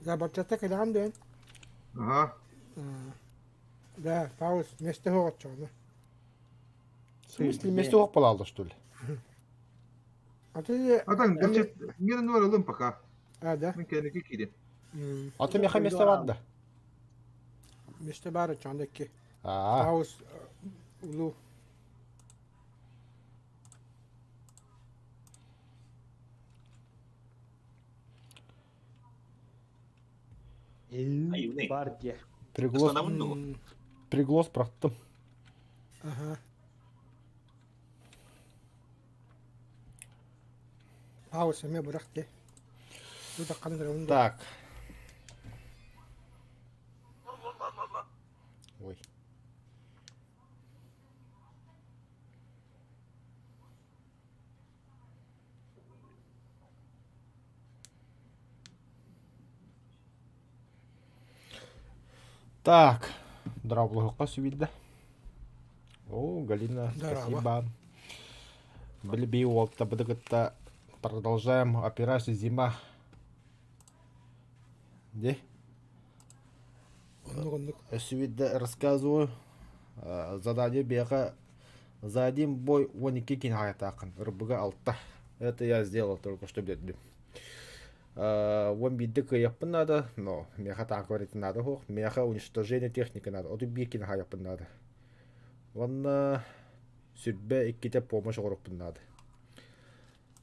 Да, барчата кэлэҕин дуон? Аха. Да, Паус, месте хоҕоччоҕуна. В смысле, месте ох палалда, что ли? А ты... Атан, мир нуар пока. А, да? Мен кэнники киирин. А ты меха месте бар да? Месте бар, чондекки. А. Паус, улу. Бар дьэ. Приглас, приглас бырахтым. Ага. Пауза эмиэ бырах дии. Так. Ой. Так, дорооболоһуохха сүбүйдэ. О, Галина, спасибо. Били уолтабыты кытта продолжаем операцию «Зима». Де? Сүбүйдэ рассказываю. Задание бега за один бой 12 кинаятаакын, ырбыга алта. Это я сделал только что бердим. Уон биирдэ кыайыахпын наада, но миэхэ танковый надо суох, миэхэ уничтожение техники надо, оту биир кини хаайыахпын наада. Уонна сүрбэ иккитэ помощь оҥоруохпун наада.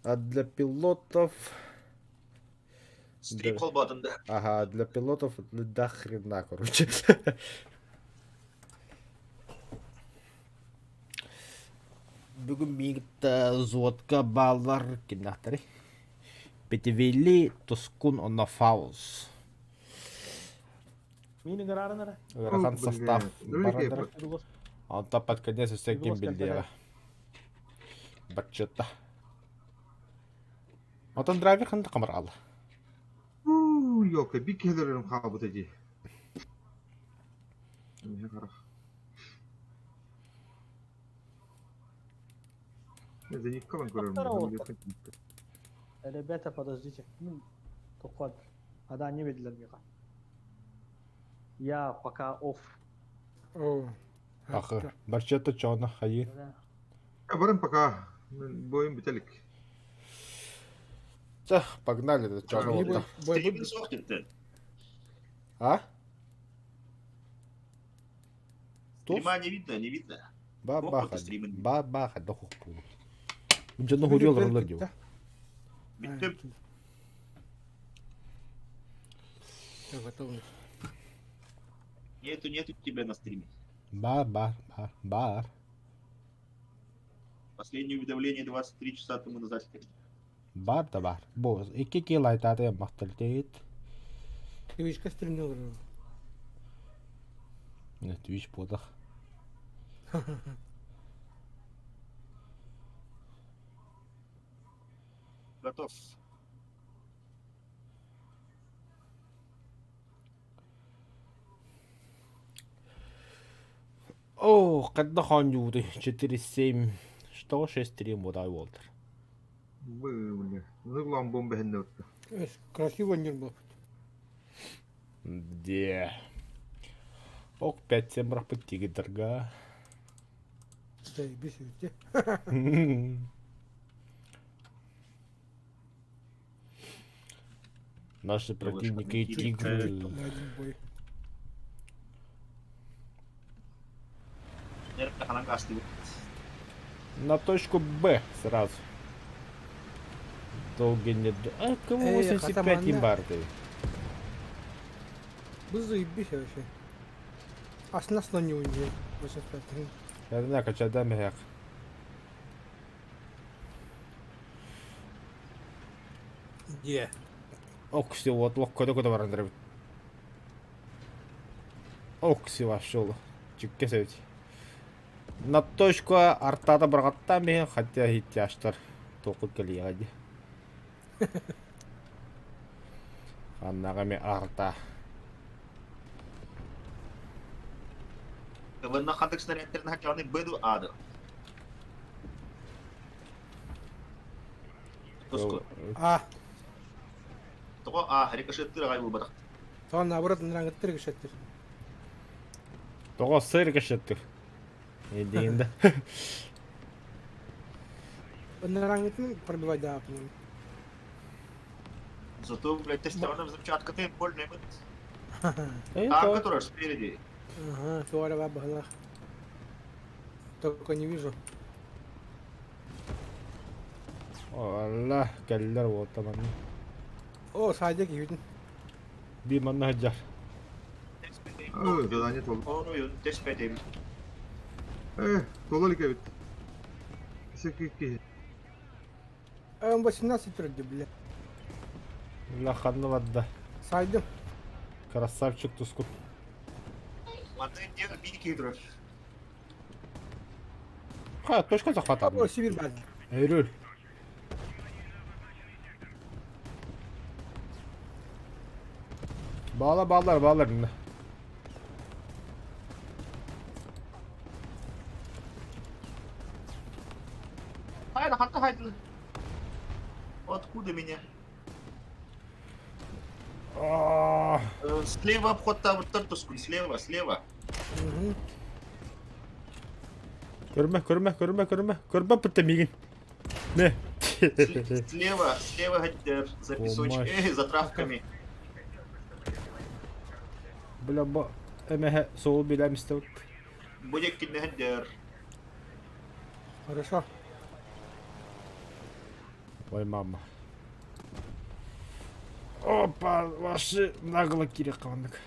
А для пилотов... Стрим холбоотун да. Ага, для пилотов до хрена, короче. Бүгүн миигитта взводка бааллар кимнээхтэрий? Петивилли Тускун онно Фаус. Миин ыҥыраарын эрэ. Ыарахан состав бараннар. Онтон под конец өссө ким билдиэҕэ. Баччыта. Отон драйвер ханна камаралла? Ёлка, бик киһилэрим хаалбыта дии. Ребята, подождите. Тоққуан. Ада не видела миха. Я пока офф. Ахы, барчата чоно хайы. Барым пока. Бойым бітелік. Чэ, погнали, чоно болта. Стримин суох типті. А? Стрима не видно, не видно. Ба-баха, ба-баха, дохух пулу. Дьону хуруйалар диу. Бүттүм. Готовность. Нету, нету тебя на стриме. Бар, бар, бар, бар. Последнее уведомление 23 часа тому назад. Бар да бар. Бу икки килайтааты махталтейт. Твичка стримнул. Твич буолах. Готов. О, когда ханюды 4-7, что 6-3 мудай Уолтер. Бля, ну бомба хеннөртө. Красиво не был. Де. Ок, 5-7 рапыт тигидерга. Заебись, ведь. Наши противники тигры. На один бой. На точку Б сразу. Долго не... А, кого 85 имбарды? Вы заебись вообще. А с нас на не уйдет. 85. Я знаю, качадам як. Где? Окси, вот лох көтө көтө баран дырабыт. Окси вошел. Чүкке сөбүт. На точку артата барҕаттаан биһин хотя хиттяштар тоқут кэлиэҕэ дии. Ханнаҕа эмэ арта. Вынна хантык снарядтерин хачааны быду ады. Туску. А. Тоҕо А рикошеттыр аҕай булбатах. Тоҕо наоборот ынырааҥыттар кэшеттир. Тоҕо сыр кэшеттир. Эдиин да. Ынырааҥытын пробивать да по-моему. Зато, блядь, тестированная взрывчатка ты больно Танк, который спереди. Ага, туара баһылах. Только не вижу. Алла, кэллэр уолта манна. О, саадьа киһитин. Бии манна сылдьар. Өө, задание толу. Ой, теспетим. Э, тола илик эбит. Кисе киһи. М18 түрдү, бля. Бля, ханна барда. Сайдым. Красавчик тускут. Манна диэн биир киһи турар. Ха, точка захвата. О, Сибирь баар. Эйрүл. Bağla bağlar bağlar. Хайда, ханта хайда. Откуда меня? Слева обход там Тартуску, слева, слева. Көрмө, көрмө, көрмө, көрмө. Көрбө бүттэ миигин. Не. Слева, слева за песочком, за травками. Бля, бу эмэһэ суол билэм истэбит. Будет киндер. Хорошо. Ой, мама. Опа, ваши нагло кире каландык.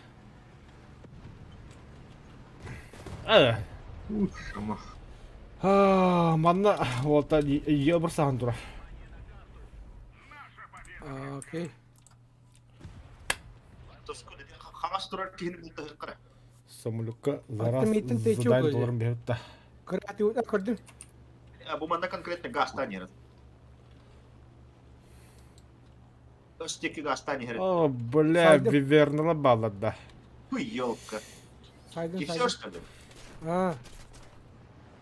Амах. Манна уолта ийэ бырсахан турар. Окей. Хаҥас турар киһини бултаһыаххара. Самолюкка зараз миитин тэйчи задание угуйа. толорун биһитта. Кыраты көрдүм. Бу манна конкретно гаастаан иһэр. Өстеки гаастаан иһэр. О, бля, Сайдым. вивернала баллада. Хуй, елка. Сайдым, И все, сайдым. что ли? А,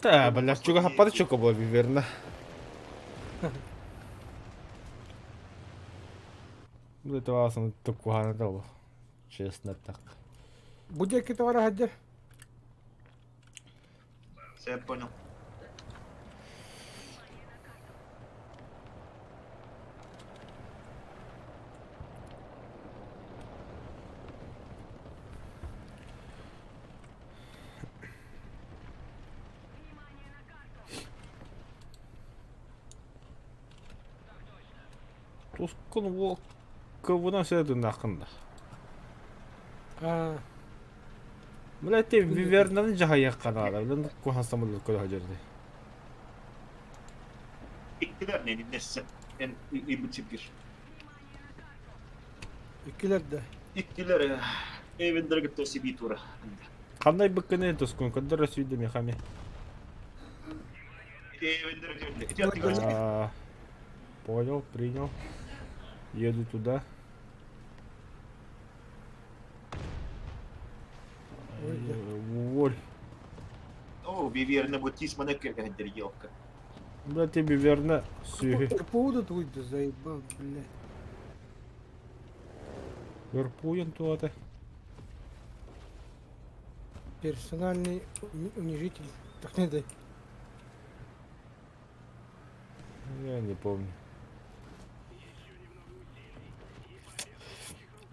Та, бля, чуга хаппата чука була виверна. Бля, това тукухана дало. Честно так. бу диэки товара хаддер. Все, я понял. Тускун уол кывына сөдүн акында. А, Бля, те вивернаны жахая канада. Бля, кухан самолет көлө хажырды. Иккилэр не нессе. Эн ибитсипкир. иккилэр да. Иккилэр эвендерге тоси тура. Кандай быккыны тускун кыдыр сүйдү мехами. Эвендерге. Понял, принял. Еду туда. Воль. О, виверна вот тис манекер елка. Да тебе верно сүйі. Поводу твой заебал, бля. Верпуен туаты. Персональный унижитель. Так не дай. Я не помню.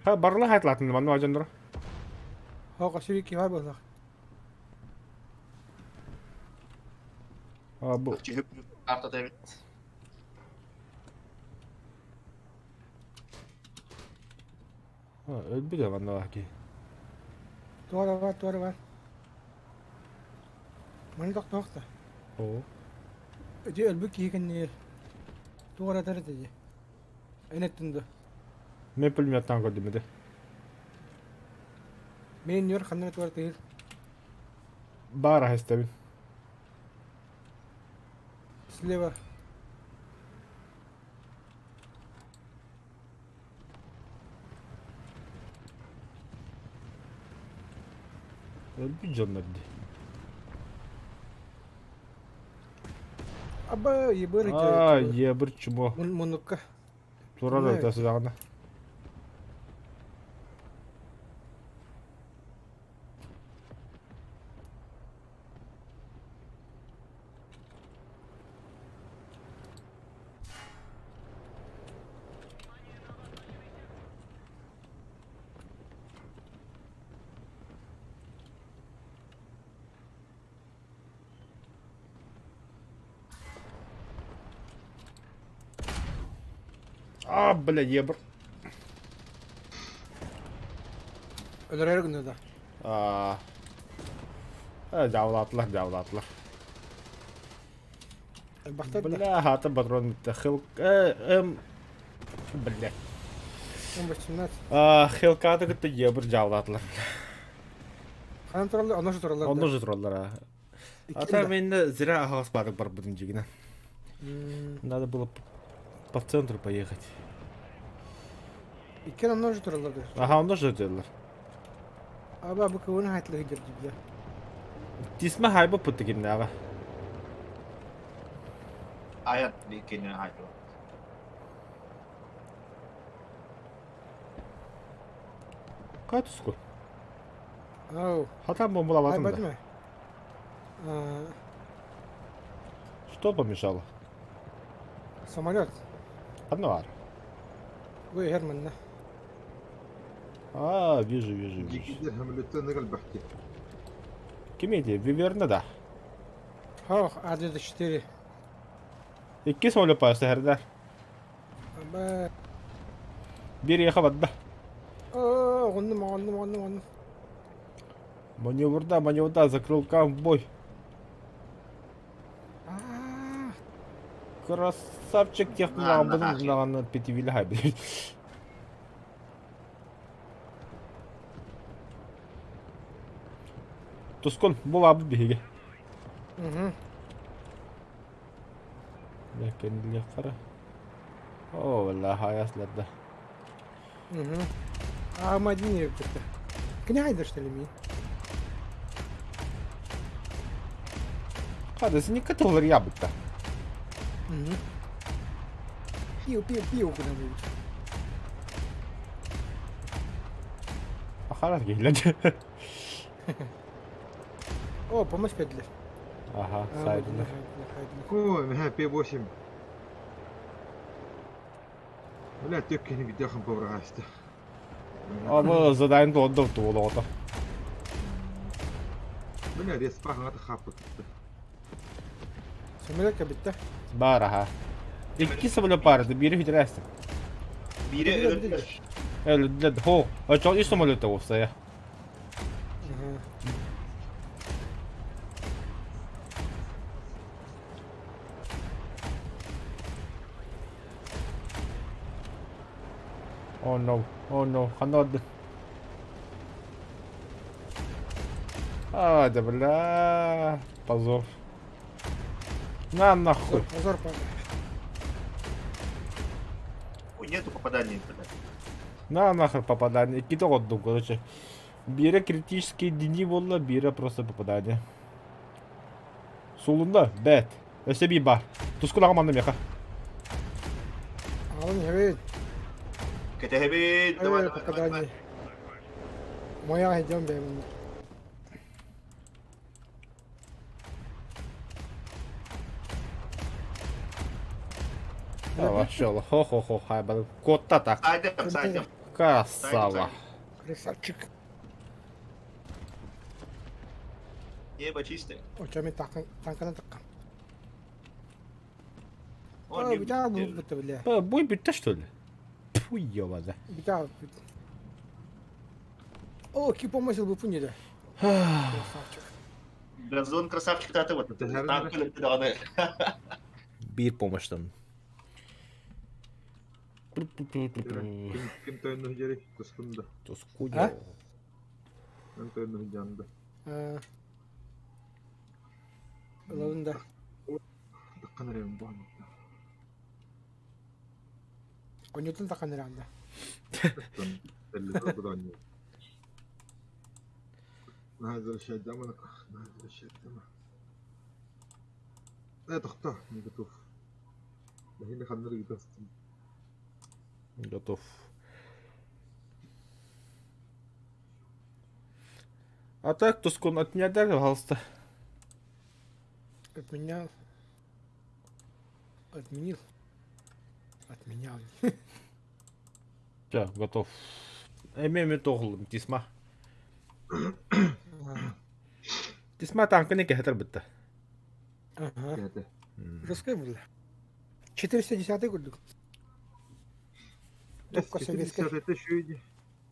Ха, барла хайтлатын, манну ажандыра. Хоqa сибики бар болақ. А, бу. Карта Давид. Өлбүдэ манна ки. Туара бар, туара бар. Маны тоқтоқта. О. Өте өлбүк киһи Туара тары теде. Энеттинді. Мен пулеметтан көрдүм эде. Мен нөр ханна туара тыгыр. Бара хестебин. Слева. Өлбүт дьоннор ди. Аба, ебыр А, ебір чмо. Мунукка. Тура да тасыдагына. А, бля, ебр. Өлөрөр гына да. А, дьаабылаатылар, дьаабылаатылар. Элбэхтэр да. Бля, хата патрон бүтте. Хил... Э, эм... Бля. М18. А, Хилкаты кытта ебр дьаабылаатылар. Ханан тураллар, онно же тураллар. Онно же тураллар, а. А там мен зря аһаҕас баадык барбытым дьигинэ. Надо было по центру поехать. Иккен онно же тураллар. Ага, онно же тураллар. Аба бу кыбын хайтла хидер дибде. Тисме хайба путты кимнээҕэ. Аят иккини хайдуу. Кай туску? Ау. Хатан бомбалабатым да. Что помешало? Самолет. Одно ар. Вы Герман, да? А, вижу, вижу, вижу. Дикидер хамлеттен элбэхти. Ким эти? Виверна да. Ох, А204. Икки самолет паста Аба. Биир ехав барда. Оо, оннум, оннум, оннум, оннум. Маневрда, маневрда, закрыл кам в бой. Красавчик технология наҕаны пятивили хайбы. Тускун, бу бабы биһиги. Угу. Лэкэнилиэх хара. Оо, валлаһ айасларда. Угу. А Мадин ебдерде. Кини хайдыр что ли ми? Хада, сини кытылыр ябытта. Угу. Пиу, пиу, пиу куда-нибудь. Ахарар киһилэр. О, помощь педлер. Ага, сайдылар. О, мэ П8. Бля, төккени бүтәхын поврагасты. Аны задаен туонда туолоҕото. Бля, респа хаңата хаппыт. Самолетка битте. Бар аха. Икки самолет барды, бири хүтэрээстин. Бири өлөрдүлэр. Өлөрдүлэр. Хо, очол үс самолет уопсайа. Oh no, oh no, ханна бардын? А, да бля, позор. На нахуй. Позор, позор. Ой, нету попадания, блядь. На нахер попадание. Иккитэ оҕордум, короче. Биирэ критический дни буолла, биирэ просто попадание. Сулунда, бэт. Өссө биир баар. Тускул аҕам манна миэхэ. Аҕалын иһэбин. Кэтэһэбин, давай, давай, Попадание. Моя идем бэйм. Вошел. Хо-хо-хо, хай, Кот-то так. Сайдем, сайдем. Красава. Красавчик. Небо чистое. Очами танкана такка. Он О, не битаа будет. бу бля. Бой битте что ли? Тьфу, ёбада. Битаа. О, ки помысл бы пуни Красавчик. Газон красавчик таты вот. Танк өлөрдү Биир помощьтан. Ким тойонну дьэри тускунда. Тускуня. Ким тойонну дьанда. Ылабын да. Таккан эрем буан. Онньутун таккан эрэ анда. Э, тохто, не готов. Нэһиилэ ханна эрэ ыытастым. Готов. А так, Тускун, от меня дай, пожалуйста. Отменял. Отменил. Отменял. Все, готов. Эмиэ тоҕуллум, тисма. Тисма танканы кэһэтэр бытта. Ага. Кэһэтэ. Русская была. 410 курдук. Винтовка советская. Это үчүгэй.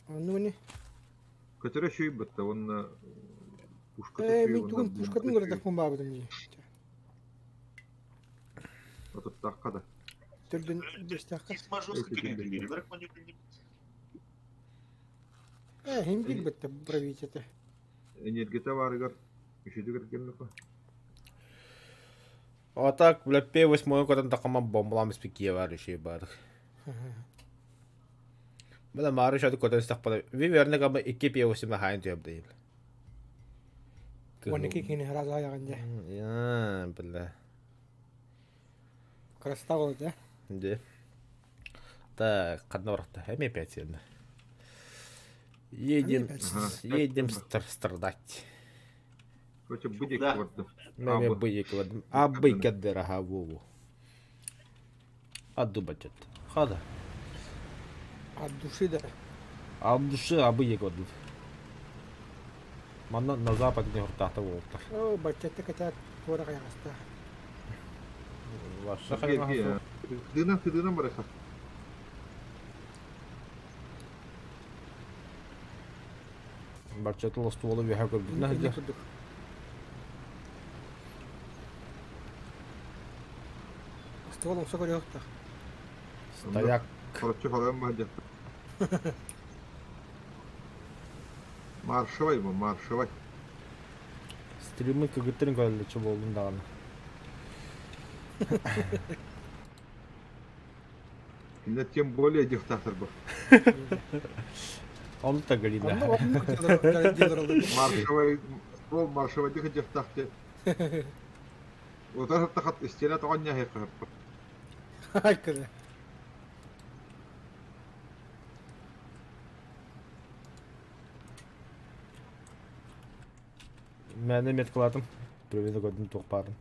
Ну не. Көтөрө үчүгэй бытта уонна пушката Э, үчүгэй мин уонна тугун пушкатын бомбата үчүгэй. көрдөк баабытым дии. Отуттаахха да. Төрдүн бестахха. Тисма жестко кэлин Барак Э, хим билбетте правительство. Энергията баарыгар үчүгэй кэргэннэххэ. А так, бля, П8 көтөн тахама бомбалаан испит бар еще бар. Бля, мары шаты көтөн истэхпэ. Ви верно кама 2 П8 на хайын төп дейм. 12 кини раза аяган дьэ. Я, бля. Красота болот, э. Де. Так, ханна барахта. Эми опять сильно. Едем, Ага. едем страдать. Короче, быдик Да. барда. Меме Абы. быйык вадым. Абы каддера ха вову. Адубачат. Хада. От души да. От души абы вадым. Манна на запад не хуртахта волтар. О, бачатта катат туора каягаста. Ваша Тыдына, тыдына бараха. Барчатыл стволы веха көрбүт. Инник курдук. Ствол оңсо көрүөхтөх. Стояк. Короче, халам баһдя. Маршевай бу, маршевай. Стримы көгөттөрүн көрөлүчү болдум дагы. Кине тем более диктатор бу. Оны та галина. Онно оннук делер алды. Маршевай, ствол маршевай дих диктатор. Утар тахат истена тоҕоння хеккар. Айкыры. Мен меткаладым. Привет көрдүм туох баарын.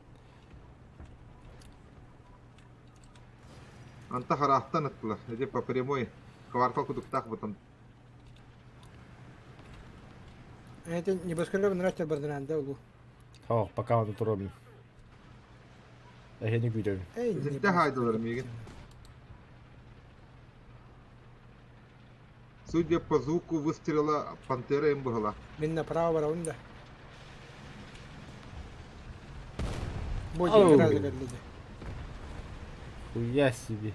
Анта харахтан ыттылар. Эти по прямой квартал кудуктах бутан. Это небоскреб нрачер бардыран да улу. Хоо, пока оны турабын. Эхени күйдөбүн. Эй, Зитте хайдылар миигин. Судя по звуку выстрела, пантера им была. Мин направо барабын да. Бой Ау. разы келди. Хуя себе.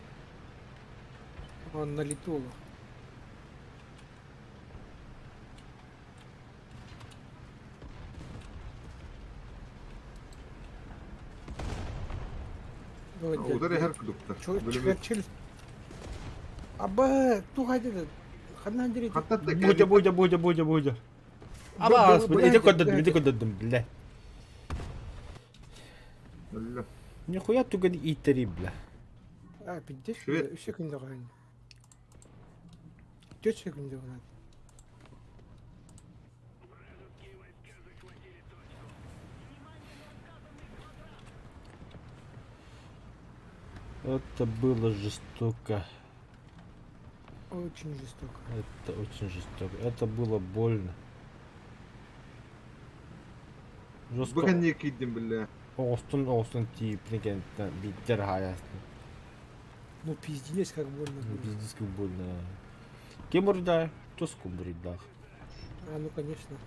Он на лету. улу. Удар эхер кудукта. Чүл. Аба, ту хайды. Ханнан дирит. Будя, будя, будя, будя, будя. Аба, иди көддөдүм, иди көддөдүм, бля. Нихуя туган итери, бля. А, пиздец, Швед. 3 секунда кайын. 4 секунда кайын. Это было жестоко. Очень жестоко. Это очень жестоко. Это было больно. Жестко. Бүгін не кидім бля. Оғыстын, оғыстын тиіп некенттен биттер хаясын. Ну пиздец, как больно было. Пиздец, как больно. Кем урда? Тоску буридах. А, ну конечно.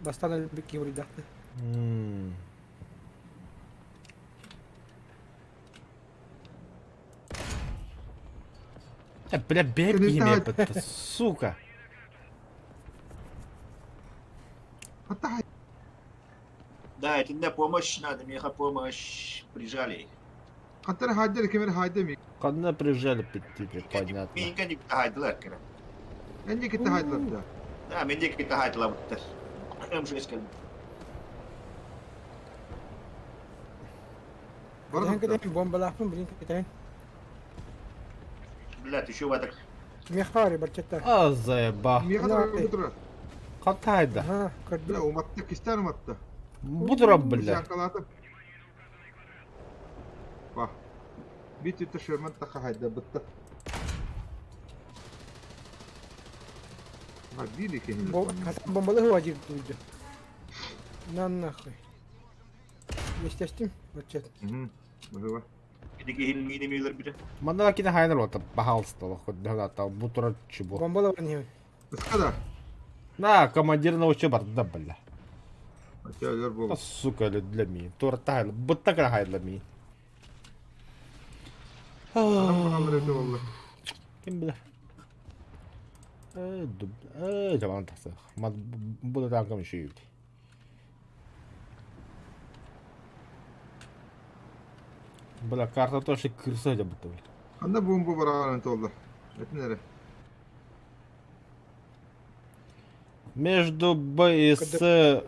Бастан бики да. Бля, бэп Ты не имя, так. сука. Атай. Да, это не помощь надо, мне помощь прижали. Хаттар хайдер кемер хайдер ми. Когда прижали, тебе понятно. Минька не хайдылар кere. Энди китте хайдылар да. Да, мен де китте хайдылар буттар. М6 келди. Бар Кеден бомбалаахпын билин кеден. Блядь, еще в этом. Мехари барчатта. А, заеба. Миха бутура. Катайда. Ага, Бля, көрдүм. уматта кистен уматта. Будура, бля. Жакалатып. Ба. Бит үтті шерман тақа хайда бітті. Ма били кенин. Бомбалы хуа жир туйду. На нахуй. Естественно, барчат. Мгм. Быһыва. Ити киһи миин эмиэ өлөрбүтэ. Манна кини хайанар уота, пожалуйста, олох көрдөһөн бу турар чубу. Бомбала баран иһэбин. Ыска да. На, командир научи барда, бля. Хотя өлөр А, буолбут. сука, для миин. Туорта хайла, бытта кыра хайла миин. Анам баҕалар этэ буолла. Ким билэр? Э, дуб, э, жаман тахсах. Мат бу да танкам еще Бля, карта тоже крыса будто. Ханна буомба бараҕан туолла? Этин эрэ. Между Б и С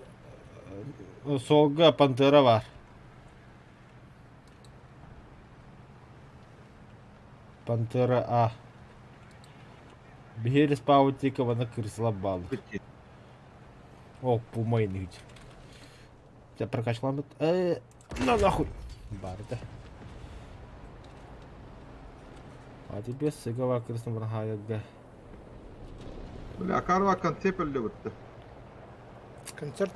суолга Пантера бар. Пантера А. Биһиги респаунтикова крысла бал. О, пума иныгит. Тебя прокачала на нахуй. Барда. А тебе сыгова крысна бархаяга. Бля, Карва концепт өллөбүттэ. Концерт.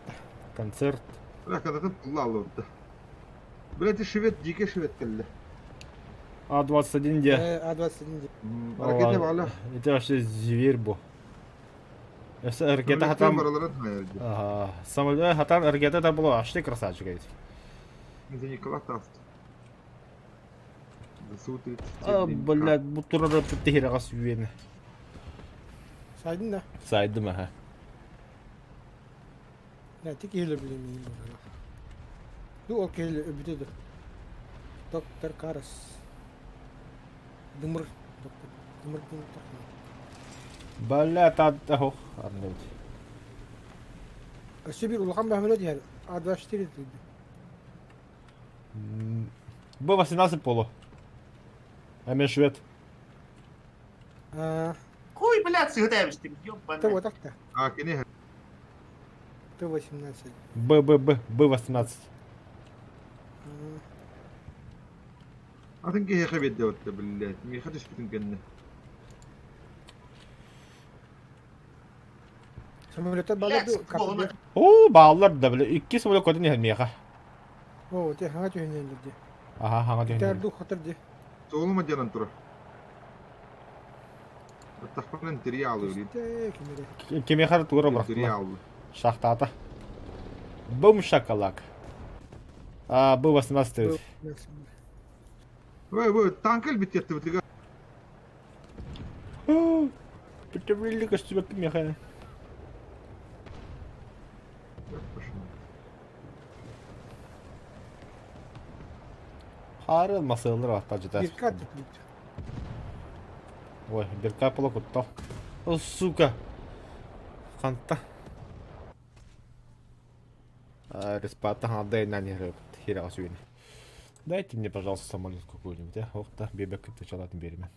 Концерт. Бля, кадатын пулла алыбытта. Бля, ти швед, дикий швед кэллэ. А21 где? А21 где. Ракета баала. Это вообще зверь бу. Ракета хатан... Ага. Самолет хатан ракета это было аж ты красавчик ведь. Николай Тафт. А, блядь, бу турара тихирага сүйені. Сайдын да? Сайдым, аха. Не, ти киһиле билемейм буолла. Ду ол киһиле өбүтэ ду. Доктор Карас. Дымыр. Доктор. Дымыр дин Бля, та ох, арныбыт. Өссө бир улахан бөһмөлө диһэр. А24 диди. Б-18 полу. Эме швед. Хуй, блядь, сыграешь ты, ёбаный. Т вот так-то. А, кини. Т-18. Б, Б, Б, Б-18. Атын киһиэхэ биэрдэ блядь. Миэхэ түспүтүн кэннэ. Самолеттар балар ду. Оо, бааллар да, бля. Икки самолет көтөн иһэр миэхэ. Оо, те хаҥа түһүнэллэр дии. Аха, хаҥа түһүнэллэр. Ду хотор дии. Суолума дьанан турар. Тахпанан тириялы. Кимиэхэ тугура бырахтылар. Шахтата. Бум шакалак. А, Б-18. Ой, ой, танк элбит еттибитига. Бүтүбүллү көстүбэккин миэхэ. Хаары масыаллар аттажыта. Бирка түпүт. Ой, бирка пола куттал. О, сука. Ханта. Респата ханада инан хира сүйін. Дайте мне, пожалуйста, самолет какой-нибудь, а? Ох та, бебек кытты беремен.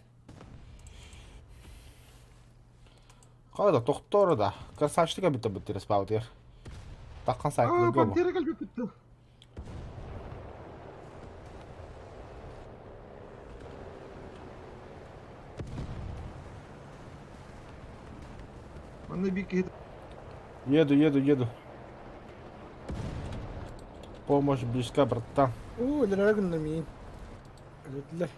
Қайда, тохтор да. Красавчик бит бит респаутер. Таққан сайт Пантера кэлбит битте. Манна бик Еду, еду, еду. Помощь близка, братан. Оо, өлөрөр миин. Өлөдүлэр.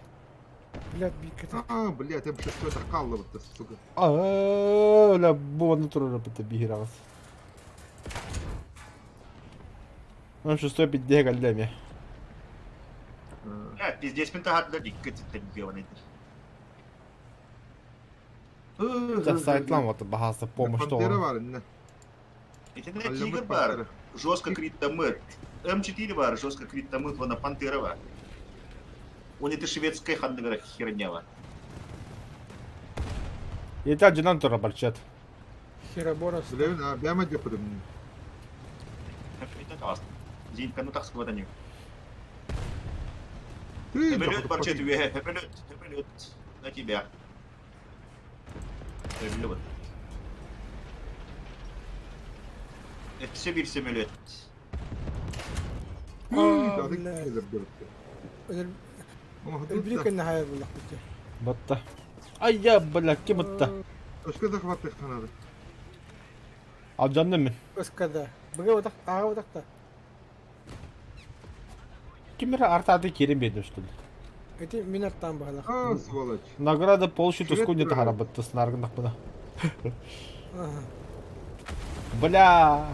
Блядь, биккete. А, блядь, М6 такаллы бытта, сука. А, ля, буону турар битте биһирагыс. М6 пидде каллеме. Блядь, пиздец, мен тахат икки тетте Сайтлан вот бахаса помощь Пантера бар, инне. Итиннэ Тигр бар, жестко крит-тамыт. М4 бар, жестко крит-тамыт, вона Пантера бар. Он это шведская ханныгара хернява. Итак, динан тура барчат. Хероборос. Билэбин, а, бэма дьаппытым. Это классно. Зинка, ну так сказать, Ты, Самолет барчет, самолет, самолет на тебя. Самолет. Это все бир самолет. Өлбүрүк наһаа буллахпыт. Батта. Ай я, бля, ким атта? Өскө захватых надо. Алжанным мен. Өскөдө. Быга отак, ага отакта. Кимер артады керем бердим, что ли? Ити мин аттаан баһылах. А, сволочь. Награда полностью Швед туску не турар. тахарабыт туснаргынахпына. Ага. Бля.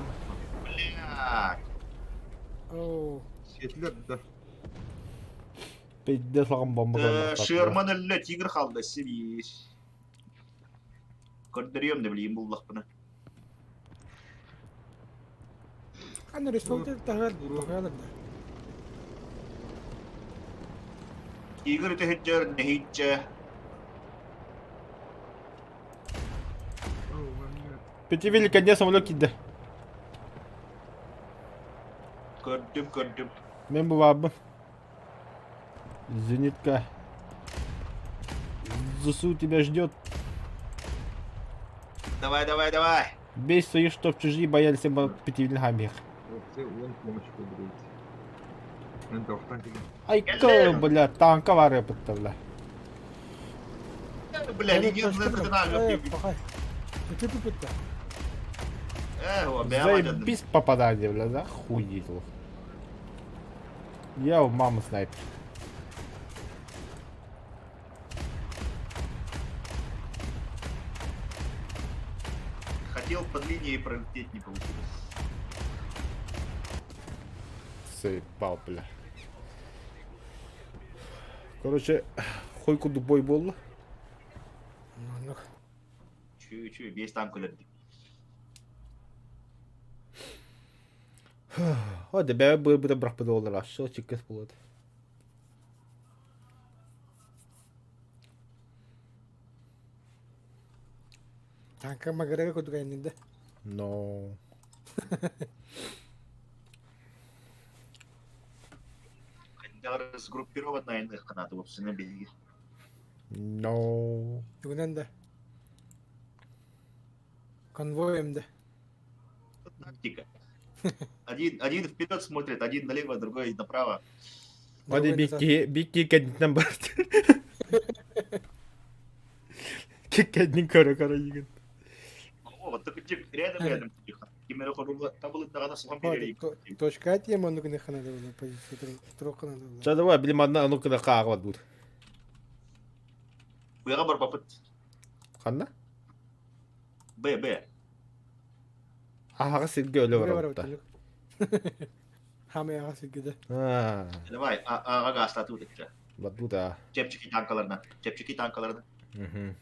Бля. Оо. Сиэтилэр да. Пиздец лаҕым бомба Э, Шерман өллө, тигр халда сибиир. Көрдөрүөм да билигин буллахпына. Аны республика таһар таһар да. Тигр үтүһүддэр нэһииччэ. О, манна. Пятивели конец самолет киирдэ. Көрдүм, көрдүм. Мен бу баабын. Зенитка. ЗСУ тебя ждет. Давай, давай, давай. Бей своих, чтоб чужие боялись Пятивелин хамих. Вообще, он помощь поберете. Мен тохтан кэлэн. Айка, бля, танка варя бля. Бля, легенда Пахай. Ити тупитта. Э, о, бля, Заебись попадание, бля, да хуй Я у мамы снайпер. Хотел под линией пролететь, не получилось. Заебал, бля. Короче, хуй куду бой был. Ну, Чую-чую, весь танк өлөрдү. О, да бе бу брак доллар, что чикес булат. Танка магарага кудуга иннинде. Но. Когда сгруппированная иных надо, вовсе на береге. Но. Тугунан да. Конвоем да. Тактика. Один, один вперед смотрит, один налево, другой направо. Hadi бикки бикки кэнниттэн барт. Кэннин көрө көрө йигин. О, вот так рядом рядом тихо. Кимера хорула табылы дагана сухан берери. Точка тема ну гына хана да позиция трохана да. Ча давай билим одна ну кына каагат будет. Уяга бар бапыт. Ханна? Б, Б. Ага сирге өлө барабыт. Хаме ага сирге Аа. Давай, ага астату декче. Баду да. Чепчики танкаларына. Чепчики танкаларына. Мгм.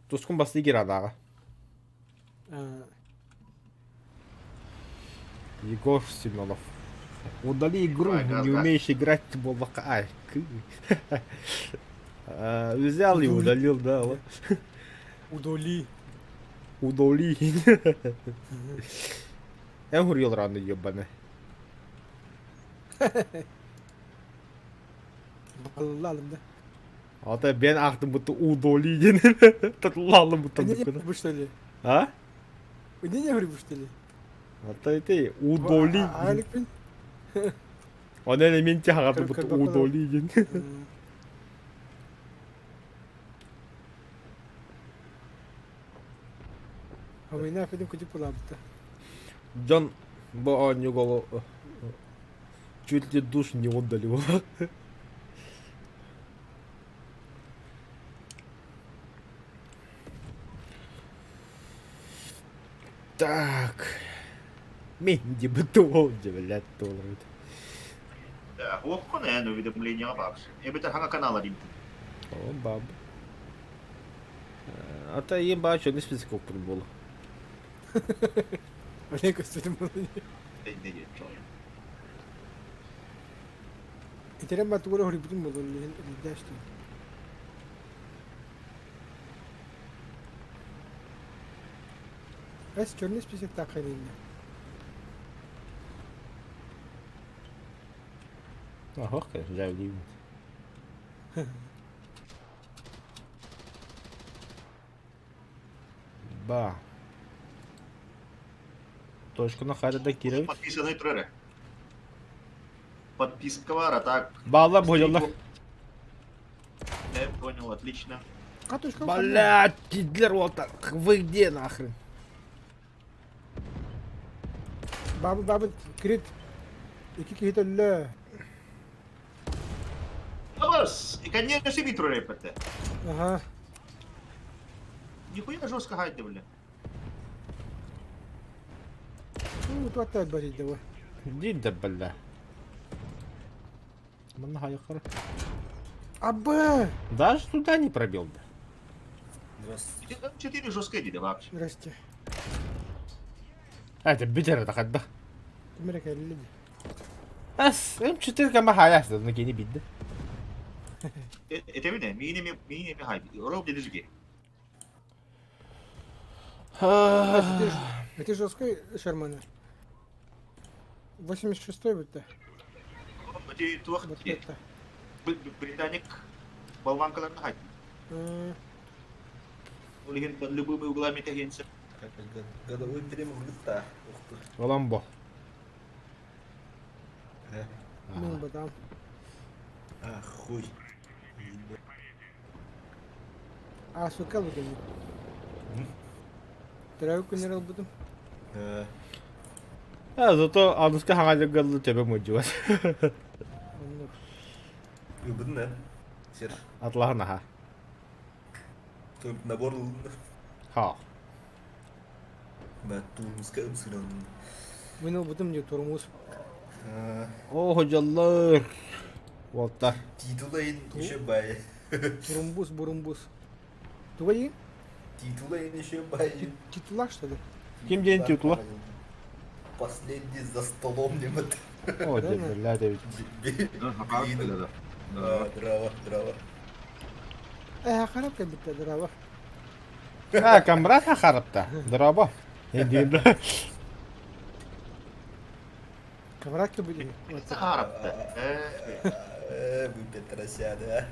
Тускун басты кир ага. Егор Семенов. Удали игру, Давай, газ, не газ. умеешь играть, болбака. Ай, Взял и удалил, да. вот. Удали. Удали. Я говорил рано, ебаный. Баллалым да. А то бен ахтым будто удали ден. Татлалым будто. Не не что ли? А? Не не говорю что ли? А то ты удали. Алик Он элементе хагаты будто удали ден. Хамына федим кутип булабыта. Джон бу оонньуга чуть ли душ не отдали. Так. Менди бытуол, блядь, доллар. Да, ох, наверное, уведомление бабс. Эбетер хага канала дим. О, баб. А та їм бачу, не список було. Олег костюм було. Итерем батугура хорибутун болду лидашты. Эс черный список так хранение. Ага, конечно, жавли. Ба. Точка на хайда кирович. Подписанный трере. Подписка вара, так. Балла понял. Я понял, отлично. Блядь, Гитлер вот так. Вы где нахрен? Бабы бабы крит. Iki кихит өллө. Абас! И конечно себе троллей Ага. Нихуя жестко гайда, бля. Ну, вот так борить давай. Иди да, бля. Манна хайыққара. Абэ! Даже туда не пробил, да. Здравствуйте. Четыре жесткая дида вообще. Здрасте. А, это битер это хадда. Америка или Ас, М4 кама хаяс, да, накини бидде. Это видно, мини мини хай. Роб дедижги. Это жесткой Шермана. 86-й вот Вот это. Британик болванкаларын хай. Ол под любыми углами тегенсе. Годовой перемогта. Ух ты. Оламбо. Ну, батам. А, хуй. А, сука, вот они. Төрөөбүт күннэр ылбытым. А, зато аныска хаҥа дьылы төбө мудьуас. Оннук. Ылбытын да. Сер. Атлаһын аха. Тут набор ылын. Ха. Бә турмуска ымсырын. Мин ылбытым дии турмус. О, ходжаллар. Уолтар. Титулайын еще бай. Турумбус, бурумбус. Туга Титулайын еще бай. Титулах, что ли? Ким диэн титула? Последний за столом немет. О, дьэ, бля, дэ. Да, Дрова, дрова. Э, харап кэлбиттэ дрова. А, камрат харапта. Дороба. Иди, Камрат кэлбит. Харапта. Э, вы Петросян, а.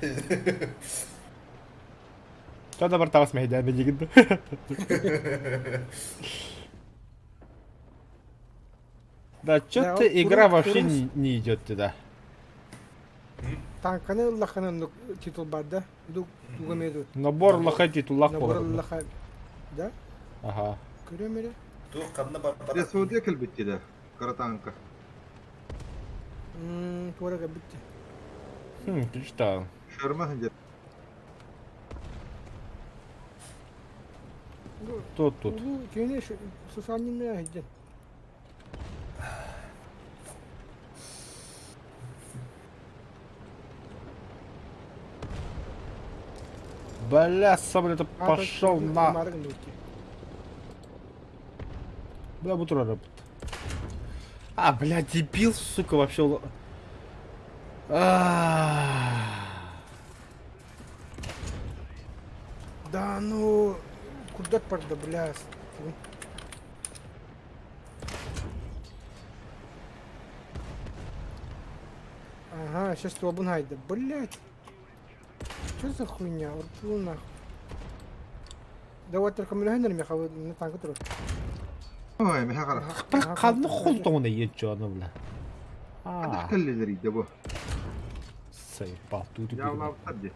Что да бартавас мейдә бедигин. Да, что-то игра вообще не идет туда. Танканы ыллаххына титул бар да? Туга меду. Набор лаха титуллах Набор болар. ыллаха. Да? Ага. Көрөм эрэ. Туох ханна бар Ресводия кэлбитти да. Каратанка. Туора кэлбитти. Хм, ты что? Шерма ханжар. Тут тут. Кини Сусанина иһден. Бля, сам это пошел на. Бля, бутура работает. А, бля, дебил, сука, вообще. Да ну, куда парда, бля. Ага, сейчас туабун хайда. Блять. Что за хуйня? Урпу нахуй. Да вот только миллионер меха на танка туру. Ой, меха қара. Бля, ханны холтоңна ече аны, бля. А. Кэллилер иде бу. Сайпал тут. Явлап тадди.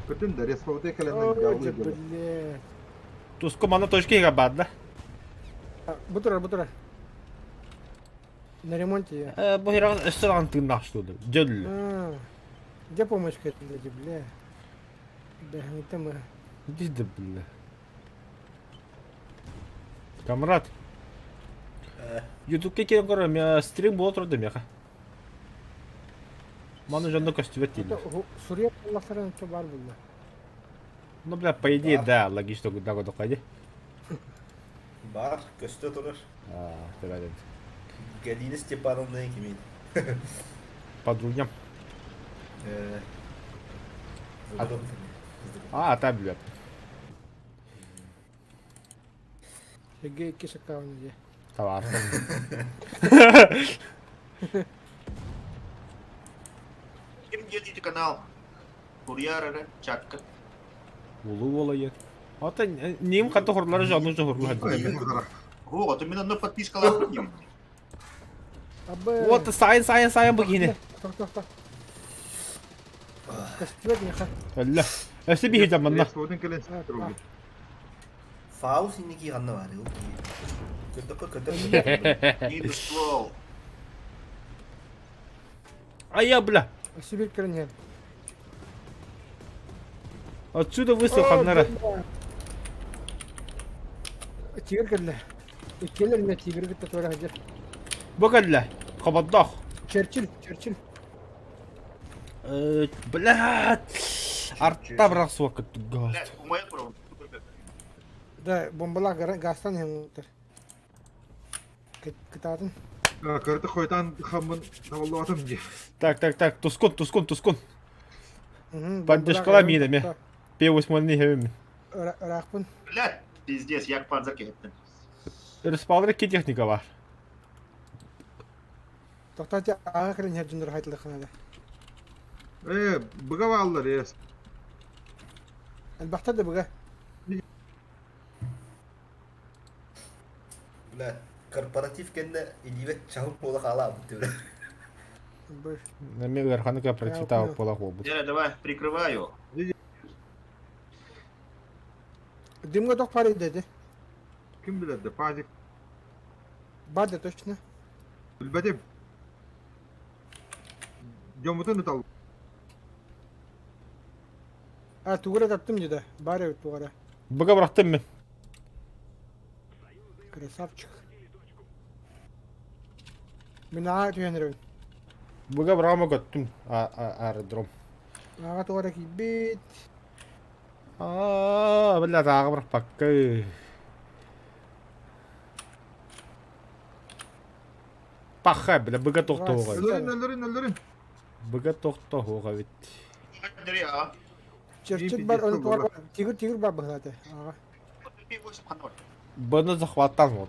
Көтөн да ресводия кэлэннен Ой, явлы. блядь. Туско мана точки габад, да? Бутура, бутура. На ремонте я. Э, бу хирагын өстен антын что ли? Дөл. Где помощь к этой, бля? Бля, не там. Иди да, бля. Камрад. Ютубке келен көрө, мен стрим бола турду меха. Маны жонно көстүбөт дейм. Сурья Аллахтаран бар булла. Ну, бля, по идее, да, логично, куда году ходи. Бар, көстө турар. А, терарен. Галина Степановна кимин. Подругам. А, там, бля. Эге кишакауны де. Товар. Ким делите канал? Курьер, чатка. Улу болайы. Ата нем каты хорлары жану жохорлар. Вот, именно на подписка лапнем. Вот сайын сайын сайын бу кини. Тох тох тох. Көстүбөт меха. Әллә. Өсө бихи жаманна. Фаус иники ханна бар. Көтөккө көтөк. Минус ствол. А я, бля! Өссө биир кэлэн иһэр. Отсюда выстрел О, ханнара. бля. Тигр кэллэ. Иккиэлэр эмиэ тигры кытта туора сылдьар. Бу кэллэ. Хобордоох. Черчилль, Черчилль. Блядь! Арта бырахсуа кыттыгас. Блядь, умайа турабын. Да, бомбалаах газтан иһэн Кытаатын. Кырты хойтан хаммын табыллыбатым дии. Так, так, так, тускун, тускун, тускун. Поддержкала миин эмиэ. П8 иһэбин. Ыраахпын. Блядь, пиздец, як панзер киһиттэн. Респалдыр икки техника бар. Тоқтаати аға кэлэн иһэр дьоннор хайтылыхханада. Ээ, быга бааллар, ээ. Элбэхтэр да быга. Бля, корпоратив кэннэ илиибэт чаһым буола хаалаабыт бля. Эми ыараханы корпоративтаабыт буолах буолбут. Дядя, давай, прикрываю. Дымга тох пар деди. Ким билэр да, пазик. Бар да точно. Билбэтим. Дьоммутун ытал. А, тугура таптым деді. Бар эбит тугара. Быга бырахтым мин. Красавчик. Мин аға түһэн эрэбин. Быга бырама көттүм аэродром. Аға тугара киирбит. Аа, бля, тааҕы бырахпакка. Паха, бля, быга тохтоһуоҕа эбит. Өлөрүн, өлөрүн, өлөрүн. Быга тохтоһуоҕа эбит. Черчит бар, оны тугар бар. Тигр, тигр бар быһыылаата. Аға. Быны захваттан вот.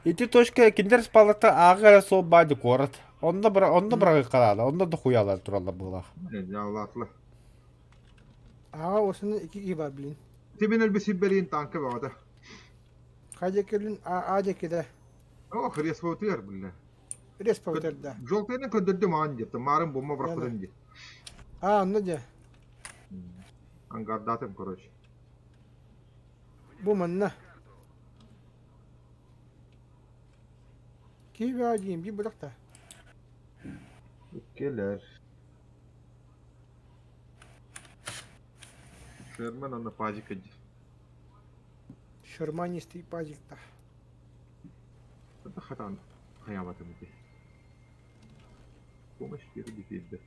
Ити точка киндер спалата ааҕа эрэ суол баadi куорат. Онно быра онно быраҕыахха онно да хуйалар тураллар быһыылаах. Дьаалаатла. Аҕа осыны ики киһи бар блин. Тимин өлбү сиббэриин танка бөҕөтө. Хайа кэлин а а диэки да. Ох, респаутыгар биллэ. Респаутер да. Желтыйны көрдөрдүм аан диэт, маарын бомба бырахпытын дии. А, онно дьэ. Ангардатым, короче. Бу манна. Киһи бөҕө диэн биир бырах да. Келер. Шерман аны пазика дии. Шерманистый пазик-то. Это хатан хайаабатым ити. Помощь первый пиздец.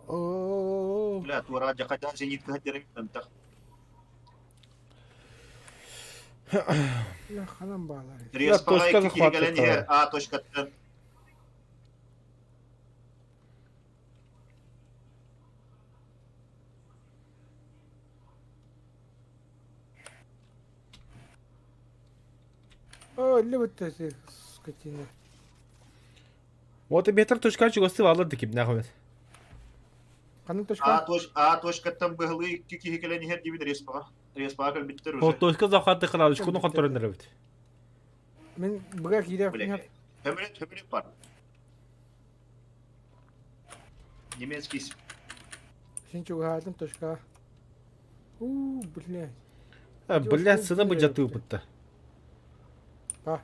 Оо. Бля, туора дьахата зенитка хаттерин Я ханан баалар. Респаҕа точка икки киһи кэлэн захватыттара. иһэр А точкаттан. О, өллүбүт скотина. Вот и метр точка чугасты алыр диким нахуй. Ханнык А точка? точ А точкаттан быһылыы икки киһи кэлэн иһэр диэбит респаҕа. Респаҕа кэлбиттэр Ол уже. точка захваты кыланыш куну контроль эбит. Мин быга киирэ Блядь. Хөмүрүт хөмүрүт бар. Немецкий Син чугаһаатым точка. У, блядь. Бля, сына бы жатыы бытта. Па.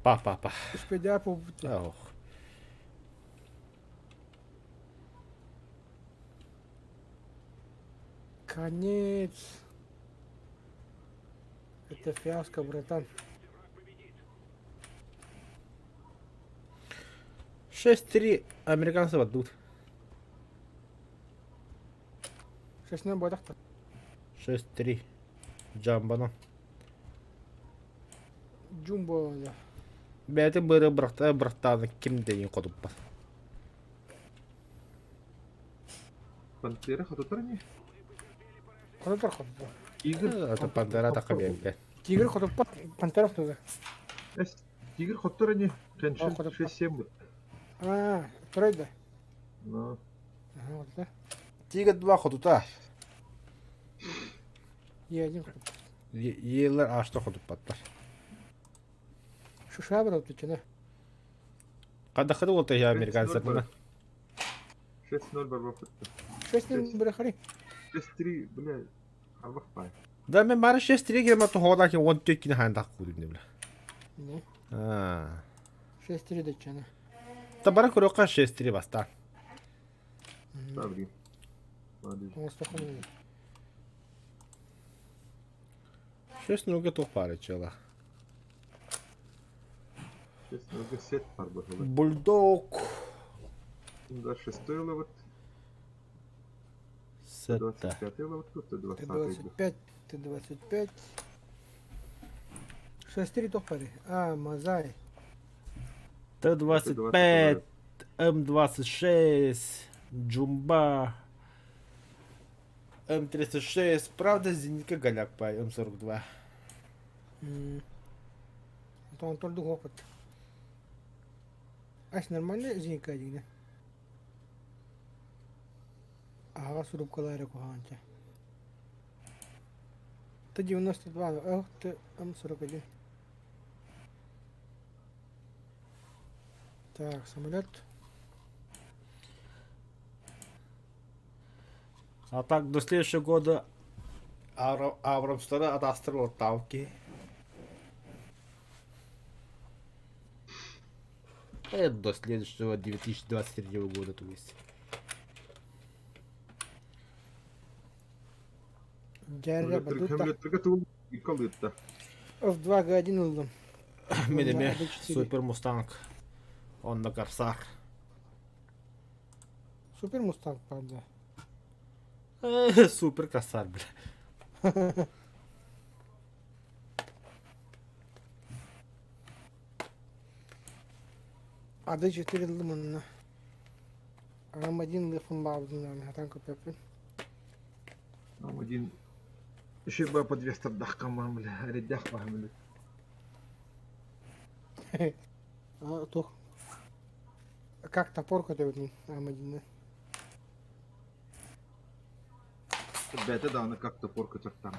Па па па. Успедя побутта. Ох. Конец. Это фиаско, братан. 6-3 американцы отдут. Шестнадцать бодахта. 6-3. Джамбана. Джумбо, да. Бэйэтин быары бырахта бырахтааны ким дэйин хотуппат. Пантера хототор не? Хототор хототор. Тигр. Это пантера такка биэрбэ. Тигр хотоппат, пантера хототор. Тигр хототор не? О, хототор. 6-7 будет. А, второй да. Ну. Ага, вот да. Тигр 2 хотута. Е один хотоппат. Елер ашта хотуппаттар. Шуша брат, ты Кадахады ол тая американцарына. 6-0 барбах. 6-0 бырахари. 6-3, бля, арбах пай. Да мен бары 6-3 километр тоһоҕолоох 14 кини хаан куудум бля. Не. А. 6-3 деччаны. Та бара көрөккө 6-3 бастаан. Да, блин. Ладно. Оҥостоххун. 6-0 туох баара чыла. 6 сет бар быһылы. Бульдог. 26 level, Сетта. 25 level, 20 Т-25, Т-25. 6-3 туох баарый? А, Мазай. Т-25, М-26, Джумба, М-36, правда, зенитка голяк по М-42. Онтон тордук опыт. Ась нормально зенитка дигне. Ага, сурупкалары куханча. Т-92, эх, Т, М-41. Так, самолет. А так до следующего года Абрамстара от Астрала Тавки. Это до следующего 2023 года, то есть. Дяря бадута. Хөмлөттөргө тугу иккалыытта. F2G1 ыллым. Менеме АД4. Супер Мустанг. Он на Корсар. Супер Мустанг, правда. Супер Корсар, бля. АД4 ыллым онно. М1 лыфын баабытын хатан көпөппүн. Нам один еще бы по 200 дахкам, бля, редях бля. А, туох. Как топор көтөбүтүн М1-ны. Бәтэ даҕаны как топор көтөр танк.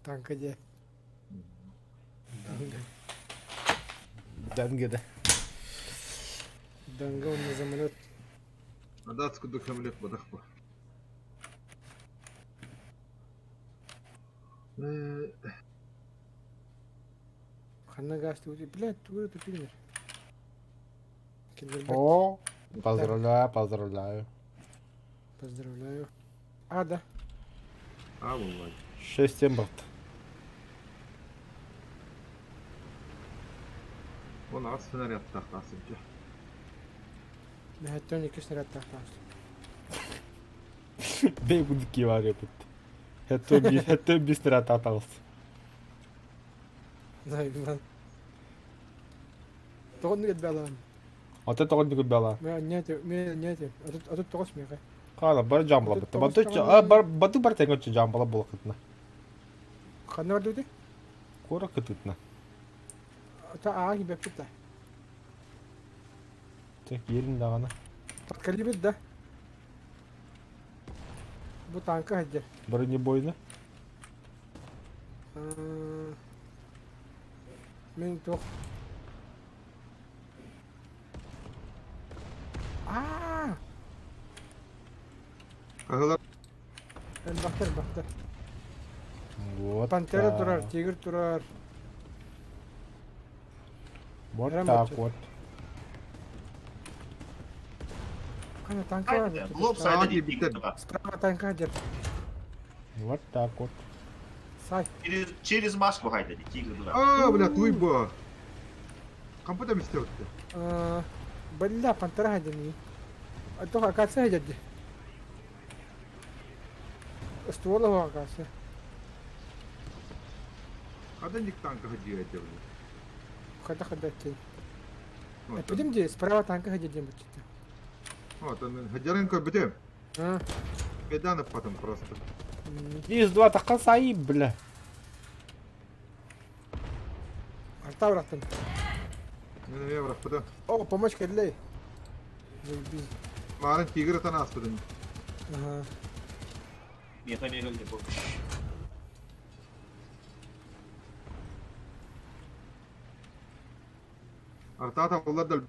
Танка дии. Дангеда. Данга онно самолет. Адат кудук хөмлөт бадах бу. Ханна газ ты блядь, тугу это пилер. О, поздравляю, поздравляю. Поздравляю. А, да. А, вон 6-7 борт. Он ас снаряд тахтасынча. Мэхэттэн икки снаряд тахтаас. Бей кудуки бар епит. Хэтто бистер ататалыс. Знаю, Иван. Тоҕон нүгэт бэлээн. Ата тоҕон нүгүт бала. Мэ ньэти, мэ ньэти. Атут тоҕос миэхэ. Хана бар жамбала бытта. Баты а бар баты бар теңөчү жамбала була кытна. Ханна бар дути? Кора кытытна. Та аа кибеппит да. Так ерин дагана. Подкалибит да. Бу танка хаддер. Бронебойна. Мен туох. Аа! Аһылар Элбахтар, элбахтар. Вот. Пантера турар, тигр турар. Вот Прям так вот. вот. Ханна танка бар. Лоб сайда тигр 2. Справа танка хаддер. Вот так вот. Сай. Через Москву хайда тигр 2. А, бля, туйба. Компьютер мистер. Бля, пантера хаддер. А то акация хаддер. Ствола ho акация. Хада ник танка хадия бля. Хада хада тей. Пойдем где? Справа танка хаддер дем бутчит. Вот он хадяренко бите. А. Беданов потом просто. Из два така саи, бля. Арта братан. Мен евро куда? О, помощь кэллей. Заебись. Марын тигр тан аспыдын. Ага. Меха мега не помощь. Артата олар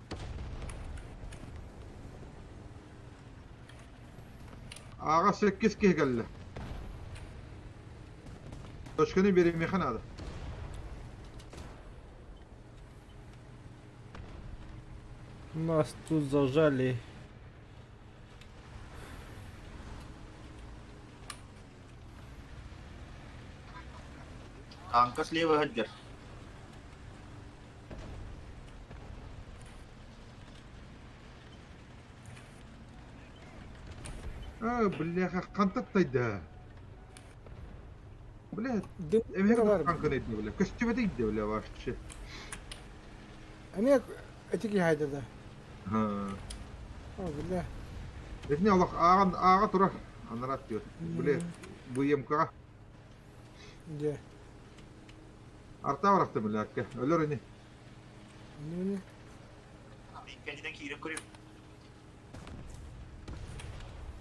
Аға 8 киһи кэллэ. Точканы биэримиэхэ наада. Нас тут зажали. Танка слева сылдьар. А, бляха, хантан тайда? Бля, Дым эмиэ бар. танканы идде, бля. Көстүбэтэ идде, бля, вообще. Эмиэ эти киһи хайда да. Ха. О, бля. Итини олох ааҕан ааҕа турар. Анарат диyor. Бля, быйымкаҕа. Дьэ. Арта барахта, бля, Өлөр ини. Ну, Кэннинэн киирэн көрүм.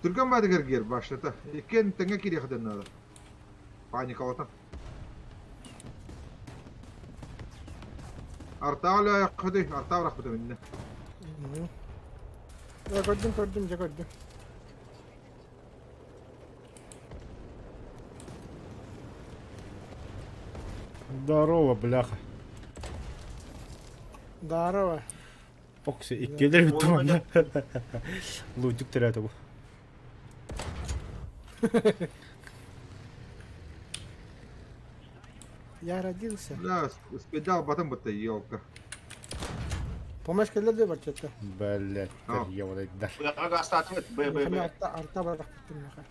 Түргэн баадыгар киир башната. Иккиэн тэҥҥэ киириэхтэн наада. Паникалатан. Артаа өлөөйөххүтүй, артаа барахпыта миннэ. Я көрдүм, көрдүм, дьэ көрдүм. Здорово, бляха. Здорово. Окси, иккилер бүттүм онно. Лунтик төрөөтө бу. Я родился. Бля, спедал батым бытта, елка. Помощь кэллэ дии барчата. Блять, А. ебаный-дар. Быаҕа гаастаатыбыт. Б, Б, Б. Арта арта барахпыттым меха.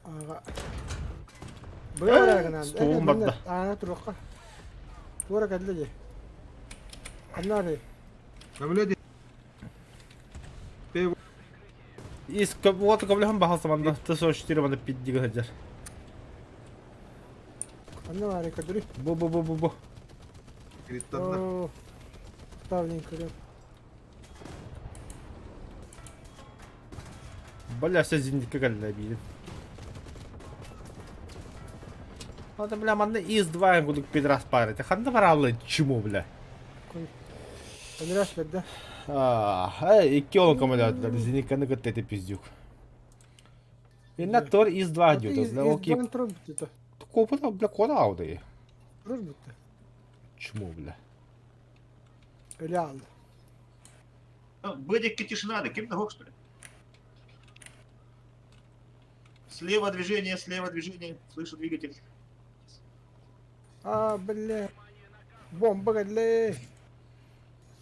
Ага. Быа гынан. Столум барда. Ана туруққа. Тура кэллэ дии. Аннары. Нөмүлэ ди. Ис вот көблөһөн баһалса манна Т-44 манна пиддигэ сылдьар. Аннары көдүрү. Бу бу бу бу бу. Криттанна. О. Ставлен көрөм. Бля, все зенитка кэллэ биирин. Ата, бля, манна ИС-2 кудук пидрас паарыты. Ханна барааллы чмо, бля. Өлөрөс берде. А, икки олон көмөлөөтүлэр зенитканы кытта ити пиздюк. Инна тор ИС-2 дьюта, бля, окей. Турур бүттү. Копыта, бля, кода ауды. Турур бүттү. Чмо, бля. Өлө алды. Б тишина, да кем что ли? Слева движение, слева движение. Слышу двигатель. А, бля. Бомба кэллэ.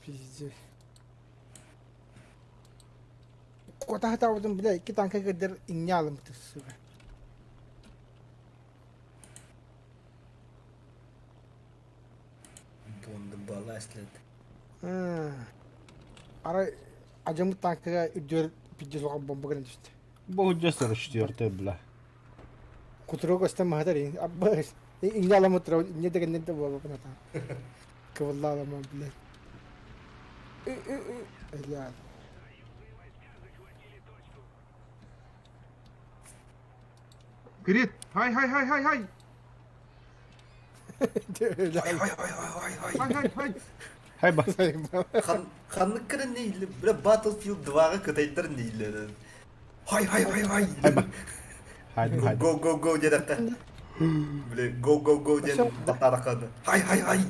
Пиздец. Кота хатаабытым, бля, икки танка кырдыр иҥҥэ алыммыт, сука. Бонды баласлет. Арай адьаммыт танкаға үрдүөр пиздец улахан бомба гынан түстэ. Бу 44, бля. Кутурук өстөн маһатар абба иҥҥэ аламмыт тура инньэ дэгэннэр да буолбаппын атаан. Кыбылла аламан, блядь. Өлө Крит! Хай хай хай хай хай! Өлө Хай хай хай хай хай. Хай хай хай! Хай ба. Хан ханныккара нейле, бля Battlefield 2-га кытайдар нейле. Хай хай хай хай. Хай ба. Хайдым хайдым. Go go go диэтэххэ. Бля go go go диэн батарахханы. Хай хай хай.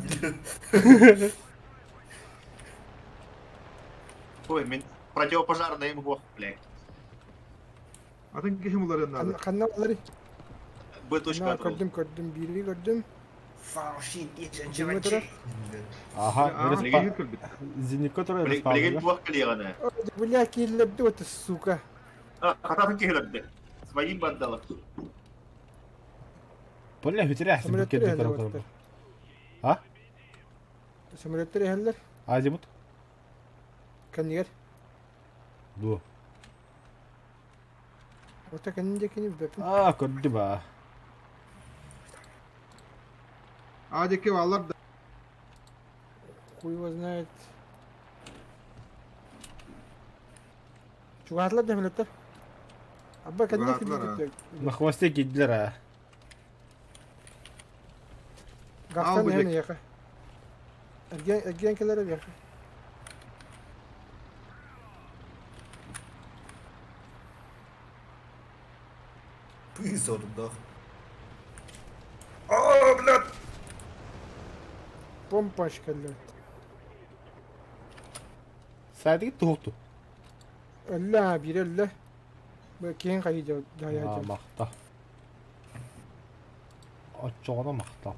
Ой, мен противопожарная МГО, блядь. Атын киһи буларын наада. Ханна балары? Б точка На атырыл. көрдүм көрдүм биири көрдүм. Фаушин ичен Кимме турар? Аха, Ааҕа респа. киһи кэлбит. Зенитка турар Билигин респаунга. туох кэлиэҕинэ. Бля, киһилэрди вот сука. А, хататын киһилэрди. Своим бы отдала. Бля, хүтүрэ Самолеттер букет иһэллэр көрө уоттар. А? Самолеттер иһэллэр. Азимут? Кэннигэр. Ду. Ота кэннин диэкини билбэппин. А, көрдүм ба. Аа диэки бааллар да. Хуй его знает. Чугаһаатылар да самолеттер. Абба кэннигэр Чугаһаатылар, а. кирбит. На хвосте киирдилэр а. Гастан Ал бу иһэн диэки. эйиэхэ. Эргиэн эргиэн кэлэр эбиэхэ. Пыс ордох. Помпаш кэллэ. Саадыгыт туһукту. Өллө, биир өллө. Бу киһин хайыы дьайа Махта. Оччоҕуна махтал.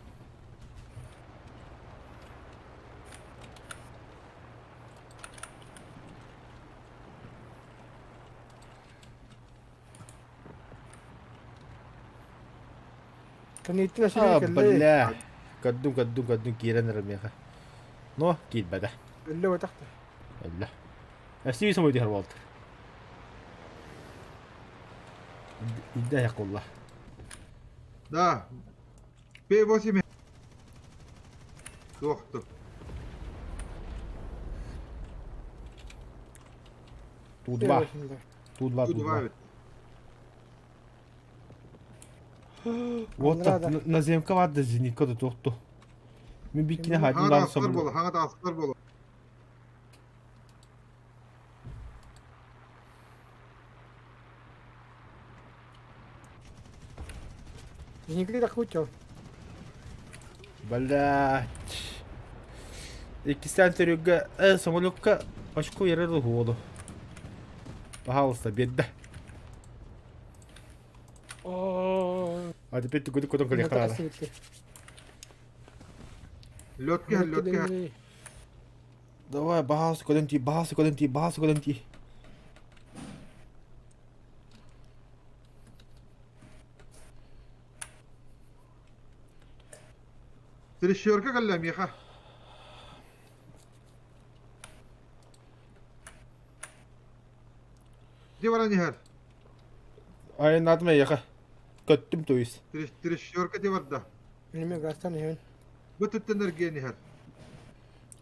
Кэнниттэн эсэни кэллэ. Бля. Көрдүм, көрдүм, көрдүм киирэн эрэр миэхэ. Но киирбэтэ. Өллө батахта. Өллө. Эсси самой дихар болду. Идде якулла. Да. П8. Туохту. Ту-2. Ту-2, Ту-2. Вот так, на земка варда зенитка да туохту. Мен биккине хадин дан собы. Хаңа тастар болу. Зенитка да хотел. Блять. Иккистээн төрүггэ э, самолёкка очко ярар уһуоду. Пожалуйста, бедда. А теперь ты куда куда калихара. Лётке, лётке. Давай, бахас коденти, бахас коденти, бахас коденти. Трещерка кэллэ миэхэ. Дьэ баран иһэр. Айаннаатым эйиэхэ. Көттүм то есть. Трещерка дьэ барда. Билимэ гастан иһэн. Бу түттэн эргиэн иһэр.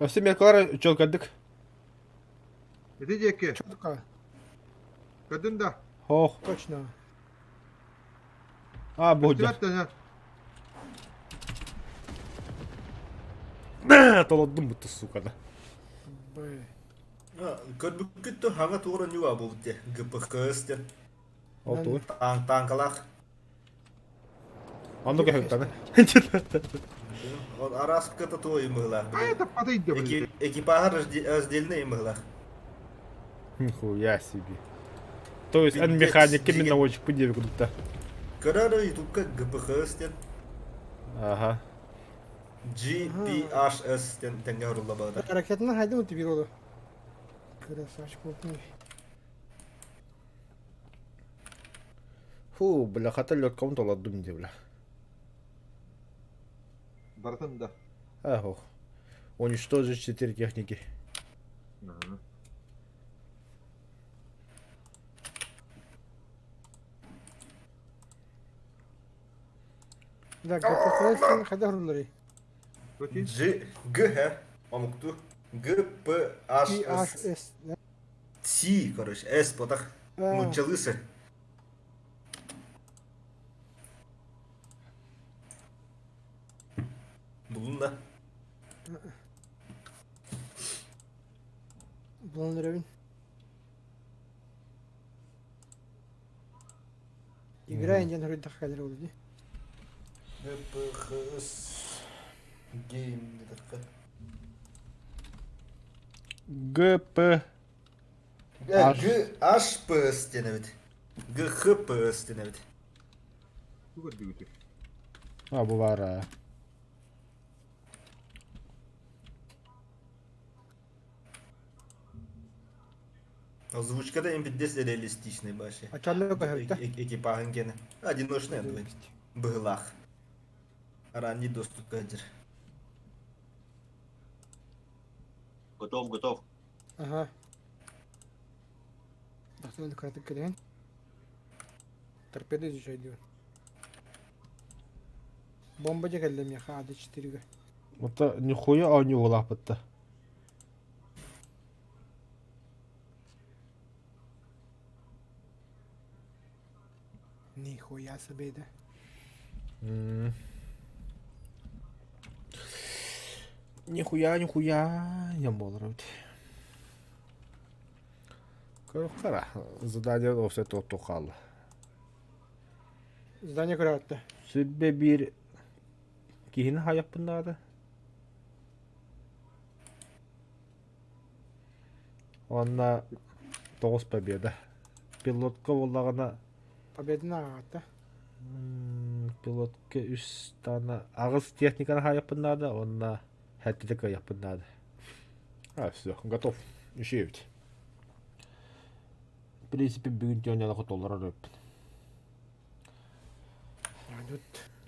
Өссө мелкалар чуолкайдык. Ити диэки. Четко. Көрдүн да? Ох. Точно. А, будет. Толордум бутта, сука, да. Көрбүккүт то хаҥа туора ньуа буолбут де ГПХС диэн. Ол тугуй? Таанкалаах. Онно көһүттаны. Он араас кыта туо имыһылаах. А это подойди, блин. Экипажа раздельный имыһылаах. Нихуя себе. То есть эн механик кимин наводчик диэби кудукта. Көрөр ютубка ГПХС диэн. Ага. GPHS диэн тэҥҥэ оһорулла баҕата. Ракетаны хайдах утубир олу? Красавчик болтун. Фу, бля, хата лётком толордум дии, бля. Барытын да. Ах, уничтожить четыре техники. Да, ГПХС хайдах оһорулларый? G, G, H, омуктуу. G, P, H, S. S. С, короче, S потах. Нууччалыы Булун да. Булан эрэбин. Игра диэн хоруйдахха кэлэр ол дии. ГПХС Гейм диэтэххэ. ГП Г HPS диэн эбит. ГХПС диэн эбит. Тугу көрдүгүтүй? А, бу баар. Озвучкада импидес реалистичный баши. А чаллы көһөртө. Экипажын кene. Одиночный быһылаах. Ранний доступ кадр. Готов, готов. Ага. Тахтан кыратык кэлэн. Торпеда изучай диэн. Бомба дьэ кэллэ миэхэ АД-4-гэ. Это нихуя оонньуу Нихуя себе да. Нихуя, нихуя, не буолар эбит. Хара, задание офсет туох хаалла. Здание көрөттө. Сүбэ биир киһини хайаппын наада. Уонна тоҕус победа. Пилотка буоллаҕына Победаны ааҕата. Пилотка үс таана аҕыс техниканы хаайыахпын наада уонна сэттэтэ кыайыахпын наада. А, все, готов. Үшүөбүт. В принципе, бүгүн тёнялахы толорор эбиппин.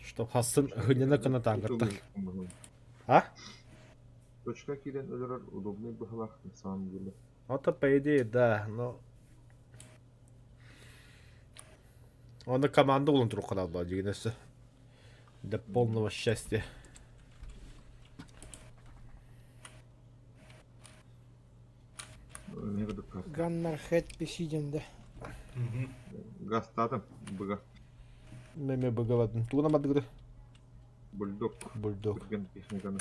Чтоб хассын хынньана гына таангаттан. А? Точка киирэн өлөрөр удобный быһылаах на самом деле. Это по идее, да, но... Оны команда булан турук каналла дигин өссө. Для полного счастья. Ганнар Хэт писиденде. Гастатым быга. Меме быгабатын. Тугунан бардыгыды? Бульдог. Бульдог. Техниканы.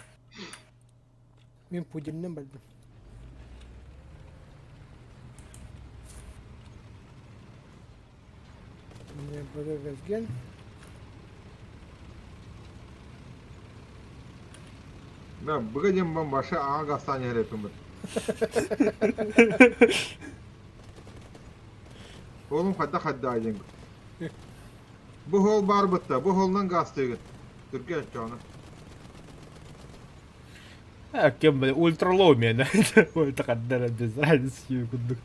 Мин пудимнен бардым. Мне быга Да, быга диэн бан баша аҕа гастаан иһэр Оҕолум хайдах хайдаа диэн. Бу уол баар бытта, бу уолунан гаастыыгын. Түргэн оччоҕуна. А, кем бля, ультралоу миэнэ. Ой, такаддара без разницы курдук.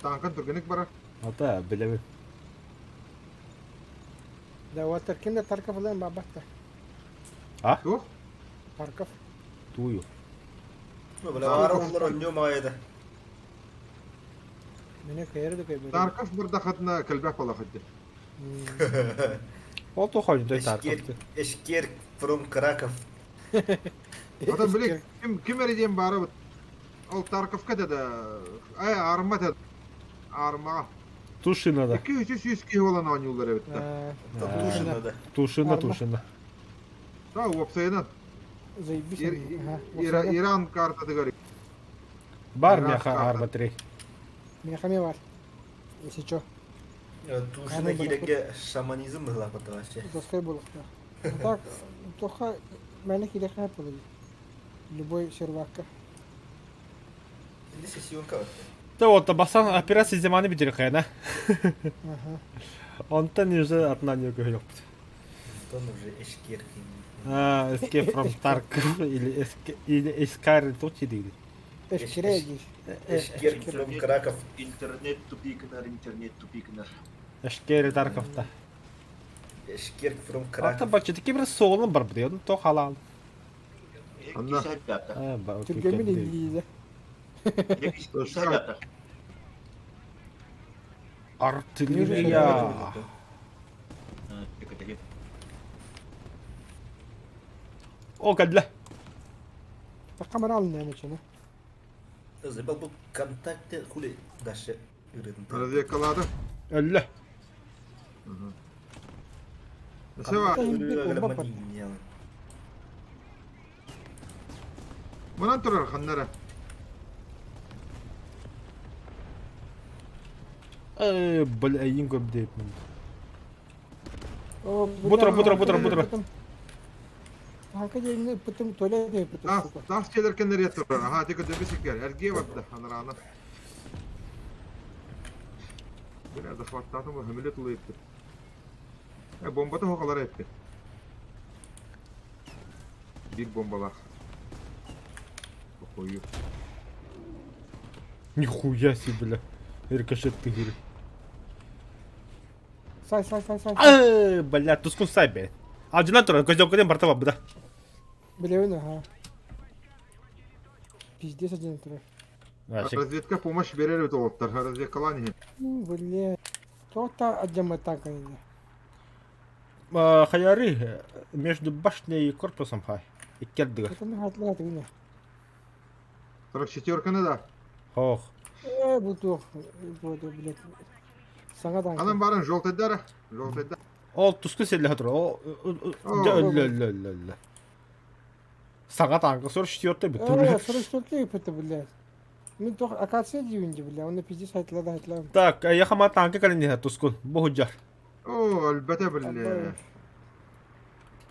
Тааҥкан түргэнник барар. Ата, билэбин. Да, вот ким да Тарков ылан бабатта. А? Туох? Тарков. Тую. Бля, аара улар онньуо маайда. Мене кайыр да кайбер. Тарков бырдахатына кэлбэх балахыдды. Ол тухайын Тарков. Эшкер from Краков. Ата били ким ким эрэ диэн баара Ол Тарковка да ай арма да арма. Тушина да. 200 киһи буолан оонньууллар эбит да. Тушина да. Тушина, тушина. Да, уопсайынан. Заебись. Иран картатыгар. Бар меха арба 3. Меха ме бар. Если чё. Тушина кирэкке шаманизм была вообще. Доской был. Так, тоха мэне кирэхэ было. Любой сервакка. Сессионка. Да вот, бастан операция земаны бүтүрүххэ Ага. Онтон уже атынан көһүлөкпүт. Онтон уже эшкер. А, Escape from Tarkov или или Эскар точи дейди. Эшкере дейди. Эшкер from Краков. Интернет тупикнер, интернет тупикнер. Эшкер Тарковта. Эшкер from Ата Краков. бачы таки бир соолун бар бит, то халал. Анна. Түргөмүн илииде. Артиллерия. О, кадла. Камера алын эми чына. Забыл бу контакты хули дальше Разведкалады. Өллө. Сева. Манан турар ханнара. Э, бля, эйин көп деп. Бутра, бутра, бутра, бутра. Ханка дегенде пытым туалет деп пытым. Тас келеркен турар. Аха, тек өтө бисикер. Эрге барды анараны. Бля, захваттатым, хөмөлө тулы етті. Э, бомбаты хоқалар етті. Биг бомбалар. Охую. Нихуя себе, бля. Рикошет ты говори. Сай, сай, сай, сай. Э, бля, тускун сай, бля. Алдынан турар, көздөккөдөн барта бабыда. Билебин, ага. Пиздец один турар. Разведка помощь берер бит олоттар. Разведкалан Бля. То-то отдема так они. Хаяры между башней и корпусом хай. Иккердыгар. Это мы хатлаа тыгына. 44-каны да. Ох. Э, бу туох, бу блядь. Саңа Анан барын жолтайдар. Жолтайдар. Ол туску селле турар. О, өллө, өллө, өллө. Саҥа танка 44 бит. Э, 44 бит, блядь. Мен тох акация дивинди, бля, он пиздец хайтлада хайтлаа. Так, я хама танка калини тускун. Бу худжар. О, өлбөтө билле.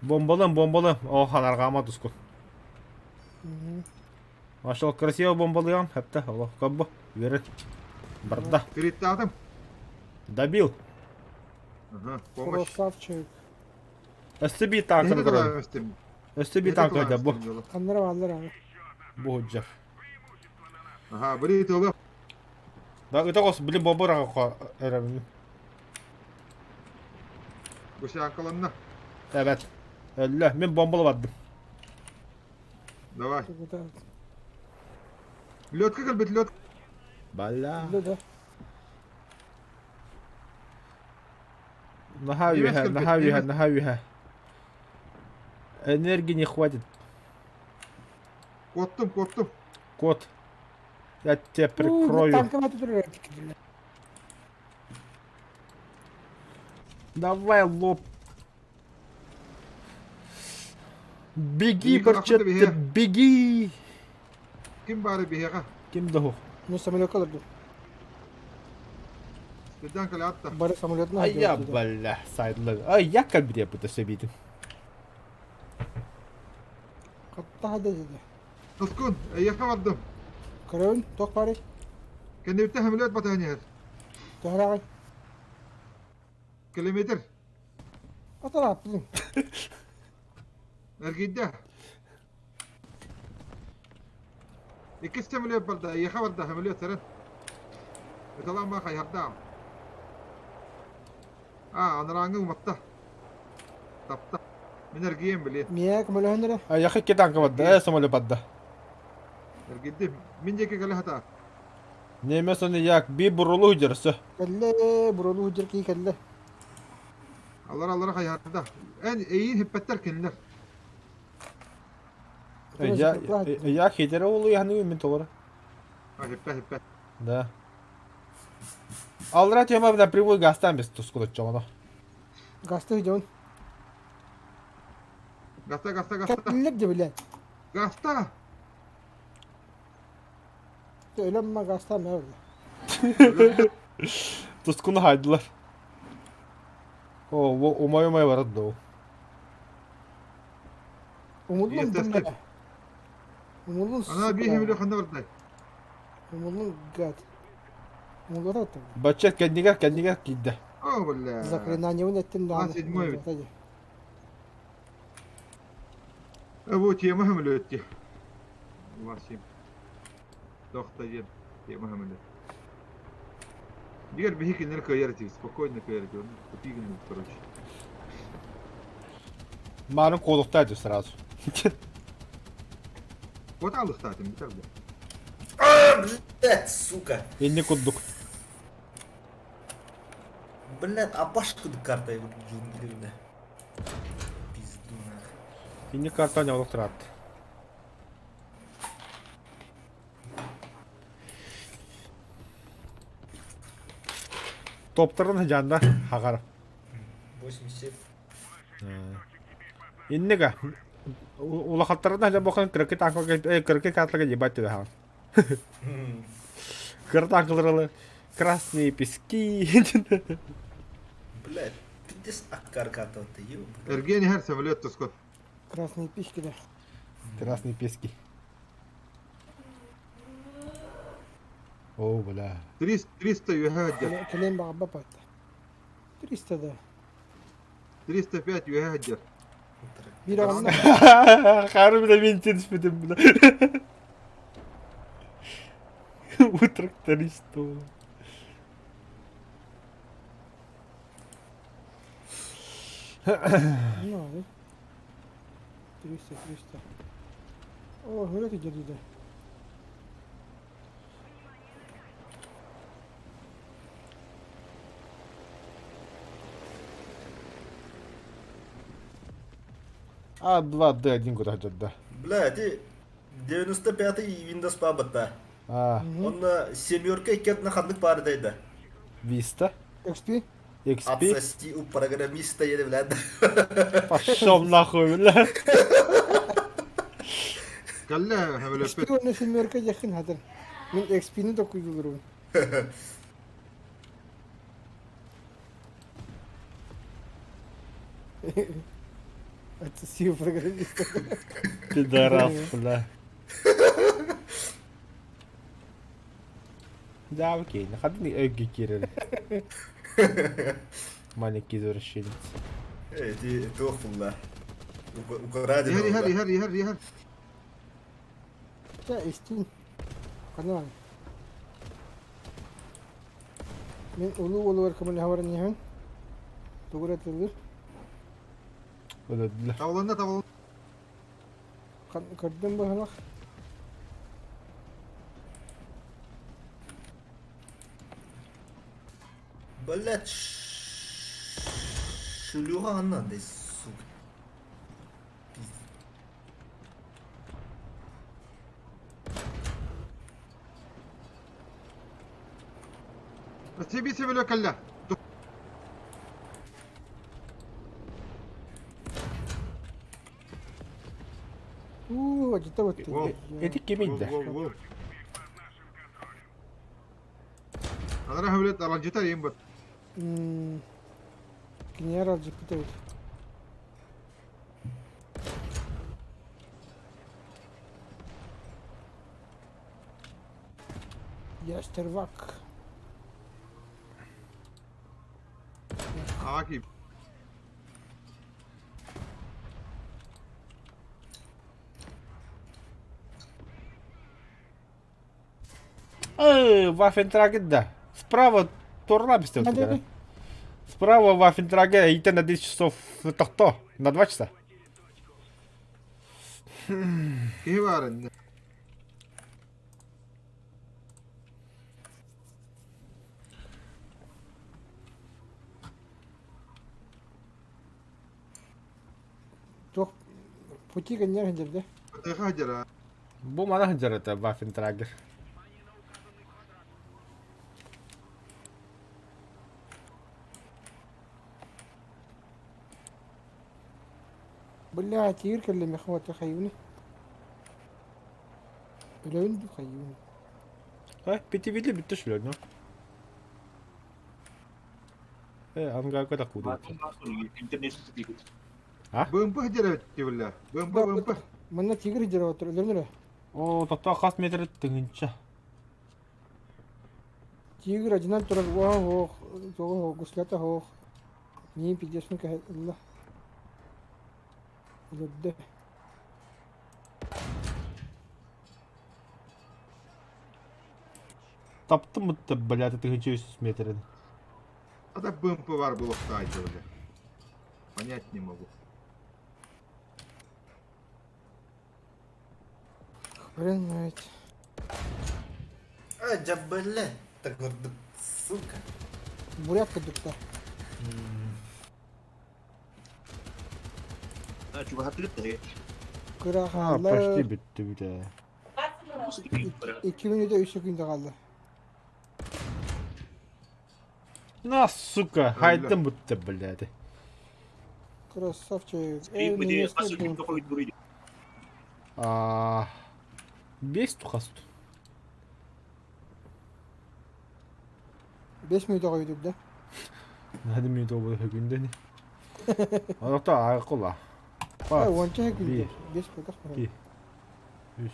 Бомбалым, бомбалым. О, ханаргама тускун. Машал красиво бомбалыам, хепте, олох коббо, үөрэн. Барда. Криттаатым. Добил. Ага, помощь. Красавчик. Өссө биир танканы Эһиги көрөбүн. тылаамыстым. Өссө биир танка бу. Ханнара бааллар аны. Бу худжар. Ага, били тылы. Да, ыта кос, били бобур аға эрэбин. Гусянкаланна. Evet. Өллө, мен бомбалы бардым. Давай. Лётка кэлбит, лётка. Бала. Да, да. Наһаа үөһэ, наһаа үөһэ, наһаа үөһэ. Энергии не хватит. Куоттум, куоттум. Кот. Я тебя прикрою. Давай, лоб. Беги, Барчетта, беги! Ким баары биһиэхэ? Ким да Ну, самолет олорду. Сыдан кэлэ атта. Бары самолетна. А я, бля, сайдлы. А я кабре буду себитим. Хатта хада деді. Тоскун, эйиэхэ бардым. Көрөбүн, туох баарый? Кэннибиттэн самолет батыһан иһэр. Төһөрөҕүй? Километр. Атарааппытын. Эргийдэ. Иккис самолет барда, эйиэхэ барда самолет сэрэн. Ыталаан хайардаам. А, анарааҥҥы уматта. Тапта. Мин эргийэн били. Миэ көмөлөһөн эрэ. А я хикки танка барда, самолет барда. Эргийдим. Мин диэки кэлэ сатаа. Немес оны як би бурулу дерсе. Кэллэ, бурулуу дьэр кии кэллэ. Аллара аллара хайарда. Эн эйиин хиппэттэр кинилэр. Я я хитере улу яны мен толора. А, хиппэ хиппэ. Да. Алра тема напрямую гастан без тускула чоно. Гасты дьон. Гаста гаста гаста. Кэллэр дьэ билэн. Гаста! Өлөм гаста мэ өлө. Тускуну хайдылар. О, умай умай барат да. Умуллун дымна. Умуллун. Ана биир самолет ханна бардай. Умуллун гад. Умуллун Бача кэннигэр кэннигэр киирдэ. О, бля. Заклинание эттин А, седьмой ведь. А вот тема самолет ти. Васим. Тохта ден. Тема самолет. Дигэр биһи кинилэр кыайар этибит, спокойно кыайар этибит. Тупигин короче. Марын колуктайды сразу. Вот алыхтаатым бүтэр бу. А, блядь, сука. Инни курдук. Блядь, а башку карта джунглирна. Пизду нахуй. Инни картаны олуктурат. Топтарын жанда хагар. 87. Иннига. Улахаттарына жа бохан кыркы танкага кыркы катлага ебать тебе хан. Кыр танкалары красные пески. Блядь, пиздец аккар карта ты, ёб. Эрген иһэр самолет тоскот. Красные письки да. Красные пески. О, бля. 300 300 үөһэ сылдьар. Кэлэн баҕа баппат. 300 да. 305 үөһэ сылдьар. Биир аҕанна. Хары бля мен түспүтүм бля. У тракториста. Ну, 300, 300. О, хөрөт дьэрдиде. А, 2, Д1 куда да. Бля, ты 95-й Windows пабытта. А, Он на семерка кет на ходных пар дайда. Vista, XP? XP. Отсоси у программиста, я, блядь. Пошел нахуй, бля. Кэллэ самолет XP уонна семерка дьэхин хатыр. Мин XP-ни токуйдулурун. Отсоси у программиста. Пидорас, бля. Да, окей. На ходу өйгө киирэр. Маленький извращенец. Эти туох булла. Украден Иһэр, иһэр, иһэр, иһэр, иһэр. Чэ, истиҥ. Ханна Мин улуу уолугар көмөлөһө баран иһэбин. Тугу эрэ тыллыыр. Өлөрдүлэр. Табылынна, табылынна. Көрдүм быһылах. Блять, шлюха надо, сука. Пиздец. Себе себе кэллэ. Уу, дьита бытты. Эти кимий да? Анара хөвлөт аралдьытар иим бат. Киниэр аралдьыппыт эбит. Ястервак. Аки. Эй, Ваффентрагер, да. Справа Турлабистер. Справа Ваффентрагер, идти на 10 часов тохто, на 2 часа. Киһи баар иннэ. Туох пути кэннэр сылдьар Тыха сылдьар Бу мана сылдьар этэ Ваффентрагер. Бля, тигр кэллэ мехвата хайыыны. Өлөбүн дуу хайыыбын. А, пятивидли бүттэ шүлөр, ну. Э, ангага да куду. А? БМП сылдьар эбит биллэ. БМП, БМП. Манна тигр сылдьар отыр, өлөрүн эрэ. О, тохтоо хас метр тыһыынча. Тигр одинан турар, уоһа суох, туоҕа суох, гуслята суох. Миин пиздец кэһэ ылла. Өлөрдө. Таптым бытта, блядь, 1300 метрин. А так БМП бар булуохтаах бля. Понять не могу. Хрен знает. А, дьэ, бля, так курдук, сука. Бурят курдуктар. Чугаһатыгыт да Кыра А, хаалла. почти бүттү бүтэ. 2 минута 3 секунда хаалла. На, сука, хайдым бүттэ, блядь. Красавчик. Эй, немецкий был. А, бес тухаст. 5 минута койдук да. Надо минута буолар күндени. Онохто аҕыкула. А, уонча секунда. Биир. 5 потах. Икки. Үс.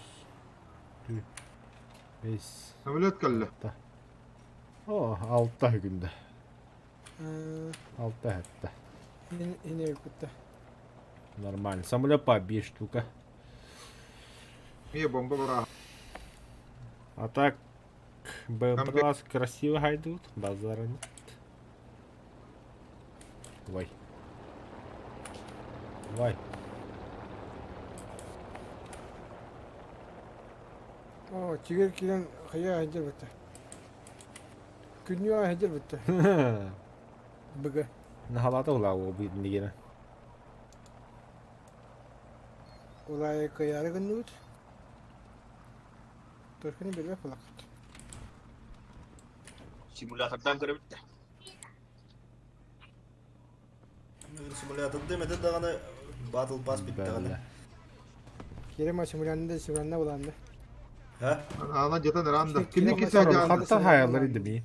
Түөрт. Бэс. Самолет кэллэ. О, алта күндэ. Алта хэтта. Ине кутта. Нормально. Самолет по 5 штука. Мия бомба бара. А так, БМП красиво хайдут, базара нет. Давай. Давай. О, тигр киирэн хайа сылдьар бытта. Күннүү сылдьар бытта. Быга. Наһалаата улаа бу нигена. Улай кыйаары гынныбыт. Төркүнү билбэт буоллахпыт. Симулятордан көрөбүт. Симулятор демedi даҕаны Battle Pass бүттэҕинэ. Кире симулянда симулянна буланды. Ха? Ана жетен ранда. Кимни Кире кисе жаанды. Хаттан хаялар иди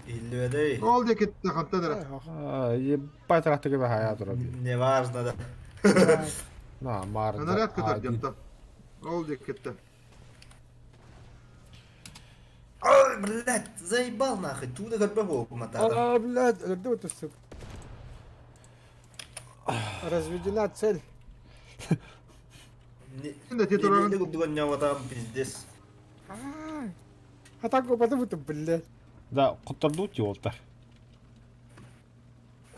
Иһиллибэтэй. Ол де кетти хантан эрэ. Ебать рахтыгы хая турар. Не важно да. На, марда. Наряд көтөр жантан. Ол де кетти. Блядь, заебал нахуй, туда как бы мотара. А, блядь, өлөрдө утуссук. Разведена цель. Да ти турарын. Не курдук пиздец. А так потом это, блядь. Да, хоттордуу тиолтар.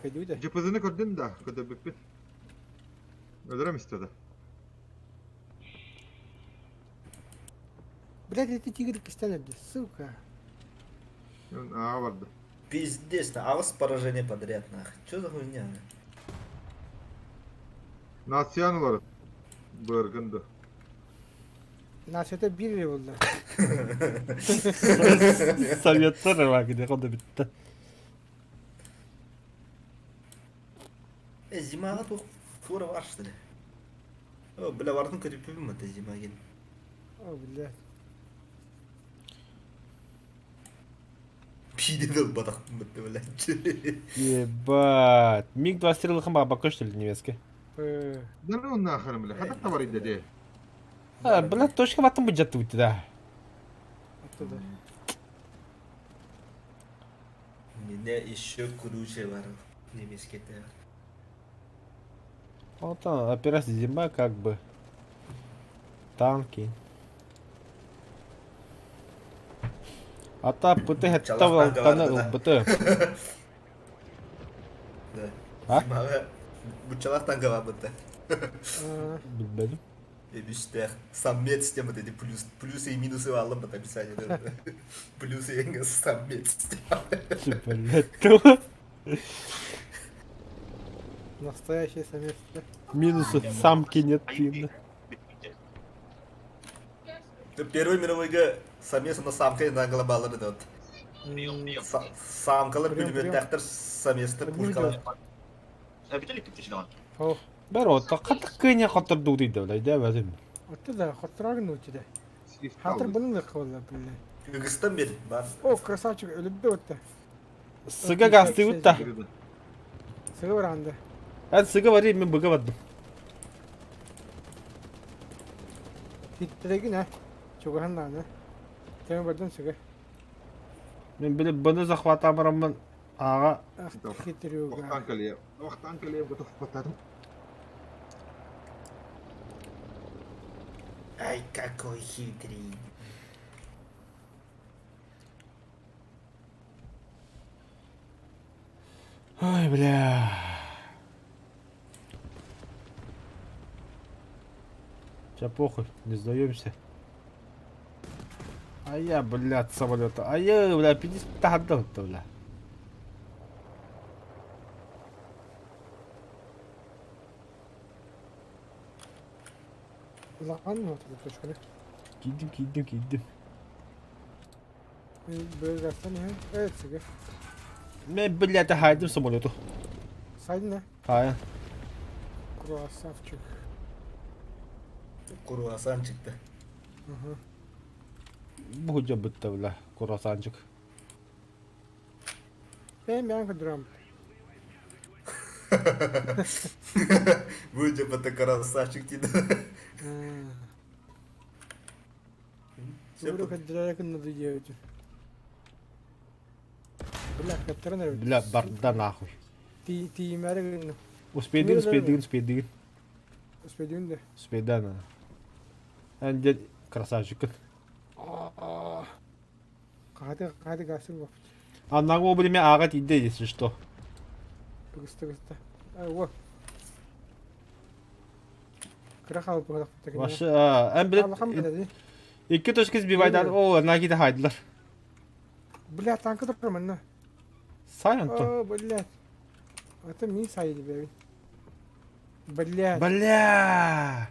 Ходюда. ДПЗ-ны көрдүн да, көтөрбүппүт. Өлөрөм исте да. Блядь, это тигр кистян, сука. Аа барды. Пиздец, на аус поражение подряд, нахуй. Чё за хуйня? Нациyan olarak. Быргынды. Нацията биир эрэ буолла. Советтар лагерь, хода битте. Э, зимаға тух фура бар, что ли? О, бля, бардым көтүппүм это зимаген. О, блядь. Пидел батахпын бітті, блядь. Ебать. Миг-23 лыхым баба что ли, немецкий? Э, Да ну нахрен, бля. Хата товар иде. А, бля, точка ватым бюджет выйти, да. Оттуда. Меня еще круче бар. Немецкий бар. Вот там, операция зима, как бы. Танки. А та ПТ Чалах таны танка ЛБТ. Да. А? Зимаға бучалах танка бар бітті. А, Билбедим. Эбиштех. Самец тем вот эти плюс, плюсы и минусы алым вот описание. Плюсы и самец. Блять, то. Настоящий самец. да? Минусы самки нет, видно. Первый мировой самец на самка на глобалар вот. Самкалар Прием, прием. пулеметтер самецтер Одним пушкалар. Видели, как ты О, Бер от, катык кыня хотор дуды да, блядь, да, вазым. оттуда, хотторагын утида. Хатыр бұның да қылды, блядь. Кыргызстан бер бар. О, красавчик, өліпті өтті. Сыга гасты утта. Сығы баранды. Ә сыга бар, мен быга бардым. Титтерегин, ә. Чугахан даны. Теме бардым сығы. Мен биле бұны захвата барамын. Ага, Ах, хитрюга. Вахтан калия. Вахтан калия готов хватать. Ай, какой хитрый. Ой, бля. Сейчас похуй, не сдаемся. А я, блядь, самолета. А я, бля, 50 отдал бля. Улахан mı oturdu точканы? Кидим, кидим, кидим. Böyle gazdan ya. Evet сығы. Мен, блядь, хайдым самолету. Сайдın ne? Хая. Круассавчик. Круассан çıktı. Hı. Бу бітті, бля, курасанчик. Ben ben kıdıram. Будет это красавчик дейді. Все Doğru kıdıra yakın da diyor. Бля, каттырын Бля, барда нахуй. Ти ти мере Успейдин, успейдин, успейдин. успейдин де. Успейдан. Әнде красавчик. Қады қады гасыр бап. А на время ага иде, если что. Гысты гысты. Ай, во. Кыра қалып бұғадақ бұтты. Ваше, ән Аллахам блядь, біледі. Екі точка сбивайдан, о, ноги хайдылар. Бля, танкы тұр мына. Сай, Антон. О, блядь. Это ми сайды бе. Блядь. Бля!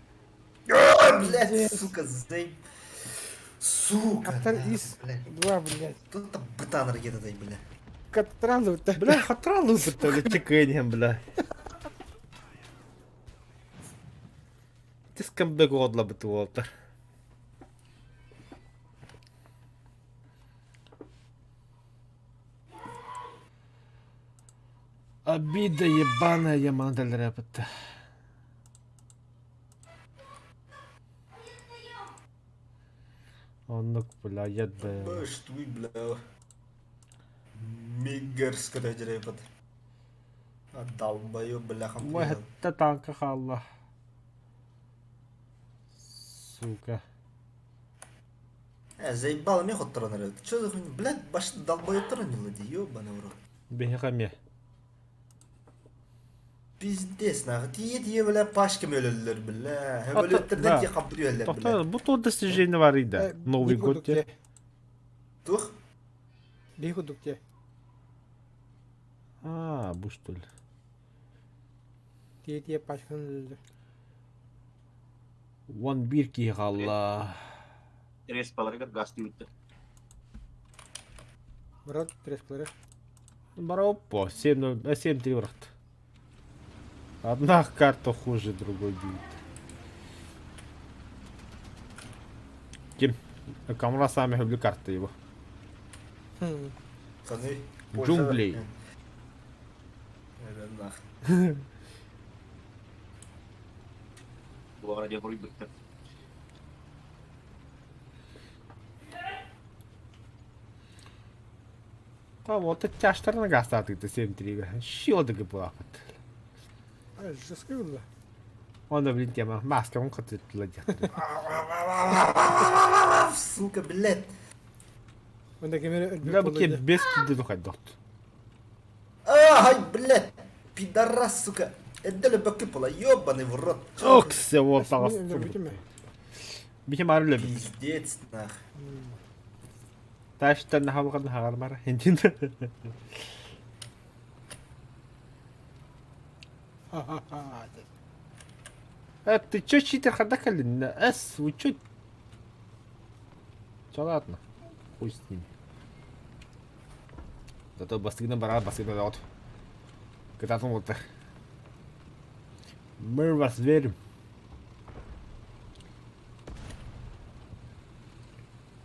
Блядь, сука, зай. Сука. Каттар нахуй, ис. блядь. Два, блядь. Тут там бытан ракета дай, бля. Каттран зовут. Бля, хатрал лупит, бля, чеканем, бля. Ти скамбек одла бы ты, Уолтер. Обида ебаная, я модель рэпета. Оннук, бля, ед да. Баштуй, бля. Миггерс көтөдьүрэй бат. Долбоёб, бляха. Уэхэтте танка хаалла. Сука. Э, заебал мне хотторон эрэ. Чё за хуйня? Блядь, баш долбоёбтар анньылла дии, ёбаный в рот. Биһиэхэ эмиэ. Пиздец, нахуй. Тиийэ-тиийэ, бля, пачками өлөллөр, бля. Сөмөлүөттэрдэн тиийэ хаппыт үһэллэр, бля. Тохто, бу туох достижение бар да? Новый год те. Туох? Биһи курдук те. А, бу что ли? Тиийэ-тиийэ пачканы өлөллөр. Уон биир киһи хаалла. Респаларыгар газ түбүттэ. Брат, треспалары. Бароппо, 7-0, 7-3 бырахта. Одна карта хуже другой будет. Ким? Камра сами люблю карты его. Ханы. Джунглей. Это нахуй. Буора диэн хоруйбуттар. Там вот тяжтарына гастаатыгыта 7-3-гэ. Щиодыгы буолаппыт. Жестко было. Онно блин тема маскабын хотуттула диэхтэр. Сука, блядь. Онда кемере өлбүт Бля бу буолла. без килди духайдот. Ай, блядь. Пидорас, сука. Эддели бөккү була, ёбаный в рот. Оксе вот таҕас. Өлбүтүм Бихим ары өлөбүт. Пиздец, нах. Таштан хаалҕан хагармар. Хинтин. Ха-ха-ха. Э, ты чё читер хада кэллин? Эс, вы чё? Чё ладно. Хуй с ними. Зато бастыгынан барар бастыгынан от. Кытаатын уолаттар. Мы в вас верим.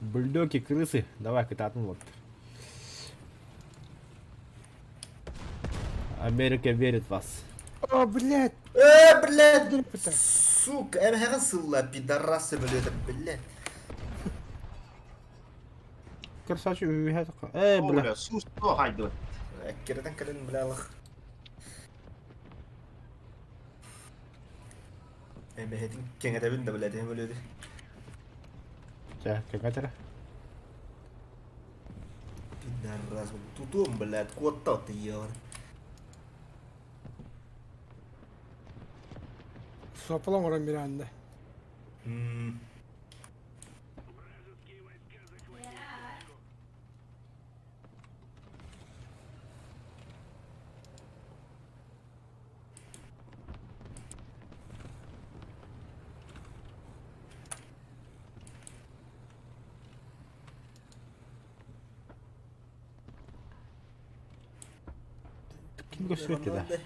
Бульдоги, крысы, давай кытаатын уолаттар. Америка верит в вас. О, блядь! Э, блядь! Сука, эмэһэҕин сылла, пидорасы, блядь, блядь. Красавчик, э, О, бля. бля, сус, то хайдыбыт. Эккирэтэн кэлин, бля, алах. Эмэһэтин кэҥэтэбин да, блядь, өлүөдү. Чэ, кэҥэтэрэ. Пидорас, тутуом, блядь, куотта ты, ёбан. Суоппала оҥорон бирээннэ. М. Ким көстүбэт да?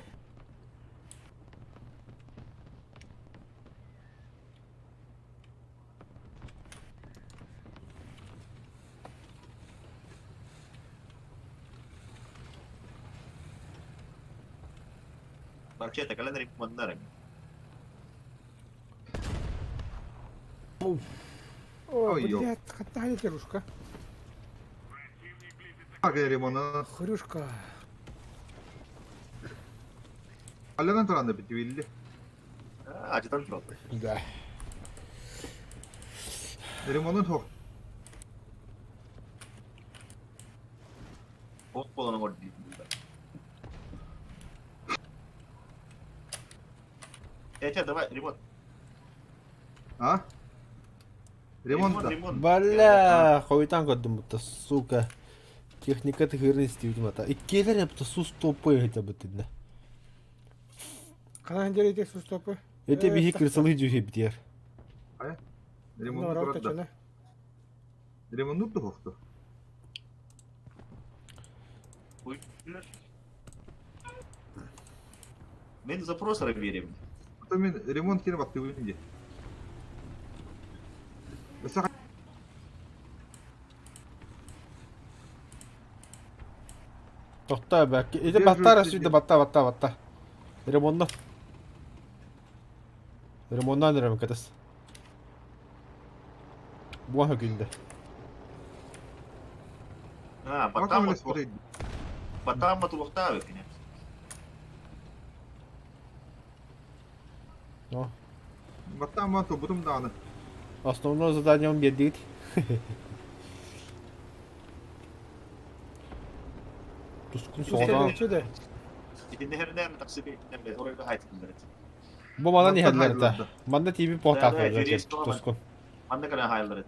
Барчета кэлэн ремоннар. О, Ой, ёп. блядь, хаттаһай хрюшка. Так, ремонт. Хрюшка. Алланан туран да битибилли. Адъютант тураллар. Да. Ремонун суох. Ох буолан оҥор дии. Э, давай, ремонт. А? Ремонт да. ремонт. Бля, хойутаан көрдүм будто, сука. Техника тыһыырын истибитим ата. Иккиэлэр эбитэ сус топпой хотя бы тиннэ. Ханан дьэрийдик сустопы. Эти биһи крысалыы дьүһүйбитигэр. Ремонт турар да. Ремонт да суохту. Ой, бля. Мен запрос верим. Потом мен ремонт кире баттыбын ди. Өсө Тохтоо бэкки. Ити Держу баттаа сидеть. сүйдэ батта батта батта. Ремонна. Ремоннан ремон кэтес. Буон күндэ. А, Потом Батам смотри. Батам матулухтаа кини. О. Батам тубутум дааны. Основное задание он бердигит. Тускун соҕотоҕун. Сюда. Итиннэ хернэм таксиби нэмбэ оройго хайтыллар. Бу манан Мантан иһэллэр да. хайдылар. Манна тиби Да, портаахтар да, через Тускун. Тускун. Манна кэлэн хайлар.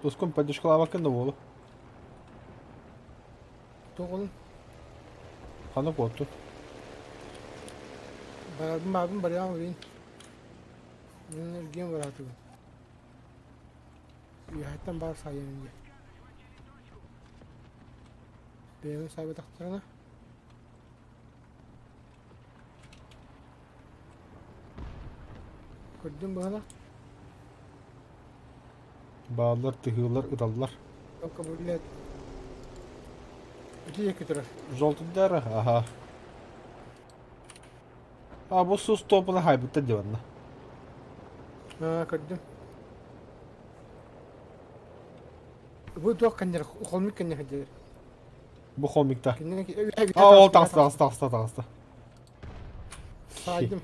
Тускун поддержкалаабаккын да буолу. Тоғылын. Хана куоттун. Барабын бабын барыам урин. Мен эрген баратыбын. Үйәттен бар сайын. Бэйэм сайбатахтарына. Көрдүм быһына. Бааллар, тыһыылар, ыталлар. Только блядь. Ити екі тұрар. Желтыйдар, аха. А бу сус топuna хайбытта диванна. Аа, көрдүм. Бу туох каннер, холмик каннер хадер. Бу хомикта. Кинен А ол таҕыста, таҕыста, таҕыста, таҕыста. Сайдым.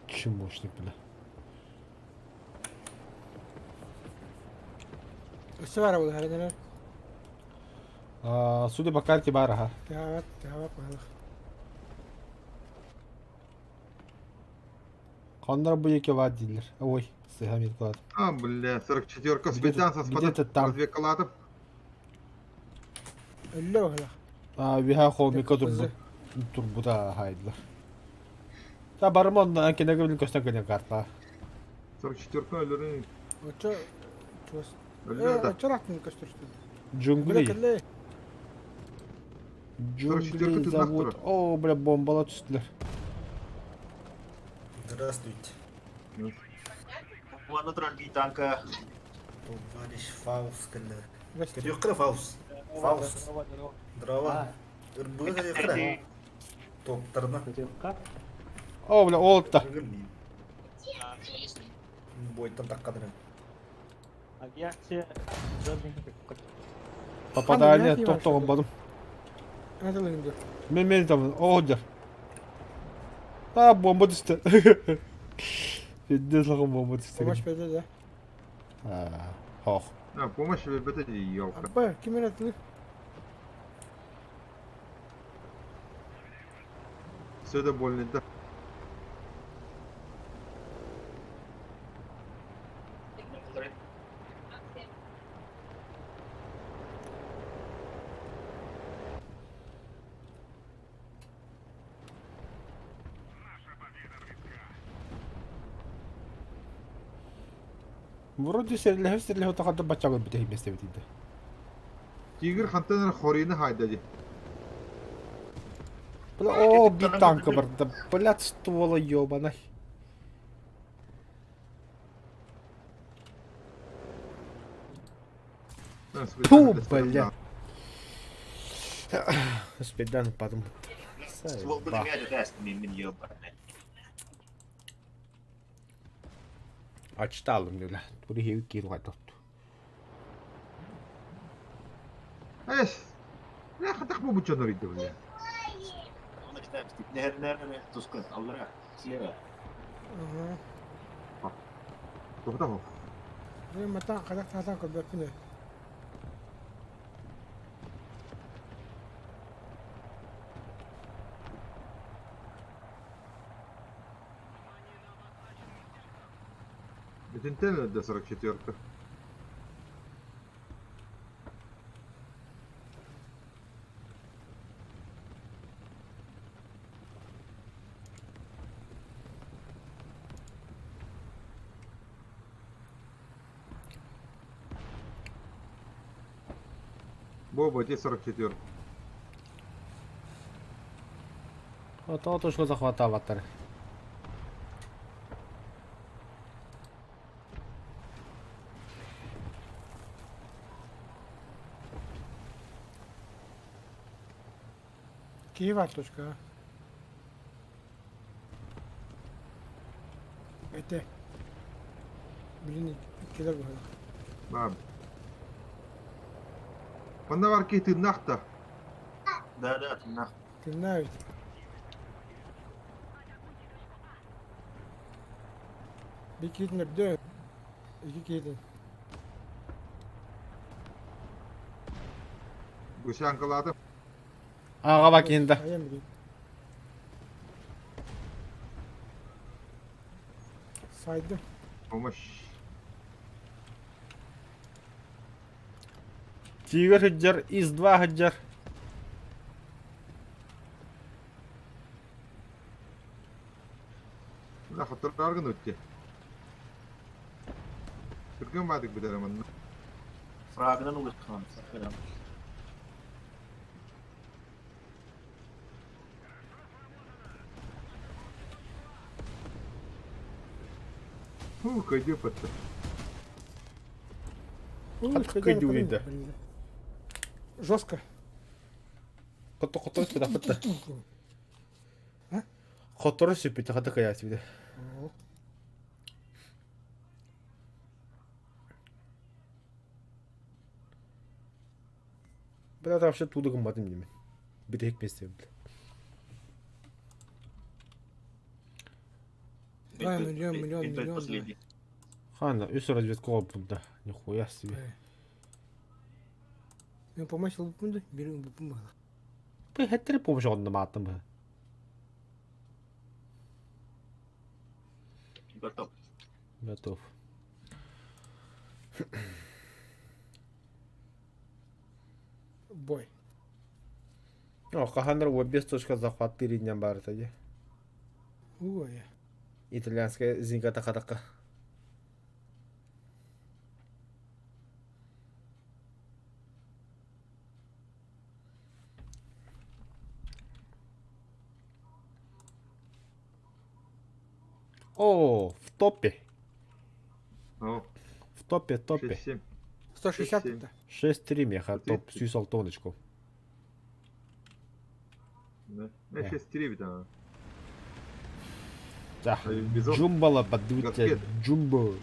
Чмошник, бля. Өссө бара була харанар. А, судя по карте бар, аха. Тахават, тахават баһылах. Ханнар бу екі ват дииллэр. Ой, сыһа мир кылаат. А, бля, 44-ка Где-то- спайдан со где-то там. Развекалатов. Өллө баһылах. А, виха холмика Кызы. турбут турбута хайдылар. Та барым онна кенеге билин көстөн кенеге карта. 44-ка өлөрүн. Очо чуос. Өллө да. Очо рактын көстөрстү. Джунгли. Бля, Джунгли ты завод. завтра. О, бля, бомбала түстүлэр. Здравствуйте. Манна турар бии танка. Товарищ Фауст кэллэ. Көтүөххэ Фауст. Фауст. Здорово, здорово. Здорово. Ырбыга көтүөххэ. Топтарына. Көтүөххэ. О, бля, олта. Бойтан таккадыры. Авиация жадный. Попадание Ханна, тоқтоғын бадым. Атылын Мен мен там, о, дер. А, бомба түсті. Пиздец, лағым бомба түсті. Помощь берді да. А, Хох. А, помощь бете ёлка. Абба, ким атылы? Все это больно, да. Вроде серлэһэ серлэһэ тахата баччага битэ химесте битинде. Тигр хантан хорины хайда ди. Бля, о, би танка барда. Блядь, ствола ёбаный. Ту, бля. Спидан потом. Ствол бы мяти тест мен мен ёбаный. Ачталым бля. Тури хеви киру айтот. Эс. Бля, хатах бу бучонор иди, бля. Оны китап нер нер тускун аллара. Слева. Ага. Тоқтап. Мен матан қазақ тасан көрбеппін. Бетинтен до 44-ка. Боба, где 44? Тоҕо точка захватаабаттар. Киһи баар точкаҕа. Этэ. Блин, иккилэр быһалар. Баар. Манна бар киһи тыыннаах да. Да, да, тыыннаах. Тыыннаах эбит. Бир киһитин өрдөө. Икки киһитин. Гусянкалаатым. Аҕа кинда. Айан билин. Сайдым. Помощь. Тигр сылдьар, ИС-2 сылдьар. Мына хотторааргын өттө. Түргэн баадык бүтэр манна. Фрагынан улаххан. Фу, көйдүү пытты. Көйдүү да. Жестко. Хотто хотто сүпүтэ хатта. Хоттору сүпүтэ хата кыйаа сүпүтэ. Бля, вообще туда гымматым димен. Бүтэһик месте бля. Два миллион, миллион, миллион. Последний. Хана, үс разведка олбунда. Нихуя себе. Мен помощь ылбыппын да, бири ылбыппын баҕа. Бу хеттери помощь онно мааттым бу. Готов. Готов. Бой. О, хаһаннар без точка захват тириннен барыта дии. Ой. Итальянская зинка такатака. О, в топе. О, В топе, топе. 6-7. 160 6-7. да. 6-3 меха топ сүүс алтоночку. Да. 6-3 бит ана. Да. Бизон. Джумбала поддуйте. Джумбо.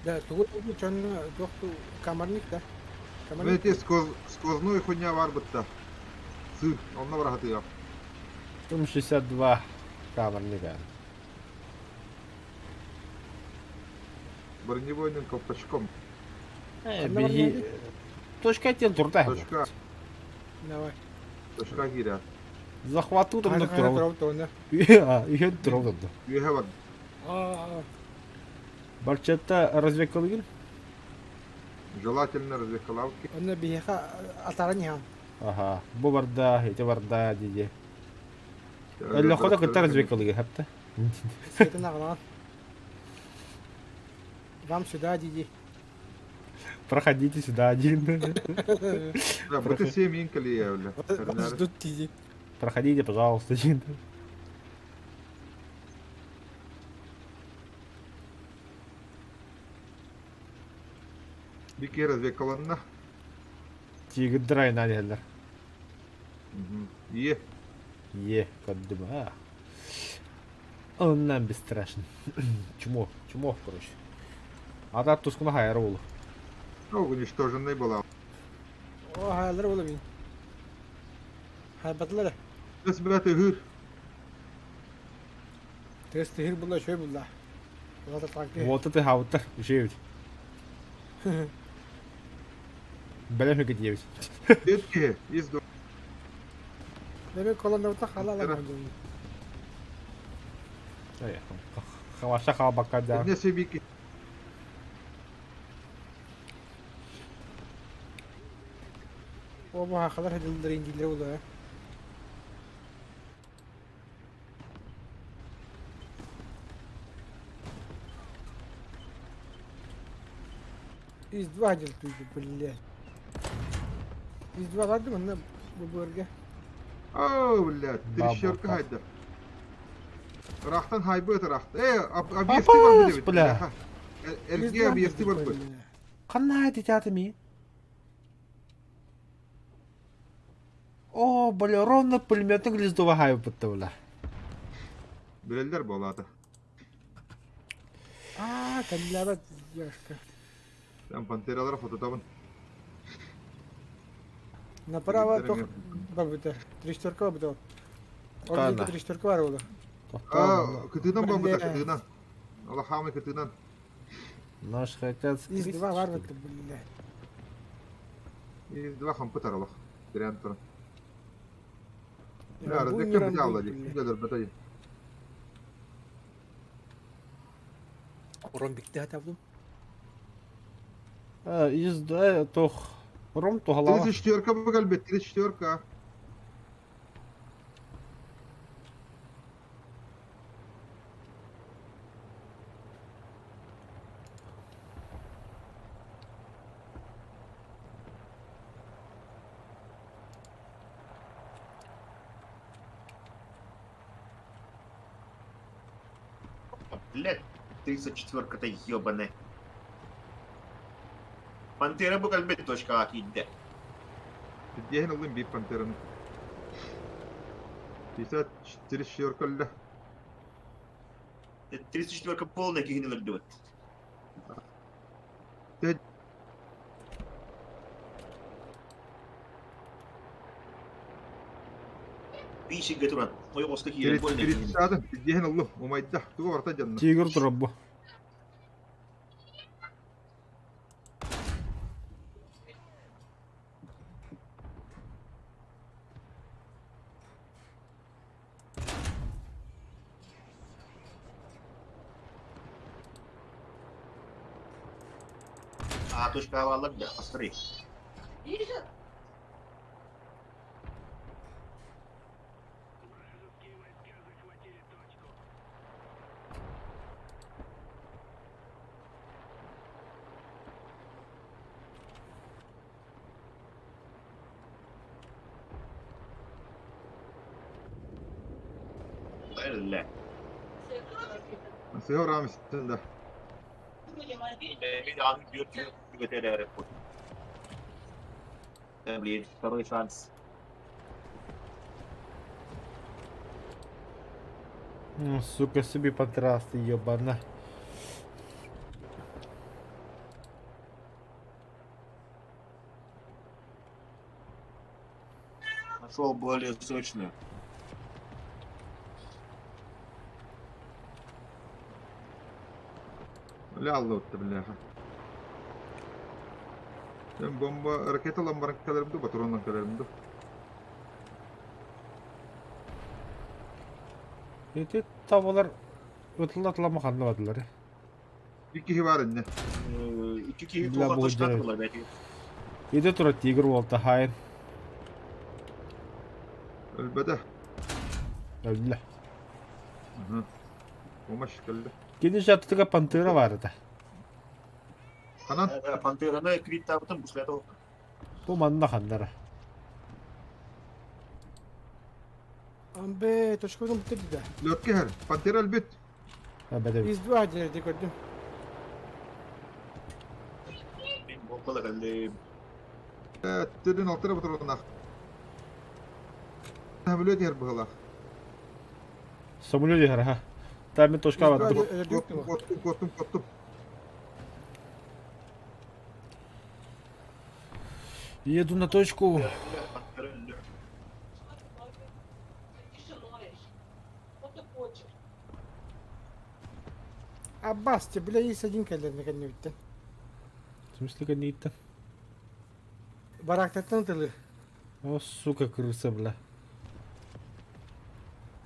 Да, тугу чонно туохту камарник да. Мен те сквозной хуйня бар бытта. Сыр, онна бар хатыга. М62 камерника. Бронебойным колпачком. Беги. Точка тен турда. Точка. Давай. Точка гиря. Захвату там на тров. Үйен тров. Үйе бар. Барчетта развекалыгын? Желательно развекалавки. Онно биһиэхэ атара ниһан. Ага, бу барда, ити барда диди. Әллә хода кытта развекалыгы хәпта. Светын аҕалаҕын. Вам сюда, диди. Проходите сюда один. Да, БТ-7 инкали бля. Вас ждут, диди. Проходите, пожалуйста, один. Бики развекаланна. Тигр драйна дилер. Е. Е, кадыма. Он нам бесстрашен. Чмо, чмо, короче. А да тускуна хайра болу. Ну, уничтоженный была. О, хайалар була бин. Хайбатылар. Бес брат ыгыр. Тест тihir була, шөй була. Улата танки. Вот это хауттар, үшеуит. Бәлем девять. Детки, из до. Деме колонна хала ла. Хаваша хабака да. Не себики. О, бу хахалар хадылдар индилер була. Из два один туйду, блядь. Из два ладно, манна бу бөрге. О, блядь, трещерка хайда. Ыраахтан хайбыт ыраахта. Э, объекты барбыт эбит. Бля. Эрге объекты барбыт. Ханна дитяты ми? О, бля, ровно пулеметный гнездо хайбытта, бля. Билэллэр буолаата. Аа, кэллээбэт девушка. Там пантералара фототабын. Направо тох барбыта. Триштерка барбыта. Ордук триштерка бар буолар. Аа, кытыынан барбыта, кытыынан. Аллахамы кытыынан. Наш хотят Из два барбыта, бля. Из два хампытар олох. Тирэн туран. Разведка бытаалла дии. Ким да Ромбикте хатабдым. Из да тох ром тухалаҕа. 34-ка бу кэлбит, 34-ка. Блядь, 34-ка-то ебаная. Пантера бу кэлбит точкаҕа киирдэ. Диэһин ыллым биир пантераны. 54 кэллэ. 34-ка полная киһини өлөрдүбүт. Биисиргэ туран, ойоҕоско киирэн буолла киһини. Тридцатын диэһин ыллым. Умайда. Тугу барта дьанна. Тигр турар бу. А точка аалар да, посмотри. Бля. Сыһыараамыстын да. Блин, второй шанс. Ну, сука, себе потрасты, ебана. Нашел более сочную. Бля, алла бляха. Ben bomba raket alan баран кэлэрим ду, патронан кэлэрим ду. Ити табалар ытылла тылама ханна бардылар. Икки киһи бар инне. Икки киһи Бля, туох бу точка дьэ. буолар бэти. Ити турар тигр уолта хайын. Өлбөтө. Өллө. Умаш кэллэ. Кини шаттыга пантера бар этэ. Ханан? Пантераны криттаабытын буслата Бу манна ханнара. Амбе, точкабытын бүттэ да. Лөккэ хэр. Пантера өлбүт. Эбэдэ. Из два дьэ көрдүм. Мен бомбала кэллим. Төрүн алтыра патроннаах. Самолет иһэр быһыылаах. Самолет иһэр ха. Там точка Из два бардым. Коттум, коттум, коттум, коттум. Еду на точку. Пантера өллө. Аббас, тебе, бля, есть один кэлэр наконец-то. В смысле кэннииттэн? Барактаттан тылы. О, сука, крыса, бля.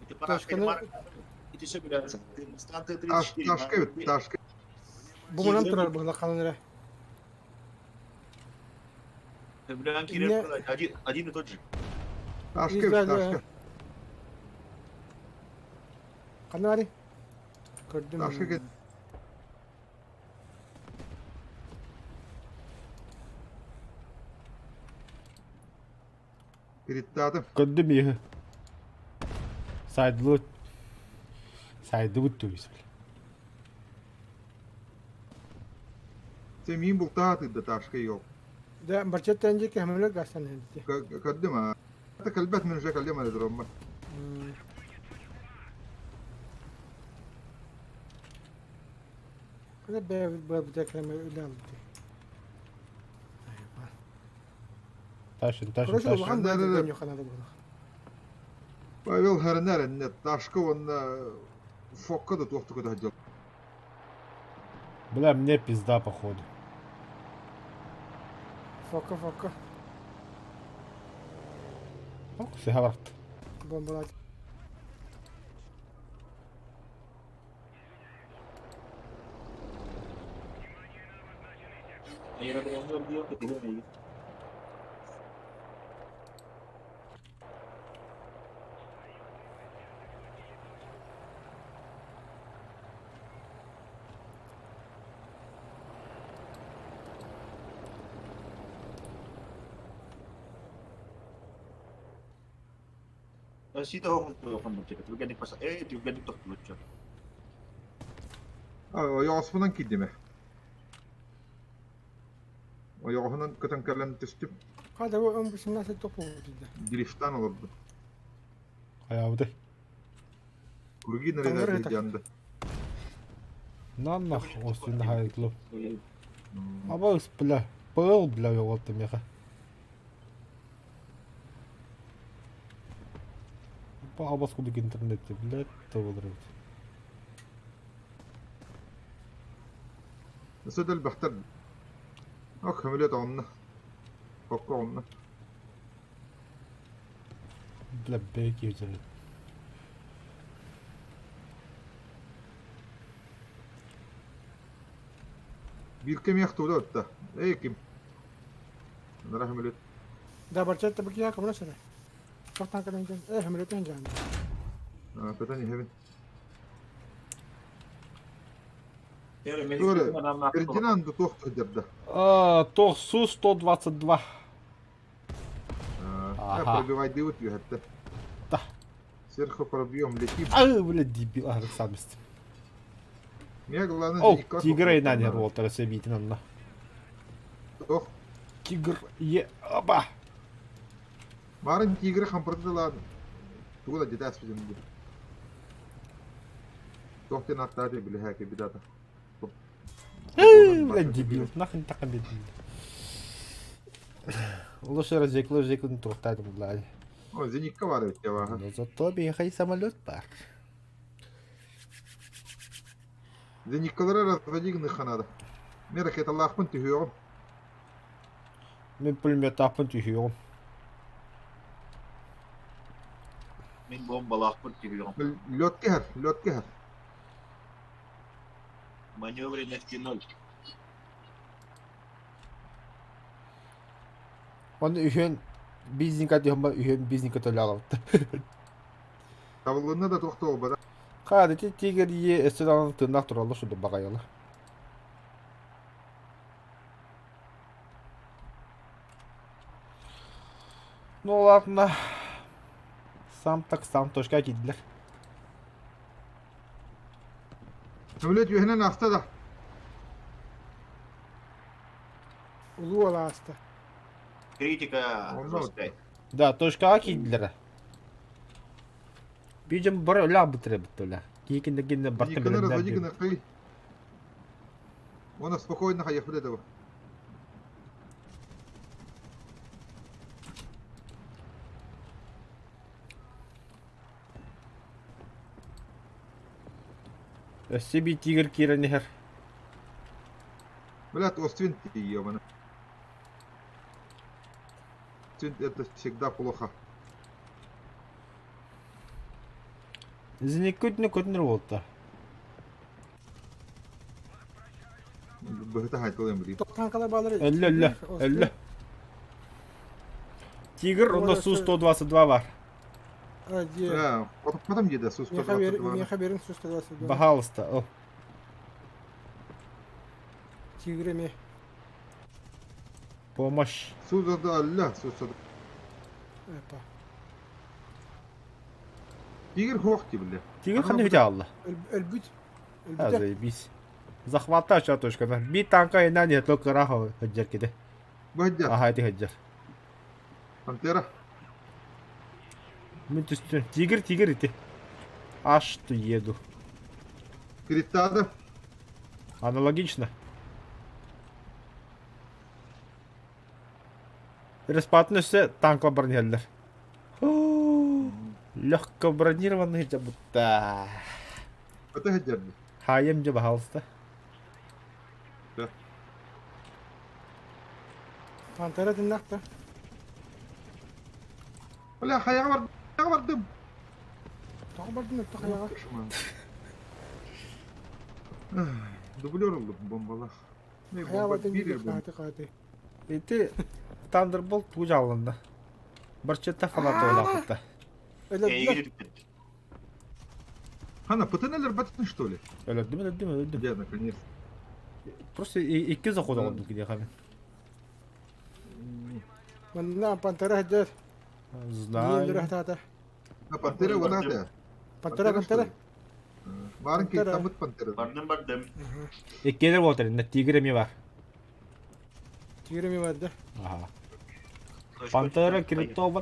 Ити барак Точканы- Ити сөбүлээн. Станция Таш, 34. ташка эбит, ташка. Бу манан турар быһыла ханан эрэ. Сөбүлээн киирэр один, один и тот же. Ташка Из эбит, два ташка. Ханна бары? Көрдүм. Ташка кет. Кириттаатым. Көрдүм иһи. Сайдлы. Сайдыбыт турист, бля. Сен миин бултаһа атыырда ташка йол. Да, барчаттан диэки хамылы гасан хэнти. Көрдүм а. Кэлбэт мин уже кэллим аэродроммар. Кыда бэйэбит быабыта кэлэмэ үлэ алды. Тащим, тащим, Короче, тащим. улахан Да, да, да. быабыта ханада буолах. Павел Харнер инне ташка уонна фокка да туох туку да Бля, мне пизда, походу. Фока, фока. Ох, сыһа барт. Бомбалаат. Аэродромҥа эргийэн кэтиһэн эйигин. Сита хоҥ паса э түргэнник тохтууччу. Ойоҕоспунан киирдим Ойоҕоһунан көтөн кэлэн түстүм. Хада бу өн бусунна топу диде. Дрифтан олордум. Хайаабытай. Круги Таҥнары нарезать так. янды. На нах, остын хайтлы. Абас, бля. Пыл, бля, ёлотты меха. Абас кудык интернетте, блядь, то болар. Сөдөл бахтар. Ок, хамилет онна. Фокка онна. Бля, бэки өтөрөт. Биир кэм яхтуда отта. Эй ким. Нара хамилет. Да, барчатта бу кия комна сара. Тоқтан кадан жан. Э, хамылы жан. Петани хевин. Фердинанд туох туһдерда. Тох Су-122. Ага. Пробивай дывыт юхетте. Да. Сверху пробьем, летим. А, блядь, дебил, а, сам мест. Мне главное... О, никак тигр и не нанер вот себитин анна. Ох, Тигр е, оба. Марын тигры хампырдылан. Тугу да жетас бидим. Тохтен аттааты билэхэки бидата. Блядь, дебил, нахрен так обидно. Лучше разъеклы, разъеклы, тухтадым, блядь. О, зенитка бар бит ява. Но зато бехай самолет бар. Зениткалара разводигны ханада. Мен ракеталаахпын түһүөҕүм. Мен пулемет апын түһүөҕүм. Мин бомбалаахпын түһүөҕүм. Лед кэһэр, лед кэһэр. Маневренности ноль. Оны үһүөн бизника түһүм үһүөн бизника төлө алабыт. Табыллынна да туохта буолбата. Хаада ти тигр е эссе тыннах туралла шуду багайалы. Ну ладно. Сам так сам точка кидлер. Самолет үһүнэн аста да. Улуу алааста. Критика Онно жесткая. Да, точка кидлер. Бижем бар öyle бытыры бытыры. Кийкинде кинде барты Зенитканы билендер. разводигны кый. Оны спокойно хаях билет его. Өссө тигр киренер. Блядь, Оствин ты ебаный. Оствин это всегда плохо. Зениккүтүнө көтүнөр болду. Быһыта хайтылым билим. Тоқтан кала балары. Өллө өллө өллө. Тигр онда Су-122 бар. А, де. Бля, потом где Су 122. Меха берин Су-122. Пожалуйста. О. Тигр ме. Помощь. Су да өллө, Су 122. Опа. Тигр хуох ти бile. Тигр ханна үтэ алла. Өлбүт. А, Өлбүтэ. заебись. Захватта оча точканы. Би танка инан не только раха хаджар кеде. Бадя. Аха эти хаджар. Пантера. Мен түстүн. Тигр, тигр ити. Аш ту еду. Криттада. Аналогично. Респатын өссө танка бронеллер. Легко бронированный будто. Это хаджарды. Хаем же, пожалуйста. Пантера тыннахта. Бля, хаяга бар. Хаяга бардым. Тоҕо бардын өттө хаяга. Дублер oldu bombalar. Ne Хаяга bomba? бардын Bir диир bomba. хааты хааты. Ити Thunderbolt тугу алынды. Барчетта фанаты олақытта. Өлөдүлэр. Эйигин үтүктэн. Хана, ПТНлер батын что ли? Өлөдүм, өлөдүм, өлөдүм. Где, наконец? Просто икки заход олду киде хамен. Манна пантера хаджар. Знаю. Ниэлэр хатаата. А пантера вот это. Пантера, пантера. Барын ки Пантера. тамыт пантера. Бардым бардым. Иккелер болтар, инде тигр эми бар. Тигр эми бар да. Ага. Точка Пантера үтүктэн. криптова.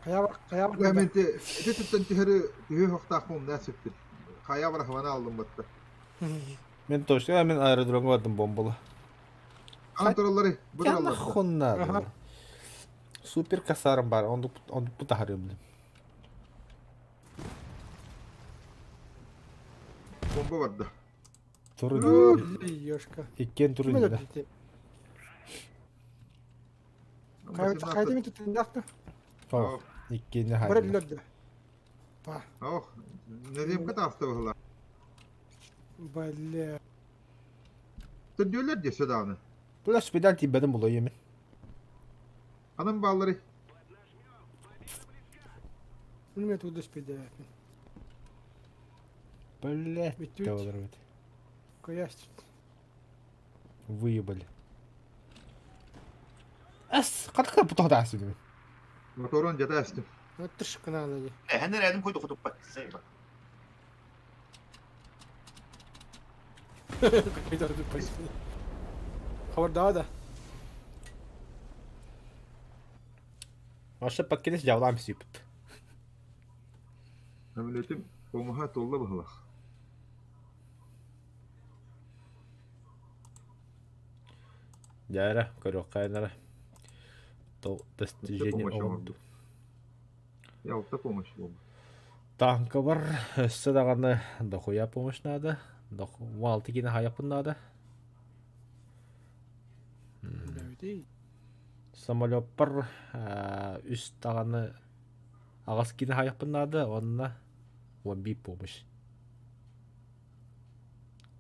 Хаяга бар, хаяга Бля, бар. мен те, эти түттен түһөрү түһү хохтаах насиппит. Хая бар хавана алдым батта. Мен точно, мен аэродромга бардым бомбала. Ан тураллары, бу Я тураллар. нахуй надо. Ага. Супер косарым бар, он путахарым. Бомба барда. Туру. Ёшка. Иккен туру Ким инде. өлөрдү? Хайда мен тыннахта. Ох, иккен Бар хайда. өлөрдү. Па. Ох, нерем катафта была. Бля. Төдөлөр десе дагы. Бля, спедан тибедим була емен. Анан баллары. Мен туда спиде. Бля, Битють. болар бит. Коясть. Выебали. Ас, катка путахда асым. Моторон жата астым. Тыш кына ди. Эһэн эрээдим койду хотуппат. Сайба. Хабар да да. Маша пакетес жавлам сипт. Әмлетим помаха толла бахалах. Жара, көрөк кайнара. То достижение помощь оңду. Я алта помощь болду. Танка бар, өссө даганы дохуя помощь надо. Доху, валты кине хаяпын надо. Самолет бар, үс даганы агас кине хаяпын надо, онна он би помощь.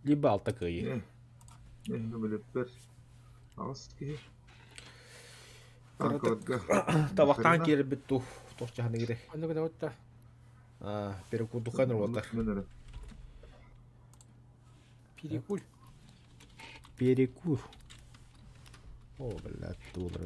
Либо алта кыйы. Не, нөмөлөттөр. Агыс ки. Табактан келип бит тух, тох жаханы керек. Аны гына отта. А, перекурдухан ротар. Перекуль. Перекур. О, блядь, доллар.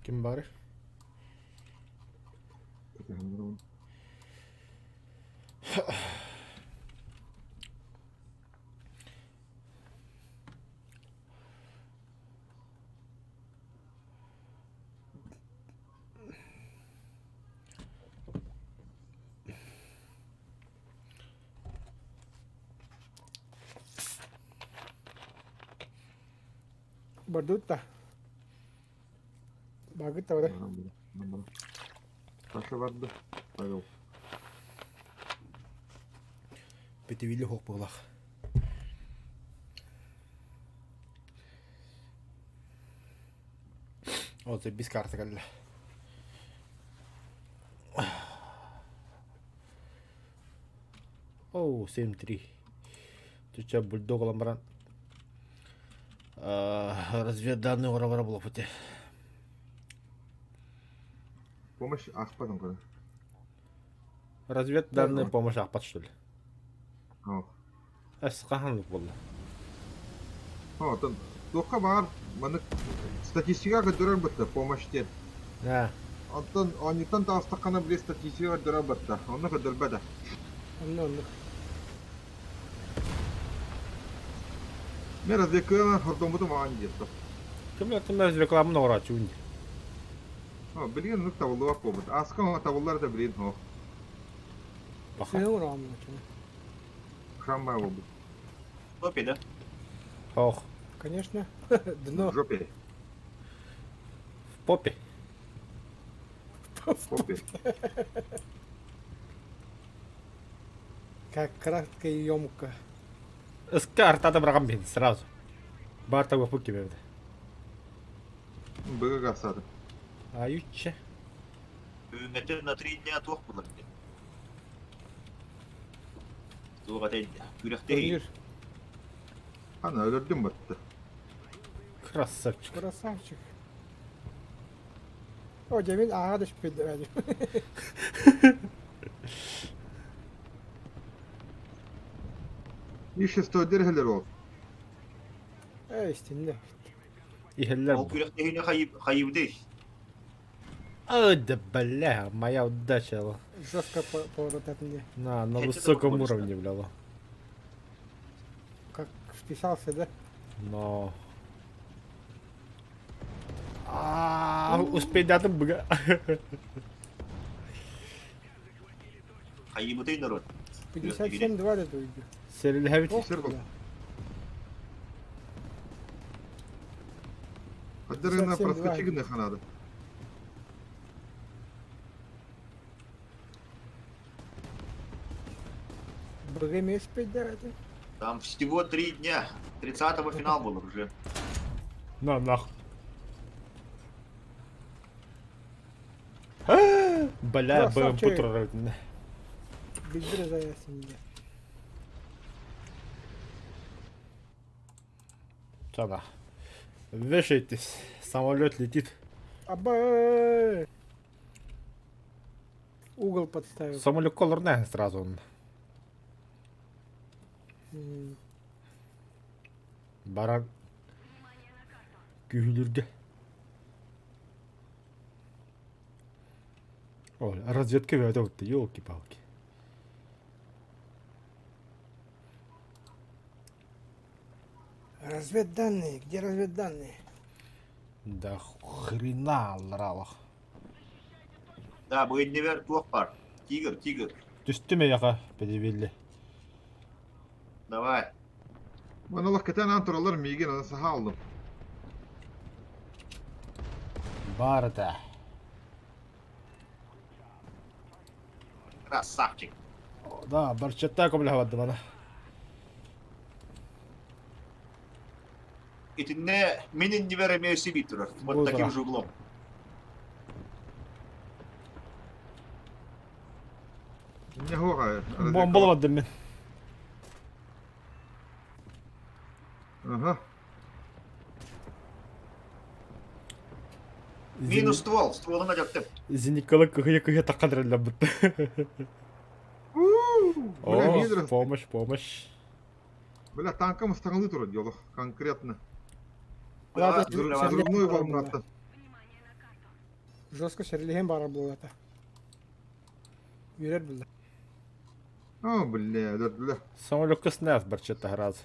Ким баарый? Бардутта. Багыт тавра. Саша барды. Павел. Петивили хоқ буолах. Ол бис карта кэллэ. Оу, 7-3. Чуча бульдог ылан баран разведданные оҥоро буолбут Помощь аахпат оҥкуна. Разведданные помощь аахпат что ли? Оо. Эс хаһан буолла? Оттон туохха баар маннык статистика көрдөрөр бытта помощь диэн. Да. Онтон оонньууттан таҕыстаххына били статистика көрдөрөр батта. Онно көрдөрбөт. Онно оннук. Мен разведкадан хордоммутум аан диэтто. Ким ким рекламаны оҥорооччубун дии. О, билигин оннук табыллыбат буолбут. Ааска табыллар да билигин суох. Баха. Сыһы урааммын очуна. Храмбай буолбут. Топе, да? Ох. Конечно. Дно. В жопе. В попе. В попе. Как кратко и емко. Ыкка быраҕан биһин сразу. Баар табыппыт кибэбит. Быга гасады. Аютча. Бүгүҥҥэттэн на три дня туох булар диэн. Туох этэй күрэхтэһии. Турнир. Ана өлөрдүм батты. Красавчик. Красавчик. О, дьэ мин ааҕа да түспүт И шестой дерһэлэр ол. Ээ, истиннэ. Иһэллэр Ол бу. күрэхтэһиини хайыбытый? Ой, да бля, моя удача. Жестко поворот от меня. На Хотя высоком это уровне, бля. Как вписался, да? Но... А, успей датым быга. Хайыбытый народ. 57-2 да уйду. Сэрилэһэбит. Ох, Сэр бля. Хаддарына 57-2. проскочи гына ханады. БГ успеть да это? Там всего три дня. 30-го финал был уже. На нах. Бля, БМП Красавчик. турар. Билдир заясында. Чана. Вешайтесь. Самолет летит. Аба! Угол подставил. Самолет колорная сразу он. М, Баран. Күүһүлүргэ. О, разведка бөтө бутта, елки-палки. Разведданные. Где разведданные? Да хрена алларалах. Да, бу иннибэр туох бар. Тигр, тигр. Түстүм эйэхэ, педибилли. Давай. Маналах кэтэн аан тураллар миигин аны саха алдым. Бар этэ. Красавчик. Да, барчатта көмөлөһө бана. Итиннэ мин иннибэр эмиэ сибит турар. Вот Бу таким тура. же углом. Не хоға. Бомбалабадым мин. Ага. Минус ствол. Стволун алдьаттым. Зеникалы кыһыйа-кыһыйа таххан бутта. Бля, О, мидр. помощь, помощь. Бля, танкам ыстаҥалыы турар диолох, конкретно. Давай, Ладно, давай. Взрывной волната. Жестко сэрилиһэн баар буолата. Үөрэр булла. О, бля, өлөрдүлэр. Самолекка снэс барчата раз.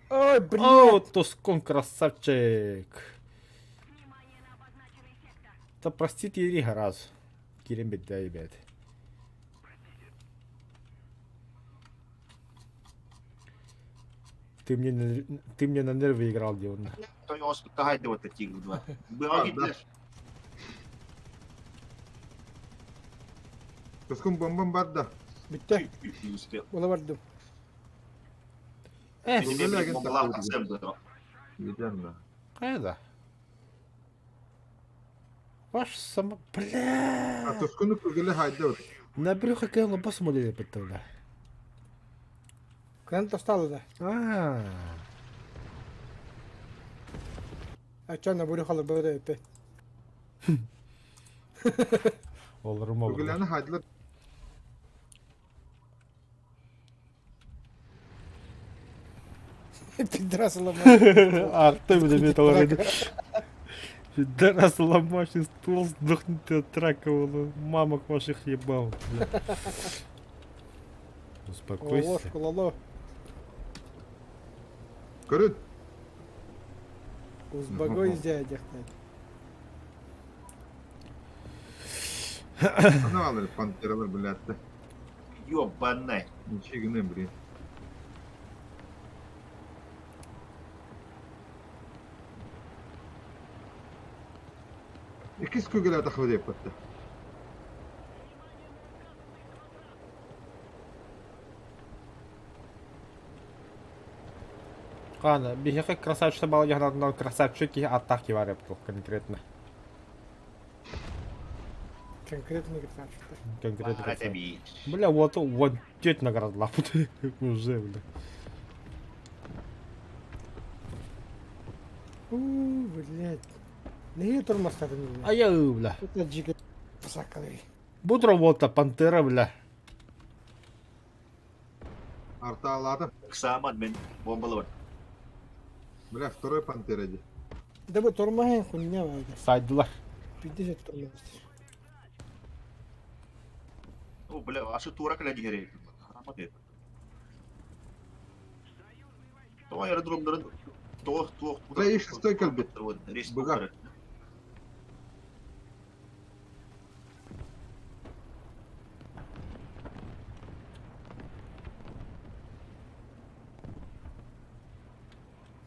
Ой, блядь! О, Тускун красавчик! Да простите, Ирига раз. Кирим бит, ребят. Ты мне, на- ты мне на нервы играл, Дион. Тойооспутта хайдыбыта Тигр 2. Быға киттилер. Тускун бомбам бар да. Бүттэ. Не успел. Була бардым. Э, Э, Бомбалаах тахсыам дуо? Виден да. Қайда? Ваш само... Бля! А Тускуну күгеле хайда бит. На брюхо кэлла посмотрели бля. Кынан тосталы да. А, Ачана бурю халы бөдө өпө. Олорум олорум. Күгелени хайдылар. Пидорас ломай. Арты бля металлоид. Пидорас ломающий стул сдохнет от рака, мамок ваших ебал. бля. Успокойся. Ложку лало. Көрүн. Узбагой дядяхта. Ана алыр пантералар блядь. Ёбанай. Ничего блин. Иккис күгеле тахы деп битте. Қана, бихеке красавчик бала яғнадынан красавчик и атаки бар епті конкретно. Конкретно красавчик. Конкретно Бара красавчик. таби. Бля, вот вот теть наград лапут. Уже, бля. У, блядь. Не тормозтадым. А я, бля. Это жиги псакалы. Будро вот пантера, бля. Арта алады. Саман мен бомбалы бар. Бля, второй пантера ди. Да бу тормоһын хуйня бар. Сайдылар. Пиздец тормоз. О, бля, ашы тура кэлэ дигере. Харамат это. Тоҕо аэродромнарын тоҕо туох Бля, и шестой кэлбит. Быга. Быга.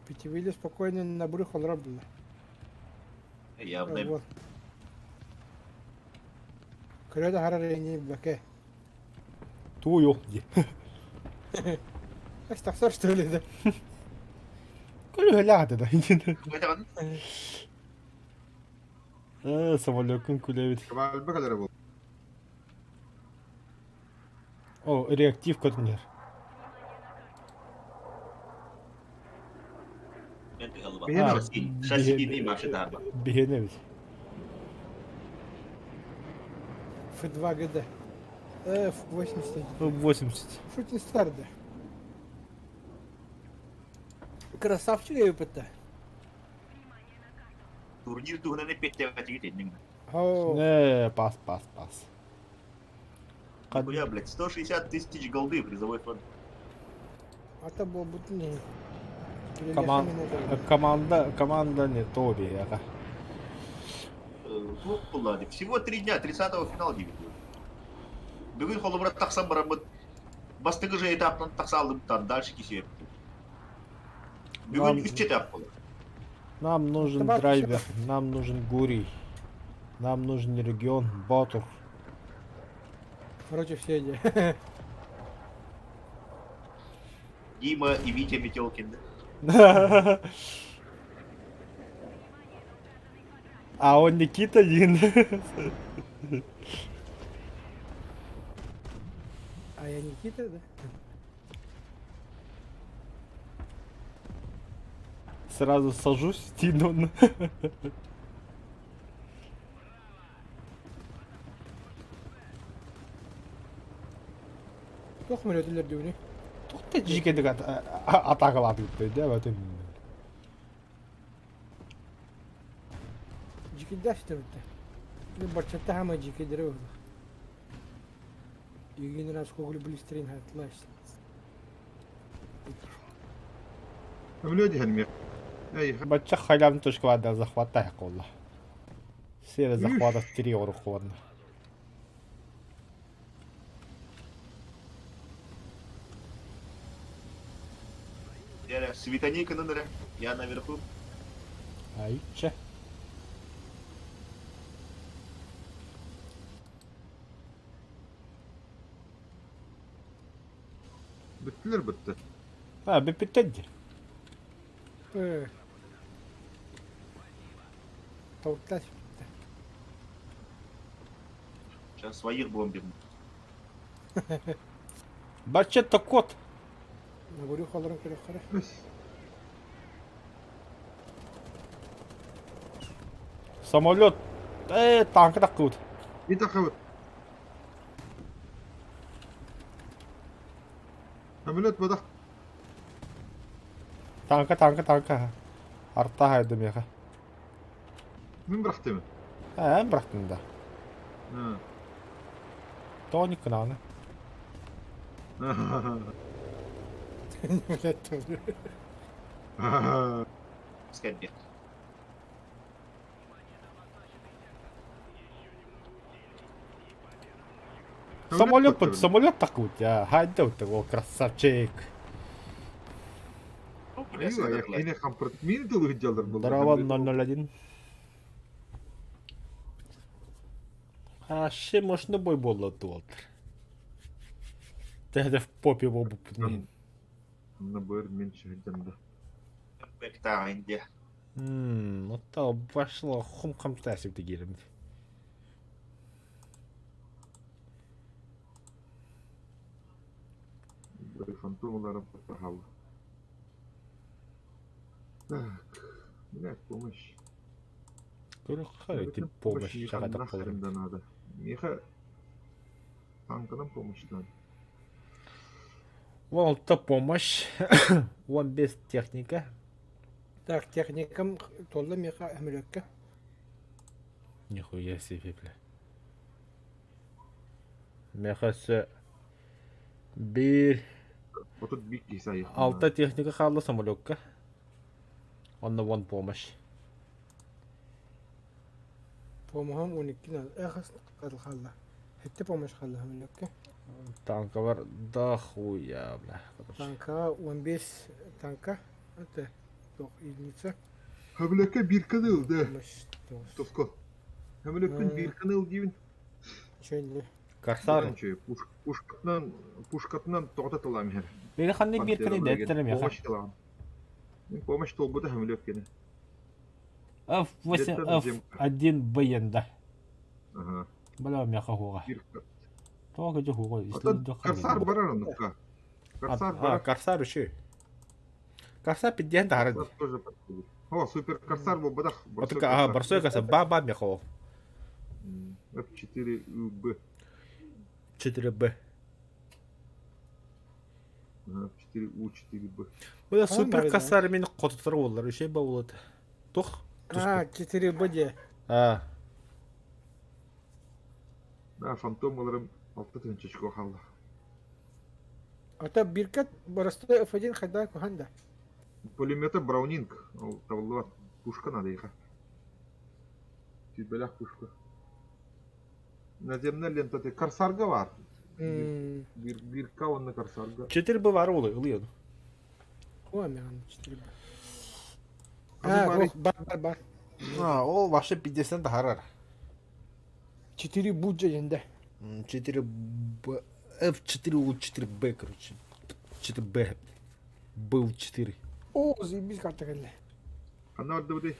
Питьевили спокойно на брюхо было. Явно. Вот. Көрөдө харар эни баке. Тую. Астахсар что ли да? Күлі ляды да. Қайтаған Э, самолёкын күлебит. Кабалба калера бул. О, реактив көтінер. мен тыгалыба. Бейен Шасси, шасси деймін вообще дарба. Бігене бит. Ф2 ГД. F81. 80. Шутин стар да. Красавчик епетте. Турнир туһунан эппеттээбэт тигит О, Не, пас, пас, пас. Хуя, блядь, 160 тысяч голды призовой фонд. ата бу бутны. Команда, команда, команда не то бияга. Туох булла Всего 3 дня, 30-го финал дейбит. Бүгүн холобура тахсан бараммыт. Бастыгы же этаптан тахса там дальше кисеп. Бүгүн Нам- үч этап болар. Нам нужен Табак драйвер, нам нужен Гурий, нам нужен регион Батур. Короче, все иди. Дима и Витя Метелкин. да? А он Никита один. А я Никита, да? Сразу сажусь, Тинон. Туох мөрөтүлөр дүүнү. Тоқта жекедік атақылады деп, да, өтем. Жикидаш да битте. Баччата хаама дьиикэйдэрэ быһыылаах. Игин раз сколько блистрин хатлась. Өмлө диһэн миэх. Эй, Бачча халям точкаларда захваттай колла. Сера захвата три оруккуонна. Эрэ, светани кынын эрэ. Я наверху. Айча. Бүттүлэр бүттэ. А, бүппүттэр дии. Э. Тоқтас. Сейчас своих бомбим. Бачча кот. Наборю холорун көрөххөрө. Самолет. Э, танка таккыбыт. И такабыт. Самолет бадах. Танка, танка, танка. Арта хайды меха. Мин бырахтым. Э, эн бырахтын да. Тоник кынаны. Скорбе. Самолет под самолет такут, я хайда вот его красавчик. Здорово, 001. А ще можна бой було тут. Те в попі бобу. Набор меньше да. Бектаинде. Ну то пошло хум хам тасик дегерим. Фантомларым пахал. Так, блядь, помощь. Көрөххө ити помощь чагата болор. Да надо. Миха танканан помощь надо. Вон то помощь. Вон без техника. Так, техникам толла миха әмірөккө. Нихуя себе, бля. Мехасы бир Отут бик кисай. алта техника хаалла самолекка. Онно вон помощь. Помохам 12 надо. Эхас кадыл халла. Хетте помощь халла әмірөккө. Танка бар да хуя, бля. Короче. Танка 15 танка. Это тох единица. Хөмлөккө бир канал да. Помощь. Тоско. Хөмлөккүн бир канал диибин. Чөйлі. Корсар. Пушкатынан пушкатынан тоҕото тылаам иһэр. Били ханны бир кани дэттерем яха. Помощь тылаам. Мин помощь толбута хөмлөккене. F8 F1 БН да. Ага. Бля мяха хуга. Бир. Тоға жо хуга. Корсар барар оннукка. Корсар барар. Корсар үші. Корсар пидден тахара. Тоже подходит. О, супер корсар был бадах. Ага, барсой корсар. Ба ба мяхо. F4 UB. 4Б. F4 U4B. Бля супер корсар мени котутар болар. Үшей ба болады. Тух. А, 4Б де. А. Да, фантом оларым 6 тынчычко халла. Ата биркат барасты F1 хайда куханда. Пулемета Браунинг. Ол табылды Пушка надо иха. Түйбелях пушка. Наземная лента ты корсарга бар. Бир бирка онна корсарга. 4Б бар олы, ылыйын. О, мен 4Б. А, бар бар бар. А, ол вообще 50 тахарар. 4 буджа енді. 4Б F4 U4B, короче. 4Б. Был 4. О, заебись карта келді. Ана орда буде.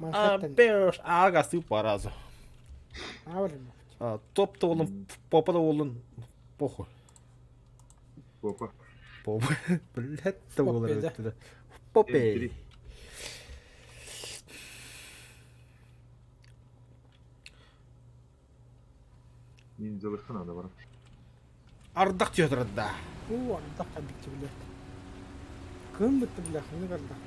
А, беш, ага, по разу. А, Топ-то олын, попа да олын, похуй. Попа. Попа. Блядь, то олар. Попе. Ниндзялыхха надо бар. Ардақ түйетірді. О, ардақ қабикті блядь. Кім бітті, бля, ханық ардақ.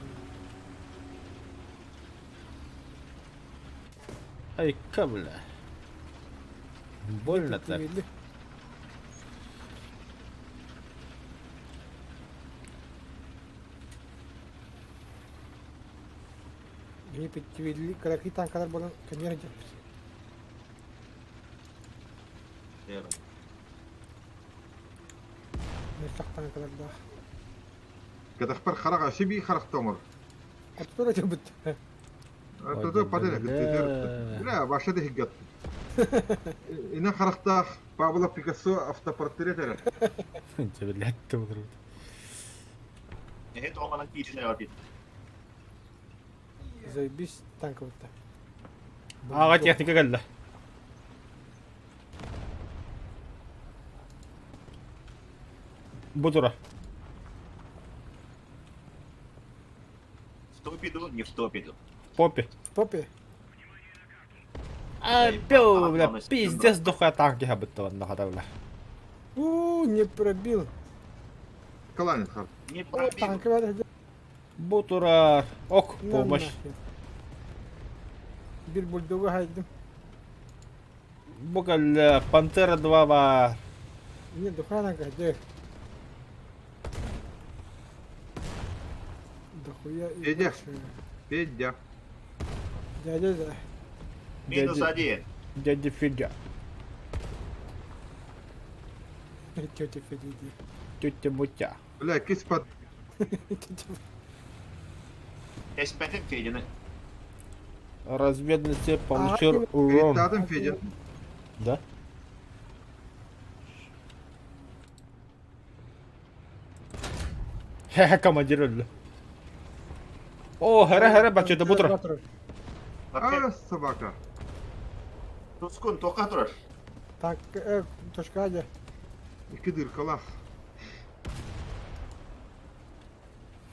Ай, бля. Больно так. Кини питтибилли кыракый танкалар буолан көннөр дьэппит. Мөлтөх танкалардаах. Кэтэхпэр харах өссө биир харахта оҥор. Хотутура дьэбит. Тото падere Бля, баша да хиггат. Ина харахтаах Пабло Пикассо автопортрет эрэ. Дьэ, блядь, тугурут. Эһэ тоҕо киирин эҕэбит. Заебись танка бутта. Аҕа техника кэллэ. Бу тура. В топиду, не в топиду. Попи. Попи. А, бля, бля, пиздец дохуя танки хабытталан хата бля. У, не пробил. Каланин хар. Не О, пробил. танка бар. Бу турар. Ок, помощь. Бир бульдогу хайдым. Бу кэллэ Пантера 2 баар. Не, дохуя танка, где? Дохуя и Федя. больше. Федя. Дядя, да. Минус Дядя- один. Дядя Федя. Тетя Федя, иди. Тетя Мутя. Бля, кис под... Тетя Эспэтим Федины. Разведности получил урон. Перед Федя. Да? Хе-хе, командир өллө. О, хара-хара, бачыта бу турар. А, собака. Тускун, тоқа турар. Так, точка дьэ. Икки дыркалах.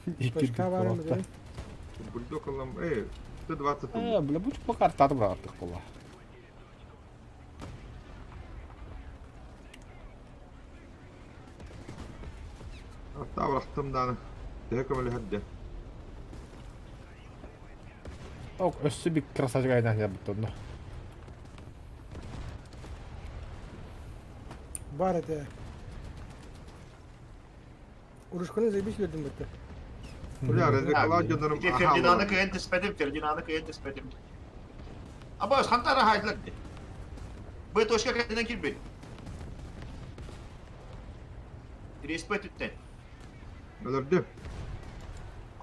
Икки Точка баар дыркалах. Бульдог ыллам. Эй, Т-20 Э, бля, будь пока тар братых была. Таврахтым даны. Төһө көмөлөһөрдө. Ок, өссө бик красавчик айнан ябыттонно. Бар этэ. Урушканы заебись өлөрдүм бытта. Бля, развлекала дьоннорум Ити аха Фердинаны олорор. кыйын түспэтим, Фердинаны кыйын түспэтим. Абас, хантара хайдлар. Б точка кайдан килбит. Респе түттен. Өлөрдүм.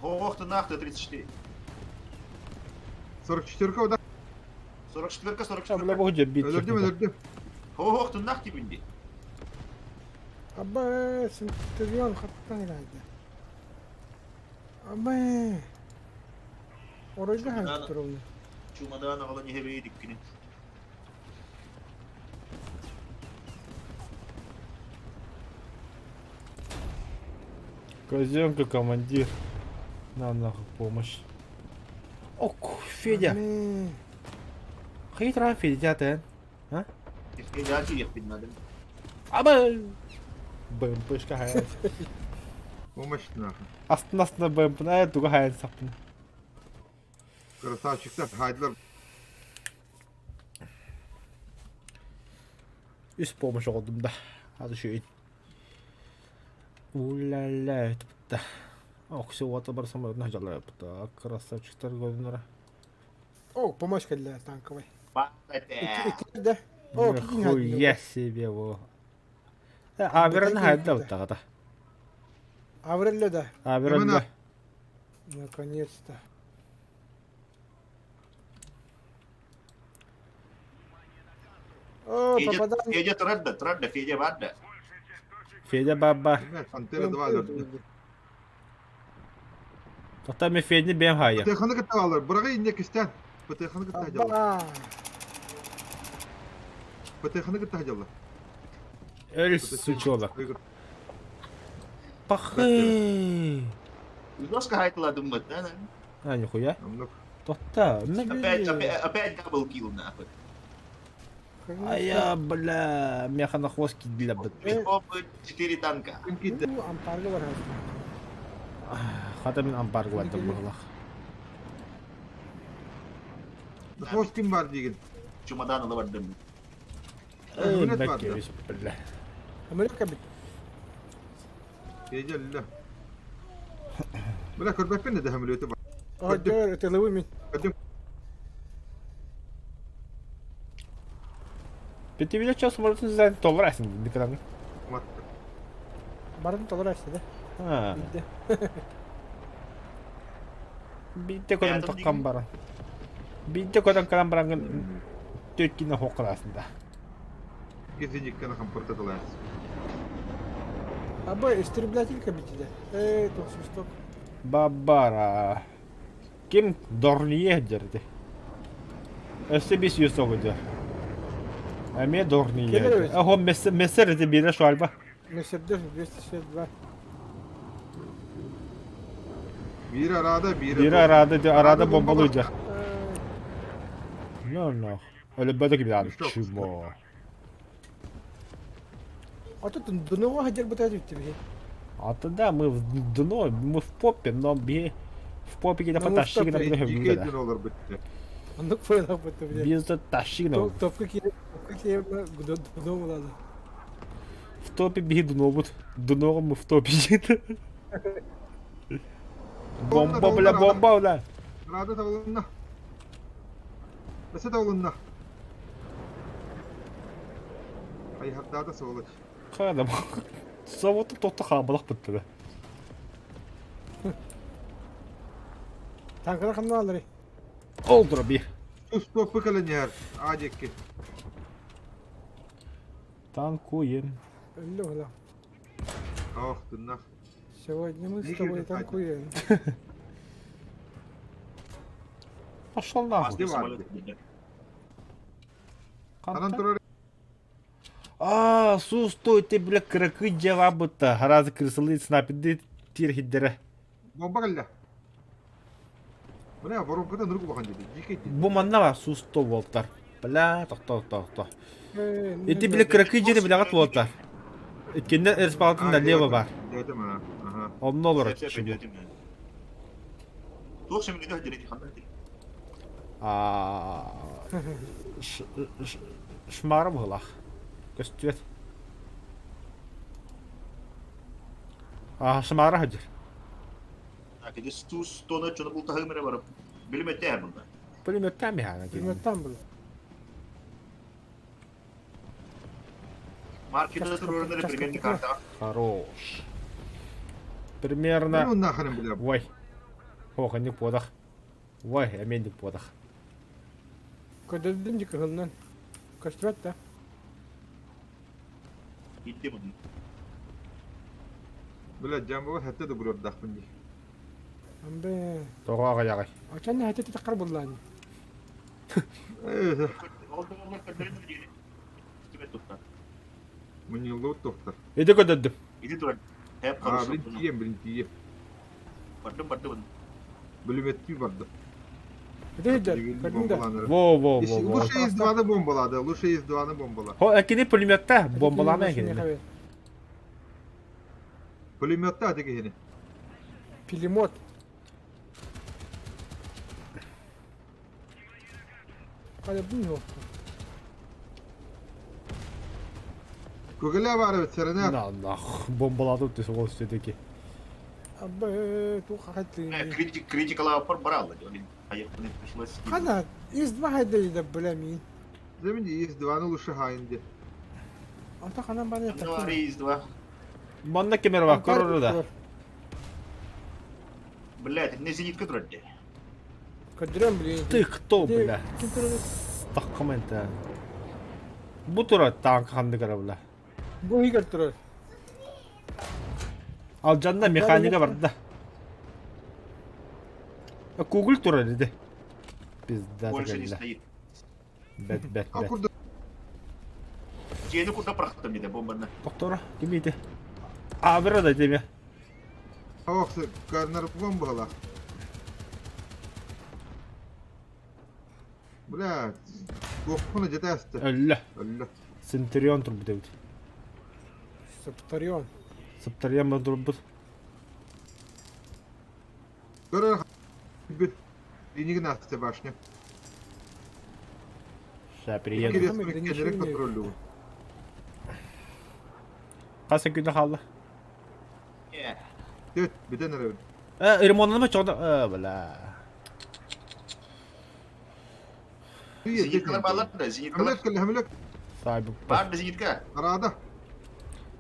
Хоох нахты 34. 44-ка да. 44-ка, А, бля, 44-ка. бу бит. Өлөрдүм, өлөрдүм. Хоох нахты бинди. Абба, Центурион хаттан илайды. Абба. Оройга хайт турулну. Чумадан ағала не хебейдик кини. Козенка командир. На нахуй помощь. Ок, Федя. Хитра Федя, ты. А? Федя кирип надо. Аба! БМПшка хаян. Помощь нахуй. Астын астына БМП на туга хаян сапын. Красавчиктар, хайдлар. Үс помощь оҕодум да. Ады шөйін. Уля-ля, это Ох, все, вот бар самолет на жалая. Так, красавчиктар годунара. О, помощь для танковой. Бата. Да. О, Нихуя себе, во. Аверен хайда вот так. Аврелля, да. Аверен да. Наконец-то. О, попадание. Федя турарда, турарда, Федя барда. Федя баба. Пантера 2 өлөрдүм. Тота мен Федни бем хая. ПТХ-ны кытта алар. Бырагы инне кистен. ПТХ-ны кытта жалла. Аба. ПТХ-ны кытта жалла. Өл сучолок. Пахы. Жестко хайтлады думать, да? А, нихуя. Намнок. Тота. Опять, опять, опять дабл килл, нахуй. А я, бля, меха на хвост для б. 4 танка. Ким китте? Ампарга бар. Хата мен ампар гладым бұғылақ. Хвост ким бар деген. Чемодан алып бардым. Эй, Самолет бар да. бэккэбис, бля. Америка бит. Тиэдьэллэ. Бля, көрбөппүн да самолеты бар. Ой, Көрдүм. тылыбы мин. Көрдүм. Пятибилет час самолетын зайын толор әсін, Николай. Матта. Барын толор әсті да. А, Бидде. битте көдөн Бэйэтин таққан дигин. баран. Битте көдөн калан барангын төткіне хоққырасында. Кезениккені хампырта талайсың. Абы истреблятелька битти да. Эй, тух свисток. Бабара. Ким Дорние дерди. Өсі бис юсоғы дер. Әме Дорние. Кемер Ахо мессер де бире шуалба. Мерседес 262. Бири арада, бири... Бире арада де арада бомбалый дер. Эй, No no. Öyle böyle gibi abi. Что? Чумо. А тут дно хотел бы бити. А тогда мы в дно, мы в попе, но би в попе где Но мы в потащи на топе. бля. Жеке олар бітті. Оннук файла битти бля. Biz de taşıyın Топка кире, топка кире дно булады. В топе би дно бут. Дно мы в топе. Бомба бля, бомба бля. Арада табылынна. Бәсі табылынна. Айхардада сволочь. Қада Заводты тоқты қабылақ бітті бе. Танкалар ханна алыр. Олдыра би. Сус топы кәлінер. Адекке. Танкуем. Өллө була. Ох, тыннах. Сегодня мы с Не тобой кирдик, Катя. танкуем. Пошел нахуй. Опасный Где самолет. бля. Анан турар А, сус той ты бля кракы жавабыта. Харазы крысылы снапиды тир хиддere. бомба кәлі. Бля, воронкада нұрг болған деді. Жеке деді. Бу манна бар сус то болтар. Бля, тохто тохто. Эй, Эти бля кракы жери бля болтар. Өткенде эрспалтын налево бар. Дедім, а. Ага. Онны олар. Сөп, сөп, өтем, бля. Туох самолеты хадер ханна хадер. А, шмары бұғылақ. Көстүет. А, шмары хадыр. Так, иди стус тона чоно булта хымера бар. Билмете бunda. Пулеметтен mi yani? Пулеметтан был. Маркетте турорунары примерно карта. Хорош. Примерно... Ну нахрен, бля. Ой. Ох, не подах. Ой, әмен подах. Көдөрдүм дик хылнан. Көстүбэт да. Итти бunda. Бля, жамбыға хәтті де бұлар дақпын дей. Амбе. Тоға ағай. Ачан хәтте тақар буллани. Э, Олдырулар көдөрүнү дири. Түбет тутта. Мұны лот тоқтар. Эде көдөрдүм. Иди турар. Хеп А, хорошо. блин, тием, блин, тием. Бардым, бардым. Бүліметті барды. Эде хәдер. Көрдүң да. Во, во, во, во. Лучше из 2-ны бомбалады, лучше из 2-ны бомбала. Хо, әкені пулеметта бомбалама әкені. Пулеметті атеке хені. Пилемот. Када бу не Көкеле бары бітсеріне. На, нах, бомбалады өтесі ол үстедеки. Абы тух хәтли. Критик критикала пар баралы. Поехали, пришлось. Хана из два хәдер дә беләмин. Земінде из 2-ны лучше хайынды. Ата ханан баны Два из два. Манна кемер бар, көрөрү да. Блять, не зенитка турар. Көдөрөм блин. Ты кто, бля? Ким турар? Таққамын Бу тура танк ханды кара, бля. Бу игер турар. Ал жанна механика бар да. Кугул тура деди. Пизда Больше не такая, стоит. Бет, бет, А бет. курды Жени курда прахтым деди бомбаны. Доктора, ким ити? А, бір да деме. Ох, карнар бомбала. Бля, қоққыны жете әсті. Өллө. Өллі. Центурион турбу дебит. Септарион. Септарион ба турбут. Көрөр бүт. Денигін асты башня. Ща приеду. Келесі меккенерек контроллю. Хас күнэ хаалла? Төт, бүтэн эрэбин. Ремоннама чоҕда. Бля. Зениткалар баалар да, зениткалар. Хамлет кэллэ, хамлет. Саайбы. Бар да зенитка. Арада.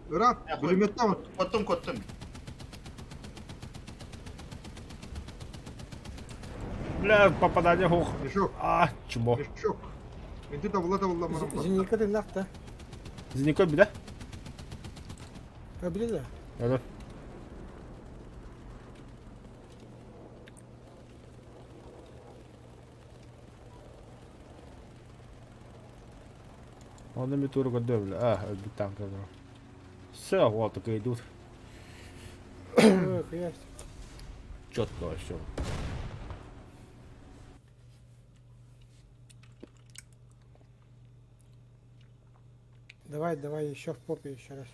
Ыраат, бүлүметтамын. Коттум, коттум. Бля, попадание хух. Мешок, А, чмо. мешок. Менти табылла табылла марам бар. Зенитка ты нахта. Зенитка бida. Побили да? Алло. Оны ми тура көрдө бля. А, өлбүт танка. Все, вот так идут. Ой, хуя. Четко вообще. Давай, давай, еще в попе еще раз.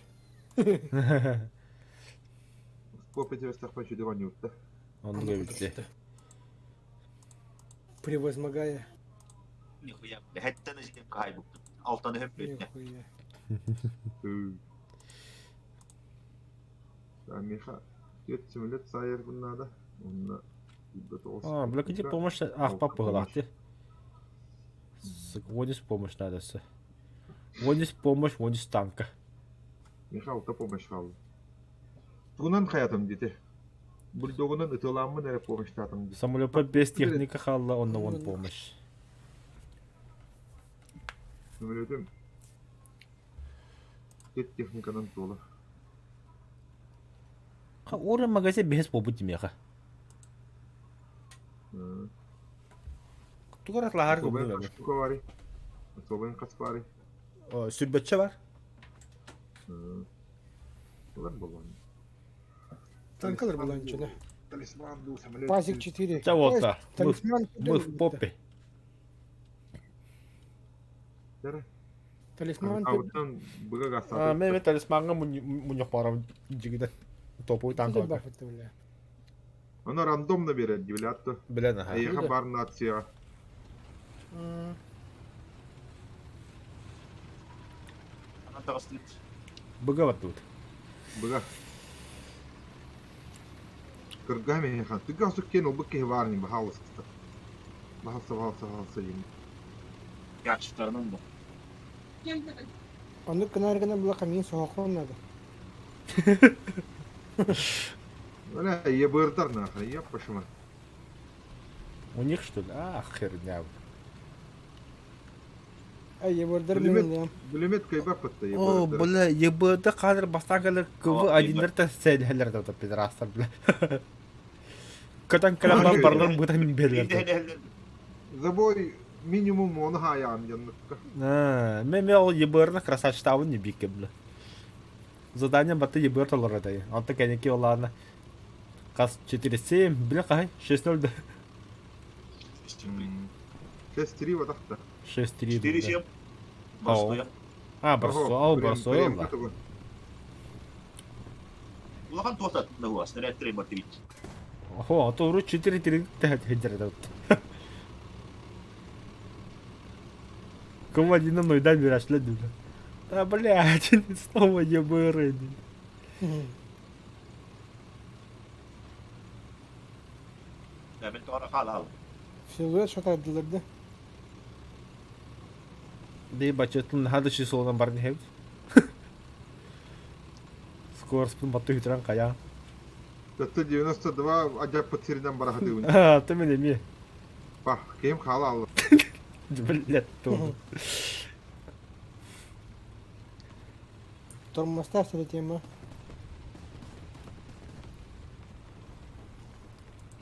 Попе тебе стахпачу диван юртта. Он говорит. Превозмогая. Нихуя. Хэттен зенитка хайбук. Алтаны хөп Нихуя. Миха, төт самолет сайыр bunlarda. Онна А, бля, где помощь? Ах, папа галахти. Вот здесь помощь надо. Вот здесь помощь, вот здесь танка. Миха алта помощь хал. Тунан хаятым дети. Бульдогунан ытыламмын эрэ помощь татым. Самолет без техника халла, он на вон помощь. Самолетым тет техниканан туола. Ха, ура магазин без побути меха. Тугарат лахар Особен штука вари. Особен каспари. Сүрбөтче бар. Улар болон. Танкалар была ничего, да? Талисман ду самолет. Пазик 4. Да вот да. Мы, Талисман мы в попе. Талисман. А вот там быга А, гасаты. мен талисманга муньох барам жигиден. Топовый танк. Бля. Она рандомно берет, дивлятто. Билен аха. Эйха бар нация. Она тағыстырып. Быга бар тут. Быга. Кыргами хан. Тыга суккен обык кехварни бахалыста. Бахалса бахалса бахалса ем. Яқшықтарынан да. Оны кынар гына була камин соғақон надо. Бля, ебырдар нахрен, я пошма. У них что ли? А, херня. Ай, ебырдар Бүлемет. мен Бүлемет кайба пытта О, ебырдар. бля, ебд қазір бастан кәлер КВ один та сәлхәлер да пидорастар, бля. Катан кәләм бар барлар бұта мин берлер. Забой минимум оны хаян янныкка. А, мен мен ол ебрны красавчик не бике, бля. Задание баты ебр толар да. Анта кәнеки оларны Кас 4-7, бля, қай? 6-0 да. 6-3 ватахта. 6-3. 4-7. Барсоя. А, барсо, ал барсо, ла. Улахан туатат да хуа, снаряд 3 мартевит. Хо, а то уру 4-3 тәхәт да. Кого один на дай мирашле да. Да, блядь, снова ебры. Да, мен туара хала ал. Силуэт что-то да? Да ебать, хада числодан бар не хеб. Скорость бату хитран кая. 92 ажап пытсирден барахаты. А, ты меня ми. Бах, кем хала ал. Блядь, то. Тормозтар эта тема.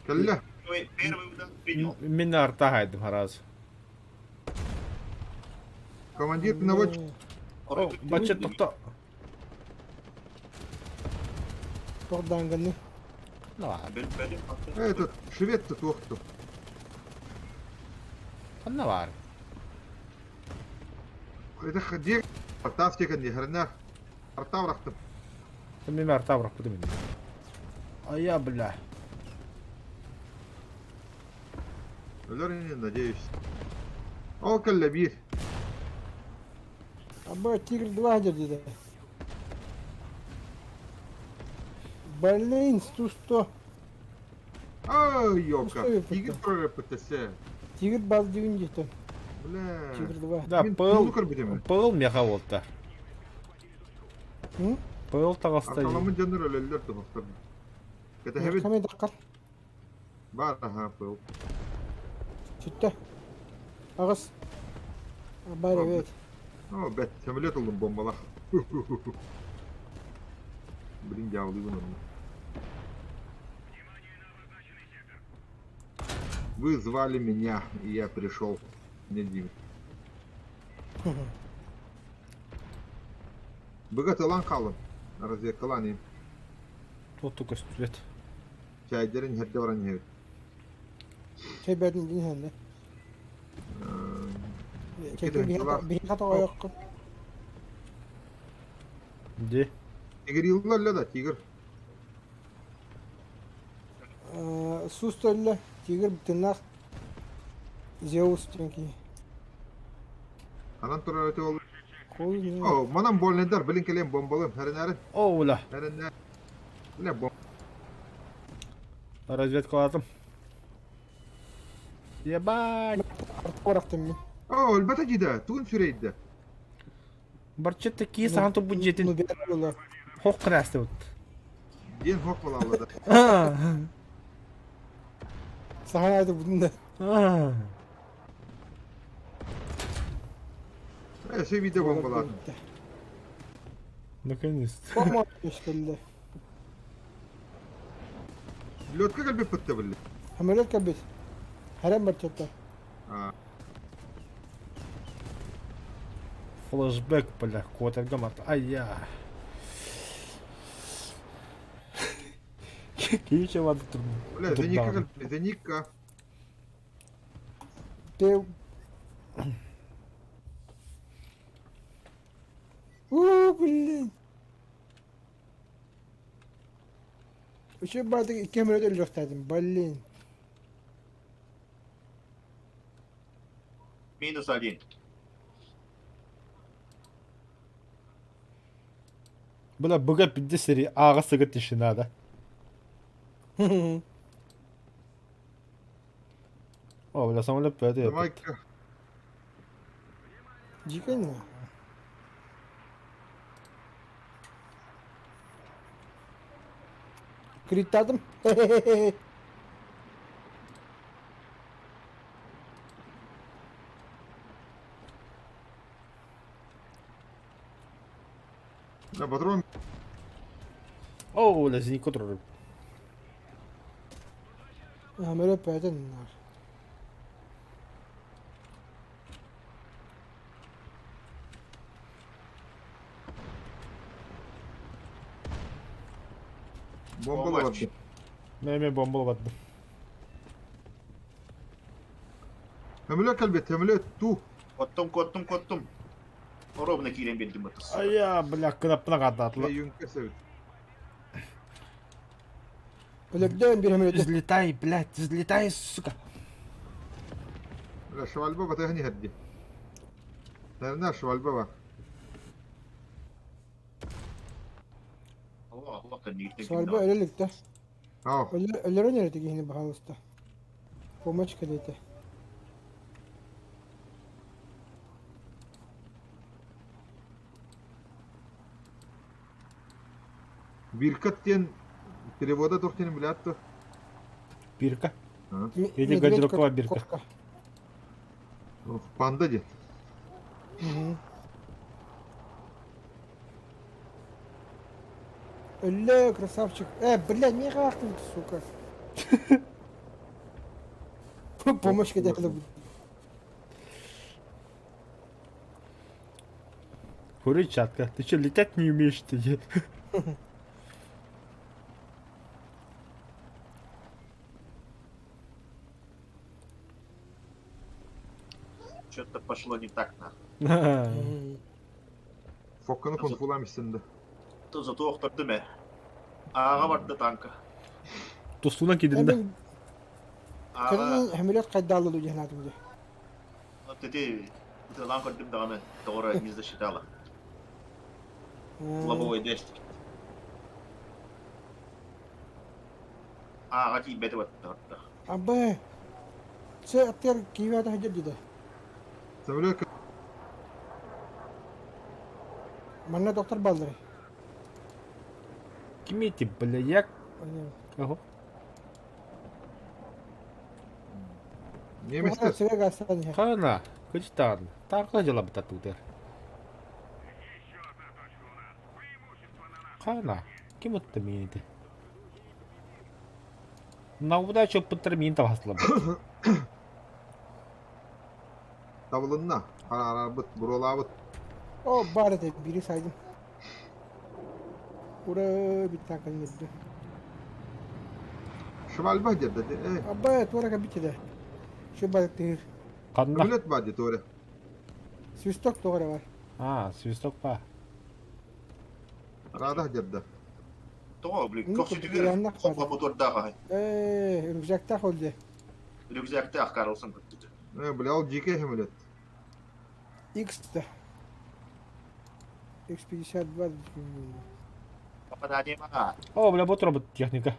Кәллә. Первый удар принял. Мин арта хайдым хараз. Командир наводчик. О, бачы токто. Тоғданганы. Этот швед-то туохту. Ханна бар. Это хади. Тав теген не Арта врахтым. Мен арта врах бутым. А я, бля. Өлөр надеюсь. О, кәллә бир. Аба, Тигр 2 деді. Блин, 100. Ай, ёлка. Тигр прорепетесе. Тигр бал дигин дьиэтэ. Бля. Тигр 2. Да, Мин пыл, тугу көрбүтүм. пыл меха болта. М? Пыл таҕыста. Аркаламмыт дьоннор өлөллөр туһахтар. Кэтэһэбит. Камай даккар. Бар аха пыл. Сүттэ. Аҕыс. Бар эбит. О, бэт, самолет ыллым бомбалах. Блин, дьяволы онно. Вы звали меня, и я пришел. Не дим. Быга тылан қалын. Разведкалан им. Тутту көстүбэт. Чайдерин херде баран ебит. Чэй бэрдин дин хэннэ. Чэй биһи хата ойокко. Ди. Тигр yıllar да, тигр. Сус төллө. Тигр тынах. Зеус тенки. Анан турар өтө ол. Хуй не. О, манан больныйдар, билин келем бомбалым. Хәренәрин, Оула. хәренә. Бля, бом. Разведкалатым. Ебать. Артып мин. О, өлбәтә җиде, тугын сүрәйде. Барча такие сахан тупу Ну жетин. бер була. Хок красты вот. Ден хок була алады. Сахан айтып будун да. Э, се видео бомбалады. Наконец-то. Бомба көстөллө. Лётка кэлбит пытты билли. Самолет кабит. Харам барчатта. А, Флэшбэк, бля, квотер гамат. Ай-я. Киче вады тур. бля, зенитка кэлбит, зенитка. Те Уу, блин. Еще бардык икки самолет өлүөхтаатым. Блин. Минус один. Бля, быга пидде сери ага сыгыт тишина да. О, бля, самолет пөтө. Давай-ка. Дикой. Криттадым. Да, патрон. О, бля, зенитка турар. Самолет пөтө. Бомбала барды. Меме бомба барды. Самолет кэлбит, самолет ту. Коттум, коттум, коттум. Ровно киирэн биэрдим ытыс. Ай-я, бля, кынаппына катаатла. Юнкер себит. Өлөрдөөн бир самолет. Взлетай, блядь, взлетай, сука. Бля, швальба батыгын хәрди. Наверное, швальба бар. Аллах, Аллах, кэннигиттэн Свальба өлөлүктэ. Ау. Өлөрөн эрэ киһини баһаалыста. Помощь кэлиэтэ. Биркат тен перевода тохтен билятты. Бирка. Или гардеробка бирка. Панда дед. Өллө, красавчик. Бля, не рахнут, сука. Помощь кэлиэтэ. Куричатка, ты что, летать не умеешь ты? Что-то пошло не так нахуй. Фокканы конфулам истенде. То зато охтордум э. Ага барды танка. Тустуна кидин да. Ага. Кэлин самолет кайдаалы дьиһэнатым дьэ. Вот эти ытылаан көрдүм даҕаны тоҕо не засчитала. Лобовой 200. Ааҕа тиийбэтэ баттаҕырдах. Абы. Се аттыгар киһи сылдьар дии Самолет Манна доктор бааллар. Ким эти, бля, я... Ого. Немецтэр. Сыга гастан иһэр. Хана, кычтан. Таарка дьалабыта тутер. Хана, ким ытты миинити? На удачу ыппыттар миин табаһаслабыт. Табылынна. Хараарбыт, буруолаабыт. О, баар этэ, биири сайдым. Ура, биттаан кэлин үрдү. Швальба диэбдэ. Э, Абба, туора кэбит этэ. Şu балыктыыр. Ханна? самолет баар дии туора. Свисток тоҕо эрэ бар. А, свисток па. Рада диэбдэ. Тоҕо, блин, Ну, көхсүтүгэр кутуйааннах хоппа баар. мотордаах аһай. Ээ, рюкзактаах ол дии. Рюкзактаах Карлсон көттүтэ. Э, бля, ол дьиикэй самолет. X да. X52. Попадание мага. О, бля, вот робот техника.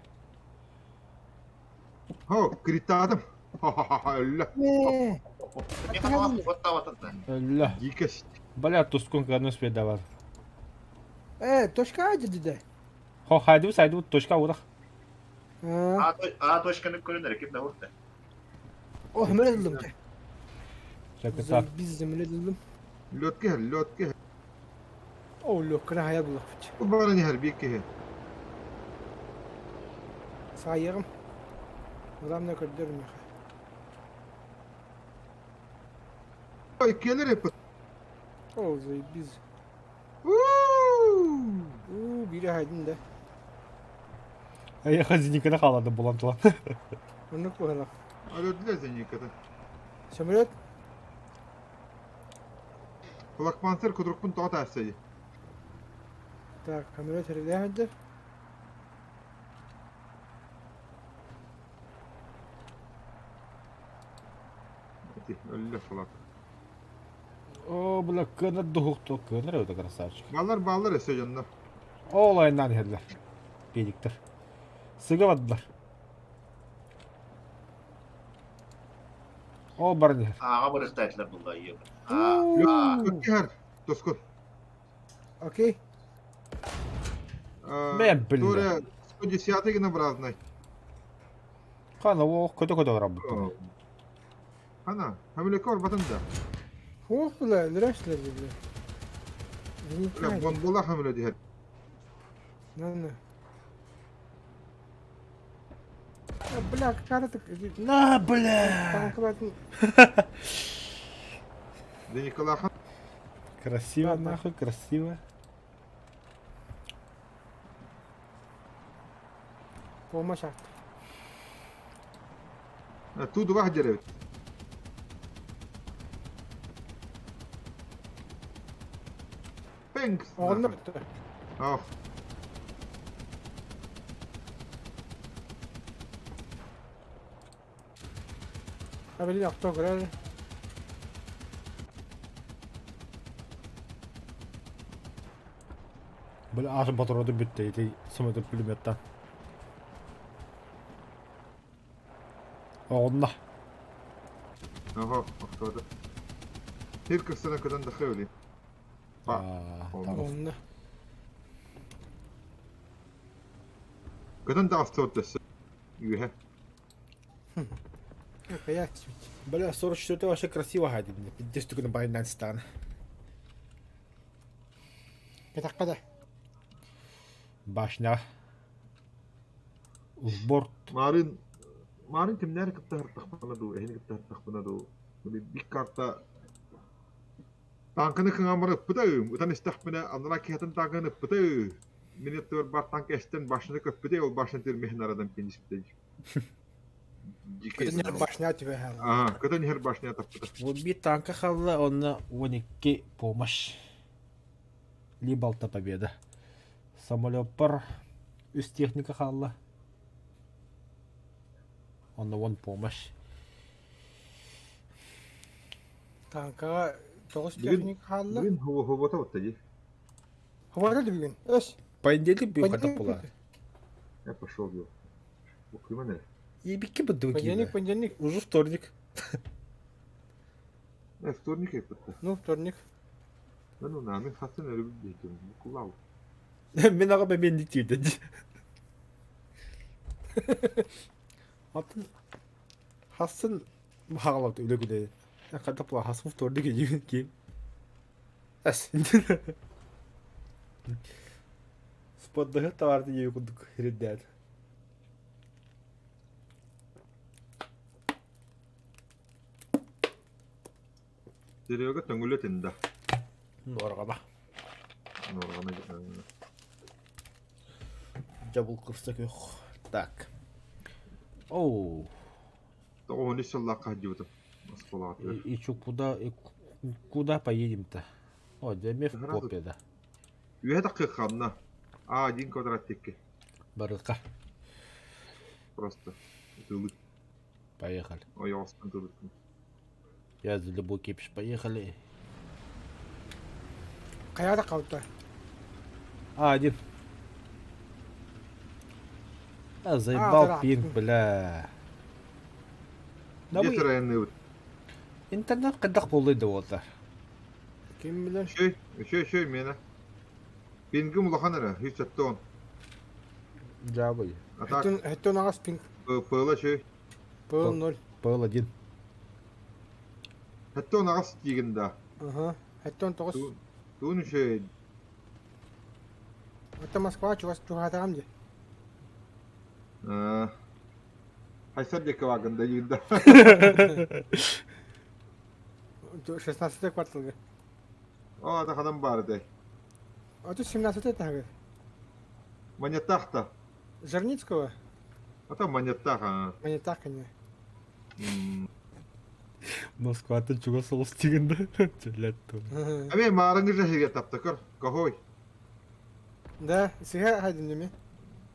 Хо, криттаатым. Ха-ха-ха, өллө. Ээ, Оттаватында. Ля. Дьиикэй. Бля, тускун кадны спедавар. Ээ, точка А дии Хо, хайду, сайду, точка урах. Аа, А точканы көрөнөр ким да урта. о, хөмөлө дылым. Чакыта. Biz земле дылым. Лөткэ, лөткэ. О, лөккүнэ хайа буллахпыт. Бу баран иһэр биир киһи. Саайыгым. Главное көрдөр миэхэ. Ой, келер эппит. О, заебись. Уу! Уу, биири хайдын да. А я хазиниканы халады булан тула. Оннук быһалах. Өлөрдүлэр зениката. Самолет Флагпансер кудурукпун тоҕо таасса Так, самолет хэрэлээх сылдьар. Ити, өллө флаг. О, бля, кына духук кыныр өтө красавчик. Баллар баллар өссө дьонно. Ол айынан иһэллэр. Педиктер. Сыга бардылар. Ол баран иһэр. Ааҕа барыстаатылар булла ийэ. Уу. Лөткэ Тоскун. Окей. Мен бля. Тура 110 генообразный. Хана о көтө-көтө барабыт. Ана, хамилеке орбатын да. Ох, бля, өлөрөөчүлэр бля. Бля, бомбола хамиле диһэр. На, на. А, Бля, карта... На, бля. Танковатын... Да Николахан. Красиво, Ладно. нахуй, красиво. Помощь акт. Тут два деревья. Пэнкс. Оҕоннор бүттэ. Ох, А, блин, авто көрөр. Бля, аж батыроды бүтті, ити самолет пулеметтан. Оғынна. ого, охтода. Хир кырсана кыдан да хөвли. Па. Онно. Кыдан да автоттасы. Юхе. Какая суть. Бля, 44 вообще красиво гадит мне. Пиздец, только на байнан стан. Кэтахха да. Башня. В борт. Марын Марын кимнер кытта хартахпана ду, эхин кытта хартахпана ду. Били бик карта Танканы кыңамары пыта, утан истахпына, анра кихатын танканы пыта. Минет бар танк эстен башны көппүтэ, ол башны тир мехин арадан пенис пыта. Көтөннөр башня түбэ хаалла. Ага, көтөн хер башня таппыта. Вот би танка халла, он на 12 помощь. Либо алта победа. Самолет пар. Үс техника халла. Он на вон помощь. Танкаҕа тоҕус Бүгүн- техника хаалла. Бүгүн хубота бутта ди. Хобата бүгүн. Өс. Понедельник бью Понедельник пула. Я пошел бил. Букуйман эрэ. Ебикки быдды Понедельник, понедельник. Уже вторник. Э, вторник эппитте. Ну, вторник. Ну, на, мен хасын өрүбүт диэтим. Букулау. Мен аҕа бэмиэнник тиийдэ дии. Атын хасын хаҕалабыт үлэ күнэ. Хата пла хасын вторник иди ким. Эс. Спордыһы товарды дии курдук ирдээт. Серега төҥүлэ тинда. Нуорҕаба. Нуорҕана Дьабыл кырса күөх. Так. Оу. Тоҕо сыллаахха сылдьыбытым. Москвалаатыгар. И, и чё, куда, и куда поедем-то? О, дьэ, в попе, да. Үөһэ таххыахханна. А, один квадрат тикки. Барыка. Просто. Ытылы. Поехали. Ойоҕостон тылыттым. Я за любой кипиш. Поехали. Хайа да қалта. А, один. А, заебал да. пинг, бля. Да Дьэ вы сырайынныбыт. интернет хайдах буоллай да буолла. Ким билэр? Үчүгэй, үчүгэй, үчүгэй миэнэ. Пингим улахан эрэ, 170. Дьаабый. А так, Хэттэн аҕас пинг. пыла үчүгэй. Пыл 0. Пыл 1. 78 тиигин да. Ага. Хэттэн 9. Туун үчүгэй. Это Москва чугас чугатаҕам дии. Хайсар диэки баагын да диир да. 16 кварталга. Оо, ата ханан баар этэй. А тут 17 таһыгар. Маньяттаах та. Жерницкого? Ата маньяттаах аа. Маньяттаах кэннэ. Москваттан чугас соҕус тигин да. Блядь, то. Эмиэ маарыҥҥы жаһыга таптакыр. Кохой. Да, сиһэ хайдын деми.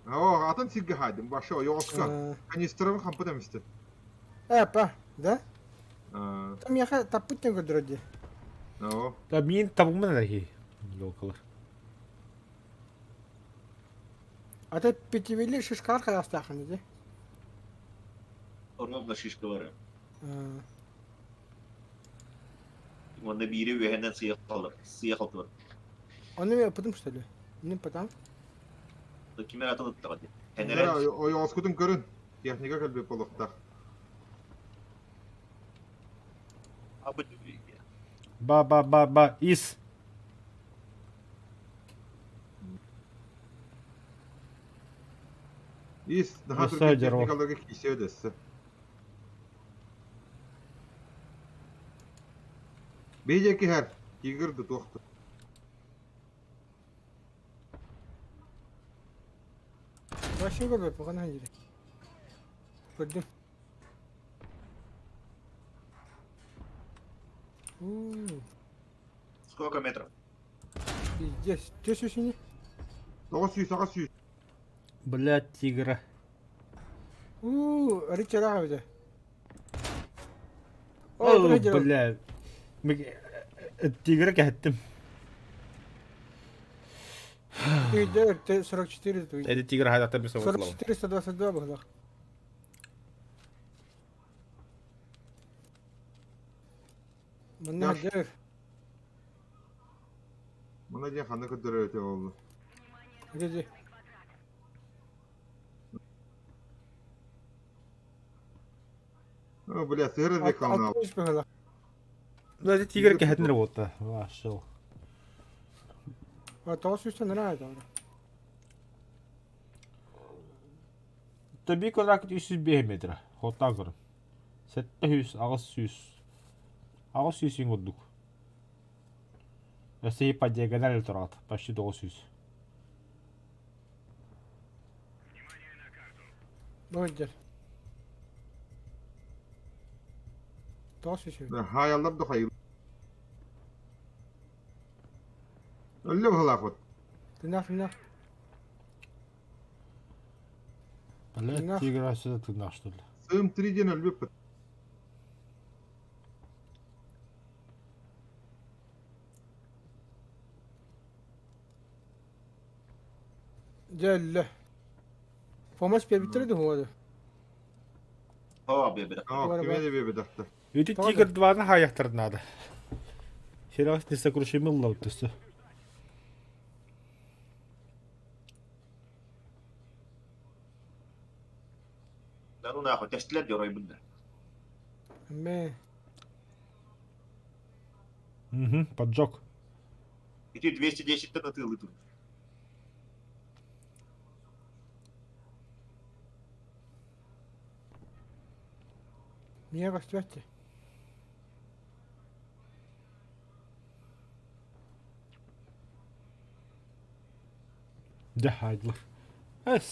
Оо, атын сиргэ хаайдым. Баша ойоҕоско. Канистрабын хампыт эмистэ. Э, па, да? Там яха таппыт тен көрдөрөр дии. Оо. Да мин табыммын эрэ Локалар. А ты пятивели шишкалар хайастаахын дии. Ровно шишкалары. Уонна биири үөһэнэн сыйа халлар. Сыйа халтылар. Оны мен ыпытым что ли? Не потом. Кимер атын ыттаҕа дии. Хэнэрэн Ойоҕоскутун көрүн. Техника кэлбит буолуохтаах. Ба ба ба ба ис. Ис, наһаа Өссө түргэн дьоро. техникаларга киирсиэ дэссе. Бейдэ киһэр, тигр да туох да. Вообще көрбөт бухан ханжири. Көрдүм. У, Сколько метров? Пиздец. Ты сүсүнү? 900, 800. Блядь, тигра. У, Ричард аҕа О, бля. Тигра кэһэттим. 44 Это тигр хайдахтан бис оҕотлоо. 44 122 быһылах. Манна дэр. Мана диэн ханна көрдөрөр этэ буолла. Где? О, бля, сыһыр рекламна. 63 быһылах. Ну, это тигр кэһэтин эрэ буолта. Вашел. А 900 нара да. Таби квадрат 305 метр. Хоттан көрүм. 700, 800. 800 курдук. Өссө по диагонали турат. Почти 900. Бу дэр. 900. Хаяллар да хайыл. Өллө быһылаах Тынах, тынах. Бля, Нах. тигра сюда тынах, что ли? Сым 3 диэн өлбүппүт. Дьэллэ. Фомас пербиттер да хуады. О, бэбэдэх. О, кими да биэбэтэхтэр. Ити Тоҕо Тигр 2-ны хаайахтарын наада. Серега несокрушимый ыллабыт өссө. Да ну нахуй, тэстилэр дьоруойбун да. Мэ. Угу, поджог. Ити 210-тэн атыылыы турар. Миэхэ көстүбэт Дьэ, хаайдылар. Эс.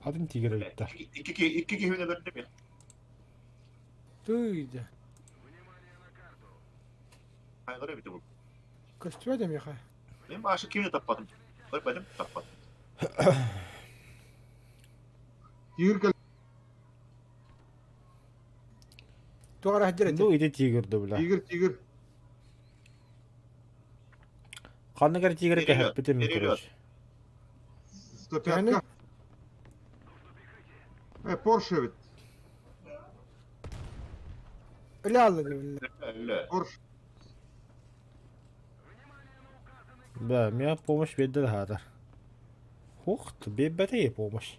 Атын тигр эбит да. Икки киһини өлөрдүм я. Тыый да. Хайалара эбитэ бу. Көстүбэт миэхэ. Мен Маша кимини таппатым. Көрбөтүм, таппатым. Тигр кэл Туох эрэ сылдьар этэ. Ну, ити тигр да бля. Тигр, тигр. Ханнык эрэ тигры Перелет, кэһэппитим, перелет. короче. 105-ка. Порше ведь. Өлө алла дииллэр. Өлө. Порш. Да, меня помощь биэрдэ хаатар. Ух ты, биэрбэтэ помощь.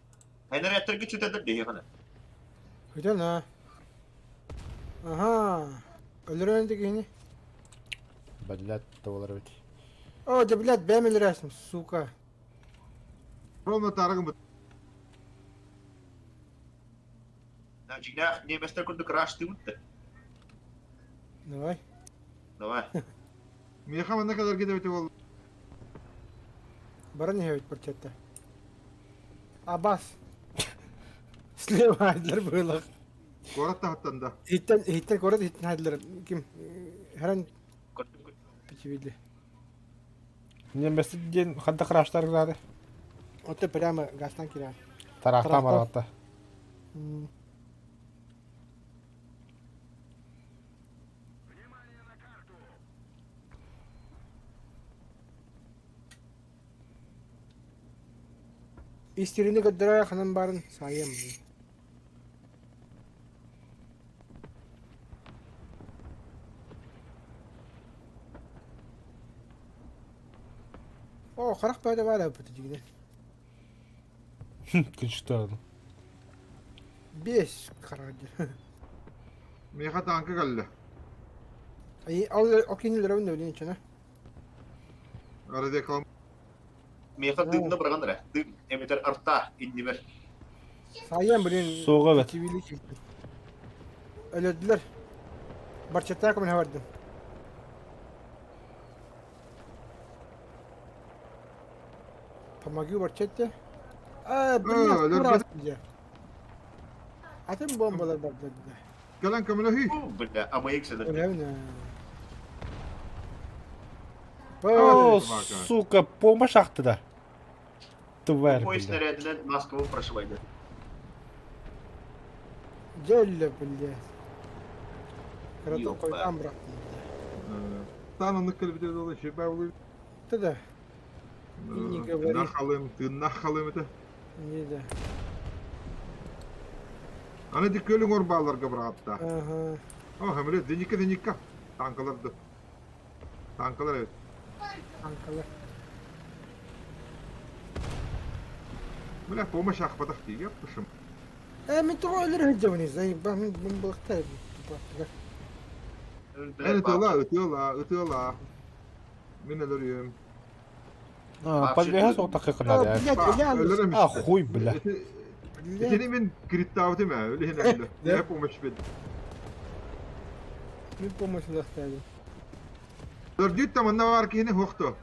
Хайнаряттарга сүтэллэр биһиэхэ. Бүтэн аа. Аһаа. Өлөрөн да киһини. Блядь, буолар эбит. О, да блядь, бэйэм өлөрөөсүм, сука. Ровно тарыгым Дьиҥнээх немецтэр курдук раштыыбыт да. Давай. Давай. Миэхэ манна кэлэргэ да эбитэ буолла. Баран иһэбит парчатта. Абас. Слева хайдылар быһыылаах. Куорат таһыттан да. Иһиттэн, иһиттэн куорат иһиттэн хайдылар. Ким? Харан Көрдүм пичибили. Немецтэр диэн ханта краштар граады? Оттон прямо газтан киирэн. Тараахтаан Тараахтаан. бараатта. Истирини көрдөрө ханан баарын саайыам. О, харах баада баар эбит дьигинэ. Ты что? Биэс харах дьэ. Миэхэ тааҥка кэллэ. Ай, ол ол кинилэр өндө билин чана. Радикал. Миэхэ дымна быраҕан эрэ. Дым эбэтэр арта иннибэр. Саайыам билин. Суоҕа эбит. Тибили киирдим. Өлөрдүлэр. Барчаттаах көмөлөһө бардым. Помоги Барчетте. А, блин, өлөрбөт. дьэ. Атын бомбалар бардылар. Кэлэн көмөлөһүй. Бля, АМХ өлөрдүм. Өлөбүн. О, О, сука, помощь ахты да. Тварь, Ой, бля. снарядынан Москву прошивайды. дьэ бля. Кыратан Ёпа. койдам бырахтым. Таан оннук кэлбитэ буолла, шибэ буолуй. Да. Не говори. Тыыннаах халыым, тыыннаах халыым этэ. Не да. Аны ди көлүҥ орбааларга быраҕатта. Ага. О, хэмиле, деникка, деникка. Танкалар да. Танкалар эбит. Танкалар. Бля, помощь аахпатах тиийэ пышым. Э, мин тоҕо өлөр сылдьабын зай бам бомбалыктар. Эн ытыала, ытыала, ытыала. Мин өлөрүөм. А, подбегай, сол такой надо. Блядь, бля, Өлөрөм А, хуй, бля. блядь. Итини мин криттаабытым ээ, өлүһүн өллө. Да. Ээ, помощь бит. Мин помощь ылыахтаабын. Төрдүт таманна бар киһини хуохто.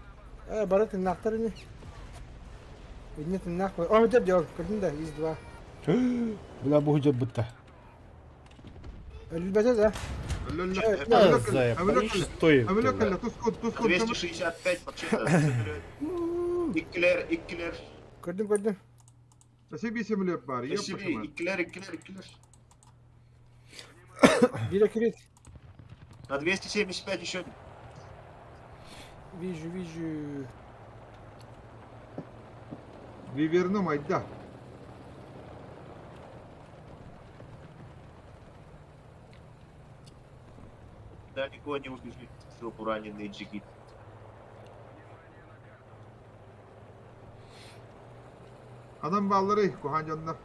Э, бары тыыннаахтар ини. Инне тыыннаах бой. О, дьэ, дьол, көрдүн да, из два. Бля, бу бытта. Өлбөтө да. Өллө. Да, заебали, что это? Өллө кэллэ, тускут, тускут. 265 вообще-то. Иккилэр, иккилэр. Көрдүм, көрдүм. Спасибо, самолет бар. Спасибо, иккилэр, иккилэр, иккилэр. Биирэ крит. На 275 еще. Вижу, вижу. Виверну майда. Далеко не убежит жопу раненый джигит. Ханан баалларый, куһаан дьоннор?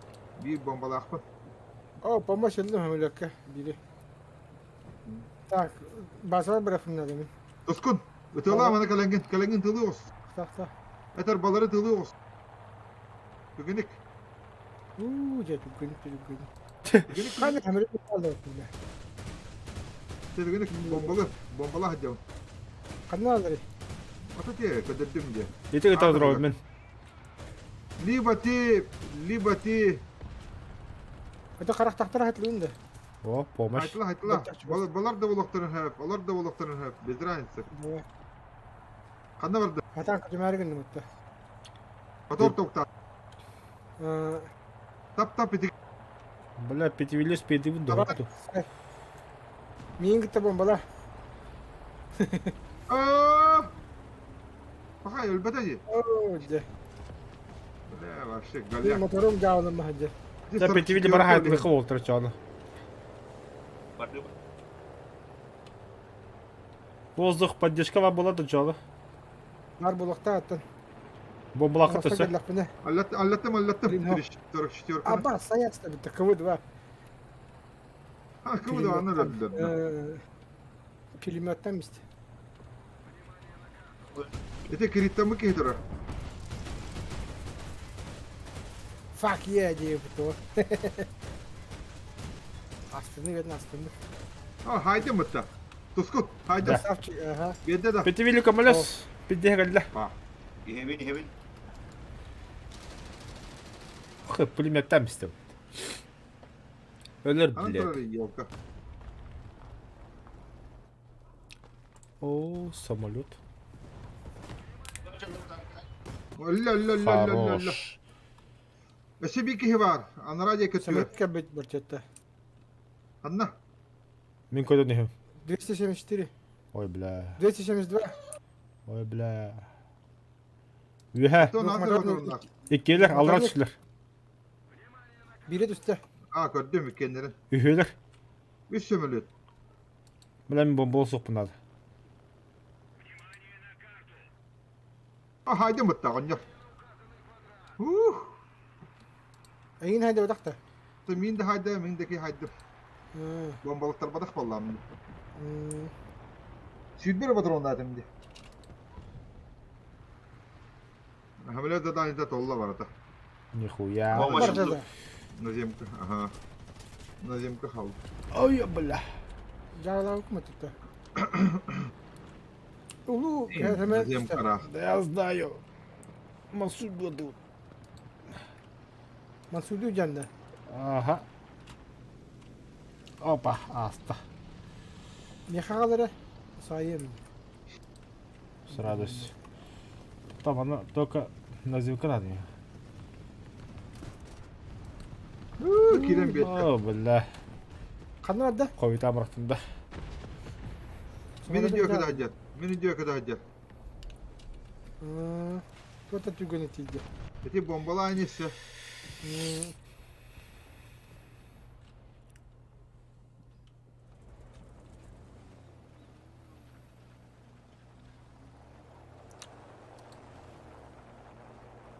Биир бомбалаахпын. О, помощь ыллым самолекка бири. Так, базар бырафыннарымын. Тускун, ытыалаа маны кэлэҥҥин, кэлэҥҥин тылыы оҕус. Так, так. Этэр балары тылыы оҕус. Түгүнүк. Уу, дьэ, түгүнүк, түгүнүк. Түгүнүк, Ханна самолет аллар бile. түгүнүк, бомбалы, бомбала сылдьабын. Ханна аллар? Ата тиэ, көдөрдүм дьэ. Ити ыта турабын мин. Либо ты, либо ты. Это харахтахтар хатлыын да. О, помощь. Айтыла, айтыла. Балар да болохтарын хөп, олар да болохтарын хөп, без разницы. Ханна барда? Хатан көтүмээр гынным отта. Мотор токта. Тап-тап ити. Бля, пятивелес педивин дохту. Миин кытта бомбала. Пахай, өлбөтө дии. Оо, дьэ. Бля, вообще голяк. Моторум дьаалым маһа Да, пятивели бара хайдыхы болтыр чону. Воздух поддержка ва была да чону. Нар булахта аттан. Бомбалахы төсө. Аллаттым, аллаттым. 44. Аба, саят ставит, КВ-2. А, КВ-2, она да. Пулеметтан месте. Это криттамы кейдера. Fuck yeah, диэбит Астыны верно, астыны. А, хайдем это. Тускут, хайдем. Красавчик, ага. Беде да. Пятивели камалес. Пидде галла. Иһэбин, иһэбин. Хы, пулеметтан месте. Өлөр Ана блядь. елка. О, самолет. Өллө, өллө, өллө, өллө, өллө. Хорош. Өссө биир киһи баар. Анараа диэки өттүгэр. Самолетка быть бортетта. Ханна? Мин көдөн иһим. 274. Ой, бля. 272. Ой, бля. Үһэ. Тон атын отурунна. Иккилэр, алра түстүлэр. Бире түсті. А, көрдүм иккеннерин. Үһүөлэр. Үс сөмөлөт. Бля, мин бомба суохпун надо. А, хайдым бытта, оҕонньор. Ух! Эйин хайда бадахта. Мин да хайда, мин да ки хайдым. Бомбалыктар бадах боллам. Сүүрбэр патроннаатым дии. Самолет заданиета толла барата. Нихуя. Помощь. Баржада. Наземка, ага. Наземка хал. Ой, бля. Жаралау куматытта. Улу, Наземка рах. Да я знаю. Масуд буду. Мансуду жанда. Ага. Опа, аста. Не хагалары? Сайым. С радостью. Там она только наземка надо. мне. Кирен бетті. О, бля. Қанна да? Ковид амрахтында. Мені диyor kadar hacer. Мені diyor kadar hacer. Тута түгені тиді. Эти бомбала aynısı.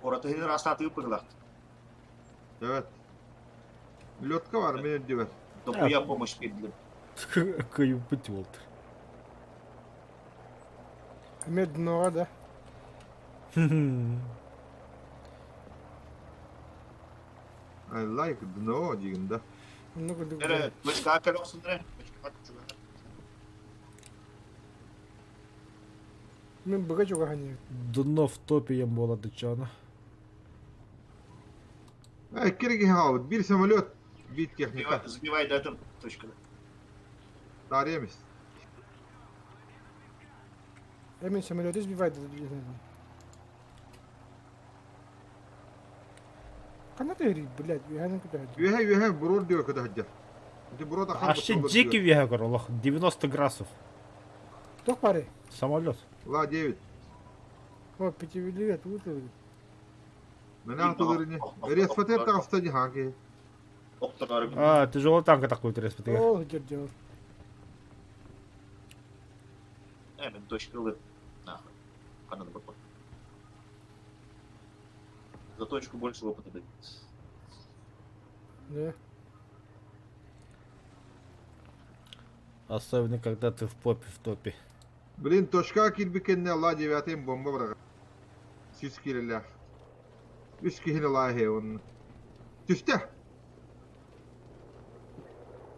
Orada henüz rastlatı pırlak. Evet. Lotka var meni diyor. Дохуя помощь бердилер. Кыйып болдыр. Мен дноға да. I like dno дегенде. Ну күндүк. Эре, точка кэлэ охсун эрэ. Мен бұға жоға хани. Дно в топе ем болады чана. Э, кереги хаут. Bir самолет. Бит техника. Забивай да там точка. Таремис. Мен самолет сбивайды. Қана тері, блядь, яны күтә. Үһэ үһэ бурор diyor kadar hacer. Эти бурор да Ащы дикий вега Олох 90 градусов. Тоқ бары. Самолет. Ла 9. О, пятивелиге тут. Мен атылырыны. Ресфатер таҕыста дии хаки. Охторор. А, тяжелый танк такой респектив. О, дер дер. Мен точка ылы. Нахуй. Ханан бапа. За точку больше опыта дают. Да. Особенно, когда ты в попе в топе. Блин, точка киирбит кэннэ ла девятым бомба быраҕа. Сүүс киилэлээх. Үс киһини лааһы онно. Түстэ!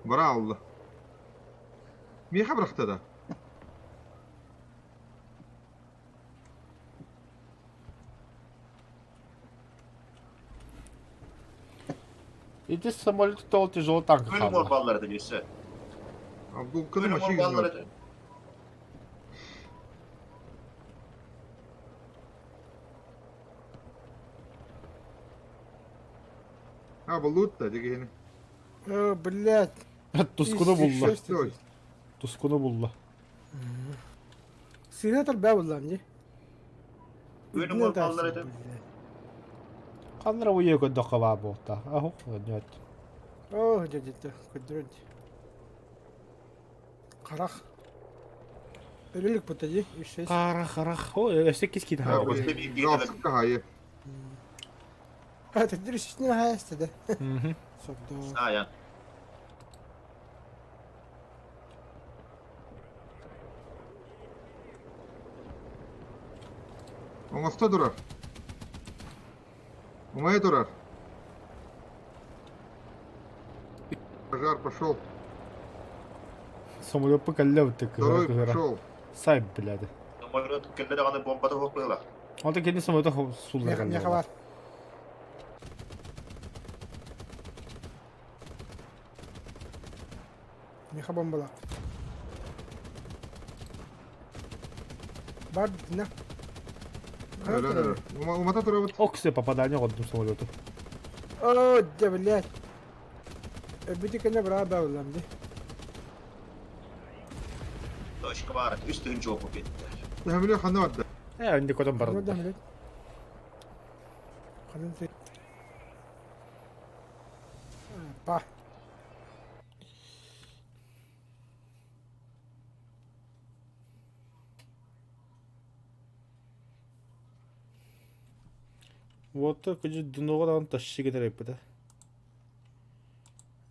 Бара алла. Миэхэ бырахта да? Иди самолет тол тяжелый танк Күн хаалла. баллар это өссө. Абдулканы Күн машина баллар это. А, бұл да дегені. О, блядь. Тускуну булла. Стой. Тускуну булла. Сенатор бә буллам не. Күн баллар это. Ханнара уе көдө қаба болта. Аху, нет. О, дядя, көдөрөд. Карах. Өлөлүк бутади, 3-6. Қара қарах. О, өсө кискин А, ха. блин, Галстук хайы. А, ты дürüst не хайсты да. Мгм. Сопдо. А, я. Оңоста турар. Умай турар. Пожар пошел. Самолет покаллев так. Второй пошел. Сай, блядь. Самолет келді дағаны бомба да қойыла. Онда кенде самолет сулар. Не хабар. Не бомбала. Бар на. Өлөн өлөр. Умата турабыт. Оксе попадание годдум самолету. О, да, блядь. Бити кене бра бә буллам ди. Точка бар. Үстігін жоғы кетті. Тәміле ханы атты. Э, инде кодом бар. Ну да, блядь. Канын ты. Па. Вот көжү дунога тащи кетер эппит.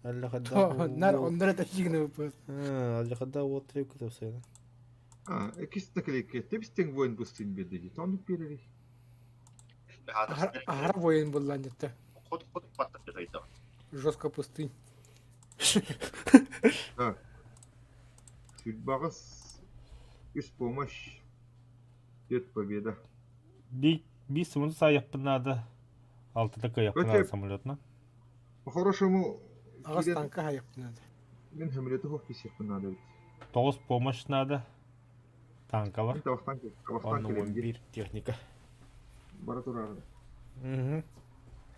Алла хадда. Нар оннара тащигне бу. Алла хадда вот трек күтөп А, экис таклейке. Тебистен воин бустин берді. Тонук берери. Ахар воин буллан дитте. Ход ход паттап кетті. Жестко пустынь. Судьбағыз. Үс помощь. Дед победа. Би би самолет саяппын надо. Алтыда каяппын Өте- надо самолетна. По-хорошему, Ағас кирен- танка хаяпты надо. мен хөмілеті хоқ кесеппін надо бит. Тоғыз помощь надо. Танка бар. Мен табақтан кел, табақтан Онны келем. 11 техника. Бара турары. Угу.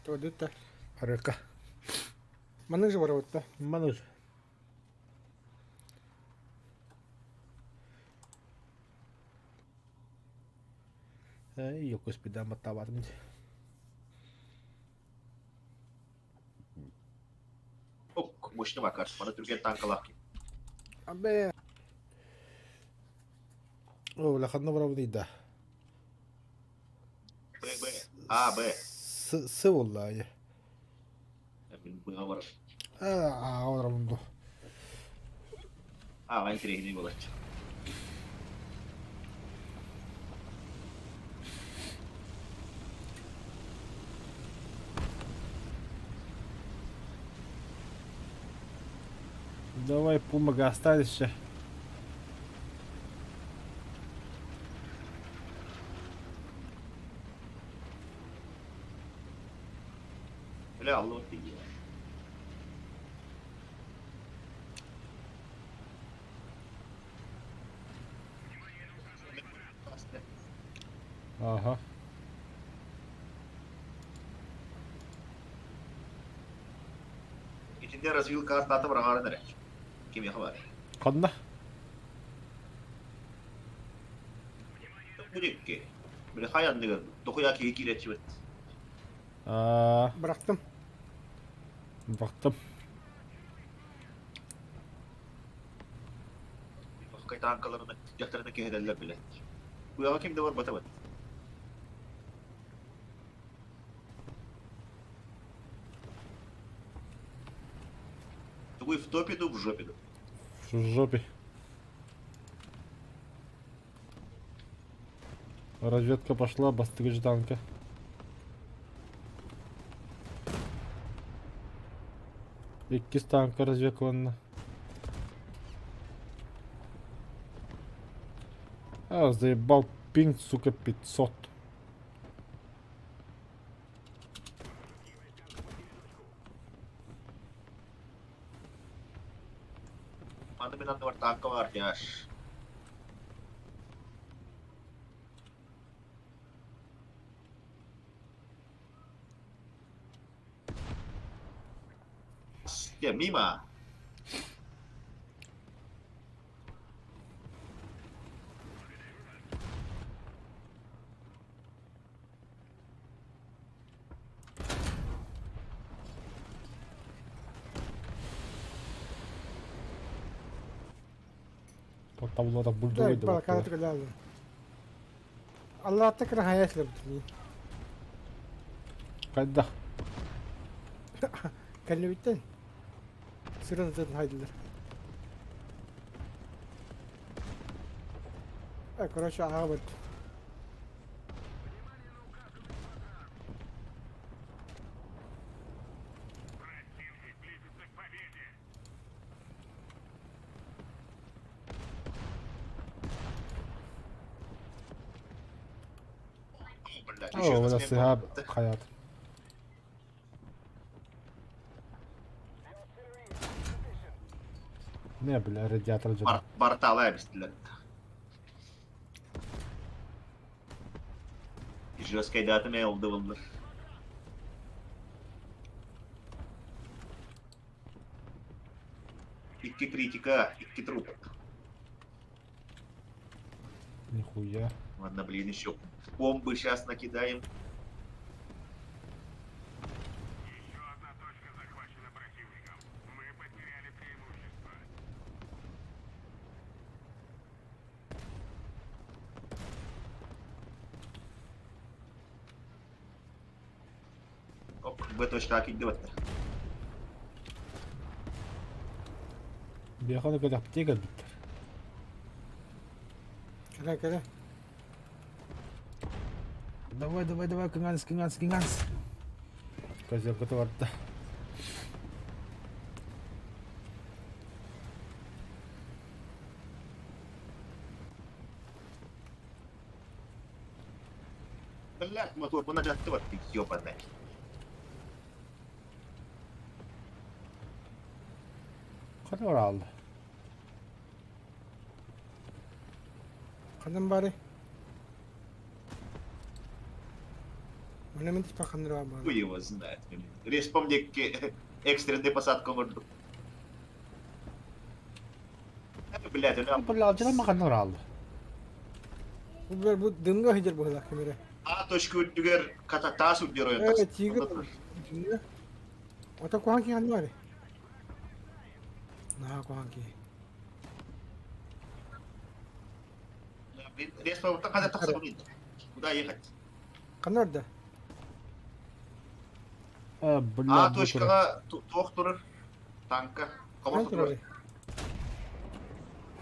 Тодутта. Арыка. Маның же барабытта. Мануш. Йокус пида маттабатым. Ок, мощный макар. Мана түрген танкалақ. Абе. О, лаханна барабы да. Б, Б. А, Б. С с болла. Мен бұға барып. А, орамынду. А, вайн керегіне болады. Давай, Пумага, останешься. Бля, алла өтті. Ага. Итинде развилка артаты бар ағарын әрек. Кем яқы бар. Қанна? Бүдекке. Біле қаян деген. Тоқуя кейі келет жібет. А, Бырақтым. бақтым. Қайта Танкаларына, дьахтарына кэһэтэллэр билэ. Куяҕа ким да барбата бат. Тугуй в топе ду, в жопе ду. В жопе. Разведка пошла, бастыгыч танка. Иккис танка разведкаланна. А, заебал пинг, сука, 500. Манна мин анныбар танка баар тяж. Дьэ, мимо. Таблода Да, бульдугай бал да. каатык лаалы. Allah تكره حياة لبتني. Хайдах? Кэллибиттэн. Сырын зын хайдылар. А, короче, аға бар. Блядь, О, еще вона раз сыга хаят. Не, бля, радиатор дьон. Бортала эбистилер. Жесткая дата мен oldu bunlar. Икки критика, икки труп. Нихуя. Ладно, блин, еще бомбы сейчас накидаем. Оп, Б точка кидет. Биэхэ кэлэ аптека бүттэр. Кэлэ, кэлэ. Давай, давай, давай, кыҥанс, кыҥанс, кыҥанс. Козелка барда. Блядь, мотор, мы нажать ты ёбаный. Ханна бараалла? Ханан бары. Мына мен типа ханнара бар. Хуй его знает. Респом мне экстренный посадку морду. Блядь, у Бля, алдьяна ханна бараалла? Бу бу дымга хидер буһала камера. А точка үрдүгэр кататаас үрдүгэр ойон Э, тахсар. тигр. Ото кухан ки ханна бары. На кухан ки. Блин, респом хата тахсар блин. Куда ехать? Ханна орда. А, бля, А точкаҕа туох турар? Танка. Ханна Комото турар. турар.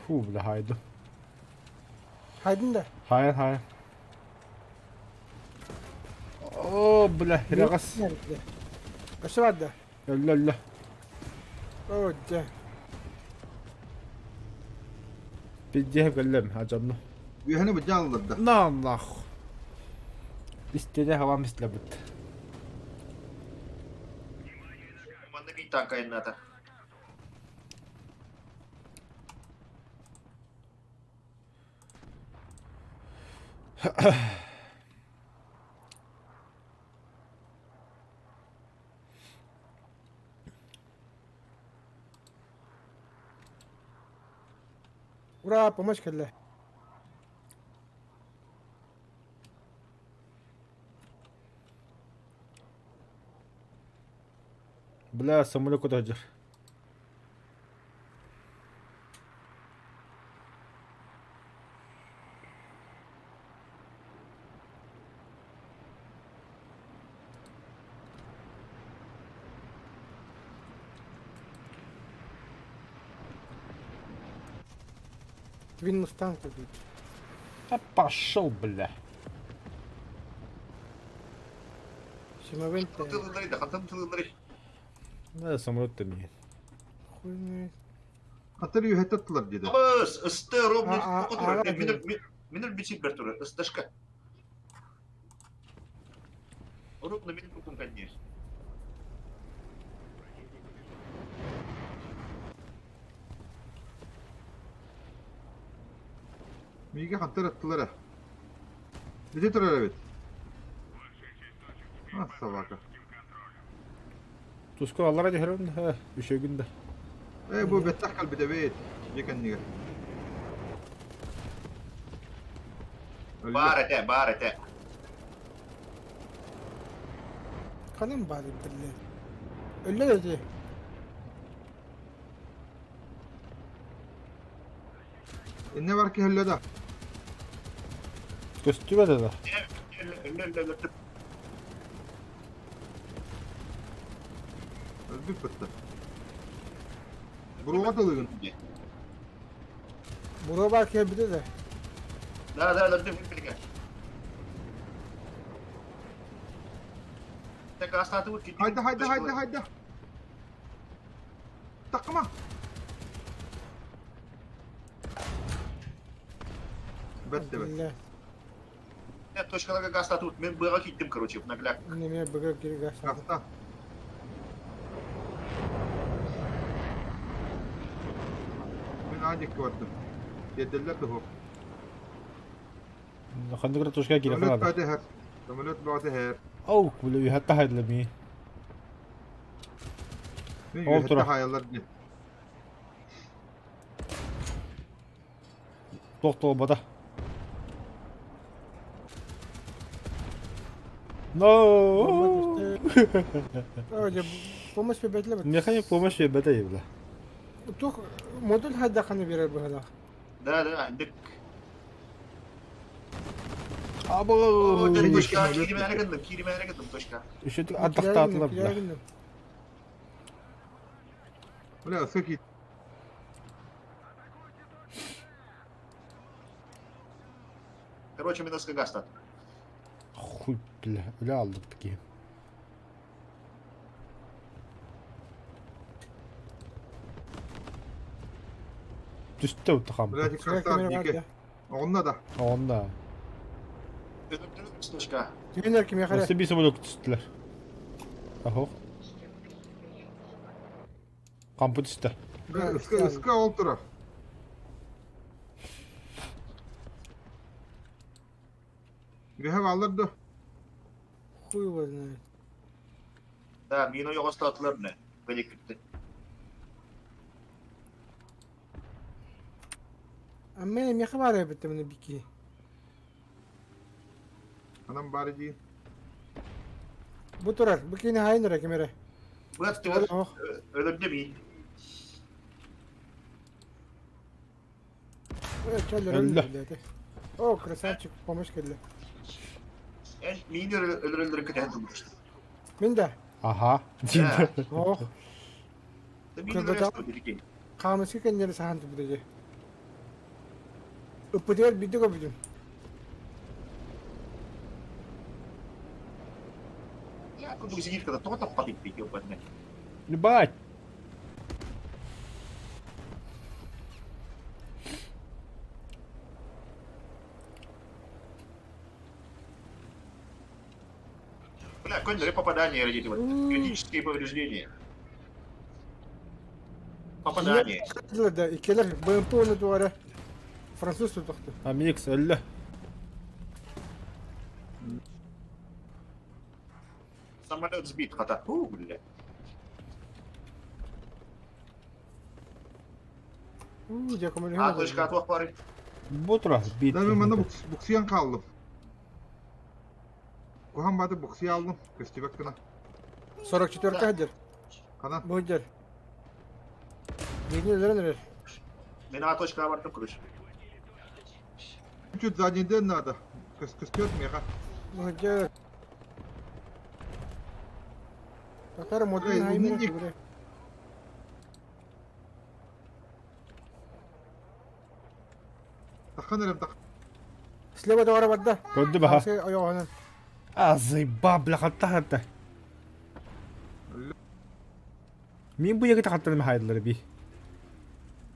Фу, бля, хайду. Хайдын да. Хайын, хайын. О, бля, хирагас. Өссө бар да. Өллө, өллө. О, дьэ. Пиздеһэ кэллэм, ажанну. Үөһэни быдьааллар да. На, нахуй. Истэдэ хавам истлэбит. Манна биир танка айаннаата. Ура, помощь кэллэ. Бля, самолет куда идешь? Твин Мустанг курдук. Да пошел, бля. Симовент. Тылыннарый да, хантан тылыннарый. Да, самолет миин. Хуйня. Хатыр үһэтэ тылар диде. Абыс, ысты, ровно А, а, турар. а, Минер, минер бичик бер турар, ысташка. Ровно минер кукун коннир. Миге хантар аттылар. Бите турар эбит. А, собака. Туску аллара түһэрин, үчүгүн да. Э, бу беттах калбите бит. Диканнига. Бар эте, бар эте. Ханан баар биллэр. Өллөр эти. Инне бар ки хөллө да. Көстүбэт да. Өллө, өллө, өллө. Өлбүт бытта. Буруга тылыгын. Буруо баар киһи өлбүтэ да. Да, да, өлөрдүм, билге. Так, астаты вот. Hayda hayda hayda hayda. Takma. Бетте бет. Биллэр. Я точкаларга гастаты вот, мен быға киттим, короче, в нагляк. Неме быгыр кири гасады. Гаста. Мен адик көрдüm. Yedirler de hop. Ханныгыр тушка кире Самолет ханада. бәде her. Самолет бәде her. Оу, бля, үһәтта хайдла мии. Мен Ол юхетте тура. хаялар di. Туох туолбата. No! Оо, помощь бэтлэ. Механик помощь бэтэй бля. Туох модуль хайдаханы берер быһалаах. Да, да, дык. Або! Точка, киримене гындым, киримене гындым, точка. Үшетик аттахтаатылар бля. Бля, ысык Короче, мен ысқы гастат. Хуй, бля, бля алдык такие. Түстэ утахам. Бля, красар дике. Онна да. Онда. Точка. Түгенер кимиэхэ эрэ. Өссө биир самолет түстүлэр. Ахох. Кампы түстэ. Бля, ысқы ысқы ол тура. Гөһә алыр да. Хуй его знает. Да, мені оғастатылар не. Бөлек күтті. А мен миэхэ баар эбит мына бики. Анам бары дейін. Бу турар, бу кини хайын эрэ ким эрэ. Бұлар түгір, Ох, өлөрдө мин. чаллар Өллө. өллө блядь. О, красавчик, помощь кэллэ. Эн мин өлөрөлөрү күтән тумышты. Мин да. Аха. Да. Ох, Мин Кыргыта- өлөрөстү хаамыска кэннери сахан тубута дьэ. Ыппытыгар биирдэ көрбүтүм. Я кудук сидит, когда то там папик пикел поднять. Ебать. Бля, конь попадание родители. Вот. Критические повреждения. Попадание. Да, иккилэр БМП уонна туора француз тутахты. Амикс өллө. Самолет сбит, хата. Фу, бля. Уу, дьэ А, көмөлөһөн. точка от пары. Бу тура бит. Да мен мана буксиян қалдым. Кухан баты буксия алдым. Көстебек кына. 44 хадер. Канан. Бу хадер. Биирни өлөрөн эрэр. Мен А точка бардым, короче. Чуть задний ден надо. Көстет меха. Бу хадер. Татар модуль Эй, хайын умник. эрэ. Тахан эрем тах. Слева доҕоро барда. Көрдүм аха. Хаҥас ойоҕоһунан. А, заеба, бля, хатта-хатта. Мин бу ягыта хаттарым хайдылар би.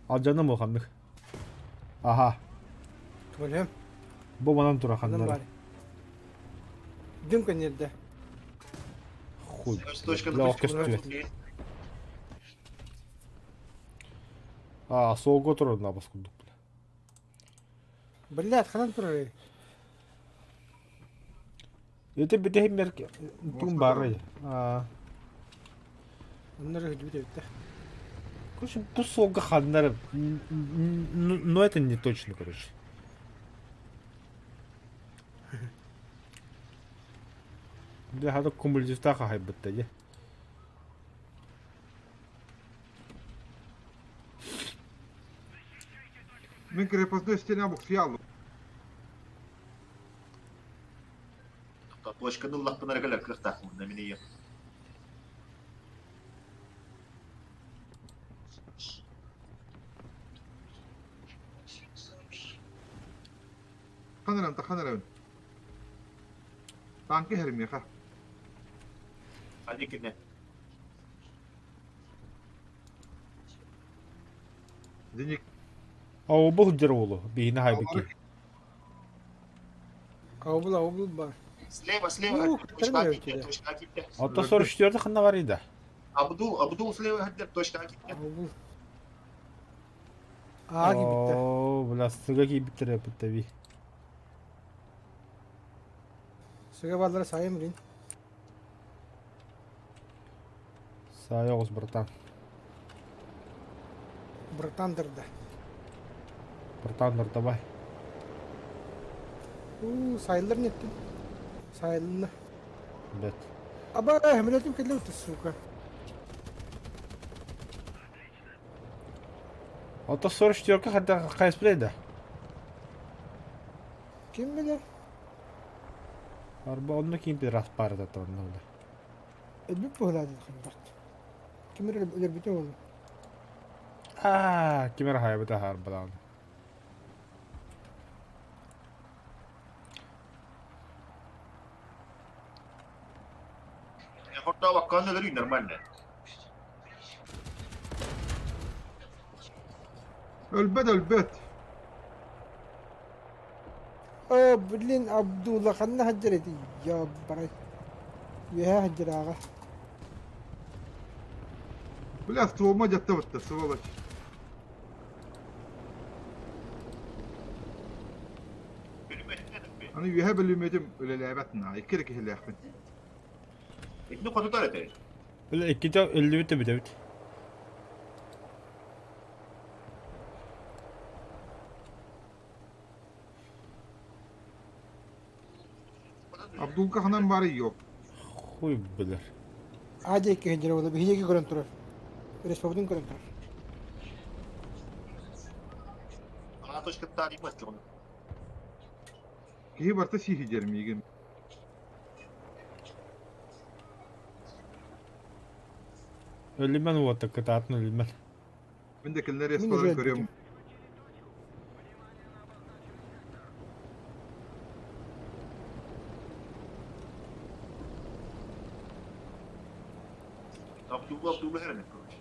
Алдьаным улаханнык. Аха. Көлөм. Бу манан тура Ханан ханнара. бар. Дым көннөрдө. Хуй. Точка Бля, ох көстүбэт. А, суолга турар набас курдук. Блядь, ханан турар. Ити бүтэһин мерк тугум баарай. Аа. Оннор өйдүбүт эбиттэ. Короче, бу суолга ханнары но это не точно, короче. Бля, хата кумулятивтаах хаһайбытта дии. Мин крепостной стена буксуйаллым. Точканы ыллахпына эрэ кэлэр кыахтаахпын мин ийэм. Тахан эрэм, тахан эрэбин. Танка иһэр миэхэ. Ханна кине? Зеник. Ообул сылдьар уолу, биһини хаайбыт киһи. Аубул, аубул бар. Слева, слева, Ух, точка кытары киирдэ, өлтүлэр. точка киирдэ. Оттон 44 ханна барый да? Абдул, Абдул слева сылдьар, точка киирдэ. Аубул. Аа киирбиттэр. Оо, бля, сыга киирбиттэр эппиттэ би. Сыга бааллара саайым блин. Саайа оҕус, братан. Братан дырда. Братан, давай. Уу, сайыллар неттин. Сайылынна. Бэт. Аба, хамилетим кэллэ утта, сука. Оттон 44 ханта хайыспытай да? Ким билэр? Арба онно ким пидорас паарата онно бля. Өлбүт быһылаады хандарт. Ким эрэ өлөрбүтэ буолуо. Аа, ким эрэ хаайбыта хаарбадаҕын. Хордообоккоон өлөрүү нормально. Өлбөт, өлбөт. Оо, блин, Абдулла ханна сылдьар этэй? Дьаббарай. Үөһээ сылдьар ааҕа. Бля, стволма дьаттабытта, сволочь. Аны үөһэ бөлүмүөтүм үлэлээбэт наа, икки эрэ киһилээхпин. Итини хотутар этэ. Бля, иккитэ өллүбүт да бүтэбит. Абдулка ханан бары yok. Хуй билэр. Аа диэки сылдьар буолла, биһиги көрөн турар. Республикатын көрөн турар. А точка таарыйбат оны. Киһи барыта сииһи миигин. Өлүмэн уота кытаатын өлүмэн. Мин да кинилэр Мин респаларын уже көрүөм. Абдулла Абдулла herene короче.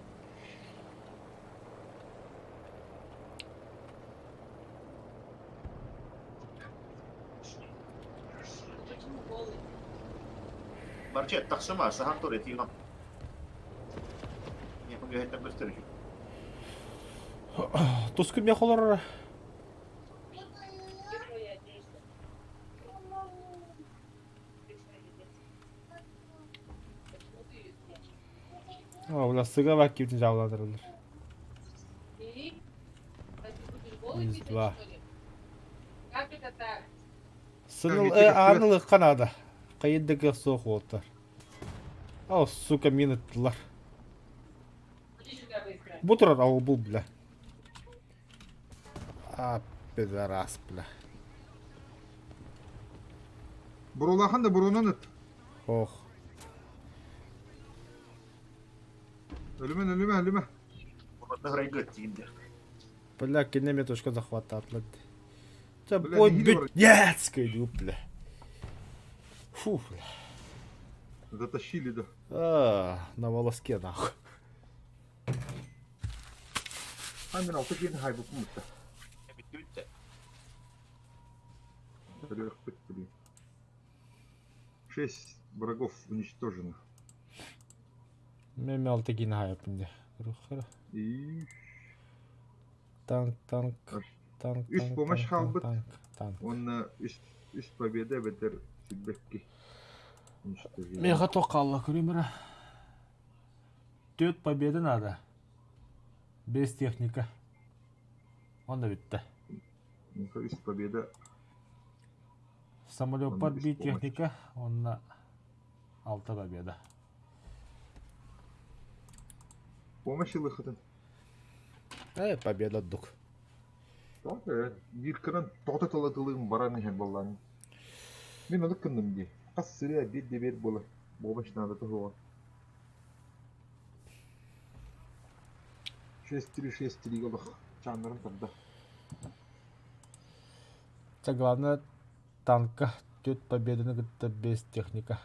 Барча тахсыма сахан тур этиҕим. Миэхэ көстөр Туску миэхэ олорор. О, бля, сыга бак киирбитин дьаабылаатараллар. Из два. Сыныл аан ылыахха наада. Хайыр да кыах суох уолаттар. О, сука, мин ыттылар. Бу турар ауыл бля. А, пидорас, бля. Бурулахан да бурунан ыт. Ох. Өлүмэн, өлүмэ, өлүмэ. Уротна храйгыт тиинде. Бля, кине мне точка захвата атлат. Бой бүтнецкий дуу, бля. Фу, бля. Затащили, да. А, на волоске, нахуй. А, мен алты киһини хаайбыппын бутта. Бүттэ. Шесть врагов уничтожено. Мен алты киһини хаайбыппын дии. И Танк, танк, танк, Үс танк, помощь танк, хаалбыт. танк, танк. Уонна үс, үс победа эбэтэр сүүрбэкки. Уничтожение. Меха тоқалла көрейін Төрт победы надо. Без техника. Онда бітті. Меха үс победа. Самолет Онда под үс би помощь. техника, онна алта победа. Помощь ылыхытын. Победа дук. Биир кынан тоҕото тылатылыым баран иһэн буоллаан. Мин ону кынным дии. Хас сырыа биир да биир буолар. Помощь надо туһуга. 6-3-6-3 олох чааннарын тарда. Это главное танка. Төрт победаны кытта без техника.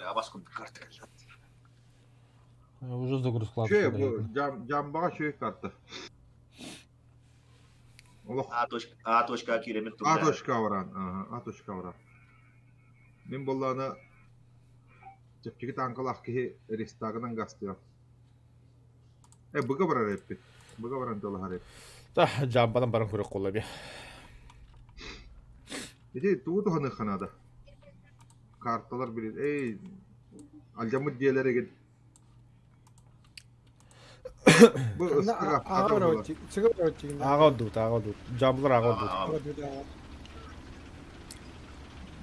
Абас курдук карта. Уже загрузка. Үчүгэй бу жамбаҕа үчүгэй карта. Олох А точка, А точка кииремит А точка баран. А точка баран. Мин буоллаҕына чэпчэки таанкалаах киһи рестагынан гастыам. Э быга барар эппит. Быга баран долаһар эп. Да, жамбадан баран көрөк колла би. Ити тугу туһаныахха наада. Карталар билин. Эй, алдьаммыт дьиэлэр эгин. Бу ыстыга хата буолар. Аға одут, аға одут. Жамбылар аға одут.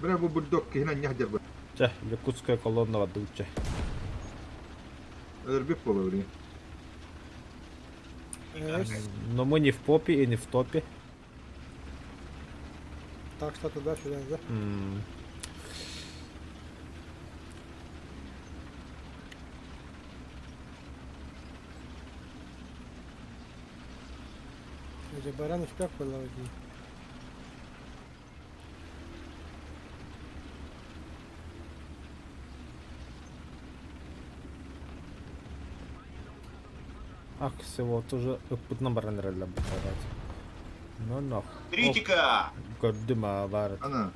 Бля бу бульдог киһини анньах дьарбыт. Чэ, Якутская колонна бардыбыт чэ. Өлөрбүт буолар билигин. Но мы не в попе и не в топе. Так что туда-сюда, да? Дьэ баран испэк буоллаҕа дии. Ах, всего тоже ыппытынан баран эрэллэр бухарат. Ну нох. Критика! Көрдүм аа баар. Ана.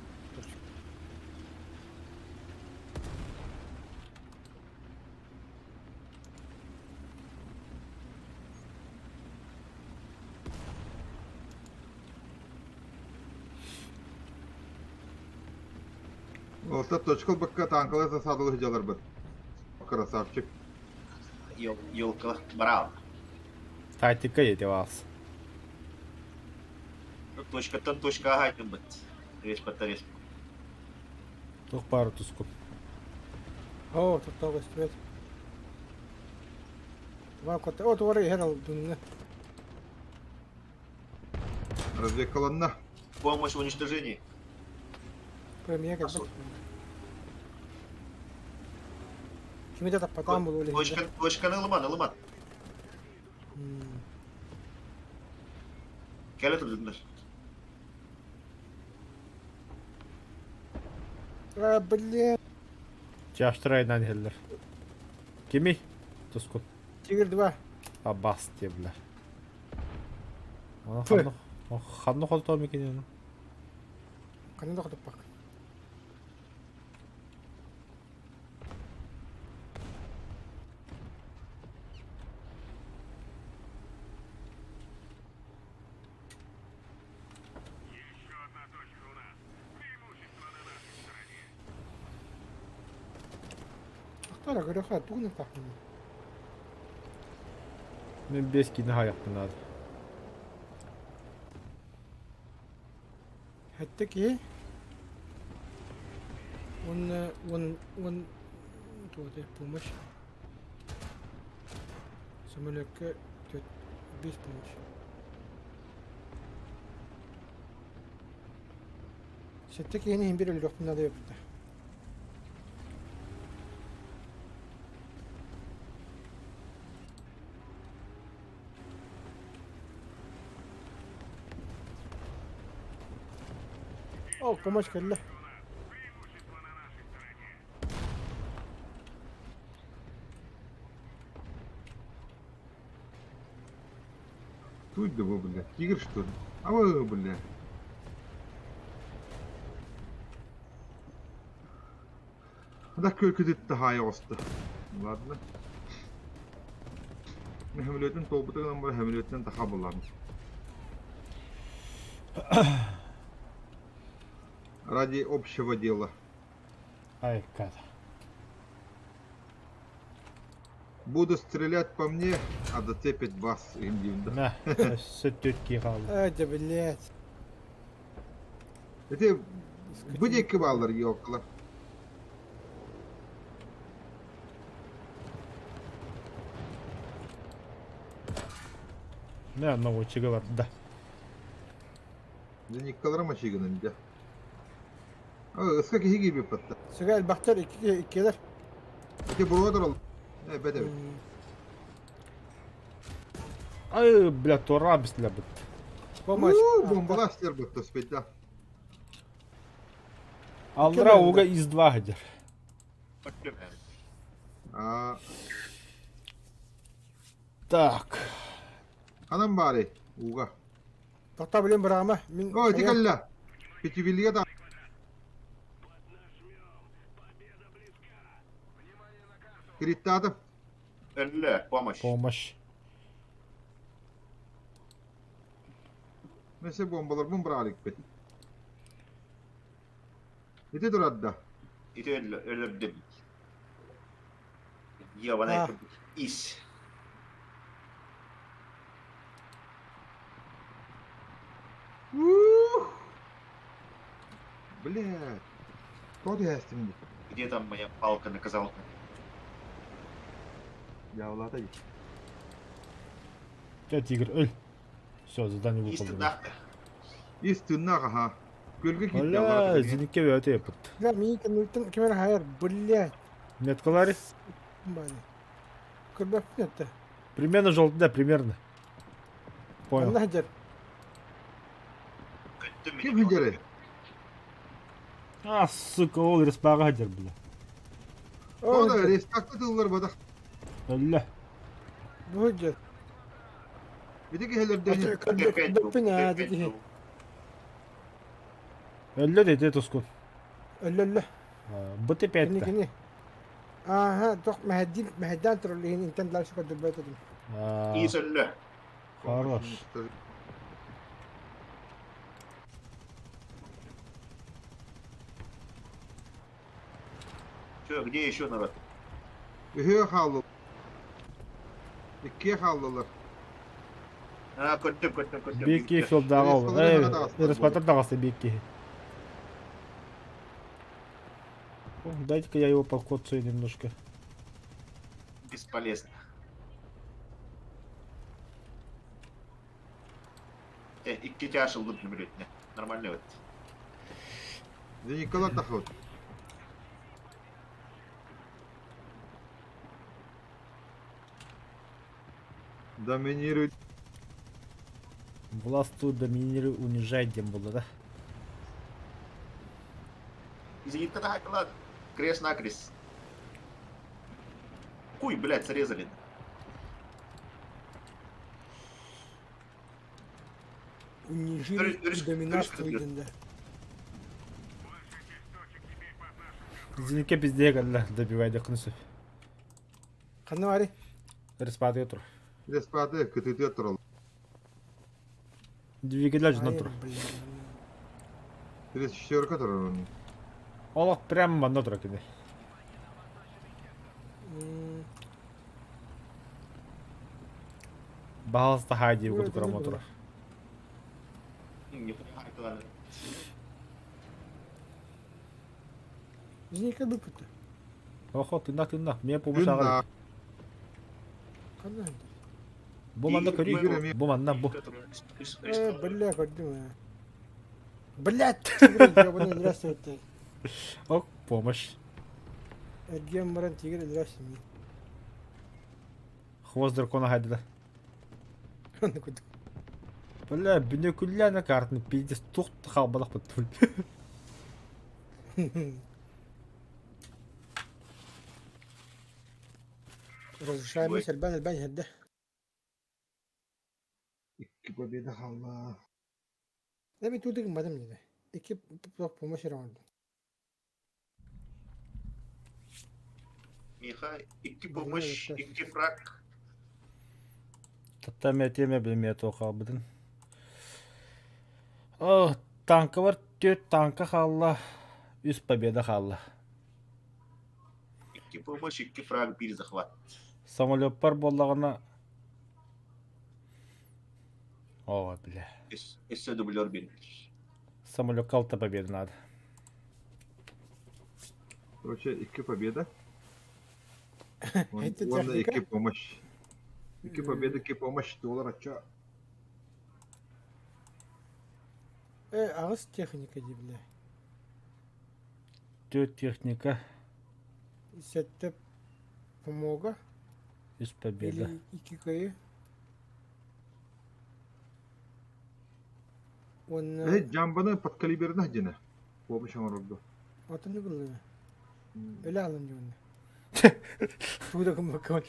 Олта точка бакка танкалар засадылы сылдьалларбыт. Красавчик. Елка барал. Тактика етевас. Точкаттан точкаҕа хаайтыммыт. Респаттар Туох баар туску. Оо, тоттоох истибэт. Тумаа котта. О, тугары иһэр алдынна. Разведкаланна. Помощь в уничтожении. Премия кэлбэт. Кими да таппатаан буолуо илиһиннэ. Точка, точканы ылыман, ылыман. Кэлэ турдуннар. А, блин. Чаштырайынан иһэллэр. Кимий? Тускун. Тигр 2. Абас диэбилэр. Ханна ханна хотоо микинен. Ханна да хотоппак. Ахтара көрөхө тугун тахмын. Мен бес кини хайахпын наада. Хэттэ киһи уонна уон уон туоты помощь. Самолекка түөрт биэс помощь. Сэттэ киһини иһин биир өлөрүөхпүн наада эбит. О, помощь кэллэ. Тут да бу, бля. Тигр, что ли? А вы, бля. Да көлкүтүттэ хаайа оҕуста. Ладно. Хөмөлүөтүн туолбута гынан баран хөмөлүөтүнэн таха булан. Ради общего дела. Ай, ката. Буду стрелять по мне, а зацепит вас, им да. Мә, өссө төрт хаалла. Ай, да, блядь. Ити бу диэки бааллар елкалар. Мә, наводчига бар, да. Зениккалара мачигынан дьэ. Ыска киһи киирбиппат да. Сүгэ элбэхтэр икки иккилэр. Ити буруодор ол. Эбэт эбит. Ай, бля, туора бистилэр бит. Помощь. Бомбалаас стербут туспейда. Аллара уга из два хадер. А, Так. ханан баары ууга. Тоқта билин бырама. Мин О, ити кэллэ. Пятивилиге да. Кириттаатым. Өллө, помощь. Помощь. Месе бомбаларбын бырааликпит. Ити турар да. Ити өллө, өлөрдүм. Ебаная А. ис. Ух! Блядь. Тоҕо түһээстим дии. Где там моя палка-наказалка? Дьаабылаата дии. Чэ, тигр, өл. Все, задание выполнено. Истинах. Ис тыыннаах аһа. Күөлгэ киирдэ Бля, аллара зеникке бөтө япыт. Бля, мин кэнниттэн ким эрэ хайар, блядь. Меткалары? Бали. Көрбөппүн этэ. Примерно желтый, да, примерно. Понял. Ханна сылдьар? Көттүм Ким сылдьарый? А, сука, ол респаға хадер, бля. Тоҕо да рестакта тыллар бадах. Өллө. Бу сылдьар. Ити киһилэрдэни Көрбөппүн аа дии. Өллө деди тускун. Өллө өллө. Быты Кини петте. кини. Ааха, тох мэһэддиин мэһэддээн турар иһин интэн дальше көрдөрбөт этим. Ис өллө. Хорош. Че, где еще народ? Үһүө хааллылар. Иккиэ хааллылар. А, көттүм, көттүм, көттүм. Бикки филдағы ол. Респатор дағасы бикки. Дайте-ка я его покоцаю немножко. Бесполезно. Икки тяж ылдым мүлөтүнэ. Нормально вот. Николай тахот. Доминирует. Властвуй, доминируй, унижай, дем было, да? Зенитка так, ладно. Крест-накрест. Хуй, блядь, срезали. Унижили и доминарствуй да. Зеникке пиздее кэллэ, добивай декнусов. Ханна баарый? Респаты тур. Респаты кытытыа турал. Двигатель жына тур. 34 турар оны. Олох прям манна тур кини. Баһалыста хаа дии курдук турар турар. Не понимаю, ладно. Зенитка бүппүт. Охо, тыыннаах тыыннаах, миэ помощь аҕал. Ханна Бу манна көрүй, бу манна бу. Э, бля, көрдүм ээ. Блядь, тигр ебаный здравствуйте. Ок, помощь. Эргиэн баран тигр здравствуйте. Хвост дракона хайда. Ханна курдук. Бля, бүнөкүллээнэ картаны пиздец тух хаалбатах баттыбын. Разрушаемость элбээн элбээн иһэрдэ. Икки победа хаалла. Эби туу гымматым дии. Икки помощь эрэ оҥордум. Миха икки помощь, икки фраг. Таtta эмиэ билмиэ туох хаалбытын. О, танкабар түөрт танка хаалла, үс победа хаалла. Икки помощь, икки фраг, биир захват. Самолеппар буоллаҕына... О, бля. Өссө дублер биэрдилэр. Самолекка алта победа надо. Короче, икки победа. Это Уонна техника? икки помощь. Икки победа, икки помощь туолар оччо. Аҕыс техника дии бля. Түөрт техника, Сэттэ помога үс победа. или икки кыайыы. Уонна Э, жамбаны подкалиберных дьиэнэ. Помощь оҥорорго. Атын гынна. Өлө алын дьонна. Тугу да гыммакка.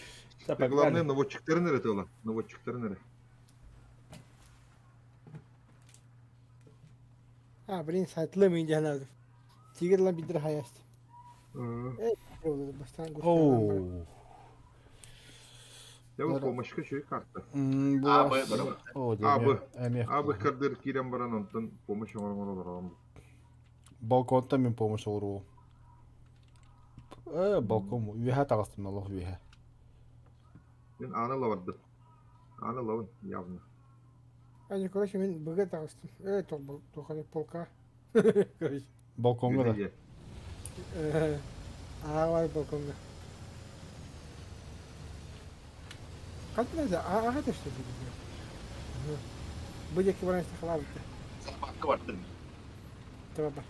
Главное, наводчиктарын эрэ тыла. Наводчиктарын эрэ. А, блин, сайтлы мин диэн Тигр ла бидер хаяст. Бастан Оу. Я бу помощка үчүгэй карта. А, Б, Б. А, Б. А, Б кардыр киирэн баран онтон помощь оҥорон олорон. Балконтан мин помощь оҥоруом. Э, балкон үөһэ таҕыстым олох үөһэ. Мин ааны лабардым. Ааны лабын явно. Ани, короче, мин быга таҕыстым. Э, тоқали полка. Короче. Балкоҥҥа да. Аавай балконга. Хат да аға төштө бу. Бу жеки баран сахалабыт. Захватка бардым. Таба.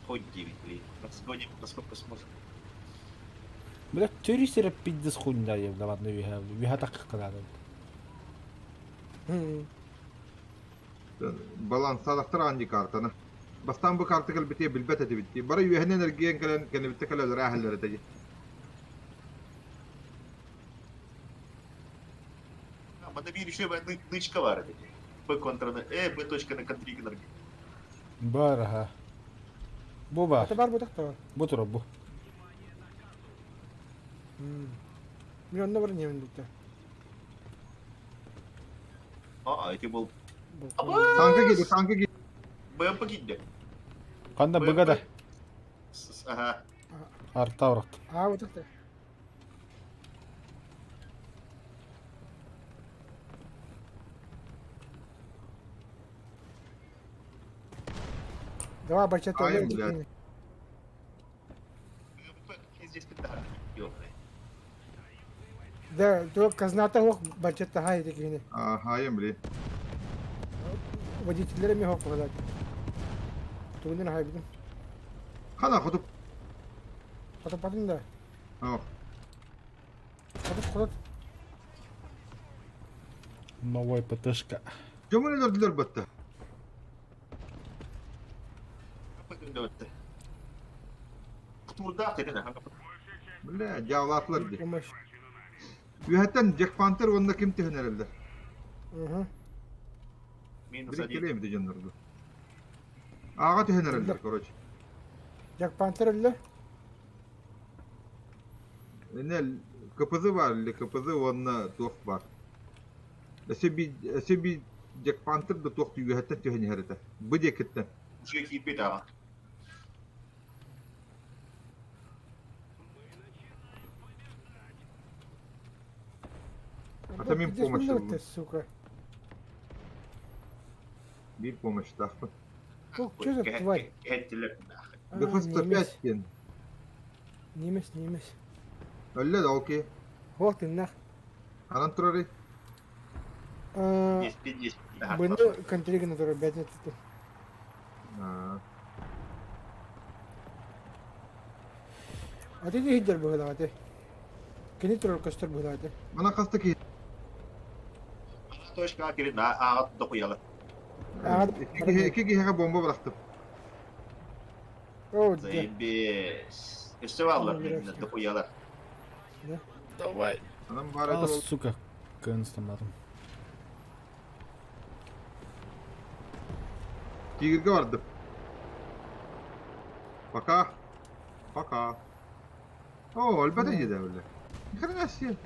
Хоть 9, блин. Разгоним, насколько сможем. Бля, төрүс эрэ пиздец хуйня диэн даҕаны үөһэ үөһэ таххыхха наада. Балансалахтар аан картаны. Бастаан бу карта кэлбитиэ билбэт этибит дии. Бары үөһэнэн эргийэн кэлэн кэннибиттэ кэлэллэрэ ааһаллар этэ дии. Манна биир үчүгэй нычка баар эбит. Б контра на Э, Б точка на контригнер. Бар аха. Бу баар. Ата бар бу тахта. Бу турар бу. Мин онно бар немин бутта. А, это был... Танка киирдэ, танка киирдэ. БМП киирдэ. Ханна быга да. Ага. Арта урат. А, вот это. Давай, бачата. Ай, блядь. Здесь петарды, ёбаные. Да, то казната хох бачата хай декини. Ага, блин. Водительлere mi hok kadar. Тугунан хай бидим. Хана хотуп. Хотопатын да. О. Хотоп хотоп. Новой ПТшка. Дьомун өлөрдүлөр батта. Турдаах дедин Бля, дьаалаатылар дии. Үөһэттэн Джек Пантер уонна ким түһэн эрэллэр? Минус Били один. кэлиэм ити дьоннорго. Ааҕа түһэн эрэллэр, короче. Джек Пантер өллө? Инэ КПЗ баар, или КПЗ уонна туох баар. Өссө би өссө би Джек Пантер да туох үөһэттэн түһэн иһэр этэ. Бу диэкиттэн. Уже киирбит аҕа. Ата мин помощь ыллым. Сука. Биир помощьтаахпын. Что за тварь? Кэһэттилэр. ГФ-105 диэн. Немец, немец. Өллө да окей. Вот ты нах. Анан турарый. 10 Быны контригна турар бэтне туту. Ати де хиджер быһыла ати. Кини турар көстөр быһыла ати. Мана хаста киһи. Точка кирин аҕа дохуяла. Икки киһиэхэ бомба бырахтым. Заебись. Өссө бааллар, дохуялар. Давай. А, сука, көнстамнадым. Тигрге бардым. Пока. Пока. О, өлбөтө дьиэ бile. Ни хрена себе.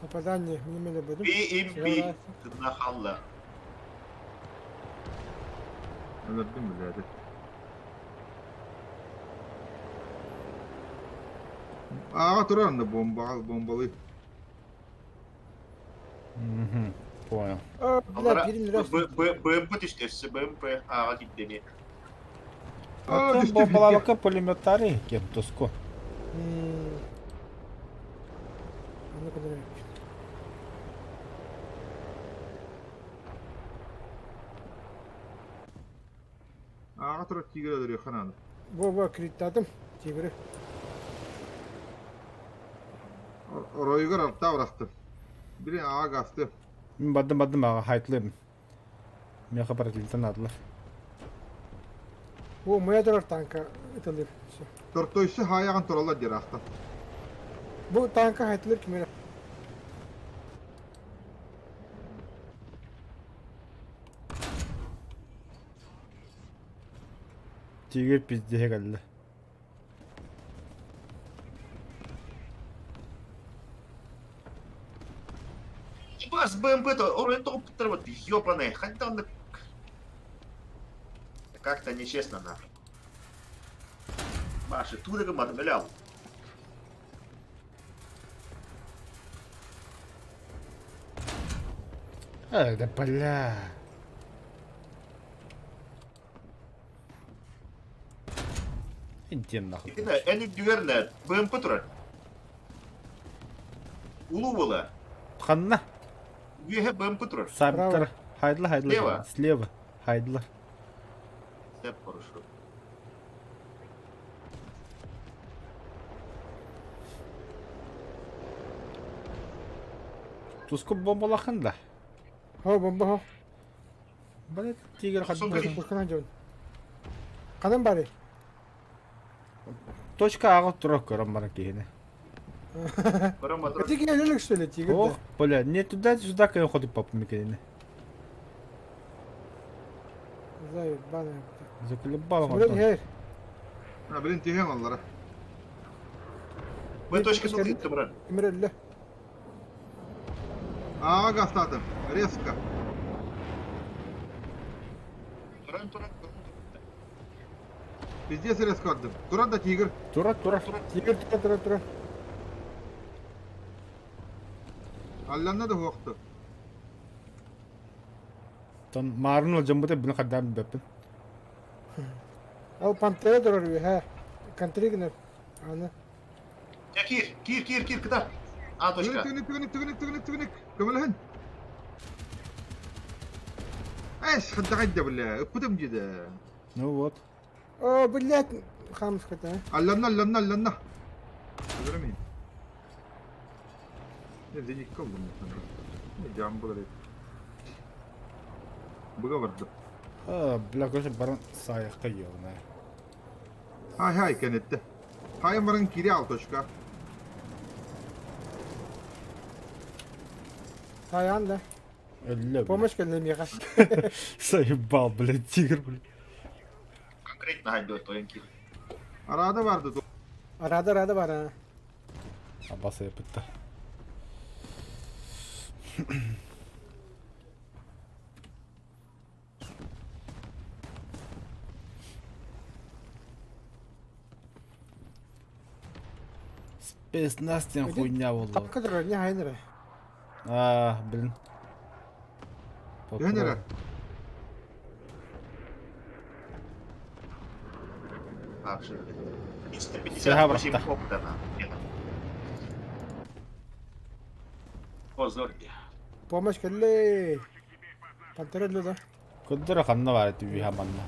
Попадание минимально буду. BMP тына халла. Өлөрдүм билээди. Ааҕа турар онно бомбаҕа бомбалыы. Угу, понял. Бля, бирин раз. БМП түстэ, өссө БМП ааҕа киирдэни. Оттон бомбалаабакка пулеметтары кем туску. Ааҕа турар тигр өлөрүөххэ наада. Во-во, криттатым тигры. Оройугар артаа бырахтым. Били аҕа гастым. Мин бардым бардым аҕа хайтлыым. Миэхэ параллельтан аадылар. О, моя турар танка ытылыр. Все. Тортойсы хаайаҕын тураллар диир аахтан. Бу танка хайтылыр ким эрэ. Тигр пиздеһэ кэллэ. Бас БМП-то оройун тоҕуппуттар вот ёбаные. Хантан оннук Как-то нечестно нахуй. Маша, туда гымматым өлө Э, да бля. Иди нахуй. Итинэ эн үрдүгэр БМП турар. Улуу буола. Ханна? Үөһэ БМП турар. Сабтар. Хайдла, хайдла. Слева. Слева. Хайдла. Сөп хорошо. Туску бомбалахан да. Хо, бомба хо. Бля, тигр хадда. Пушканан дьон. Ханан бары? Точка аҕа турар көрөн баран киһини. Эти киһи что ли, тигр? Ох, бля, не туда сюда кайын ходып папым мекенини. Заебано. Заколебал Самолет иһэр. А, блин, түһэн аллара. Б точка сылдьытты брат. Кимир өллө. Ааҕа гастаатым. Резко. Туран туран туран. Пиздец резко ардым. Туран да тигр. Тура, тура. Тигр тура тура тура. Алланна да хуохту. Тон маарын ылдьаммыта били хардаан билбэппин. Ол пантера турар үөһэ. Контри гынар. Аны. Я киир, киир, киир, киир, кытар. А точка. Түгүнүк, түгүнүк, түгүнүк, түгүнүк, түгүнүк. Көмөлөһүн. Эс, хаддаҕайда бля, ыппытым дьиде. Ну вот. О, блядь, хамската. Алланна, алланна, алланна. Өлөрөмүн. Зеникка булдум. Жам булар. Быга барды. А, бля, короче, баран саайахха ёбана. Хай хай кэнэтте. Хайын баран кири ал точка. Саайан да. Өллө. Помощь кэллэ миэхэ. Заебал, блядь, тигр, блядь. Конкретно хайдует тойон киир. Арада барды. Арада рада бар а. Абаса yapıttı. Спецназ диэн хуйня буолла. Тапка турар не хайын эрэ. А, блин. Түһэн эрэ. Вообще. Сыһа 358 бырахта. опыта на. Позор. Помощь кэллэ. Пантера өллө да. Көрдөрө ханна баар түбүһэ манна.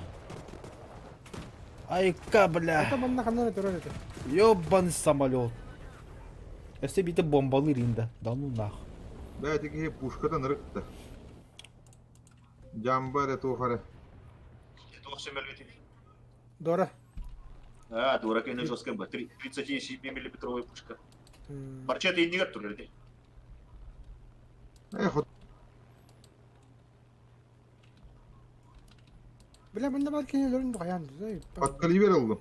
Айка, бля. Это манна ханна турар этэ. Ёбаный самолет. Өссө биитэ бомбалыыр иин да. Да ну нах. Да ити киһи пушкатан ырыкта. Дьамба эрэ туох эрэ. Туох сөмөлүөтүй? Дора. А, дура кэннэ жесткая была. 37-миллиметровая пушка. Барча иннигэр турар ити. Э, хот Бля, манна бар киһи өлөрүн духайан. Подкаливер ыллым.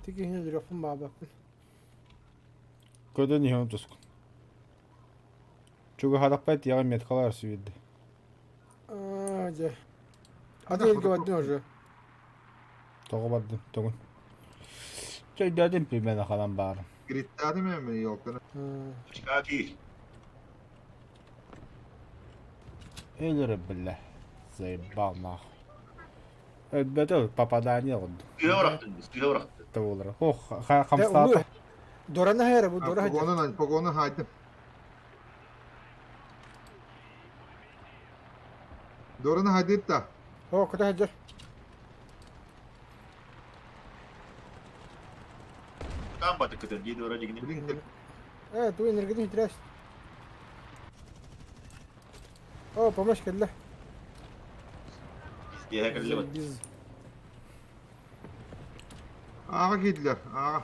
Ти киһини өлөрүөхпүн баабаппын. Көтөн иһэн тускун. Чугаһатахпай тиэҕэ меткалар сүүйдэ. Аа, дьэ. Аты елге бардым уже. Тоҕо бардым, тоҕун. Чөйдөөтүм примерно ханан баарын. Криттаатым ээ елканы. Очка киир. Өлөрө биллэ. Заебал нахуй. Өлбөтө попадание оҕурдум. Сыыһа бырахтын, сыыһа бырахтын. Тобулара. Ох, хамсаата. Дораны хайара бу дора хайа. Погонун погону хаайдым. Дораны хайдыт да. О, кута хайдыр. Там баты көтөр дии дора дигини. Блин, Э, ту энергетик хитряс. О, помощь кэллэ. Иһэ кэллэ бат. Без. Аға киирдилэр, аға.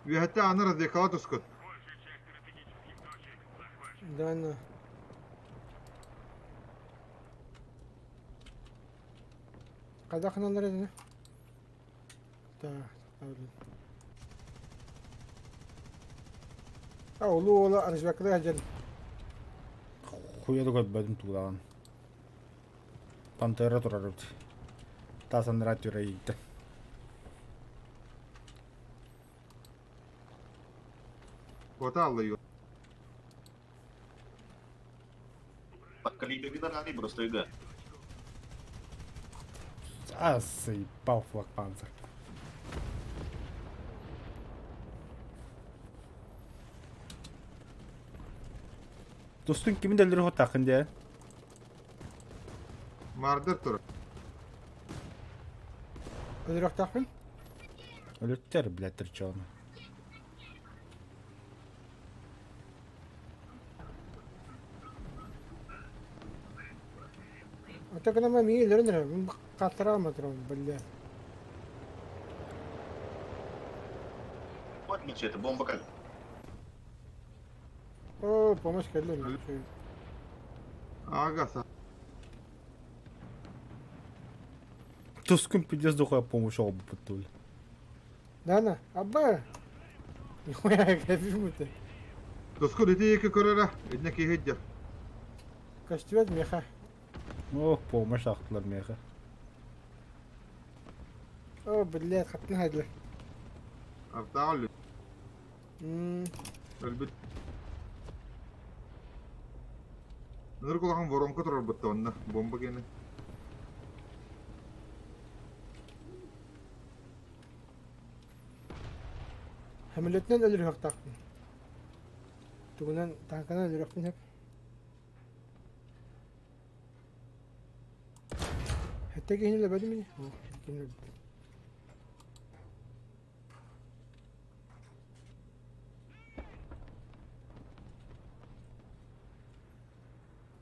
Үөһэттэ аны разведкаҕа тускут. Да, на. Казах ханалар эдини? Так, блин. А, улуу уола разведкалыы сылдьан. Хуя да көрбөтүм туулаҕын. Пантера турар эбит. Таас анараа түрэ ииттэ. Кота аллайы. Подкалиберный раны просто ига. А, заебал флаг панцер. Достун кимин да өлөрө хотаахын дии. Мардер турар. Өлөрүөхтаахпын? Өлөттөр, блядь, трчону. Ата гына миигин өлөрөн эрэр. Мин хааттара турабын, бля. Вот значит, это бомба как. О, помощь кэллэ. Аға са. Тускун пиздец духуя помощь оҕобуппут Да, на. Абба. Нихуя, кэбиһим Тускут ити екі көрөрө. Итинэ киһи дьэ. Көстүбэт миэхэ. Ох, помощь ахтылар миэхэ. О, блядь, хаттын хайдылар. Артаҕа өллү. М, Өлбүт. Ынырык улахан воронка турар бытта онно. Бомба киэнэ. Самолетынан өлөрүөхтаахпын. Тугунан танканан өлөрүөхпүн сөп. Хэттэ киһини өлөрбөтүм ини. О, кини өлбүт.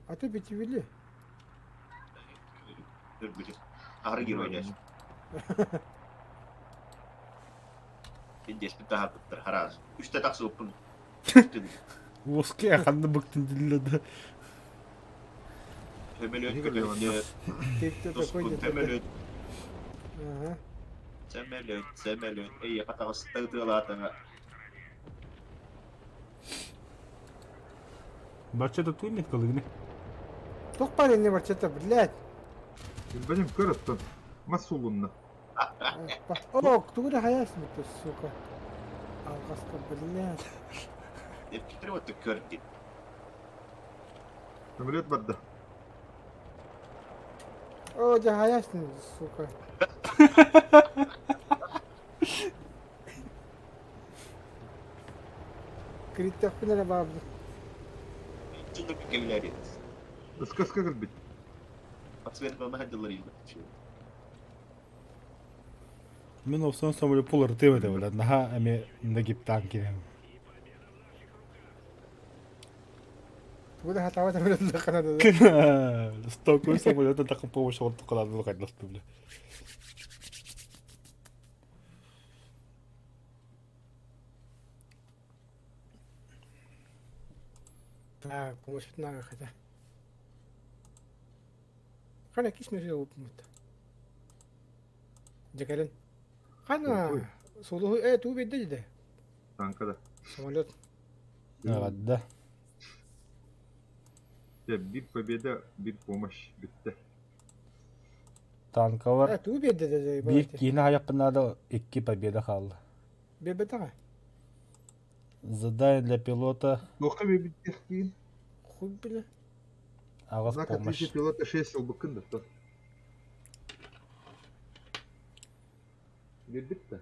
А ты битивили? Өлбүтүм. Ахары герой Пиздец, таһарбыттар хараас. Үстэ тахсыбыппын. Уоскэ ханна быктын дилледі. Сөмөлөт Киһи көтөттө. Ты кто такой? Тускун сөмөлөт. Ага. Сөмөлөт, сөмөлөт. Эй, хатаҕыста ытыалаатаҥа. Бачча да туй меткалыгны. Туох парень не барчата, блядь. Билбэтим көр оттон. Мас сулунна. О, кто это хаясный ты, сука? Алгаска, блядь. Эптир вот көрдү. Самолет барда. О, да хаясный, сука. Криттахпын эрэ баабын. Чүнүк кевлери. Ыска-ыска кэлбит. Подсветка на ходила ризма. Мин охсон самолет уларытыам этэ бля, наһаа эмиэ нагибтаан киирэн. Тугу да хатаабат самолетлаххына да. Стокуй самолета такын помощь оттукалаан хайдахты бля. Так, помощь надо хотя. Хана кис мөсө опмут. Дьэ кэлин. Хана сулуһу э туу биэрдэ дии. Танка да. Самолет. Да. Дьэ, биир победа, биир помощь бүттэ. Танкалар Э туу биэрдэ дии. биир киһини хайахпын наада икки победа хаалла. Биэрбэтэҕэ. Задание для пилота Туохха биэрбиттиэхтиин? Хуй бля. аҕыс Знак помощь. отличия пилота 6 ылбыккын да то. Биэрбит да.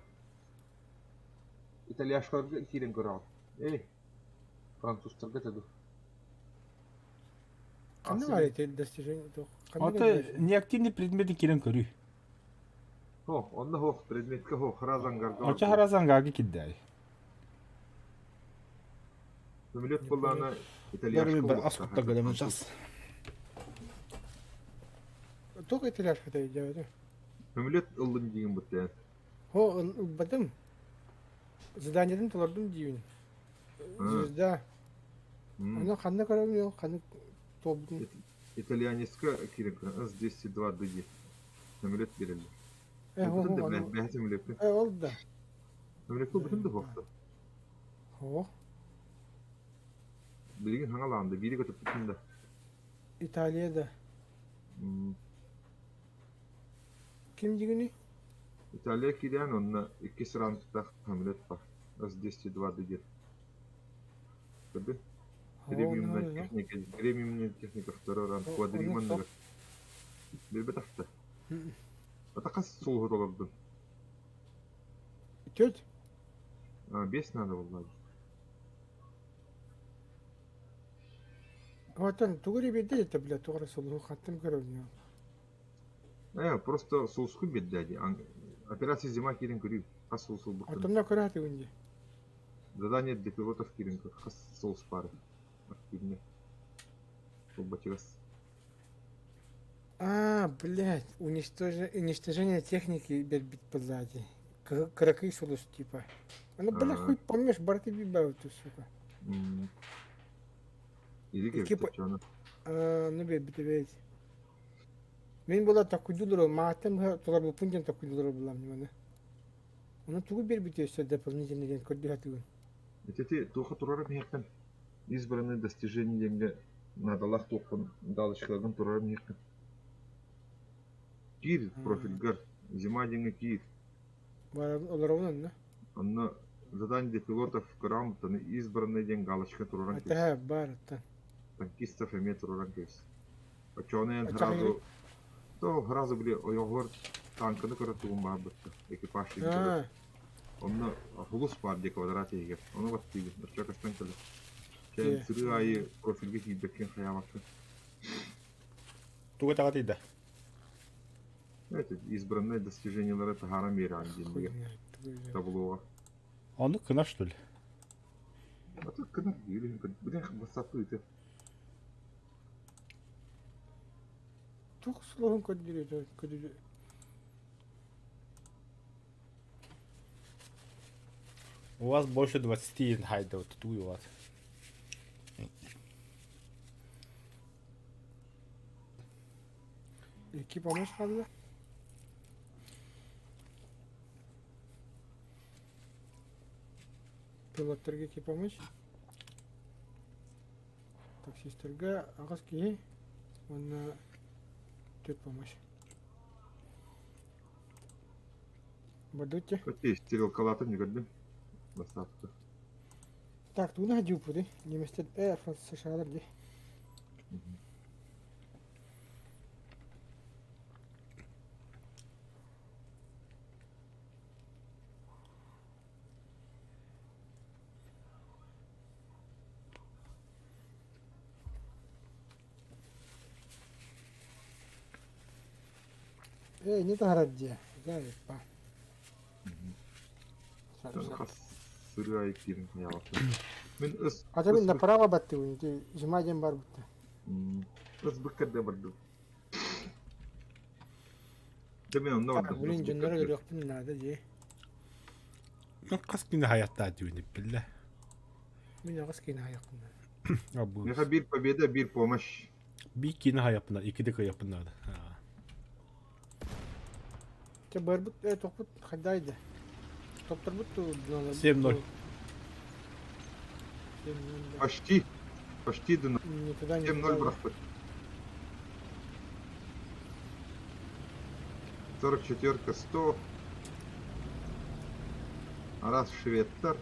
Итальяшкаларга киирэн көрөҕүн. Эй, французтарга этэ дуу. Ханна баар ити достижение туох? Ханна Ото неактивный предмети киирэн көрүү. О, онно хоох, предметка хоох, харазангарга. Оча харазангарга киддай. Самолет буоллаҕына итальяшка Ас кутта гөлөмөн час. Туох итальяшка дьэ Самолет ыллым диэн бутта. Хо ылбатым. Заданиетын толордум диибин. Звезда. Аны ханна көрөм ханна туолбутун. Итальянецка киирэн С-202 ДГ. Самолет береллер. Э хо Бүтүн да хо бэһэ самолетка. Э ол да. Самолекка бүтүн да хоохто. Хо. Билигин хаҥалаанда биири көтөппүтүн да. Италия да. Ким дигини? Италия киирэн онно иккис раундтаах самолет бар. С-202 ДГ. Көрдүн? Премиумная техника, премиумная техника второй ранг, квадриман Билбэтэх Это хас сулуһу толордун? Теть? А, бес надо было. Оттон тугу эрэ биэрдэ это, бля, тугу эрэ сулуһу хаттым көрөбүн. Просто сулуску биэрдэ дии. Операция «Зима» киирэн көрүү. Хас сулус ылбыккын. Оттон көрө хатыгын дии. Задание для пилотов киирэн көр. Хас сулус баар. Активнее. Турбачыгас. А, блядь, уничтожение техники биэрбит сзади. Кыракый сулус типа. Ну, бля, хуй помнишь, барты бибау ты, сука. Или Типа, ну, биэрбит эбит. Мин була такуйдулар, маатым толорбуппун диэн такуйдулар булам маны. Ону тугу биэрбит өссө дополнительный диэн көрдү хатыгын. Ити туха турара миэхтэн избранные достижения диэҥҥэ наадалаах туоххун галочкаларгын турара миэхтэн. Киир профильгар, зима диэҥҥэ киир. Олоробун онно. Онно задание для пилотов грамотаны избранные диэн галочка тураран кэбис. Атаһа бар оттон. Танкистов эмиэ тураран кэбис. Оччоҕуна эн сразу то сразу били ойоҕор танканы көрө тугун баарбытта экипаж көрөр. Онно хулус баар дии квадрат иһигэр. Ону баттыыбын. Оччо көстөн кэлэр. Кэлин сырыы аайы профильгэ киирбэккин хайаабаккын. Туга таҕа тиийдэ? Это избранное достижениелары таһааран биэрэҕин диэн таблоҕа. Ону кына что ли? А тут кына диир бile бассаппы ыты. Туох сулуһун көрдүрү көрдүрү. У вас больше 20 хайда вот тут у вас. Икки помощь хаалла. Пилоттарга икки помощь. Таксистарга аҕыс киһи уонна төрт помощь. Бардучча. Өте стрелкалатын көрдүм. Бассапты. Так, тугуна дьууппутуй? Немецтер э США-лар дии. Э, не таһарар дии. Заебал. Хас сырыы айы киирин хайаабаппын. Мин ыс Ата мин направо баттыбын, ити зима диэн бар бутта. Ыс быккарда бардым. Дьэ мен онно бардым. Блин, дьоннору өлөрүөхпүн наада дии. Хас күнү хайаттаа дүүнүп биллэ. Мин аҕыс киинэ хайахпын наада. Миэхэ биир победа, биир помощь. Биир киинэ хайаппын иккитэ кыайаппын наада. Чэ барбыт э тохпут хайдайды. Топторбут ту 7-0. Почти. Почти дно. Не туда, не 7-0 туда. бырахпыт. 44 100. Раз шведтар.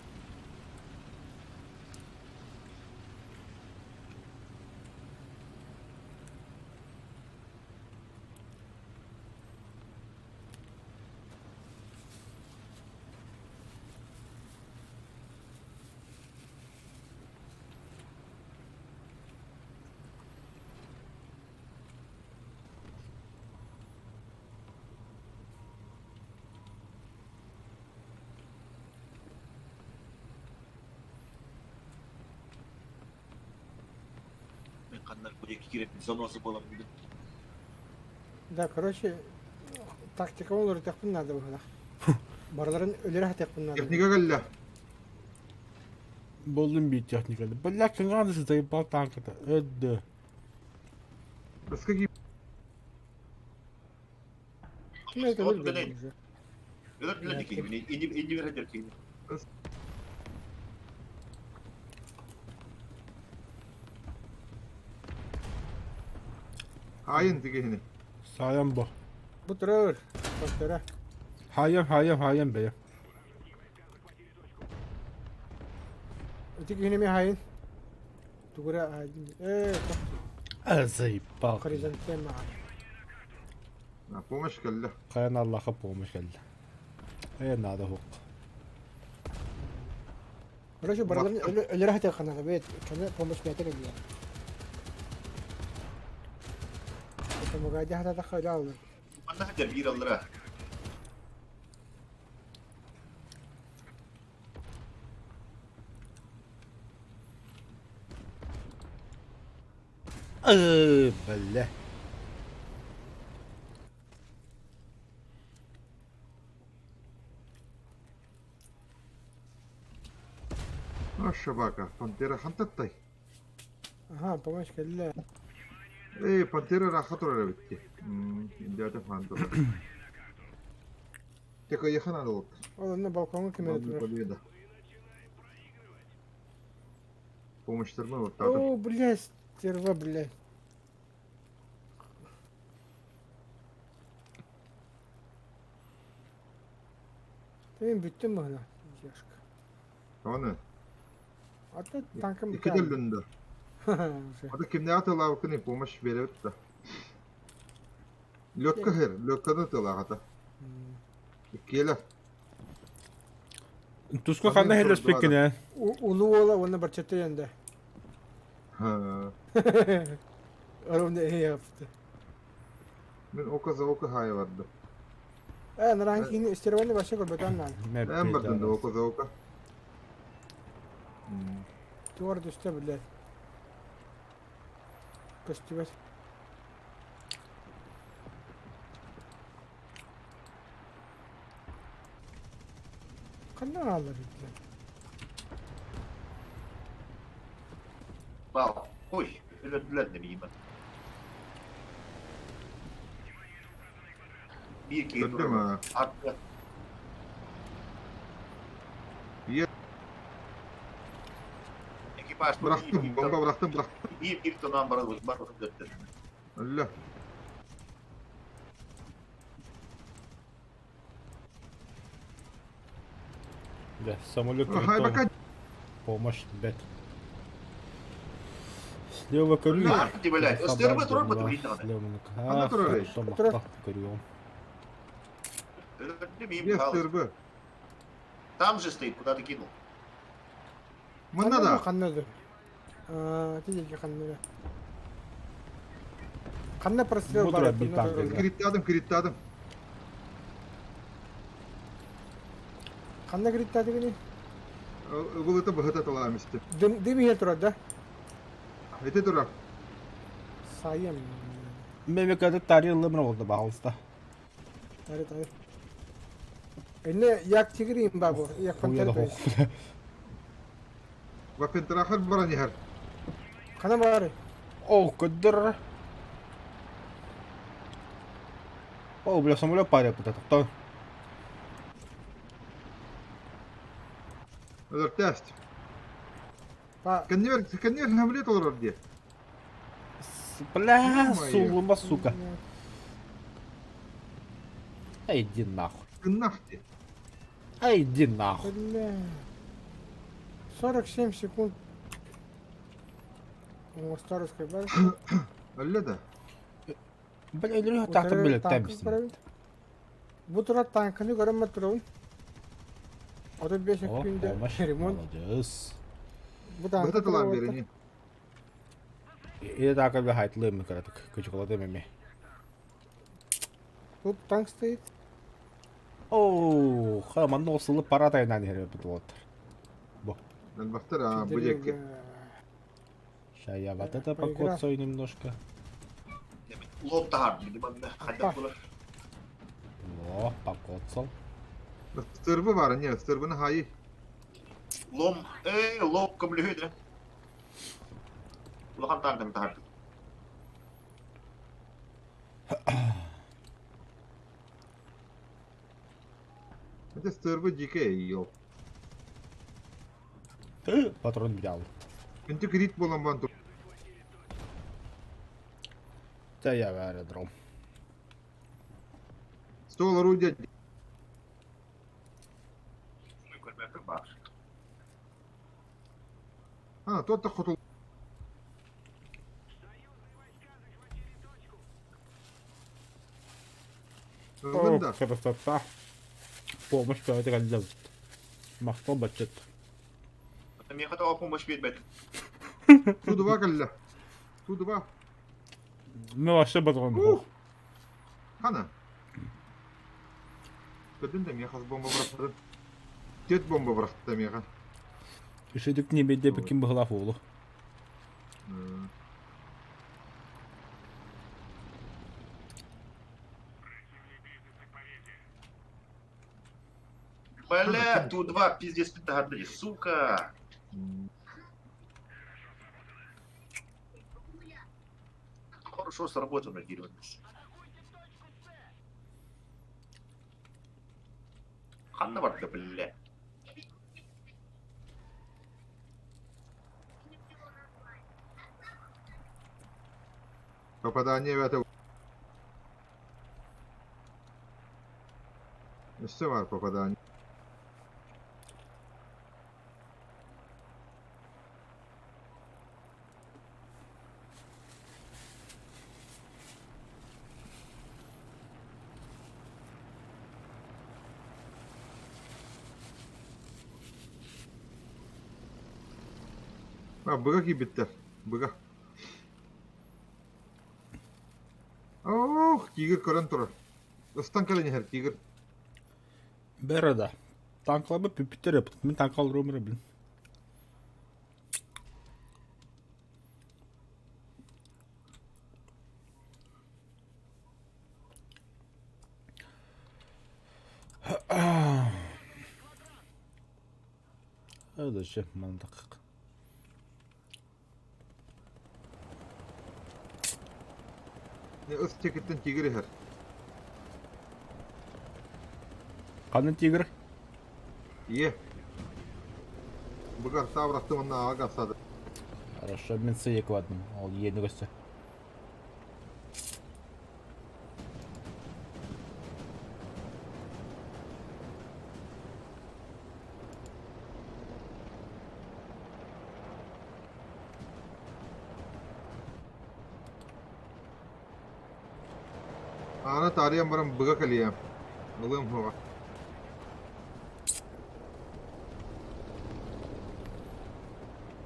Мен ханна куйа киирэн заносы буолан билин. Да, короче, тактика олорутуохпун наада быһыылаах. Барыларын өлөрө сатыахпын наада. Техника кэллэ. Болдум биир техниканы. Бля, кыҥаан заебал танката. Өддө. Ыска киир. Ким это Вот өлбөт гэнэ. уже? Өлөр киһибин, инни берер киһини. Хаайын тигиһини. Сайан бу. Бу турар. Пантера. Хайам, хайам, хайам бэйэ. Ити киһини эмиэ хайын. Тугура э А, заебал. хризантема. На помощь кэллэ. Хайан Аллаха помощь кэллэ. Э, надо хук. Короче, барыларын өлөрө сатыахха наада. Бэйэ каны помощь бэйэтэ кэлиэ. Это хататахха өлө аллар. Манна хатар биир аллара. Э, бля. А шабака. Пантера хантаттай. Ага, помощь кэллэ. Эй, Пантера раха турар эбитти. Индиата фантора. Тека яхан надо Ол онно балкоҥҥа ким эрэ Главная турар. победа. Помощь тормы вот так. О, блядь, стерва, блядь. Мин бүттүм быһына, девушка. Оны. А то танкым Ики дөллүндө. Уже. Ата кимнеге тылаабыккын помощь беребит да. Лётка хер, лётканы тылаагата. Иккиэлэр. Туску ханна хеллеспеккин ээ. Улуу уола уонна барчатта янда. Ха. Ровно эйапты. Мин ока за ока хая барды. Э, нараан киһини стерваны вообще көрбөтөн наан. Эн бардын да ока за ока. Туор түстэ, блядь. Көстүбэт. Ханна ааллар блядь. Бал. Ой, өлөрдүлэр да миимэн. Биир киһи Көрдүм турар. а. Арка. Е- Экипаж Бырахтым, бомба бырахтым, бырахтым. Биир киһи тонан барабыз, барыбыз дөттөр. Өллө. Да, самолет Хай бака. Помощь, бет. Слева көрүү. А, ты, блядь, СТРБ турар бу билин даҕаны. Слева. Ханна турар эй? Хорошо, Турар. махта көрүөм. Өлөрдү миим Е хаалыс. СТРБ. Там же стоит, куда ты кинул. Манна да. Ханна да. Аа, ти диэки ханна да. Ханна прострел Бу бар. турар биир танк. Кириттадым, кириттадым. Ханна кириттаатыгыный? Ыбылыта быһыта талаам истим. Дым, дым иһэ турар да? Ити турар. Сайым. Мемекады тарилы мына oldu пожалуйста. Тары тары. Инне як тигрим бабу, як Хуя да пантер. хух. Вапентрахар баран иһэр. Хана бары. О, көдөр. О, бля, самолет паря пыта тоқтан. Өлөртөөст. Па. Кэннибэр кэннибэр самолет олорор дии. Бля, Ё-моё. сулума, сука. Ай, иди нахуй. Гыннах дии. Ай, иди нахуй. Бля. 47 секунд. О, староскай бар. Өллө да. Бля, өлөрү тахтым билет тәмсин. Бу турар танканы көрөммө турабын. 35 О, күндө помощь. ремонт. Молодец. Бу танка Быһыта талаан биэриҥи. Или так бля хайтлы мы каратык. Кычыкалады меме. Тут танк стоит. О, ха, манна осылы пара тайнан хере бит Элбэхтэр аа бу диэки. Ща я вот это Поиграл. покоцаю немножко. Лоб тахар, видимо, хадда була. О, покоцал. Сырбы бар не, сырбыны хайы. Лом, лоб көмлүһү да. Улахан танкын тахар. Это сырбы дикэ йол. Патрон взял. Үнтү крит болан бан тур. Да я в аэродром. Стол орудия. Бар. А, тот хотул. О, Да. красота. Помощь какая-то когда. Махтал бачет. Меха того помощь бит. Ту два калля. Ту два. Ну вообще патрон. Ух. Хана. Көдүн да меха бомба бырахты. Тет бомба бырахты меха. Ишедик не беде бекин быхлав олу. Бля, Ту-2, пиздец, пентагры, сука. Хорошо сработано, Кирилл. Ханна барда, бля. Попадание в это. Все var попадание. А, быга кийбиттэр. Быга. Ох, тигр көрөн турар. Ыстан кэлэн иһэр тигр. Береда. Танклабы пүпүтер yapıp. Мен танк алырым блин. Öyle mantık. Ыс текиттен тигр иһэр. Қаны тигр? Ие. Быгар таврахты онна ага сады. Хорошо, мен сыйык вадым. Ол ені көсті. Аны тарыян баран быга кэлиэм. Ылыам хуоҕа.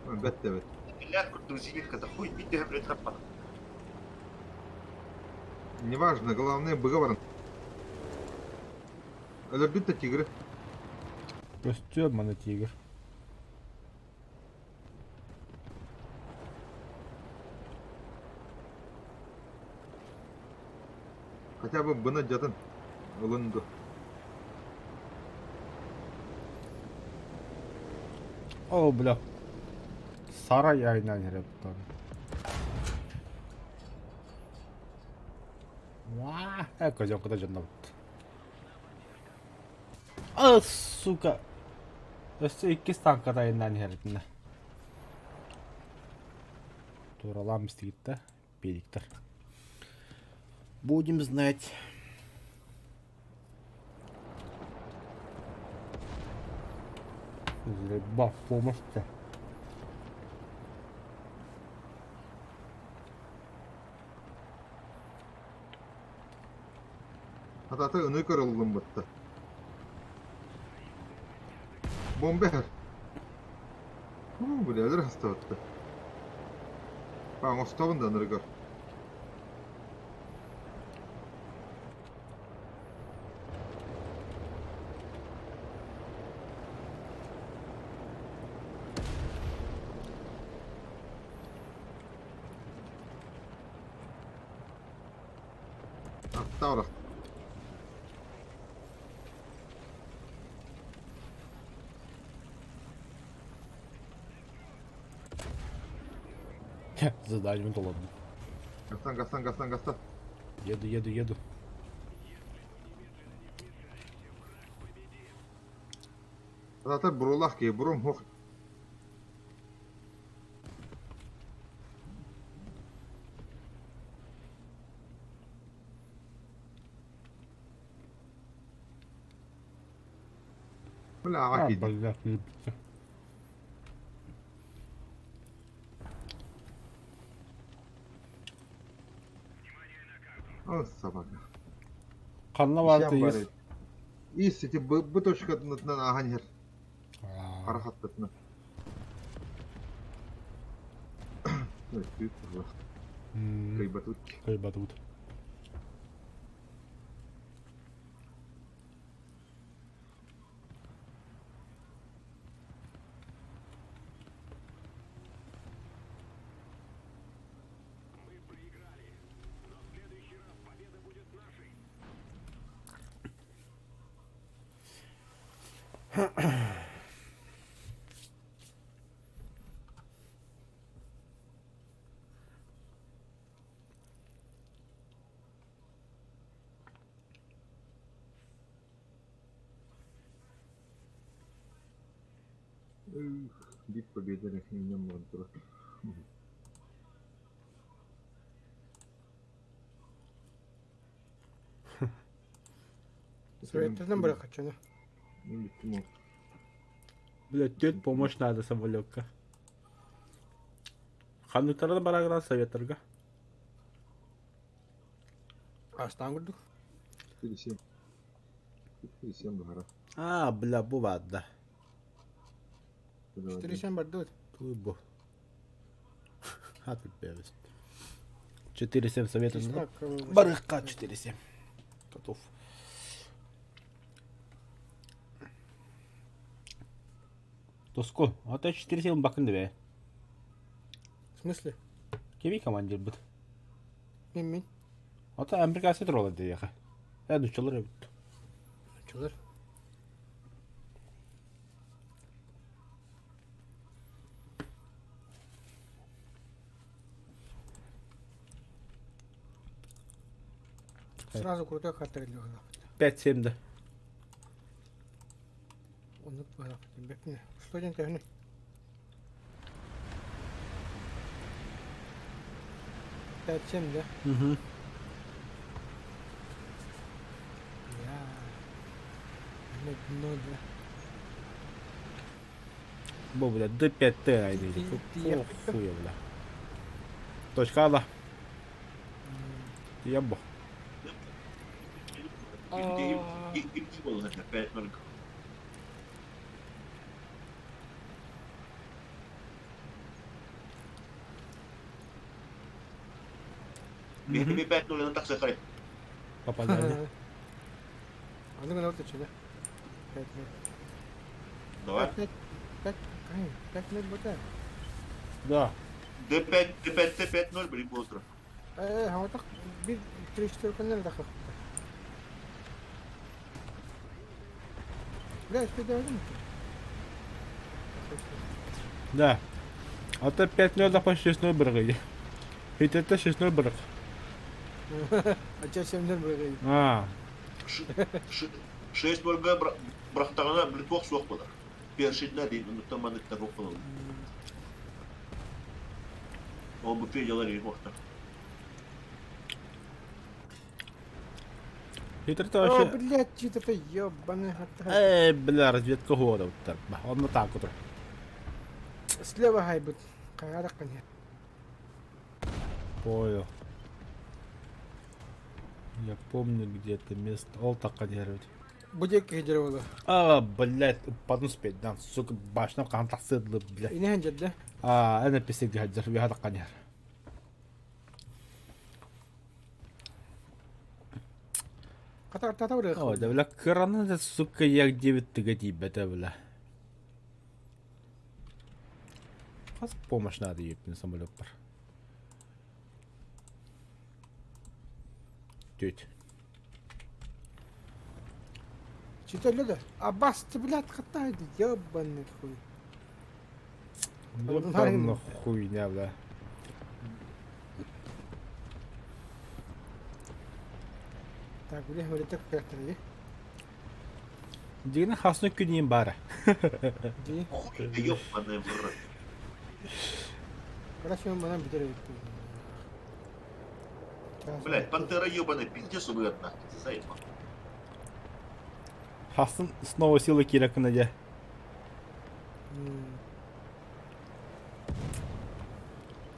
Бэт да бэт. Бля, курдук зенитка, да хуй, бит блядь, хаппа. Неважно, главное быга баран. Өлөрбүт да тигры. Көстүө маны тигр. Хотя бы бына дьатын ылын ду. О, бля. Сарай айынан эрэ буттан. Уа, э, козёнкада дьоннобут. А, сука. Өссө иккис танката айаннаан иһэритинэ. Тууралаан бистигиттэ, педиктэр. Будем знать. Заебал, помощь-то. Хатата ыны көрөллүм бытта. Бомба иһэр. Уу, билэлэр хастабытта. Оҥостобун да ынырыгар. Аттаурах. Задание толордум. Гастан, гастан, гастан, гастан. Еду, еду, еду. Хатата бурулах киһи, бурум хух. Бля, аҕа А, киирдэ. бля, ебаться. О, собака. Ханна баар Ишен бар тыйыс? эбит. Ис ити бу бу точкатынан ааһан иһэр. Хара хаттатынан. Өттүүт буолла. Кыйбатыбыт. Кыйбатыбыт. Биир победа эрэ инньэ буолан турар. Советтан бырахаччыны. Мин бүттүм ол. Бля, теть помощь надо самолетка. Ханныктарда барагынан советтарга. Астан курдук. 4-7. 4-7 баһара. А, бля, бу баада. 4-7 бардыбыт. Туй бу. А тут бэбис. 4-7 совета. Барыхка 4-7. Готов. Тоску, а то 4-7 бакын дебе. В смысле? Кеми командир бит. Мин мин. Ата американцы тролла деяха. Я дучалар бит. Чулар. Сразу крутой хаттер 5-7 да. Оннук баар. Что ден тэһини? 5-7 да? Угу. Я. На дно, да. Бу, бля, Д5Т айды. Ты- Хуя, бля. Точка да. Ябо. Буолла 5-0. Биһиги 5-0 тахса карай. Попадание. Аны гына өтө чүнэ. 5-0. Давай. 5 5 5 0 бата. Да. Д5, Д5, Т5-0, блин, быстро. Э, хаватак bir 3-4 күннер да хахта. Бля, что делать? Да. А то 5-0 да по 6-0 быргый. Хитетте 6-0 бырг. А ча 7-0 быргый. А. 6-0 га брахтаҕына блин туох суох буолар. Першиннэр дии, оннуктан манныктар суох буолаллар. Ол бу федялар иһин уохтар. Хитрте О, вообще... блядь, что-то ёбаный хата. Эй, бля, разведка хода уттар. Он так вот. Слева хайбыт. Хайарак не. Понял. Я помню где это место. Ол такка деревить. Будек кедер А, блядь, упаду спеть, да, сука, башня кантак сыдлы, блядь. Ине ханжадда. А, أنا بيسك هجر في هذا قنير. Катар татабыр. О, да бля, кыраны, сука, як 9 тыга бета, бля. Хас помощь надо, еб, самолет пар. Теть. Читали да? Аббас, ты, блядь, хатайды, ёбаный хуй. Ну, хуйня, бля. Так, бля, говорит, так как то Дигини хасны күнүн бары. Ди. Хуй, да ёбаная в рот. Короче, он нам бедер. Блядь, пантера ёбаная, пиздец убьет нахуй, ты заебал. Хасын снова сила кирек дьэ.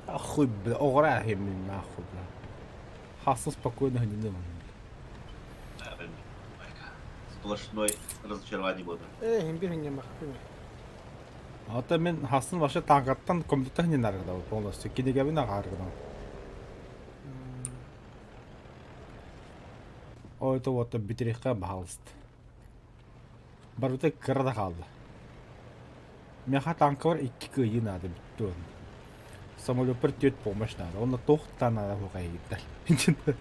Хуй, бля, оҕора мин нахуй, бля. Хасын спокойно гнилым. Да, блин, Сплошной разочарование было. Э, химбир хинне махпы. Ата мен хасын вообще танкаттан компьютер не наргда полностью. Кинегебин агаргда. О, это вот битрихка баалыст. Барыта кырда қалды. Меха танка бар икки кыйы надо бүттү. Самолет бір төт помощь надо. Оны тоқтан надо хуқай кеттер.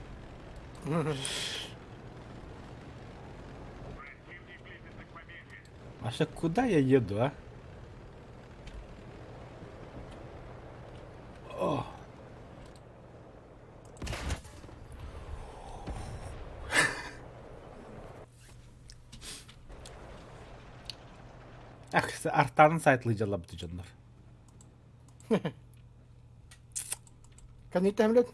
Вообще, куда я еду, а? О. Ах, артарын сайтлы жалап жандар. Кан итәмлет?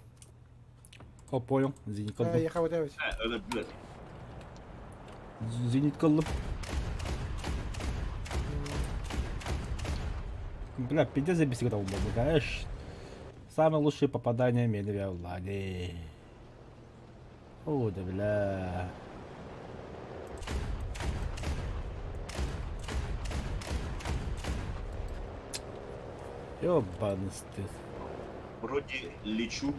О, понял. Зенит кылдым. Я хавадавыз. Это, блядь. Зенит кылдым. Бля, пиздец забесил там был, конечно. Самое лучшее попадание Медведя в Влади. О, да бля. Ёбаный стыд. Вроде лечу.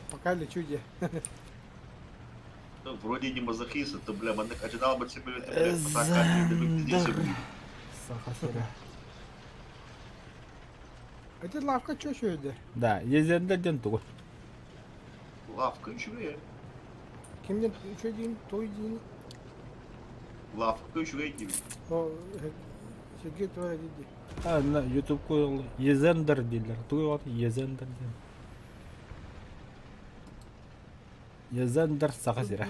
Пока лечу где. Ну, вроде не мазохист, это, бля, маннык ожидал бы себе, это, бля, атака, пиздец, Сахасыра. Это лавка чё еще иде? Да, езенде ден тугу. Лавка үчүгэй. Кимден үчө дейін, той дейін. Лавка үчүгэй дейм. О, Сергей твоя дейді. А, на YouTube koyuldu. Езендер дейлер. Тугу вот Езендер ден. Езендер сахасыра.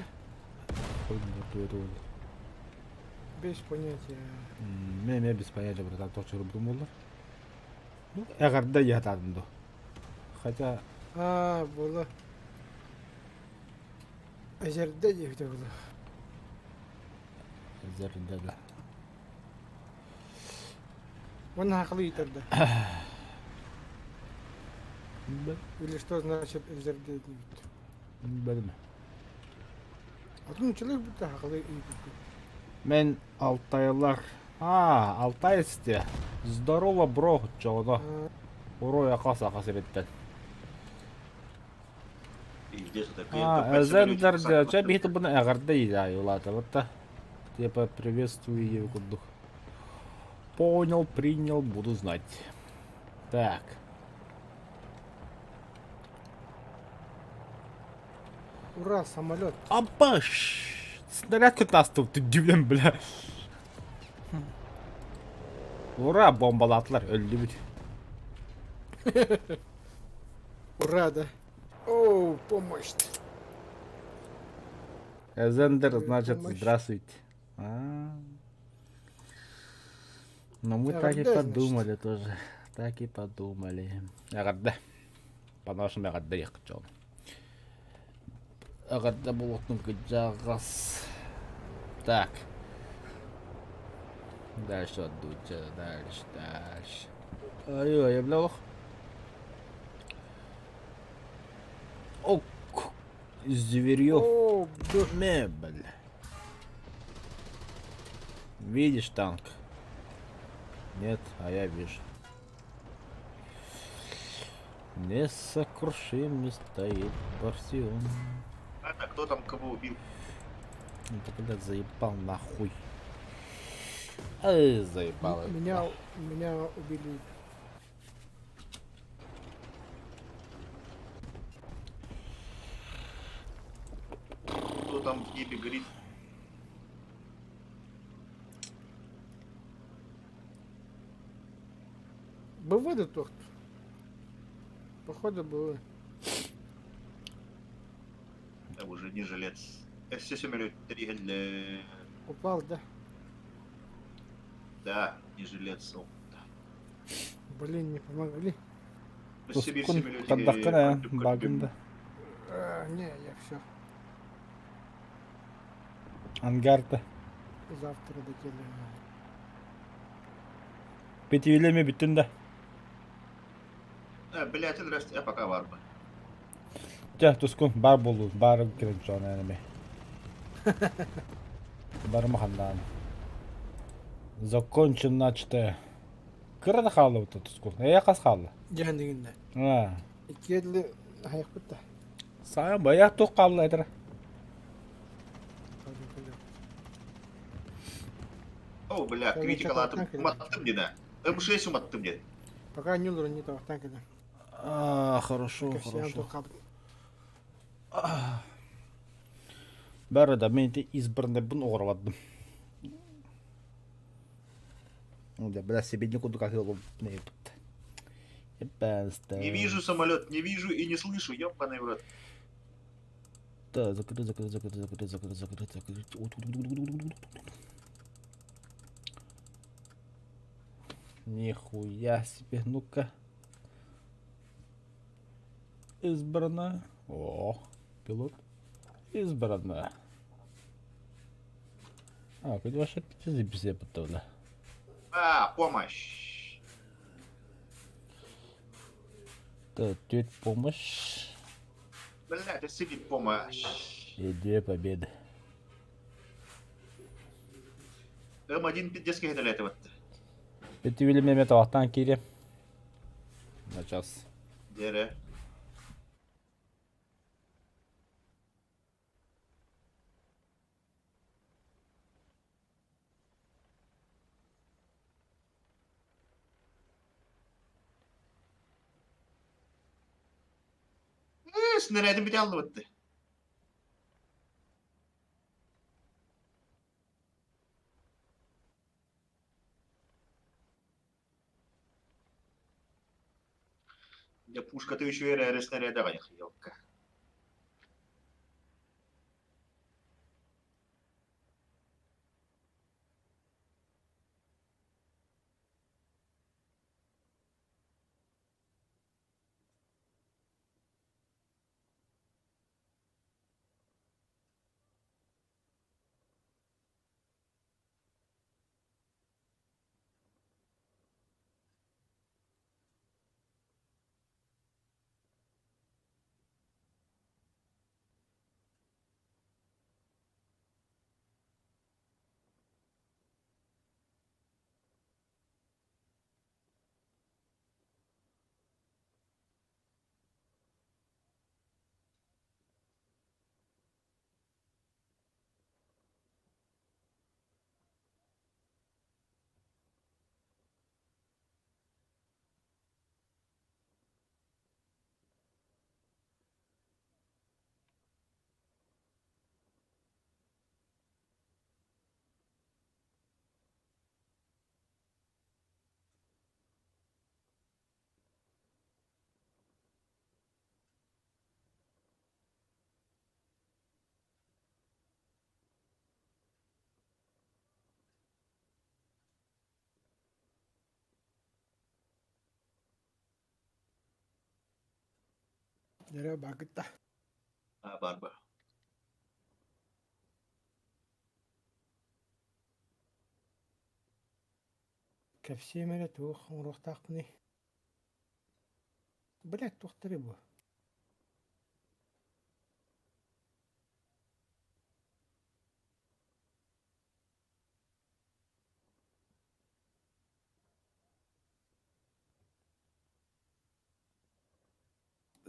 Без понятия. Мен мен без понятия, братан, тоқчы думалар. Ну, эгерде ятадым ду. Хотя, А, было. Эзерде дейді было. Езерде да. Он хақлы итерді. Или что значит эзерде дейді. Білмеймін. Атын человек будто хақлы итерді. Мен Алтайлар. А, Алтайсте. Здорово, бро, чоғыда. Урой ақас ақас реттен. Пиздец, это А, Эзендер, ча бихті бұны әғырды ейді айулаты, вот та. Типа приветствую ее курдук. Понял, принял, буду знать. Так. Ура, самолет. Апаш! Снаряд 15 ты бля. Ура, бомбалаатылар, өлдүбүт. Ура, да. О, помощь. Эзендер, значит, Помощь. здравствуйте. А. Ну мы так и Эҕэрдэ, значит. подумали тоже. Так и подумали. Эҕэрдэ. По-нашему эҕэрдэ ехчон. Эҕэрдэ буолуохтун кыдьаҕас. Так. Дальше отдуть, дальше, дальше. Ай-ай, бля, ох. О, зверьё. О, б- Мебель. Видишь танк? Нет, а я вижу. Несокрушимый стоит Барсион. А кто там кого убил? Это, блядь, заебал нахуй. Ай, заебал. это. Меня убили. Кто там в небе горит? Бывает торт. Походу было. Да уже не жилец. Все самолет три Упал, да? Да, не жилец. О, да. Блин, не помогли. Себе Тускун самолете, тардаххына, багында. А, не, я все. Ангарта. Завтра доделаю. Петивилеме бүттүн да. А, блядь, здрасте, я пока варба. Чэ, Тускун, бар буолуу, бар кирен чоон эми. Барма хандаан. Закончим начатое. Кыра да хаалла бутта Тускун. Э, хас хаалла. Дьэһэн А. Иккиэдли хайахпыт да. Саан баях тух хаалла этэр. О, бля, Короче, критика латым. так, Уматтым где, да. М6 уматтым где. Пока не улар не тавахтан кэлэн. А, хорошо, Хорошо. хорошо. Бары да мен те избранный бун оҕоробаддым. Да, бля, себе никуда как его не Не вижу самолет, не вижу и не слышу, ёбаный в рот. Да, закрыть, закрыть, закрыть, закрыть, закрыть, закрыть, закрыть. Нихуя себе, ну-ка. Избрано. О, пилот. Избрано. А, хоть ваша пятизапись потом, А, помощь. Да, теть помощь. Блядь, сидит помощь. И две победы. М1 пиздец как это вот. Пятивилеме тавахтан кире. На час. Дере. Снарядом бит алды. Я пушка ты еще и снаряда, ёлка. Дэрэ баагытта. А, барба. Кэпсиэм эрэ туох оҥоруохтаахпыный? Блядь, туохтарый бу?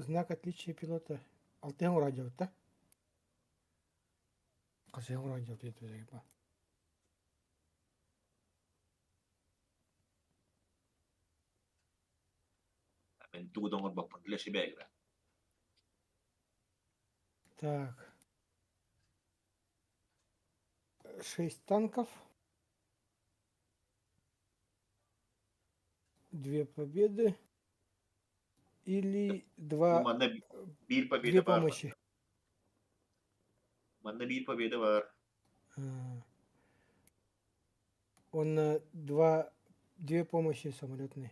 Знак отличия пилота. Алтыһан оҥоро да? Хасыһан оҥоро дьалты Мин тугу да оҥорбоппун для себя игра. Так. Шесть танков. Две победы. Или два... Манна биир победа Две баар. помощи. Манна биир победа баар. Он два, две помощи самолетные.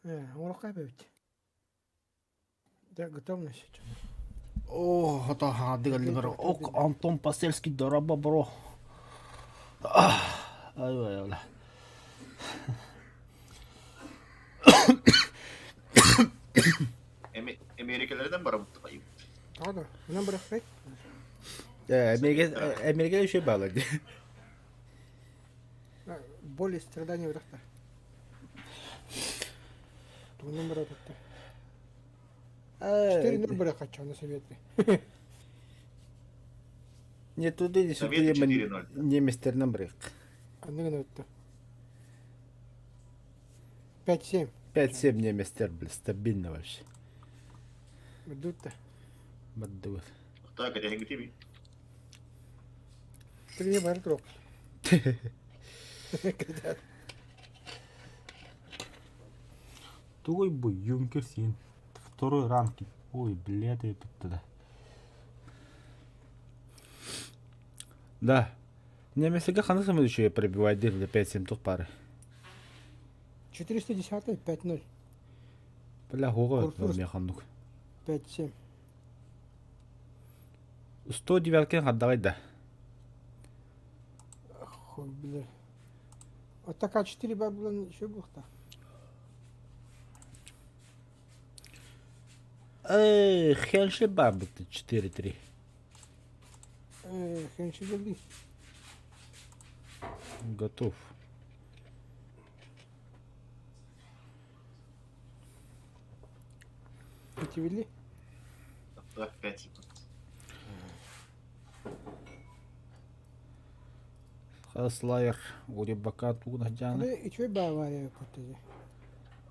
Оҥороххо эбит. Да, готовность. О, хата хаадыгаллыбар. Ок, Антон Посельский дороба бро. Ай, ай, Америкалардан барабыт хайым. Тоҕо Онон бырахпай. Америка Америка еще бала. Боль и страдания бырахта. Тугунан барататта. 4-0 бырахаччы на советы. Не туда, не сюда, немецтернен бырых. Анныгын өттө. 5-7. 5-7 немецтер, бля, стабильно вообще. Бдутта. Бдут. Так, это хингтими. Три бар турук. Тугой бу юнкер син. Второй ранг. Ой, блядь, я тогда. Да. Немецтерге ханнык самый еще пробивает для 5-7 тух пары. 410 5-0. Бля, хого механук. 5-7. 109 хаддагай да. Хуй, бля. Вот такая 4 бабла еще бухта. Эй, хенши бабы 4-3. Эй, хенши бабы. Готов. Эти Так, 5 секунд. Хаслайер, Урибака, Тугнаджана. И что Бавария кутили?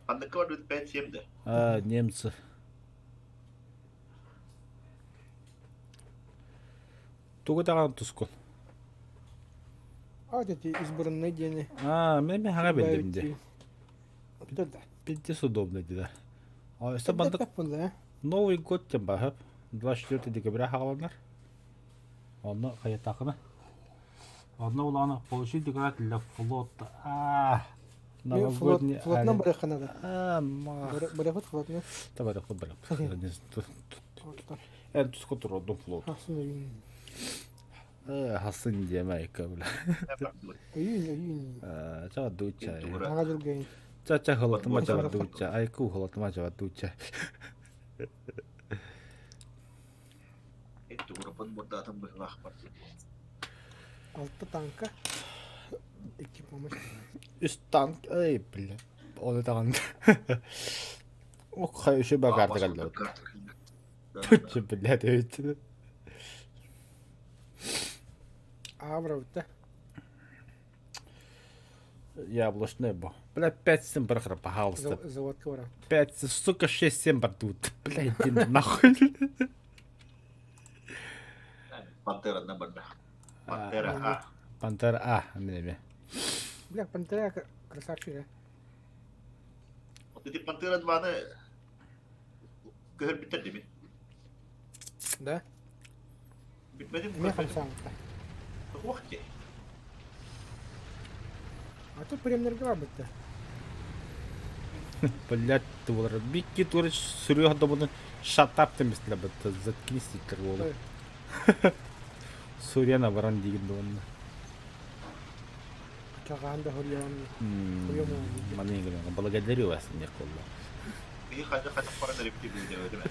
Ханныка 5-7 да. А, немцы. Тугу даҕаны тускун. А, вот эти избранные дени. А, мен мен хаҥа биллим дии. Да, да. Пиздец удобно дии да. А өссө бандык Новый год диэн баһып 24 декабря хаҕаланар. Онно хайатаахына. Онно улаана получить играть для флота. А, новогодний Флотна барыахха надо. А, мах. Барыахпыт флотна. Та барыахпыт барыахпыт. Эн туско туродум флот. Хасын Хасын диэмэ бля. Үйүн үйүн. Ча дуча. Ага жүргейин. Ча ча холотума ча дуча. Айку холотума ча дуча. Алта танка. Икки помощь. Үс танк. Эй, бля. Оны даҕаны. Ок, еще багарды калла. Туча, блядь, өйт. Авра, Яблочное бо. Бля, 5-7 барахра, пожалуйста. Заводка вара. 5, сука, 6-7 бардут. Бля, иди нахуй. Пантера на барда. Пантера А. Пантера А, міне. Бля, Пантера красавчик, да? Вот эти Пантера 2 ны көһөр биттер деми. Да? Bitmedi mi? Эмиэ хамсаабытта. Ох те. А то премнерге барбытта. Блять, ты болар. Бикки туры сүрүөх добуну шатап деместилер бытты. Заткнись диттер буолу. Сурена баран дигин дуонна. Чагаан да хоруйаҕын. Маны гына благодарю вас не колла. Биһи ханна ханна баран эрибити билдебетим.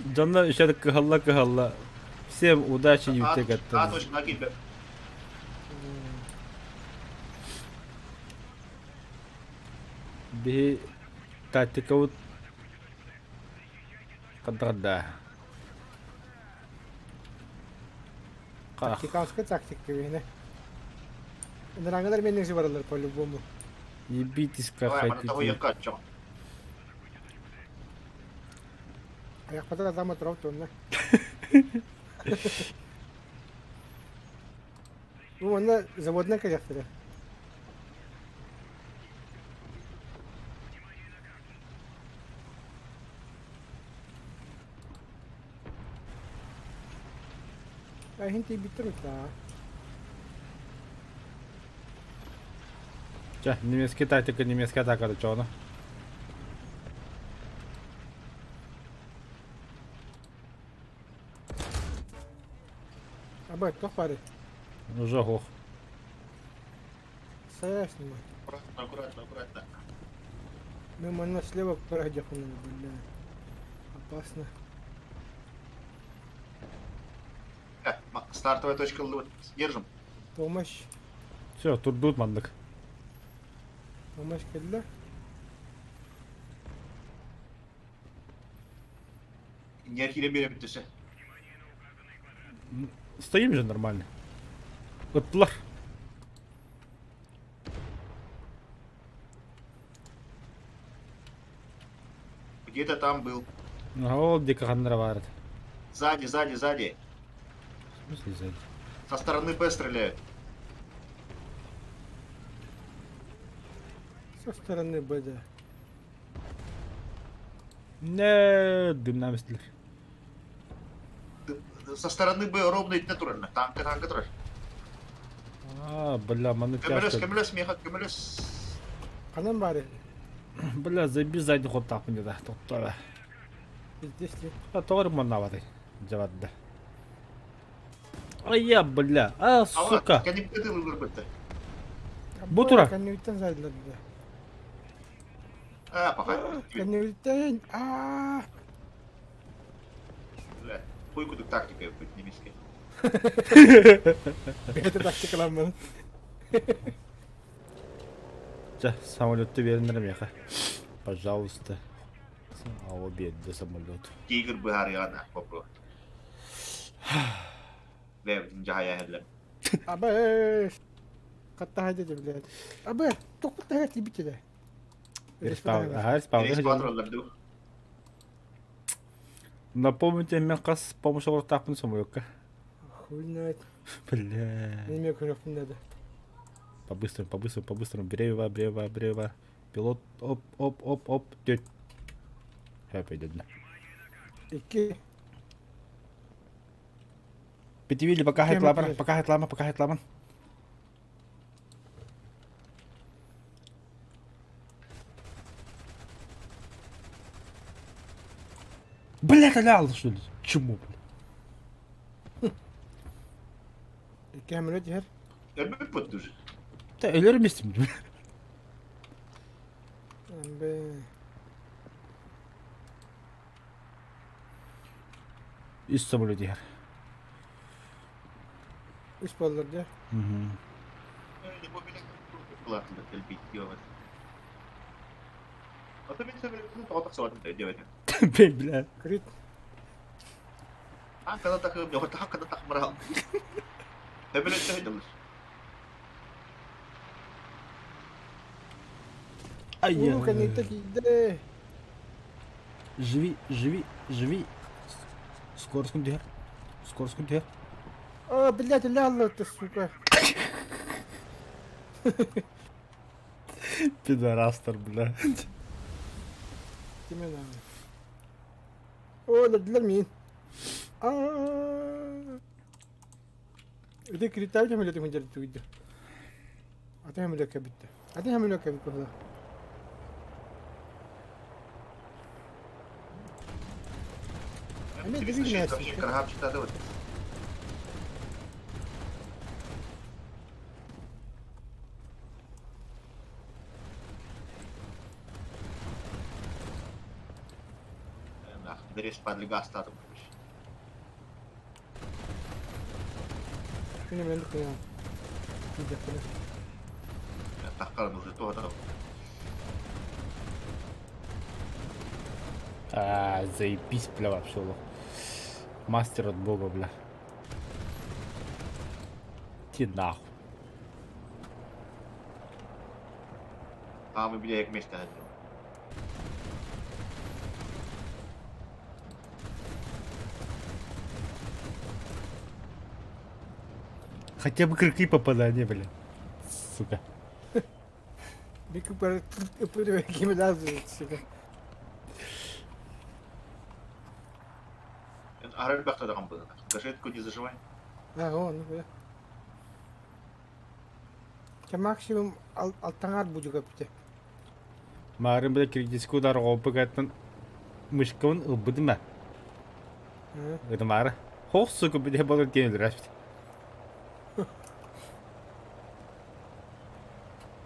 Дьонно еще кыһалла кыһалла. Всем удачи юптек А аттан. точно килбе. Биһи тактикабыт қаддарда. Тактиканская тактика бene. Ыныраңылар менен баралар по-любому. Ебитесь как Давай, мана того хотите. якка чоң. Аяқпата адам отырау тонна. Ну, онна заводна каяқтыры. Хинти биттер та. Ча, немецкий тактика, немецкая атака, чё она? Аба, тоқ бары. Уже ох. Саясны. Аккуратно, аккуратно, аккуратно. Мен манна слева пройдем, бля. Опасно. Стартовая точка вот, держим. Помощь. Все, турдут мандык. Помощь келді. Не берем төсө. Стоим же нормально. Ыттылар. Где-то там был. Ол дико ханнара барыт. Сзади, сзади, сзади. В смысле сзади? Со стороны Б стреляют. Со стороны Б, да. Не, дымнам истилер. Со стороны Б ровно идти натурально. Танка, танка, турар. А, бля, маны Көмөлөс, тяжко. көмөлөс, меха, көмөлөс. Канан бары. Бля, заби задний ход тапын да, тоқтара. Здесь ли? А тоғыр манна Жавадда. Ай я, бля, а, сука. Кәнипте тылылыр бітті. Бу тура. Канюттан зайдылар да. А, пока. Канюттан. А. Бля, хуй кудук тактика будет немецкая. Это тактикалар Жа, самолетты беріңдер меха. Пожалуйста. Ау, бедді самолет. Тигр быһарыгана попро. Бля, жахая хәлләм. Абы. Қатта хайда блядь. Абы, тоқпытта хайда битте да. Респаун, ага, респаун. Респаун Напомните, мен қас помощь тапын самолетка. Хуй знает. Бля. Неме көрөкпүн деді. По-быстрому, по-быстрому, по-быстрому. Брева, брева, брева. Пилот, оп, оп, оп, оп, теть. Хэп идет. Икки. Пятивили, пока Кем хайт ламан, это? пока хайт ламан, пока хайт ламан. Бля, талял, что ли? Чему, бля? Икки самолет жер. Өрбүт бут уже. Да, элер вместе, бля. Абы. Из самолета. Үш баллар да. Угу. Бля. Крит. Ай, Уу, канюттан кийде. Живи, живи, живи. Скорость күндер. Скорость күндер. А, блядь, ляла ты, сука. Пидорастер, бля. Именно. О, для мин. А. Это критал самолет хүндер түгді. Ата самолет кабитті. Ата самолет кабит бахла. Эмиэ дивизия 306 вообще красавчик вот. Дөрес подлега астатым. Күнү мен кыйан. Кидэхпинэ. Таххарын уже туһата. А, заебись, бля, вообще лох. Мастер от бога, бля. Ти нахуй. А мы бля, як вместе ходил. Хотя бы крыки попадание, бля. Сука. Бик кими lazım сука. Арар бахта да хамбы. Гашетку не зажимай. А, о, ну бля. Чэ максимум алтаҥар будьуга бүтэ. Маарым бля критический удар оҕоппукаттан мышкабын ылбытым ээ. Ытымаары. Хох сука бля болор диэн өлөрөөспүт.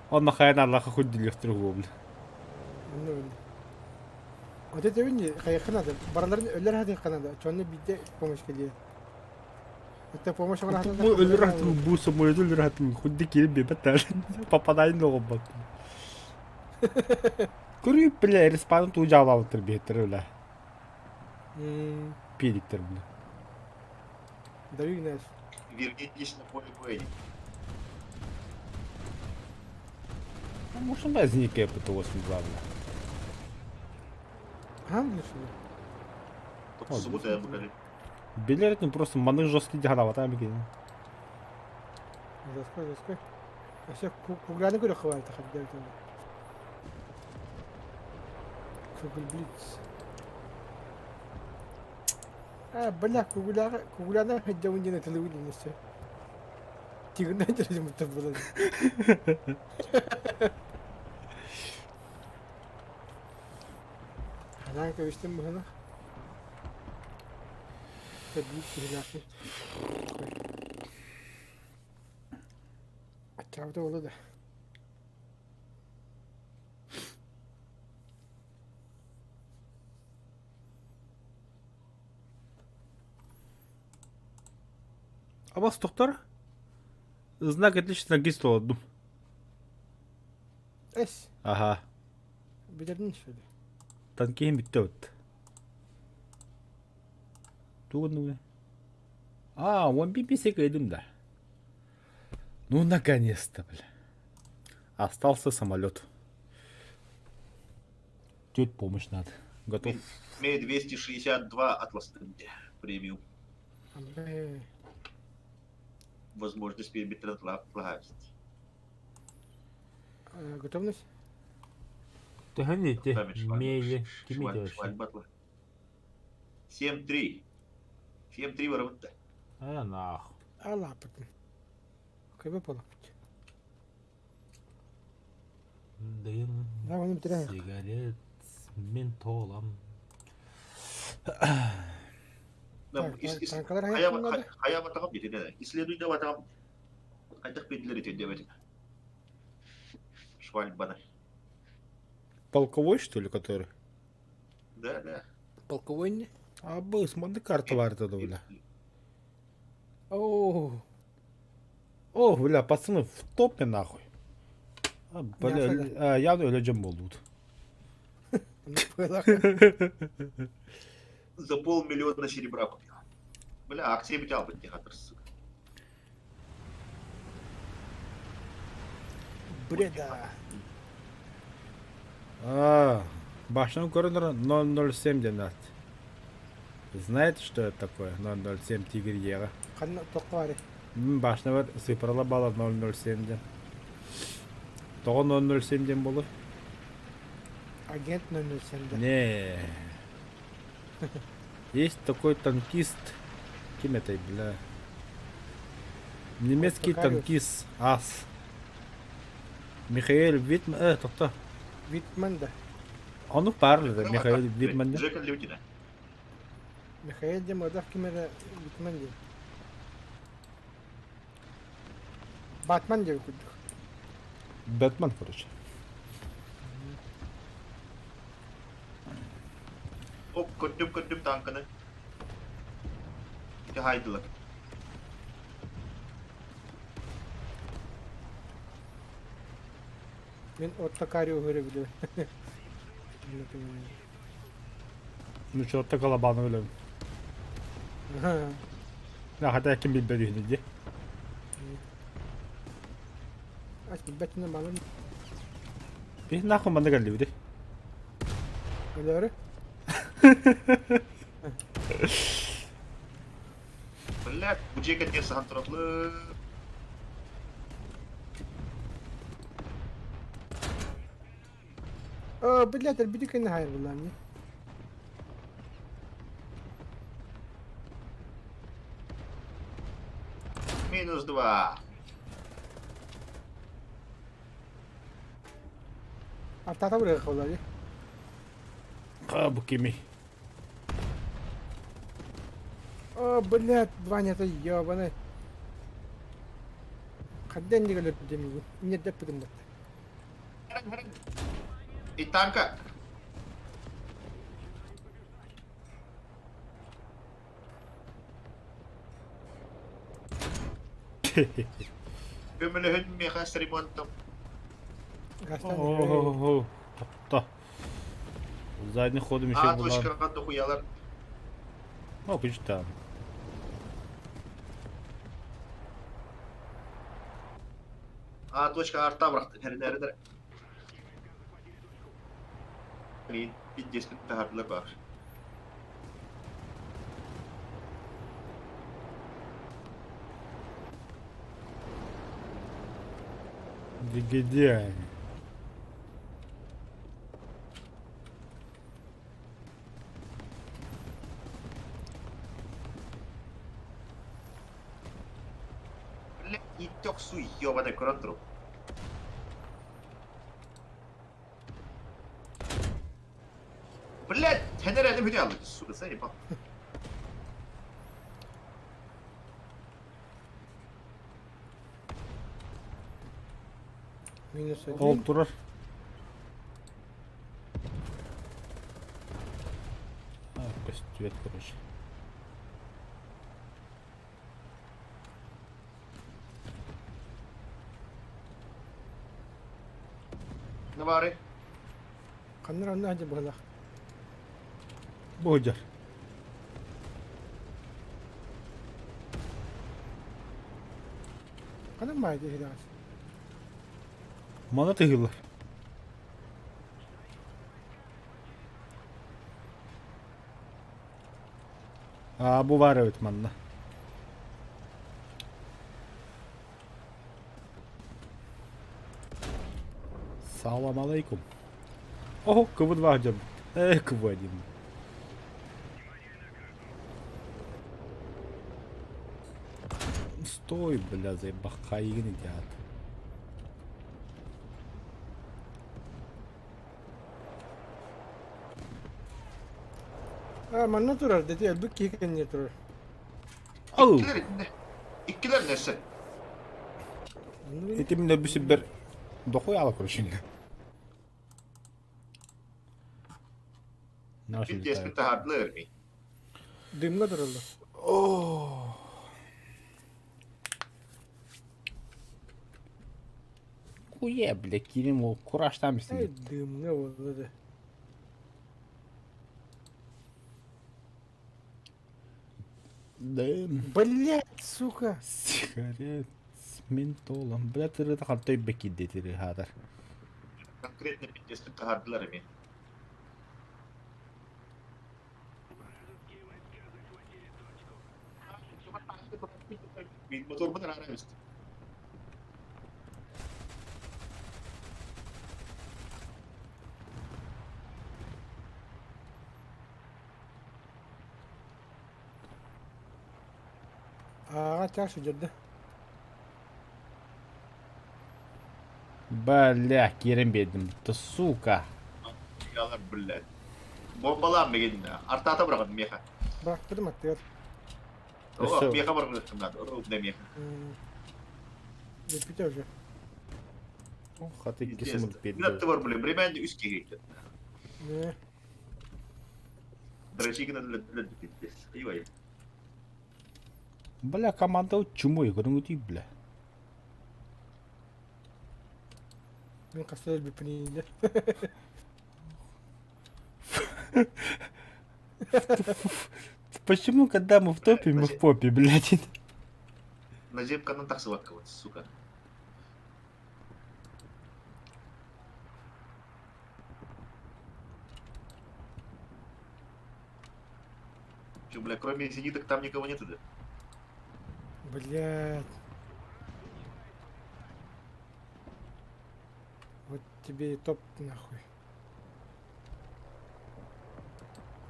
Онно хайан Аллаха хүндүлүөхтүр уһуобун. Онно били. Вот это видни, хайыхха надо. Бараларын өлөр хатыхха надо. Чонно биирдэ помощь кэлиэ. Это помощь Бу өлөр хатын бу самолет өлөр хатын худди киирин биэрбэт попадай оҕобот. Көрүү бля респаун туу жаалаабыттар биһиттэр бля. Пиэдиктэр бля. Дарю Игнаш. Вернитесь на поле боя. Может, возникает ПТ-82, бля. Хаан билэр Только суббота я буду. Билэр ну просто маны жесткий дьаһалаабата эбикин. Жесткой, жесткой. Вообще кугляны көрө хвалит хаддер Кугл Блиц. А, бля, кугляга, кугляна хаддя ундина телевидение все. Тигрна терзим было. Анаан кэбистим быһылах. Тэбиит киһилээхпин. Аччаабыта буолуо да. Абас тохтор. Знак отличия танкиста олордум. Эс. Аха. Билэрин что ли? Танкиһым бүттэ вот. Тугун А, он BBC кыйдым да. Ну, наконец-то, бля. Остался самолет. Теть помощь надо. Готов. Имеет 262 Атлас премиум. Возможность перебить лагасть. Готовность? Төһөн ити мейли кими вообще? 7-3. 7-3 ворота. А нахуй. А лапотын. Кайбы полапыт. Дым, Да, оны бітірәйік. сигарет с ментолом. Танкалар хайа Хайа батагам битинэ. Исследуй да батагам. Хайдах битилер итин Швальбана. Полковой, что ли, который? Да, да. Полковой не? А был, смотри, карта бар тогда, бля. О, О, бля, пацаны, в топе нахуй. А, бля, а, явно өлөжөм болдут. За полмиллиона серебра купил. Бля, акции битал бы театр, сука. Бреда. А, башням көрүнөр 007 диэн аат. Знаете, что это такое 007 Тигр Ега? Ханна тоққа бары. Башня бар цифрала бала 007 диэн. Тоҕо 007 диэн буолуой? Агент 007 да. Не. Есть такой танкист. Ким это, бля? Немецкий танкист Ас. Михаил Витман, тохто. Витман да. Ону паар да, Михаил Витман да. Джека Лютина. Михаил диэн модах ким эрэ Бэтмен диэн. Батман диэбит курдук. Бэтмен, короче. Оп, көрдүм, көрдүм танканы. Ити хайдылар. Мин Отто Кариуһу эрэ билэбин. Ну чё-то Колобанов өлөм. Хотя ким билбэт үһүнү дии. Ас билбэтинэ малым. Биһ нахуй манна кэллибити. Өлөөрү. Блядь, бу дьиэ кэннигэр саһан тураллар. Оо, блядь, элбити кэннэ хаайырбыллаан дии. Минус два. Артата бырыга буолла дии. А, бу кими? О, блядь, Ваня, ты ёбаный. Хадда иннигэ өлөрдө миигин. Иннердэппитим батта. И танка. Көмөлөһүн миэхэ с ремонтом. О, Топто. Задний ходом еще А была. точкаҕа дохуялар. О, там. А точка арта бырахты. Хэринээридер. Блин, пиздец таһардылар баар. Где они? Бля, итёк суй, ёбаный көрөн туруп. Блядь, тенерени бүтэ алды. Сука, заебал. Минус Ол один. турар. А, көстүбэт, короче. Навары. Ханнар анна хадьа быһылах. Бу дьар. Ханан маай диһилэҕис. Мана тыһыылар. А, бу баар эбит манна. Салам алейкум. Ого, КВ-2 дьон. КВ-1. Стой, бля, заебахайгын идиот. А, манна турар дети, элбик киһи кэнниэ турар. Ау! Иккилэр итиннэ. Иккилэр нәрсэ. Оннук Ити мин өлбүсүбэр дохуй ала короче. Наши Пиздец летают. таһардылар ми. Дымҥа тураллар. О! Хуе, бля, кирим ол кураштан Эй, бисин. дымҥа буолла да. Дым. Блядь, сука! Сигарет с ментолом. Бля, ты халтай бекидетери хатар. Конкретно пиздец таһардылар ми. Моторбун араамист. Ааҕа чаш дьэрдэ. Бля, кирем бедим. Да сука. Ялар блядь. Бомбалаан мегин. Артаата быраҕын миэхэ. Бырахтырым аттыгар. О, Өссө миэхэ барбытым надо. Ровно миэхэ. Бүппүтэ уже. Хата икки Пиздец. сымыт Мин биэрдилэр. аттыбар, блин, бремянь үс киһи. Не. Дрочигина для пиздец. Ой. Бля, команда чумой, көрүҥүтүй, бля. Мин хаста өлбүппүн Почему, когда мы в топе, мы в попе, блядь? Наземканан тахсыбакка вот, сука. Че, бля, кроме зениток там никого нету, да? Блядь. Вот тебе и топ нахуй.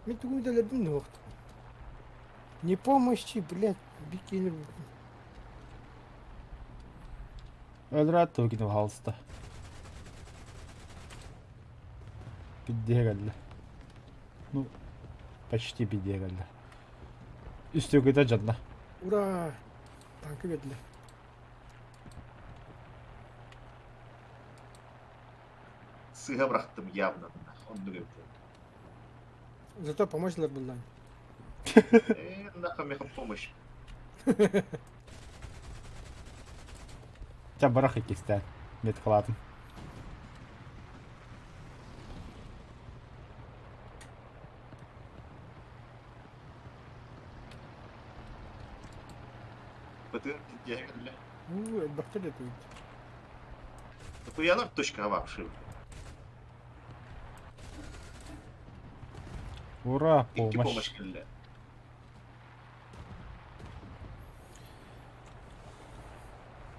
Мин тугу үлэлэрбин нуохт. Не помощи, блядь, бикини. Өлрат выкинул халста. Пиддиэ кэллэ. Ну, почти пиддиэ кэллэ. Үстүөкүтэ дьонно. Ура! Танкы биэрдилэр. Сыыһа бырахтым явно. Оннук эбит. Зато помочь буллаан. Э, нахуй меха помощь. Ча барах иккистээн. Меткалаатым. ПТР бля. Уу, элбэхтэр да туйд. Нахуя точка вообще? Ура, Икки помощь. помощь кэллэ.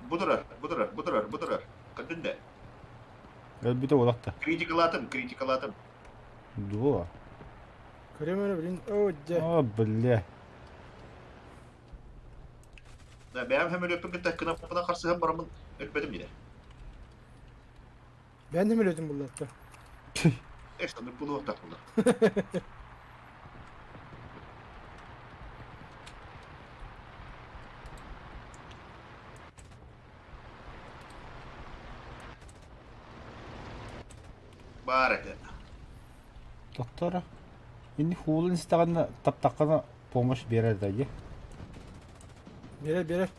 Бу турар, бу турар, бу турар, бу турар. Көрдүн Өлбүтэ уолатта. Критикалаатым, критикалаатым. Дуо. Көрөм блин. О, дьэ. О, бля. Да, бэйэм сөмөлүөппүн кытта кынаппына харсыһан бараммын өлбөтүм дии. Бэйэн да өлөтүн буллатта. Эш, оннук буолуохтаах буолар. Баар этэ. Доктора. Инни хуулун истэҕинэ таптаххына помощь биэрэр да дии. Биэрэр, биэрэр.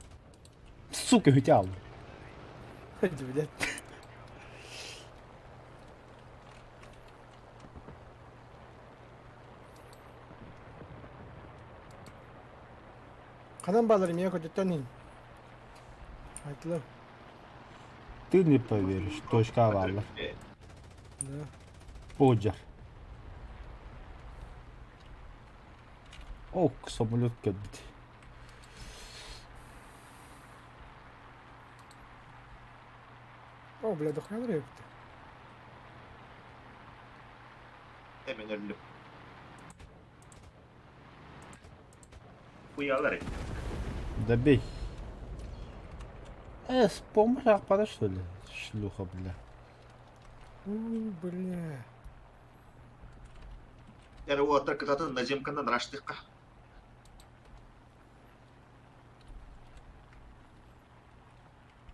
Сука, үтэ алды. Блядь. Ханан баалар эмиэ көтүттэн иһин. Айтылар. Ты не поверишь, точка бааллар. Да. Оджар. Ок, самолет кэлбит. О, бля, дохуя эбит. Hemen өллүм. Хуялар этэ. Добей. Э, с помощью ахпада что ли? Шлюха, бля. У, бля. Эрэ уолаттар кытаатын наземканан раштыхха.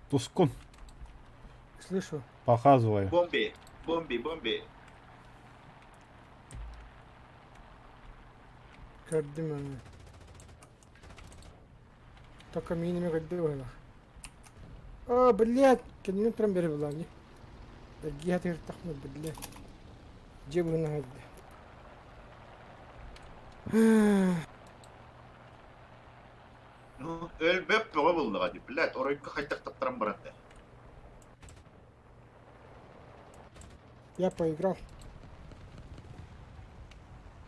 Тускун, Слышу. показываю. Бомби, бомби, бомби. Көрдүм аны. Только минами көрдү было. О, блядь, кэннин туран бере булаани. Эргиһэ тыыртахпына, блядь. Дьиэ быһына сылдьа. Ну, өлбөп бөҕө буоллаҕа дии, блядь, оройго хайдах таптаран баран да. Я поиграл.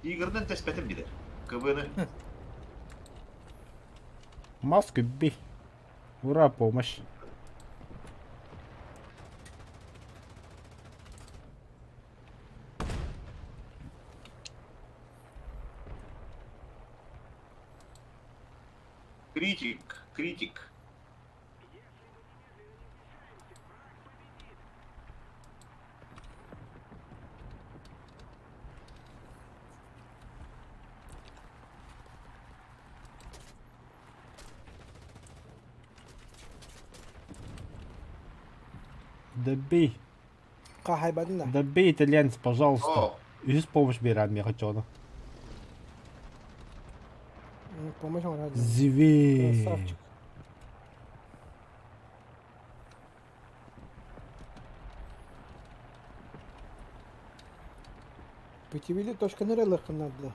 Игорынан тэспэтим диде. КВ-ны. Маску бей. Ура, помощь. Критик, критик. Добей. Хаһайбатын да. Добей, итальянец, пожалуйста. О, Үһүс помощь биэрэн миэхэ чону. Помощь оҥорор. Зверь. Красавчик. Путевили точка нырылыххын надо.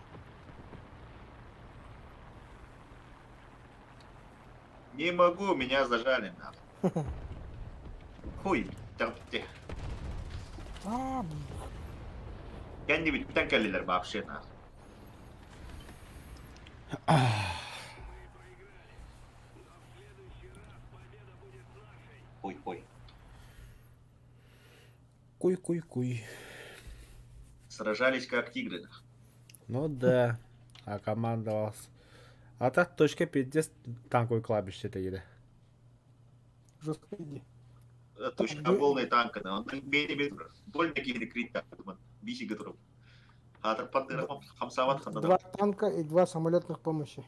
Не могу, меня зажали нахуй. Хуй, там те. А, Кэннибиттэн кэллилэр вообще нахуй. Хуй, хуй. Куй-куй-куй. Сражались как тигры. нахуй. Ну да, а командовался. А так точка пиздец танковый кладбище это еде. Жестко иди. Точка полная танка, да. Он бейте больно киһини крит биси готов. Хатыр пантера хамсават ханда. Два танка и два самолетных помощи.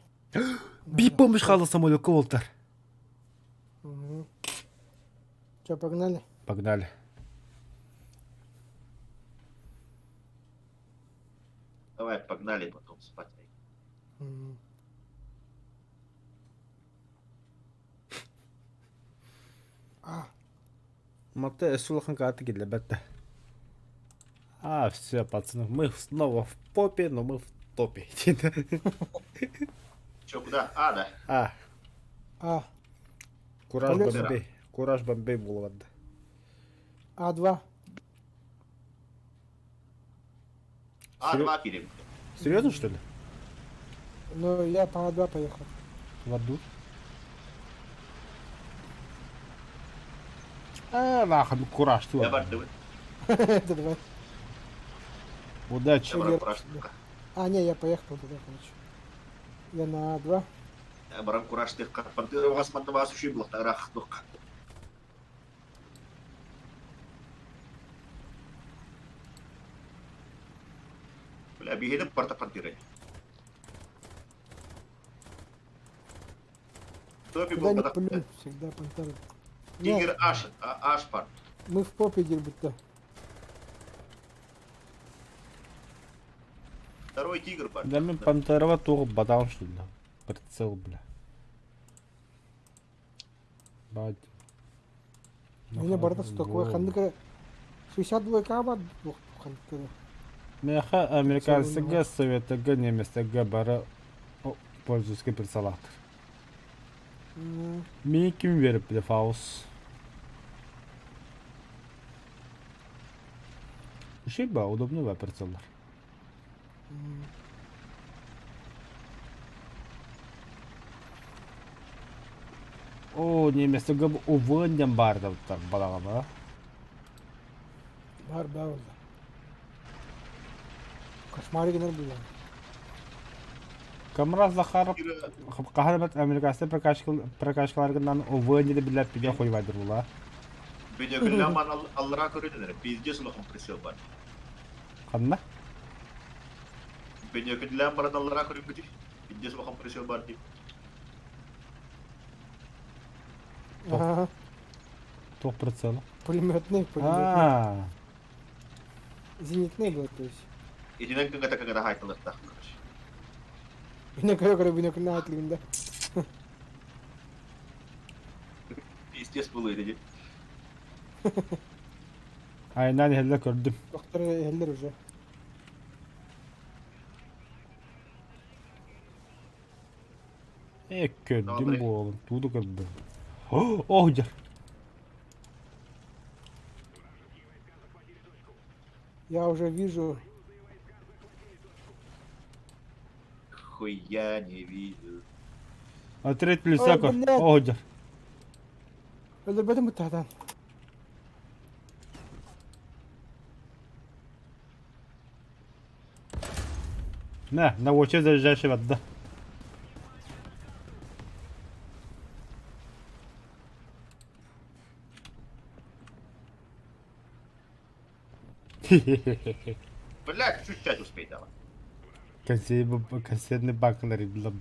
Би помощь хала самолет Колтер. Угу. Че, погнали? Погнали. Давай, погнали потом спать. Мгм. А, Мата сулахан карты бетте. А, все, пацаны, мы снова в попе, но мы в топе. Че, куда? А, да. А, А, кураж Полез. Бомбей. Кураж Бомбей булавады. А2. А, два килим. Серьезно, что ли? Ну, я по А2 поехал. В аду? А, нахуй, ну кураж, ты Я ладно. бар, давай. Это давай. Удачи. Я барам кураж. А, не, я поехал туда, короче. Я на А2. Я барам кураж тех пантера вас мантава суши блахтарах дух. Бля, бигеде парта пантера. Топи Куда был не когда плюнь, всегда пантера. Не, Тигр Аш, а, Аш пар. мы в попе будто. Второй тигр пар. Да мен Пантерова туғы бадам что ли? Прицел, бля. Бать. У меня барда стоковая хандыка. 62 каба, хандыка. Меха американцыга, советыга, немецтеге бары пользовательский прицелатор. Мені ким верip бile Фаус? Şey ба, удобно ба прицеллар. О, немецтеге увынден барды так балаға ба. Бар бар oldu. Кошмары генер булган. Камраз Захаров Тигр Кахарбат американцы прокачкаларынан увынден билеп биде койбайдыр була. Бенегүлләман аллара көрүнөр. Пиздец улахан прицел бар. Канна? Бенегүлләм баран аллара көрүнбүтү. Пиздец улахан прицел бар дип. Ага. Тоқ прицел. Пулеметный, пулеметный. А, Зенитный был, то есть. Итинен кыңгата кыңгата хайтылыкта. Короче. Бина көрө көрө бина күнә атлыгында. Пиздец было или айнан хелле көрдүм. Доктор эллер уже. Э, көрдүм Добрый. болым, туду көрдүм. О, жар. Я уже вижу. Хуя не видел. Отряд Лисаков. блядь. О, жар. Öldürmedim mi tahtan? На, на оче заряжающий вода. Блядь, чуть-чуть успей давай. Консервный банкалар бит.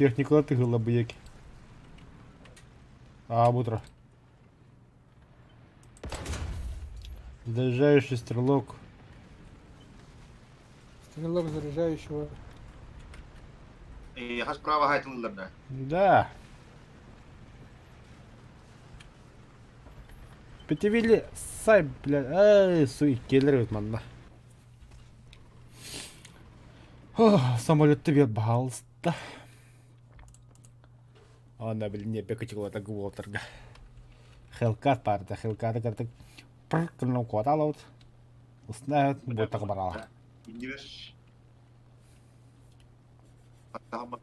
Техникалар тыһылла быйык. А, бутра. Заряжающий стрелок. Стрелок заряжающего. Эйиэхэ справа хаайтыллар да. Да. Пятивили сай, бля, эй, суй, келер эбит манна. Самолетты бер, пожалуйста. Ана, блин, не бекачылата гуолтарга. Хелкат баарда, Хелкаты картык пыр кынын куаталаут. Уснает, буотага барала. Иннибэр. Аттаһаммат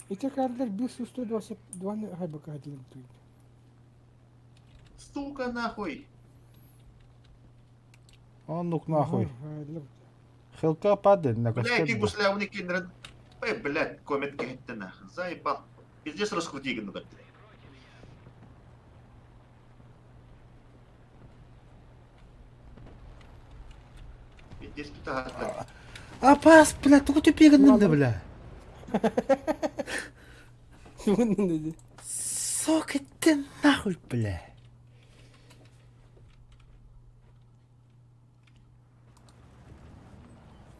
Ити кадрдар 5 122 хайбака хадилер туйду. Сука нахуй! Оннук нахуй. Хелка падает на Бля, костер. какие гусля киндер. Эй, блядь, комет кehette нахуй. Заебал. Пиздец раскрути гын блядь. Пиздец питахатта. Апас, бля, тугу түпегіннім да, бля. Dedi. Сука ты нахуй, бля.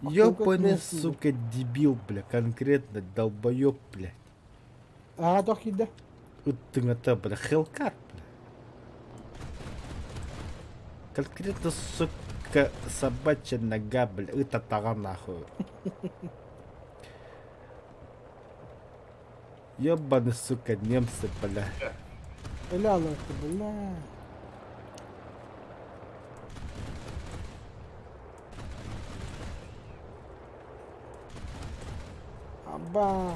Ёбаный, сука, дебил, бля, конкретно долбоёб, бля. Аа дох киирдэ. Ыттыҥата, бля, Хелкат, бля. Конкретно, сука, собачья нога, бля, ыт атаҕа нахуй. Ёбаный, сука, немцы, бля. Эле алырты, бля. Аба,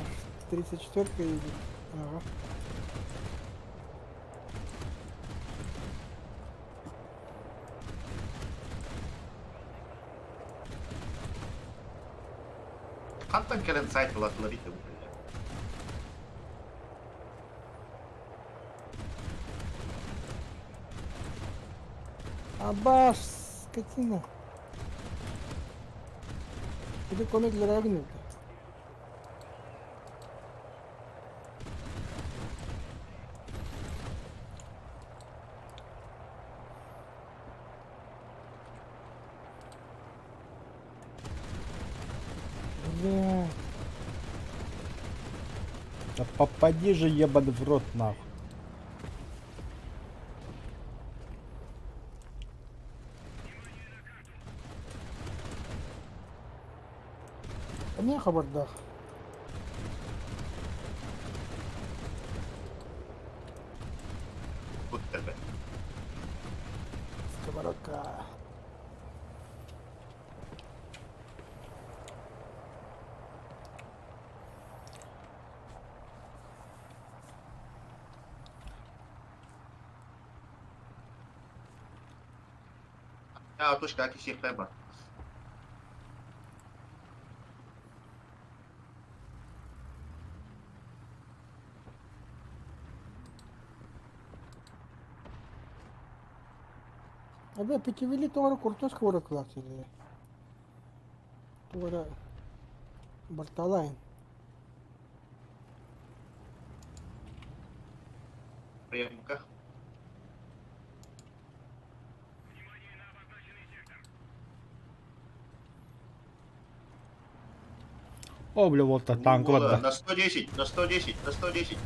34 едет. Ага. Хантан кэлэн сайт булатылар ити бу. Аба, скотина. Иди комет для. Бля. Да попади же, ебаный в рот, нахуй. Не хабардах. Бут кэлбэ. Сковородка. А, точка аки бар. Аба, пятивили тоҕо куртас сковородкалаах силere. Туора Барталайн. Приемка. О, бля, вот так танк Ула, да. На 110, на 110, на 110.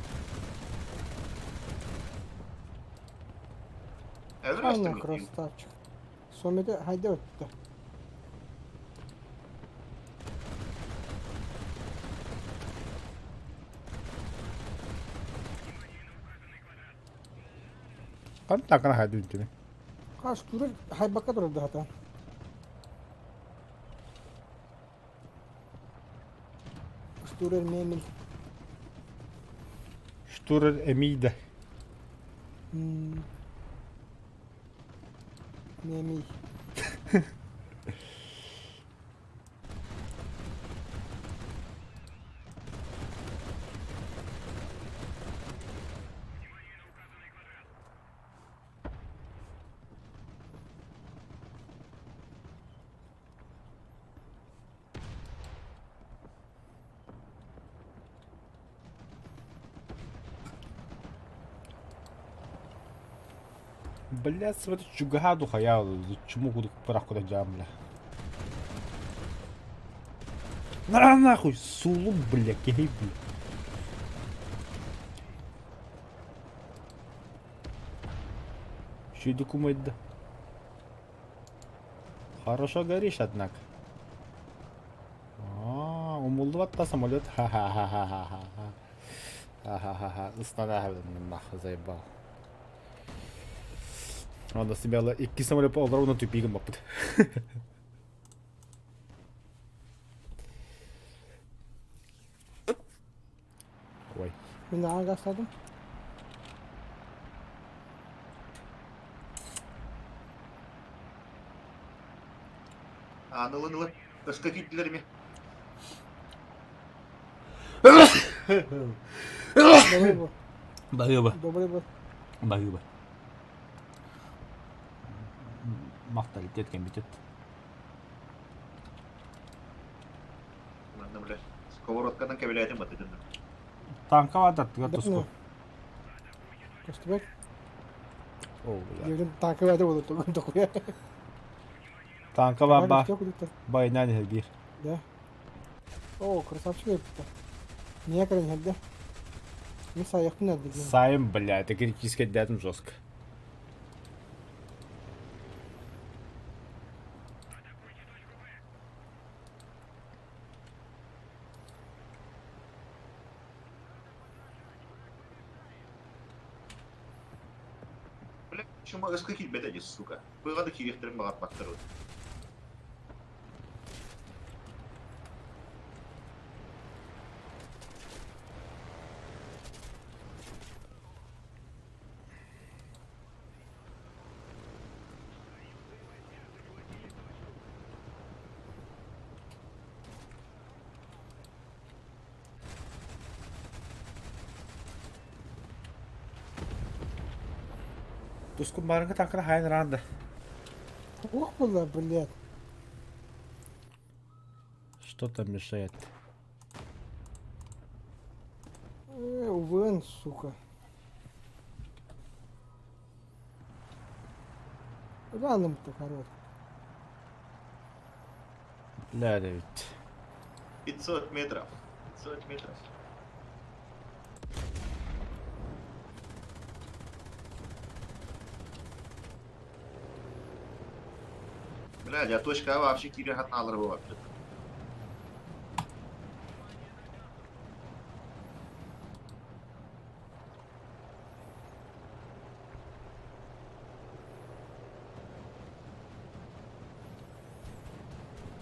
Ана красавчик. Сомеде хайда өттө. Кан танкына хайды үнтүнү. Каш турар хайбакка турар да. Штурер мемел. Штурер эмиде. Мемей. Блядь, смотри, чугаһаа духая, чуму кудук пырах куда жаам, бля. На нахуй, сулу, бля, киһи, бля. Шүйді кумайда. Хорошо горишь, однако. А, умуллубат самолет. Ха-ха-ха-ха-ха. Ха-ха-ха-ха. Ыстана нахуй заебал. Ладно, смело. Икки самолет олар тупигін баппыт. Ой. Мин аҕа гастадым. Ааны ылын ылын. Өскө киирдилэр ими. Добрый был. Баһыыба. Добрый был. Баһыыба. Махталитет кэмбитет. Манна бля. Сковородканан кэбилээтим батыдын. Танка баататтыга туску. Көстүбэт. О, бля. Диэбитим танка баата буолур токуя. Танка ба ба байынан иһэр биир. Да. О, красавчик эппитэ. Мия кэлэн иһэрдэ. Мин саайыахпын эрдэ диэн. Сайын, бля, это критический дятым жестко. Бля, почему өскө киирбэтэ дии, сука. Быға да киириэхтэрин баҕарбаттар. Тускун барыҥҥа танканы хайан ыраанда. Туох буолла, блядь? Что там мешает? Э, УВН, сука. Куда нам-то, корот? Бля, да ведь. 500 метров. 500 метров. Бля, я точка А вообще кире хатналар бывает.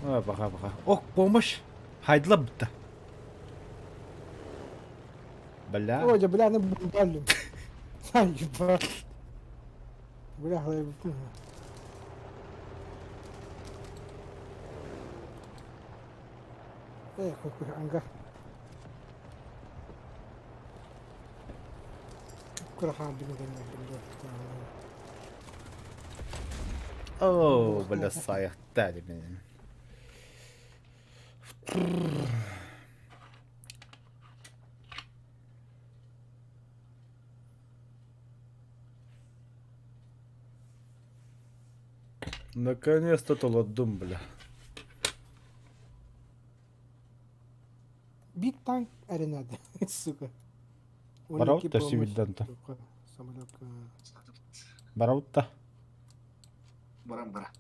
Ой, пока, пока. Ох, помощь! Хайдла бутта. Бля. Ой, да, бля, ну бомбалю. Ебать. Бля, глеб. Э, какой ангар. Курахан блядь. О, бля, саяхтали меня. Наконец-то толодум, бля. Биг танк аренада, сука. Бараутта сивидданта. Самолетка. Бараутта. Барам-бара.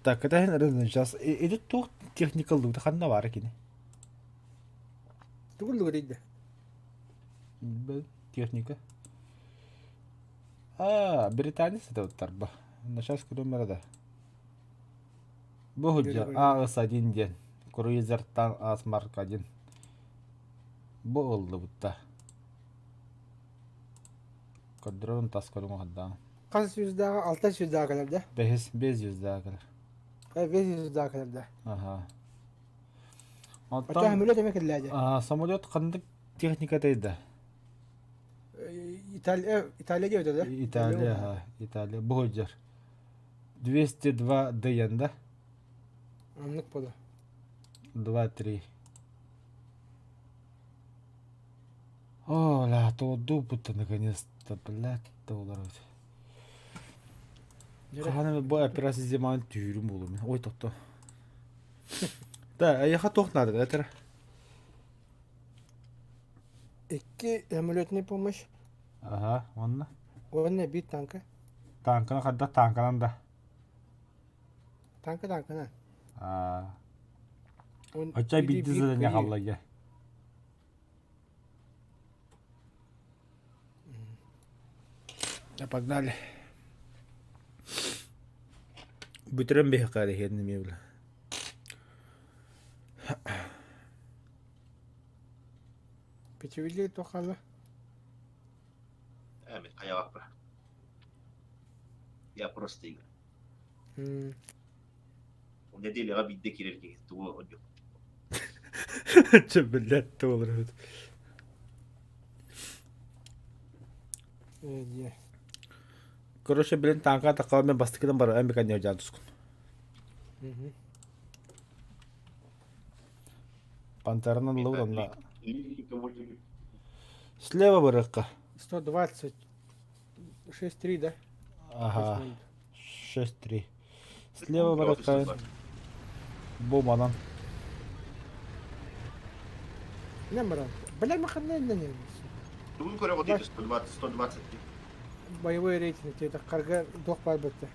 Так, это наверное, сейчас. Или туох техника лута ханна баар кини. Тугул лугридда. Техника. А, британец это вот тарба. На сейчас кудумера да. Бу Бери, АС-1 диэн. Круизер тан АС Марк 1. Бу ыллы бутта. Көрдөрөн тас көрүҥ хаддаан. Хас жүздәге, алта жүздәге кэлэр да? Бэһис бес жүздәге кэлэр. Э, бес жүздәге кэлэр да. Аха. Оча Оттон самолет эме кэллээде. самолет ханнык техника да? Италия, Италия диэбитэ да? Италия, аха, Италия. Бу сылдьар. 202 ДН да? Оннук буолар. 2-3. О, ля, то будто наконец-то, блядь, олар. Хаһан бу операция земан түүрүм буолуом. Ой, тохто. Да, эйиэхэ туох наада этэр? Икки самолетная помощь. Ага, онно. Уонна биир танка. Танканы хадда танканан да. Танка танкана. Аа. Он Оччо или биирдэ биир задание кыайыы. хаалла. Да, погнали. Бүтүрэн биһиэхэ эрэ эмиэ бile. Пятивилли туох хаалла? Мин хайаҕаппа. Я просто играю. Неделяҕа биирдэ киирэр киһи тугу оонньуу. Чэ, блядь, туолар эбит. Ээ, Короче, блин, танка атакка мен бастыкынан бар, эми канья жан тускун. Пантеранан лур онна. Слева барыкка. 120. 6-3, да? Ага. 6-3. Слева барыкка. Бу манан. Не баран. Бля, маханна не не. Тугун көрө отут 120 120. Боевой рейтинг это карга двух пар бетте.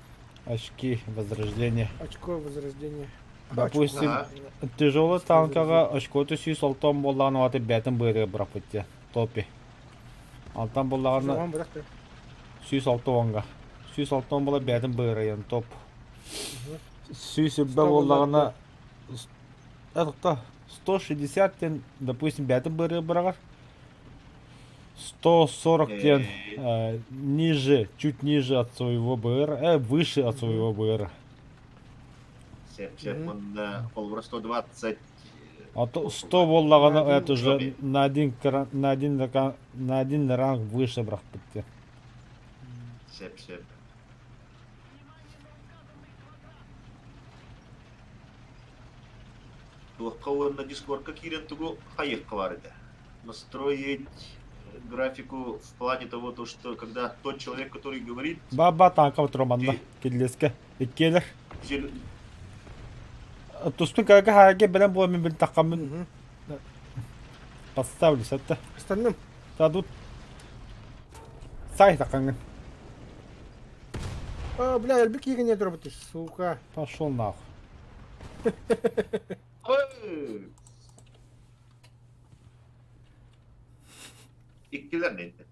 Очки возрождения. Очко возрождения. Допустим, Ага. тяжелый танкага очкоту сүүс алтан буоллаҕына аты бээтин быарыгар бырахпыт топи. Алтан буоллаҕына Оҕон бырахты. сүүс алта уонга. Сүүс алта уон буола бээтин быарайан топ. Сүүс үрбэ буоллаҕына это 160 тен, допустим, бээтин быарыгар быраҕар. 140 тен ниже, чуть ниже от своего БР, выше от своего БР. Сеп, сеп, он холбура 120. А то 100 буоллаҕына На один это уже на один ранг выше бырахпыт. Сеп, сеп. Туохха уонна Дискордка киирэн тугу хайыахха баар этэ. Настроить графику в плане того, то, что когда тот человек, который говорит, Баба танка отроманна киллеске. Иккиэлэр. Тустун кага хаге белен була мен бил таккамын поставлю сатта. Остальным. Дадут. Сай таккаңын. А, бля, элбик не дроботы, сука. Пошел нахуй. Ой! Иккилэр нейте.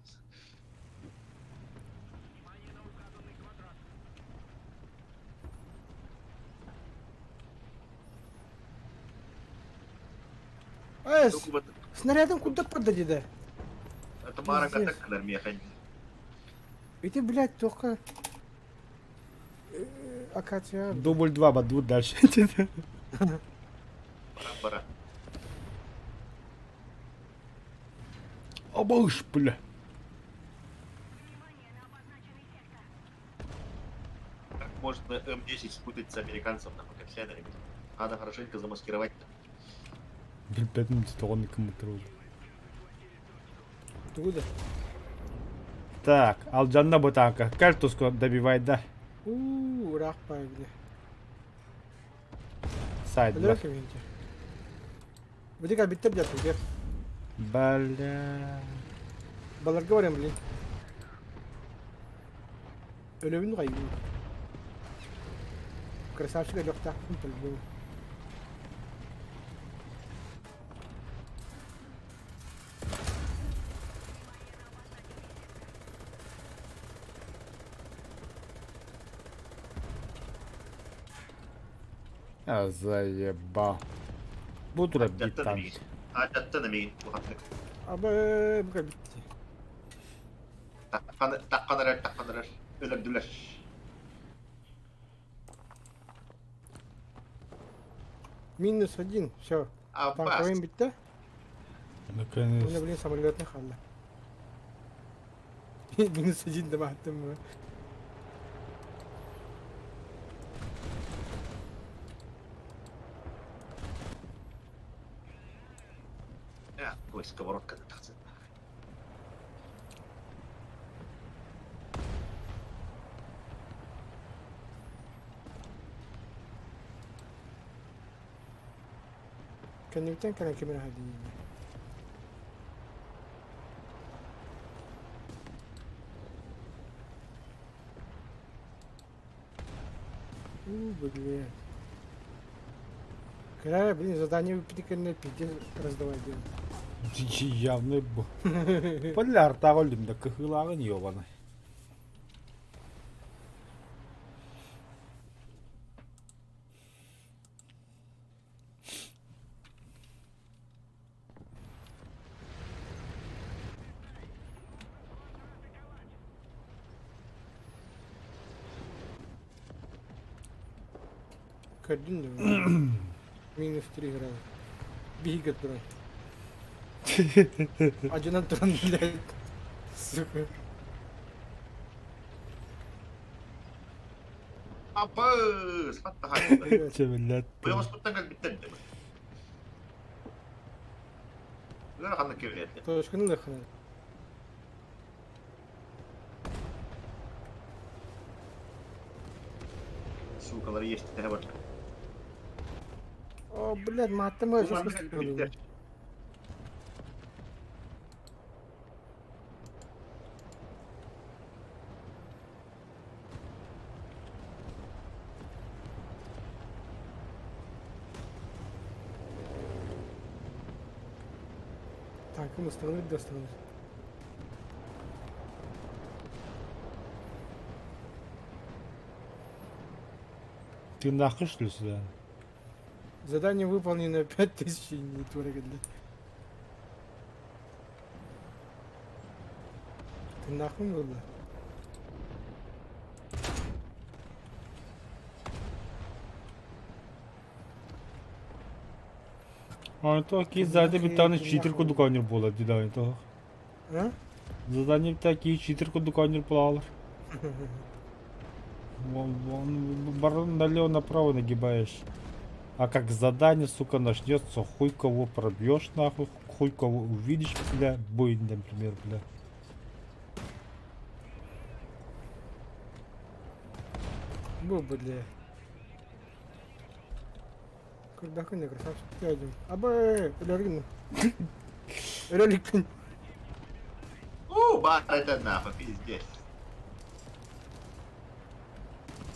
Э, снарядом куда подали, да? Это мара Пиздец. катаккалар миэхэн. И ты, блядь, только... Акация. Дубль 2 бадут дальше. Бара бара. Абыш, бля. Как можно М10 спутать с американцем, нахуй, как всегда, ребят. Надо хорошенько замаскировать. Билбэтим тоҕон кымытыр. Откуда? Так, алдьанна бу танка. Кэл туску добивай да. У, рах бля. Сайдла. Өлөрө кеминче. Бу биттер дятты, где? Бля. Баларга барам, блин. Өлөбүн кайгы. Красавчик өлөктак по-любому. Я заебал. Буду бить Аттан танк. эмиин. Аттан эмиин. Улаханнык. Абы, бука битти. Такканарар, такканарар. Өлөрдүлэр. Минус один, все. Аббас. Танковым битти. Наконец. Уна, блин, самолет не халла. Минус один добавьте. Ой, сковородка тахсın. Кэннибиттэн кэлэн ким эрэ дииллэр. У, блин. Кыра, блин, задание выпити кэннэ пиздец раздавай диэн. Явный бу. Поляртаах өлдүм да кыһыылааҕын ёбаный. Көрдүн да минус 3 градус. Биһигэ туран. Адьынан туран блядь. Сука. Аппыс! Хатта Чэбиллэт. Быйаҕаспыттан кэлбиттэр дии. Ыараханнык кэбиһэрдэ. Точканы ылыаххына. Суукалары иэстэһэ барда. О, блядь, мааттым Бу маннык кэлбиттэр. Танкым ыстаҕын да ыстаҕын. Ты нахуй что ли сюда? Задание выполнено 5000 не творили. Ты нахуй было? А то ки сзади биттаны читер курдук оонньуур буолар дии даҕаны тоһох. А? Задание такие читер курдук оонньуур буолалар. Барон налево направо нагибаешь. А как задание, сука, начнется, хуй кого пробьешь нахуй, хуй кого увидишь, бля, бой, например, бля. Бу, бля. Көрбөккүн да красавчик дьэ Абы, өлөргүн. Өлөлүкпүн. У, бар это нахуй, пиздец.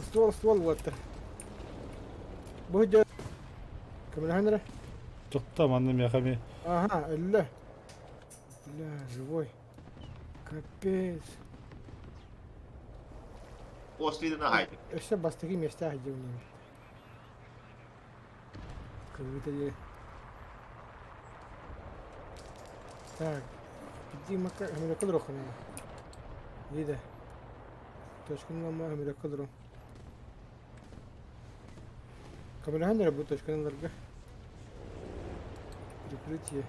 Ствол, ствол буолаттар. Бу дьэ. Көмөлөһөн эрэ. Тохто, манна миэхэ эмиэ Ага, өллө. Бля, живой. Капец. После на гайде. Өссө бастакы миэстэ сылдьабын Кыбыта диэ. Так, иди мака өмүрөккө олоруоххун Иди да. Точканы ылама өмүрөккө олоруом. Көмөлөһөн эрэ бу точканы ыларга. Прикрытие.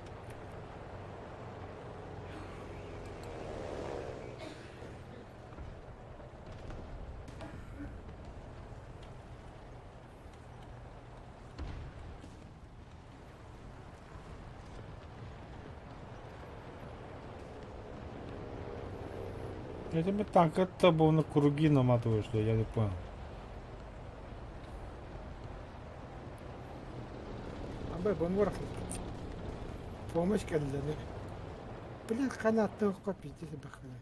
Я тебе так это был на круги наматываю, что я не понял. Абы бонвор. Помощь кэллэни. Блин, ханааттыахха пиздец бахана.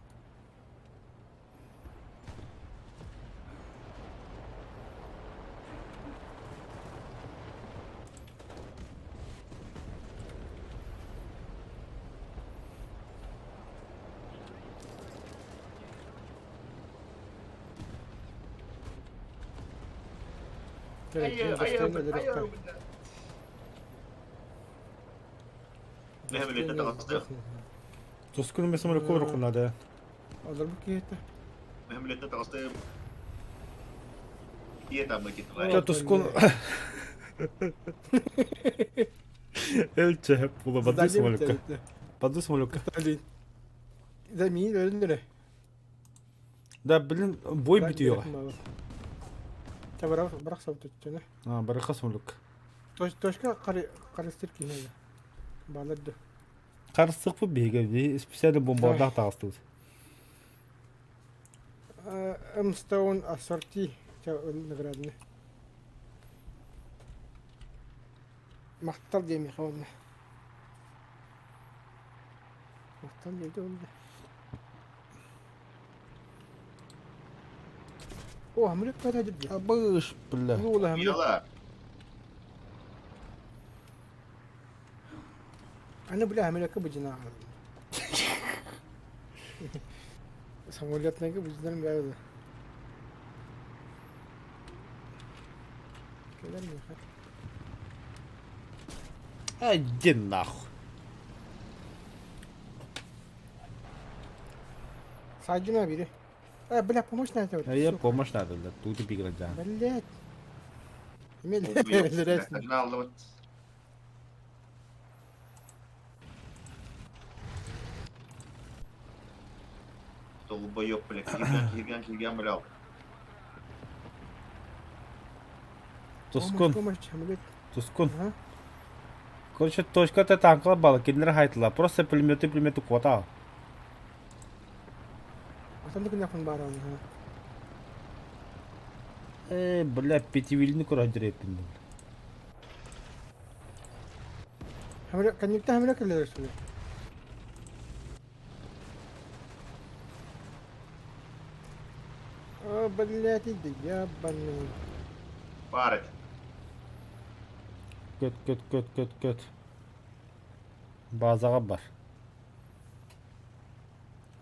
Тоскун месом рекорд надо. Олорбут киһитэ. Мөһүмлэтэ таҕыстым. Ийэ таммы Ча тоскун. Элче була баду самолетка. Баду самолетка. Да мин өлүннөрө. Да, блин, бой бүтүөҕэ. Ча барах барах сабытыччана. А, барыха самолетка. Точка харыстыр киһи. Балар да. Харыстыкпыт биһиги специально бомбалдаах таҕыстыбыт. Мстоун ассорти наградны. Махтал диэмиэхэ уонна. Махтал диэбитэ уонна. О, хамрык пата дии. Абыш, бля. Ну, ула хамрык. Яла. Аны бля хамрыкка быдьына. Самолетнайга быдьынарым бәрі. Кэлэр миэхэ. Иди нахуй. Садина бери. Э, бля, помощь надо. А я помощь надо, да, тут и бигра, да. Блять. Аллыбыт. Долбоёб, бля, кирган, кирган, кирган, бля. Тускун, Помощь, помощь, Тускун. Ага. Короче, точката танкала бала, кинилэр хайтыла. Просто пулеметы пулеметы куотаа. Atan да күнәхын баар аны. Э, бля, пятивилини көрө диреппин. Хамра коннекта хамра кэлэр сүлэ. О, блядь, иди, ебаный. Баар этэ. Көт, көт, көт, көт, көт. Базаҕа бар.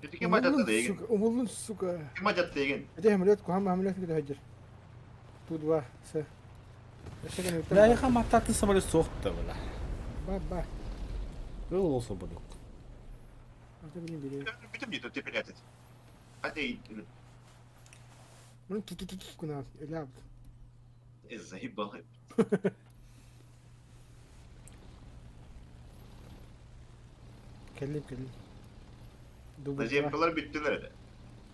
Ити ким адьатта дейгин? Сука, умуллун, сука. Ким адьатта дейгин? Это хамлет, кухам хамлет куда хаджир. Ту два, с. Бля, яха мататын самолет суохта, бля. Ба, ба. Был ол самолет. Это блин бери. Бүтүм дии тут билет. Хати Ну, ту ту ту ту куна, ля. заебал. Кэллим, кэллим. Дубль. Наземкалар бүттүлэр этэ.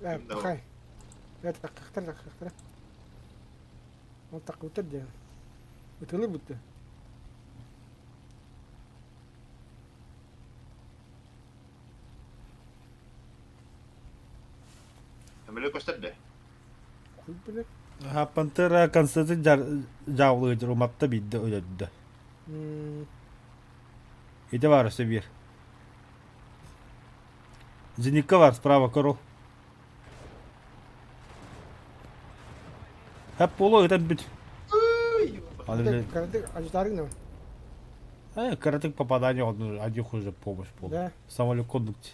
Э, пахай. Э, таққақтар, таққақтар. Ол таққытыр диэн. Ытылыр бутты. Өмөлө көстөрдө. Хуй билер. Аха, Пантера Константин жаулыгы уматта бидде өлөддө. Ити бар өссө биир. Зенитка бар справа корол. Хап полу ытан бүт. Аны бile. Каратык аждарың Э, каратык попадание он один хуже помощь полу. Да. Самолет кондукти.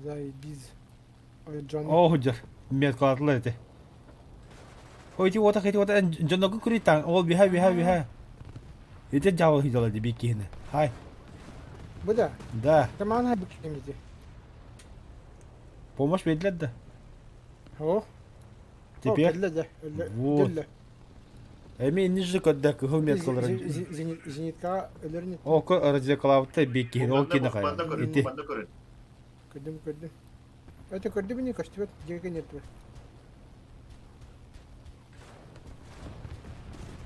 Заебись. Ой, Джон. О, дьэр. Меткалатылар эти. Ой, ити уота, ити уота, дьоннорго күрүйтаҥ, ол биһэ, биһэ, биһэ. Ити дьаабыл хидала ди биккиһини. Хай. Бу да. Да. Тамаан хай биккиһин ити. Помощь бердилэр да. О. Теперь. Кэллэ дьэ. Вот. Кэллэ. Эми инни же көрдө кыһыл меткалар. Зениткаҕа өлөрүн Око радиокалабытта биккиһин, ол кини хай. Манна көрүн, Ити. манна көрүн. Көрдүм, көрдүм. Это көрдүм не көстүбэт, дьиэгэ нетпэ.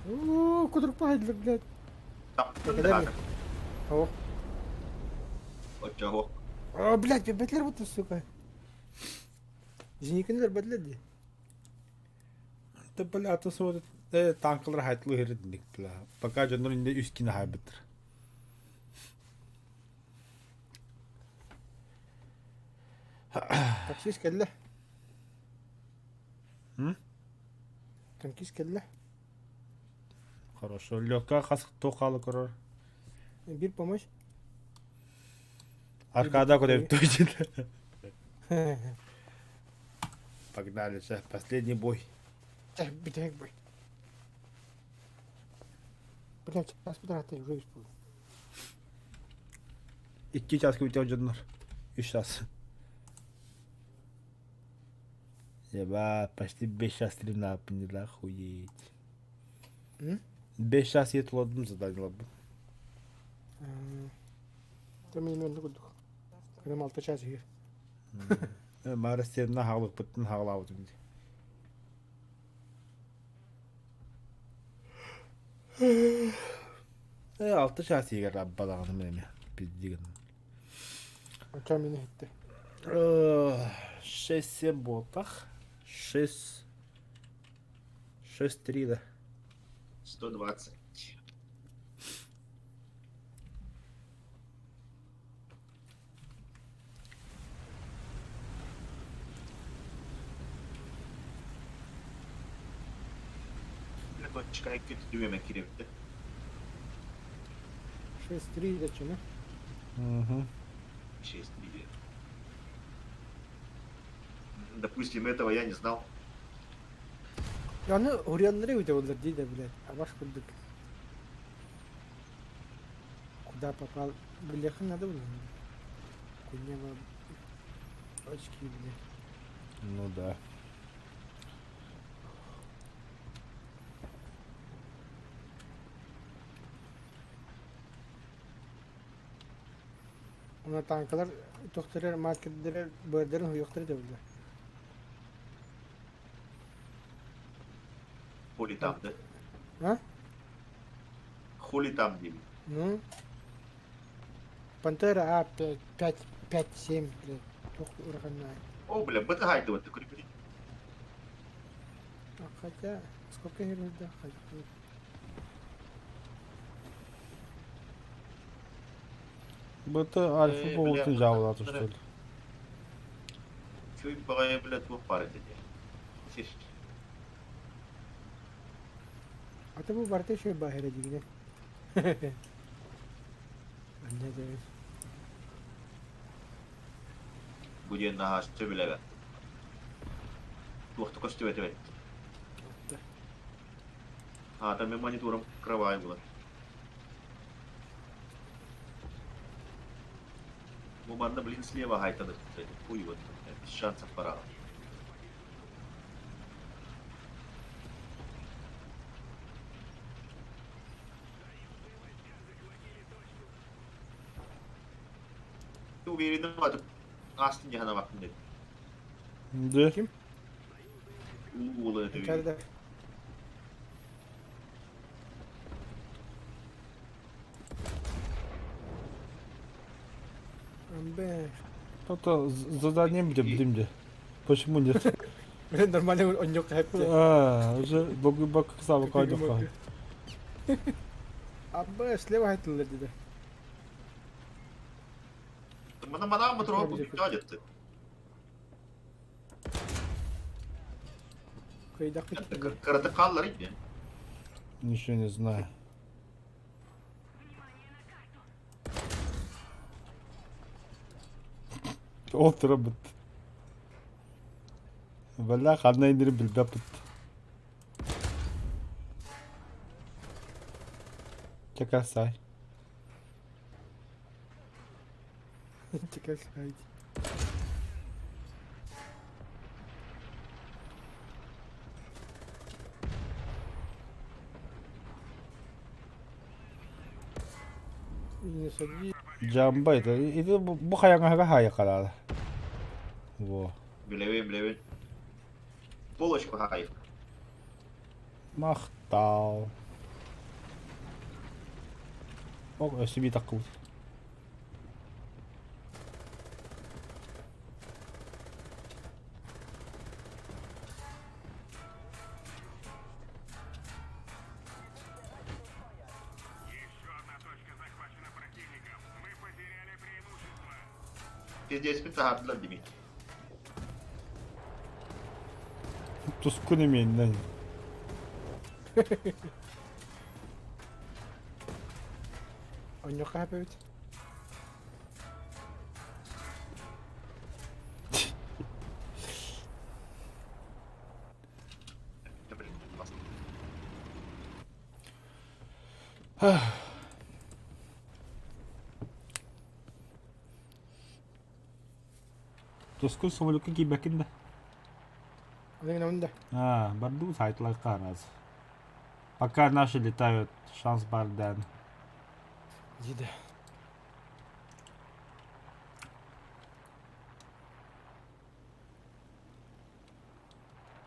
Уу, кудрук пахайдылар, блядь. Таптын О. Оччоҕо. О, блядь, бэтлер будто, сука. Зеникинлер бэтлер ди. Да, бля, аты смотрит, э, танкалар хайтлы хердик, бля. Пока дьоннор инде үс кини хайбыттыр. Таксист кэллэ. М? Танкист кэллэ. Хорошо. Лёка хас тоқалы көрөр. Бир помощь. Аркада көрөп точно. Погнали, сейчас последний бой. Так, битек бой. Блядь, сейчас подраты уже испуг. Икки час бүтэ дьоннор. Үс час. Еба, почти 5 час стримна поняла, охуеть. М? 5 час ет лодым задание лабы. Там мен мен курдук. Кырым алты час егер. Мара стримна хағлық бұттын хағлабытым. Э, 6 час егер аббалағыным эме. Пиздигін. Ача мени хитте. 6-7 ботах. 6... 6-3 да. 120. Точка 2 düğme kiribdi. 6-3 зачем? Угу. 6 3. Допустим, этого я не знал. Аны уруйаллара эбитэ буоллар дии да, блядь, абас курдук. Куда попал? Билиэххин надо было. Кунева очки, блядь. Ну да. Уонна танкалар туохтара маркердэрэ быардарын уһуйуохтара этэ буолла. Хули там, да? А? Хули там, Дим? Ну? Пантера А 5, 5, 5, 7, блядь. Туох ураханнаай. О, бля, быты хайды вот такой. А хотя, сколько я да, Это альфа Э, по бля, жаулата, что ли? Чуй баҕайы, бля, туох баар этэ дии. Сир. А то бу барыта үчүгэй бааһыра дьигинэ. Анньа да Бу диэн наһаа сөбүлээбэт. Туох да көстүбэт эбит. Аата мен мониторум кровай буолар. Бу манна, блин, слева хайтаны. Хуй вот, без шансов пора. Ты уверен, это астын дьаһана баттын дед. Да. Ким? Уулу это Чарда. Амбе. То-то задание будем, димде. Почему нет? Нормально онньок хэппи. А, уже богу бак сам кайдуха. Абба слева хайтылар диде. Мана мана матроп дядя. Кыйдакы Карата kallar idi. Ничего не знаю. Oturup. Valla kanına indirip bilbep. Чекасай. Чекасай. Жамба это. Это бу хаяңа хая карада. Во. Билебин, билебин. Полочку хай. Махтал. Ок, өсү таккыбыт. Пиздец, петардла дими. Тускун именнен. Онньокка хаппыбыт. Тускун самолекка киирбэккин да? Аны да. А, барду сайтлар караз. Пока наши летают, шанс бардан. Диде.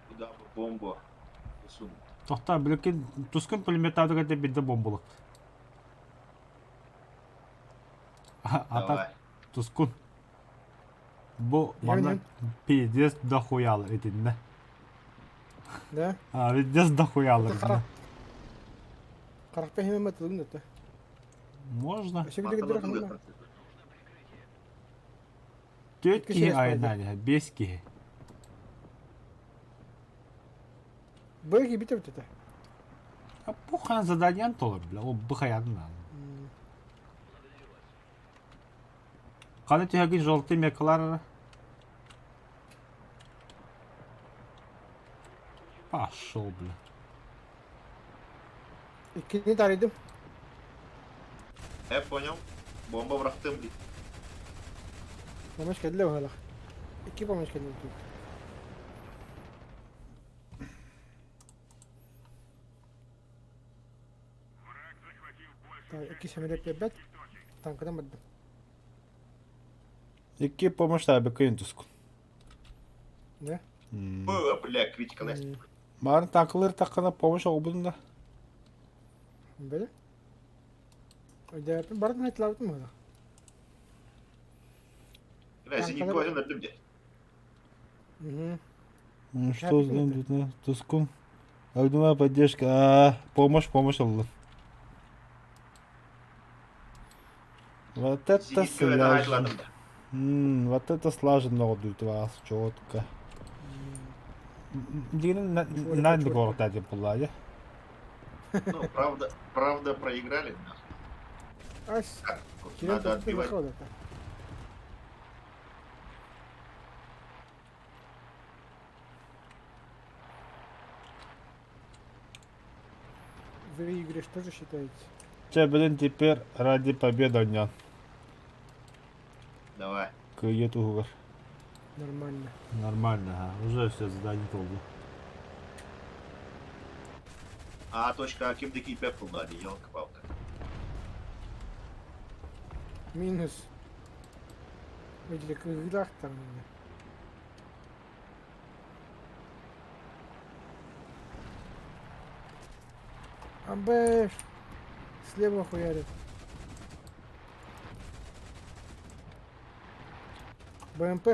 Куда бы бомбу сунуть? Тохта, биликин тускун пулеметтаадыга де бирде бомбулук. А так Давай. тускун. Бу манна пиздец дохуялар итиннэ. Да? А, пиздец дохуялар итиннэ. Харахта химем атылым да. Можно. Өссө билигин ханна. Түөрт киһи айаннаан биэс киһи. Бу киһи бит А пухан заданиен толор, бля, ол быхаянын надо. Қаны түһәгин желтый мекалар. Пошел, бля. Иккини тарыйдым. Я понял. Бомба бырахтым дии. Помощь кэллэ быһалах. Икки помощь кэллэ тут. Так, икки самолет биэрбэт. Танкынан бардым. Икки помощь табы тускун. Да? Б, бля, критика Настя. Марын танкылыр таккана помощь оҕубутун да. Били? Өйдөөппүн барын айтылабытым быһалах. Бля, зенитку один өлдүм дии. Угу. Что за тускун? Огневая поддержка. А, помощь, помощь алла. Вот это Зенитка это слажен. айтыладым да. Вот это слаженно будет вас четко. Дигин на город один була, Ну, правда, правда проиграли. нахуй. Ас. Как? Кирилл Надо отбивать. Выигрыш тоже считаете? Че, блин, теперь ради победы дня. Давай. Кыйы туһугар. Нормально. Нормально, ага. Уже все задание толду. А, точка, а ким дикий пепл дали, елка-палка. Минус. Видели, кыгылах там. Абэш. Слева хуярит. БМП.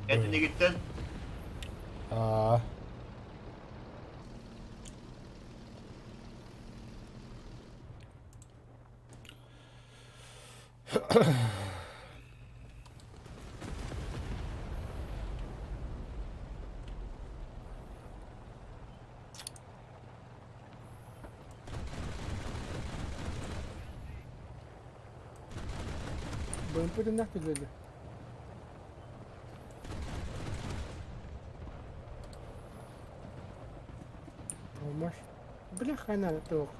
Это не гиттен. А. БМП нахуй dedi. Помощь. Бля, хана тоха.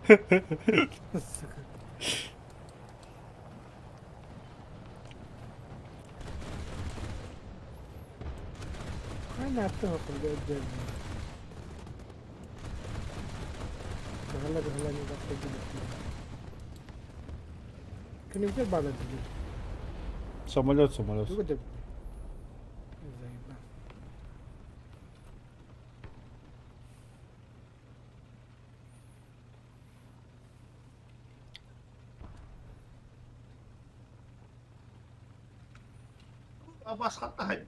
Сука. Хана тоха, блядь, Бахала бахала не бахала. Кини баар дии. Самолет, самолет. Тугу да. Заебал. Абас хатта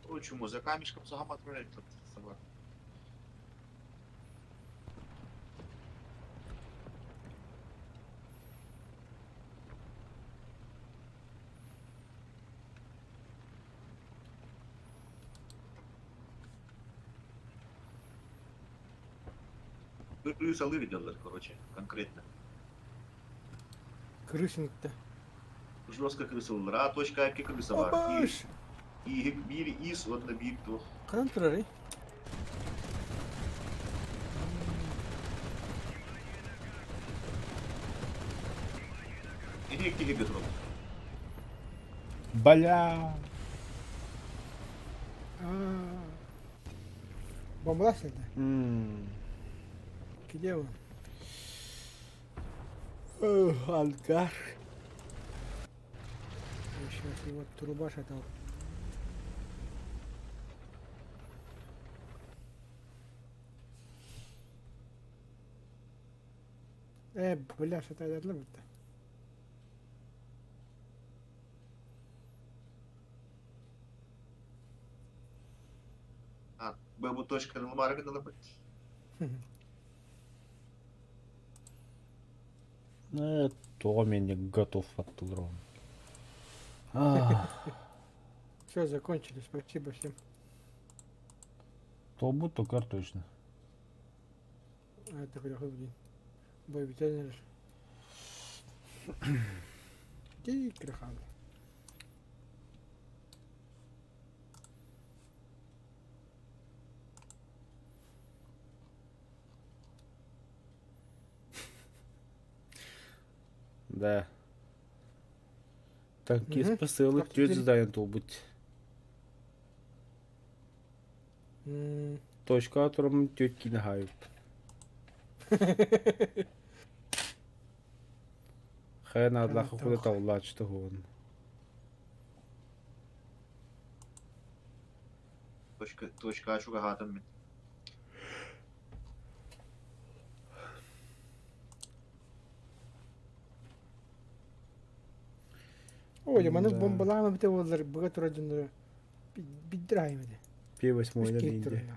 Ой, чему, за камешком сама отправлять собак. Крыса выведёллар, короче, конкретно. Крысинг-то. Жестко крыса А, точка апки крыса бар. Абаш! И биир ис уонна биир туох. Ханан турарый? Ити икки турар. Бля. А. Бомбалас это? Где он? Ангар. Сейчас его труба шатал. Бля, что-то будто. А, Б точка на Ламара надо быть. Тоҕо мен не готов оттулар. Все, закончили. Спасибо всем. Тобу токар точно. А, это говорю, блин. Бой ветеринар. Тиграхан. Да. Танкист Мгм. посылы Так, тетя теперь- задание толбут. Точка, которым тетки нагают. Хай на адлаха Хай куда на тавлач что гон. Точка, точка ачугагатым. Ой, маны Да. бомбалаама бите болар, быга тура дьоннору биддирайм эде. П8 на линде.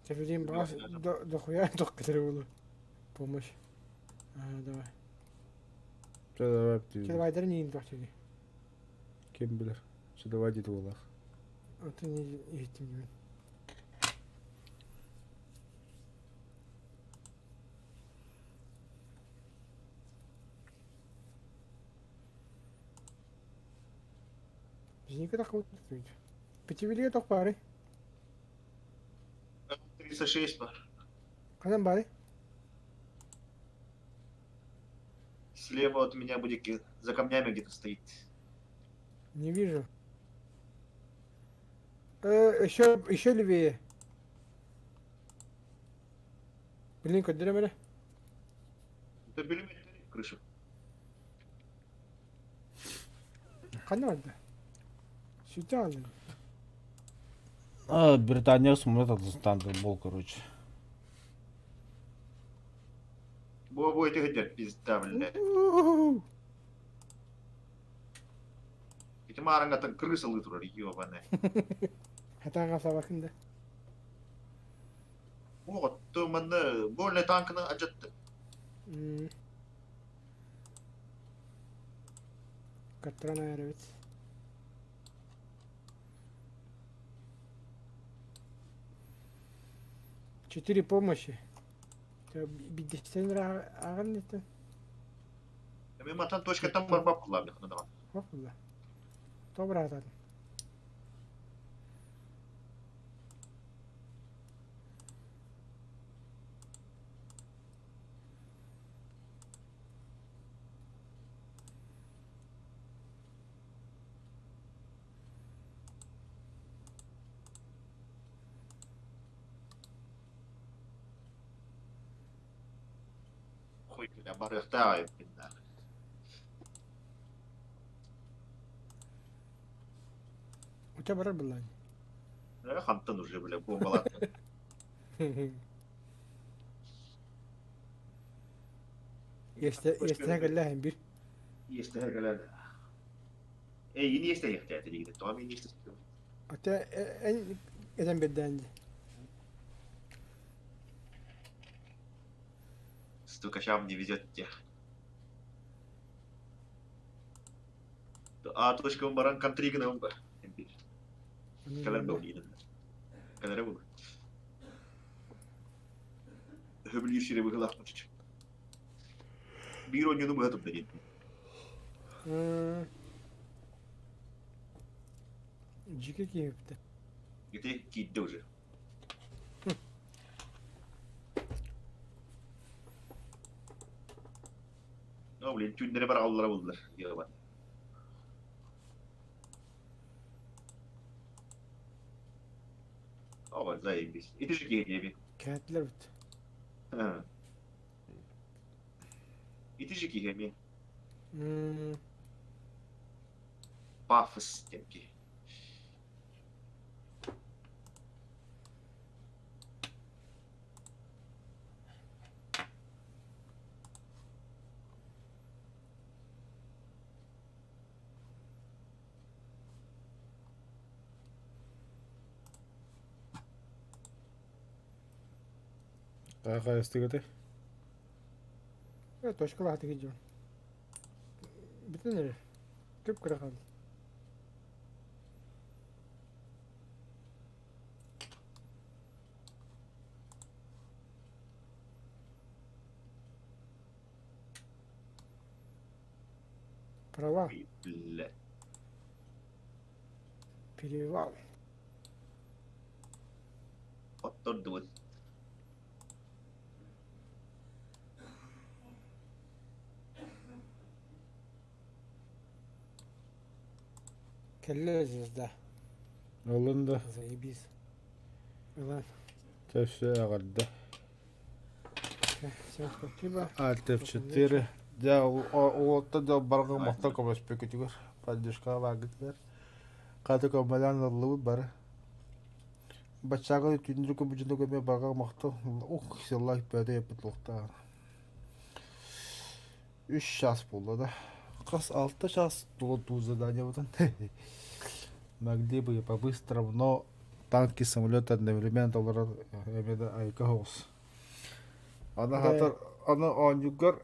Тефидин бас дохуя токкатыр болу. Помощь. А, давай. Что давай ты? Давай, не тохтуги. Кем билер? Что давай дед волах. А ты не иттим мен. Бизники так вот ведь. Пятивелие так пары. 36 бар. Канан бары. Слева от меня будет за камнями где-то стоит. Не вижу. Еще левее. Блин, куда меня? Это били крышу. Канан да. Сюда. А, Британия смотрит от стандарт бол, короче. Бо это где пизда, блядь. Эти маранга там крыса лытрур, ёбаная. Хатага сабакында. Вот, то манна больно танкны ажатты. Катрана ярабит. Четыре помощи. Биддестен аган это. Мен матан точка там барбап кулам яхна Хопла. Добра атат. Хуй, бля, барыхта, бля. У тебя барар была. Хантан уже, бля, бомбалат. Если бир. Есть галада. Эй, не есть я хотя это то не есть. А ты этен бедденди. Стукачам не везет тебе. А точка баран контригна он Калер был Калер был. Хөбүлүүр сире быһылаах мучуч. Биир онньуну быһа тупта диэн. Жике киипти. Ити киирдэ уже. Ну, блин, түүннэри бар аллара булдулар. Ёба. Ова, заебись. Ити же киһи Кәтлер бит. Ити же киһи. Пафос диэн киһи. Хаайыстыгытай? Э, точкалаах дьон. Бүтүн эрэ. Көп кыра хаалла. Права. Бля. Перевал. Хоттордубут. Кэллэ звезда. Ылын да. Заебись. Ылан. Төссө эҕэрдэ. Всем спасибо. Alt F4. Дьэ, уолаттар дьэ барҕа махтал көмөспүкүтүгэр, поддержкаҕа бааргытыгар. Хата көмөлөөн ыллыбыт бары. Баччааҕы түүннүрү көмүдьүнү көмө барҕа махтал. Ух, сыллаах бөөтө эппит луохтаах. Үс час буолла да. Хас алта час туу заданиебытын. Могли бы и по-быстрому, но танки, самолеты одновременно олорор эмиэ да айка соҕус. Аны хатар аны оонньуугар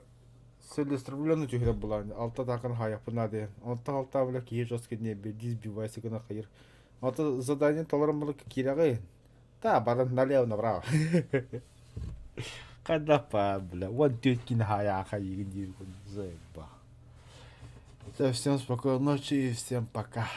целеустремленно түһэрэр булаан алта таакын хаайахпын диэн. Онтон алта бile киһи жестко не сбивайся гына хайыр. Ата задание толорон була киирэҕин. Та баран налево направо. Хайдах бля, вот тёткин хаяха диир заебал. Всем спокойной ночи и всем пока.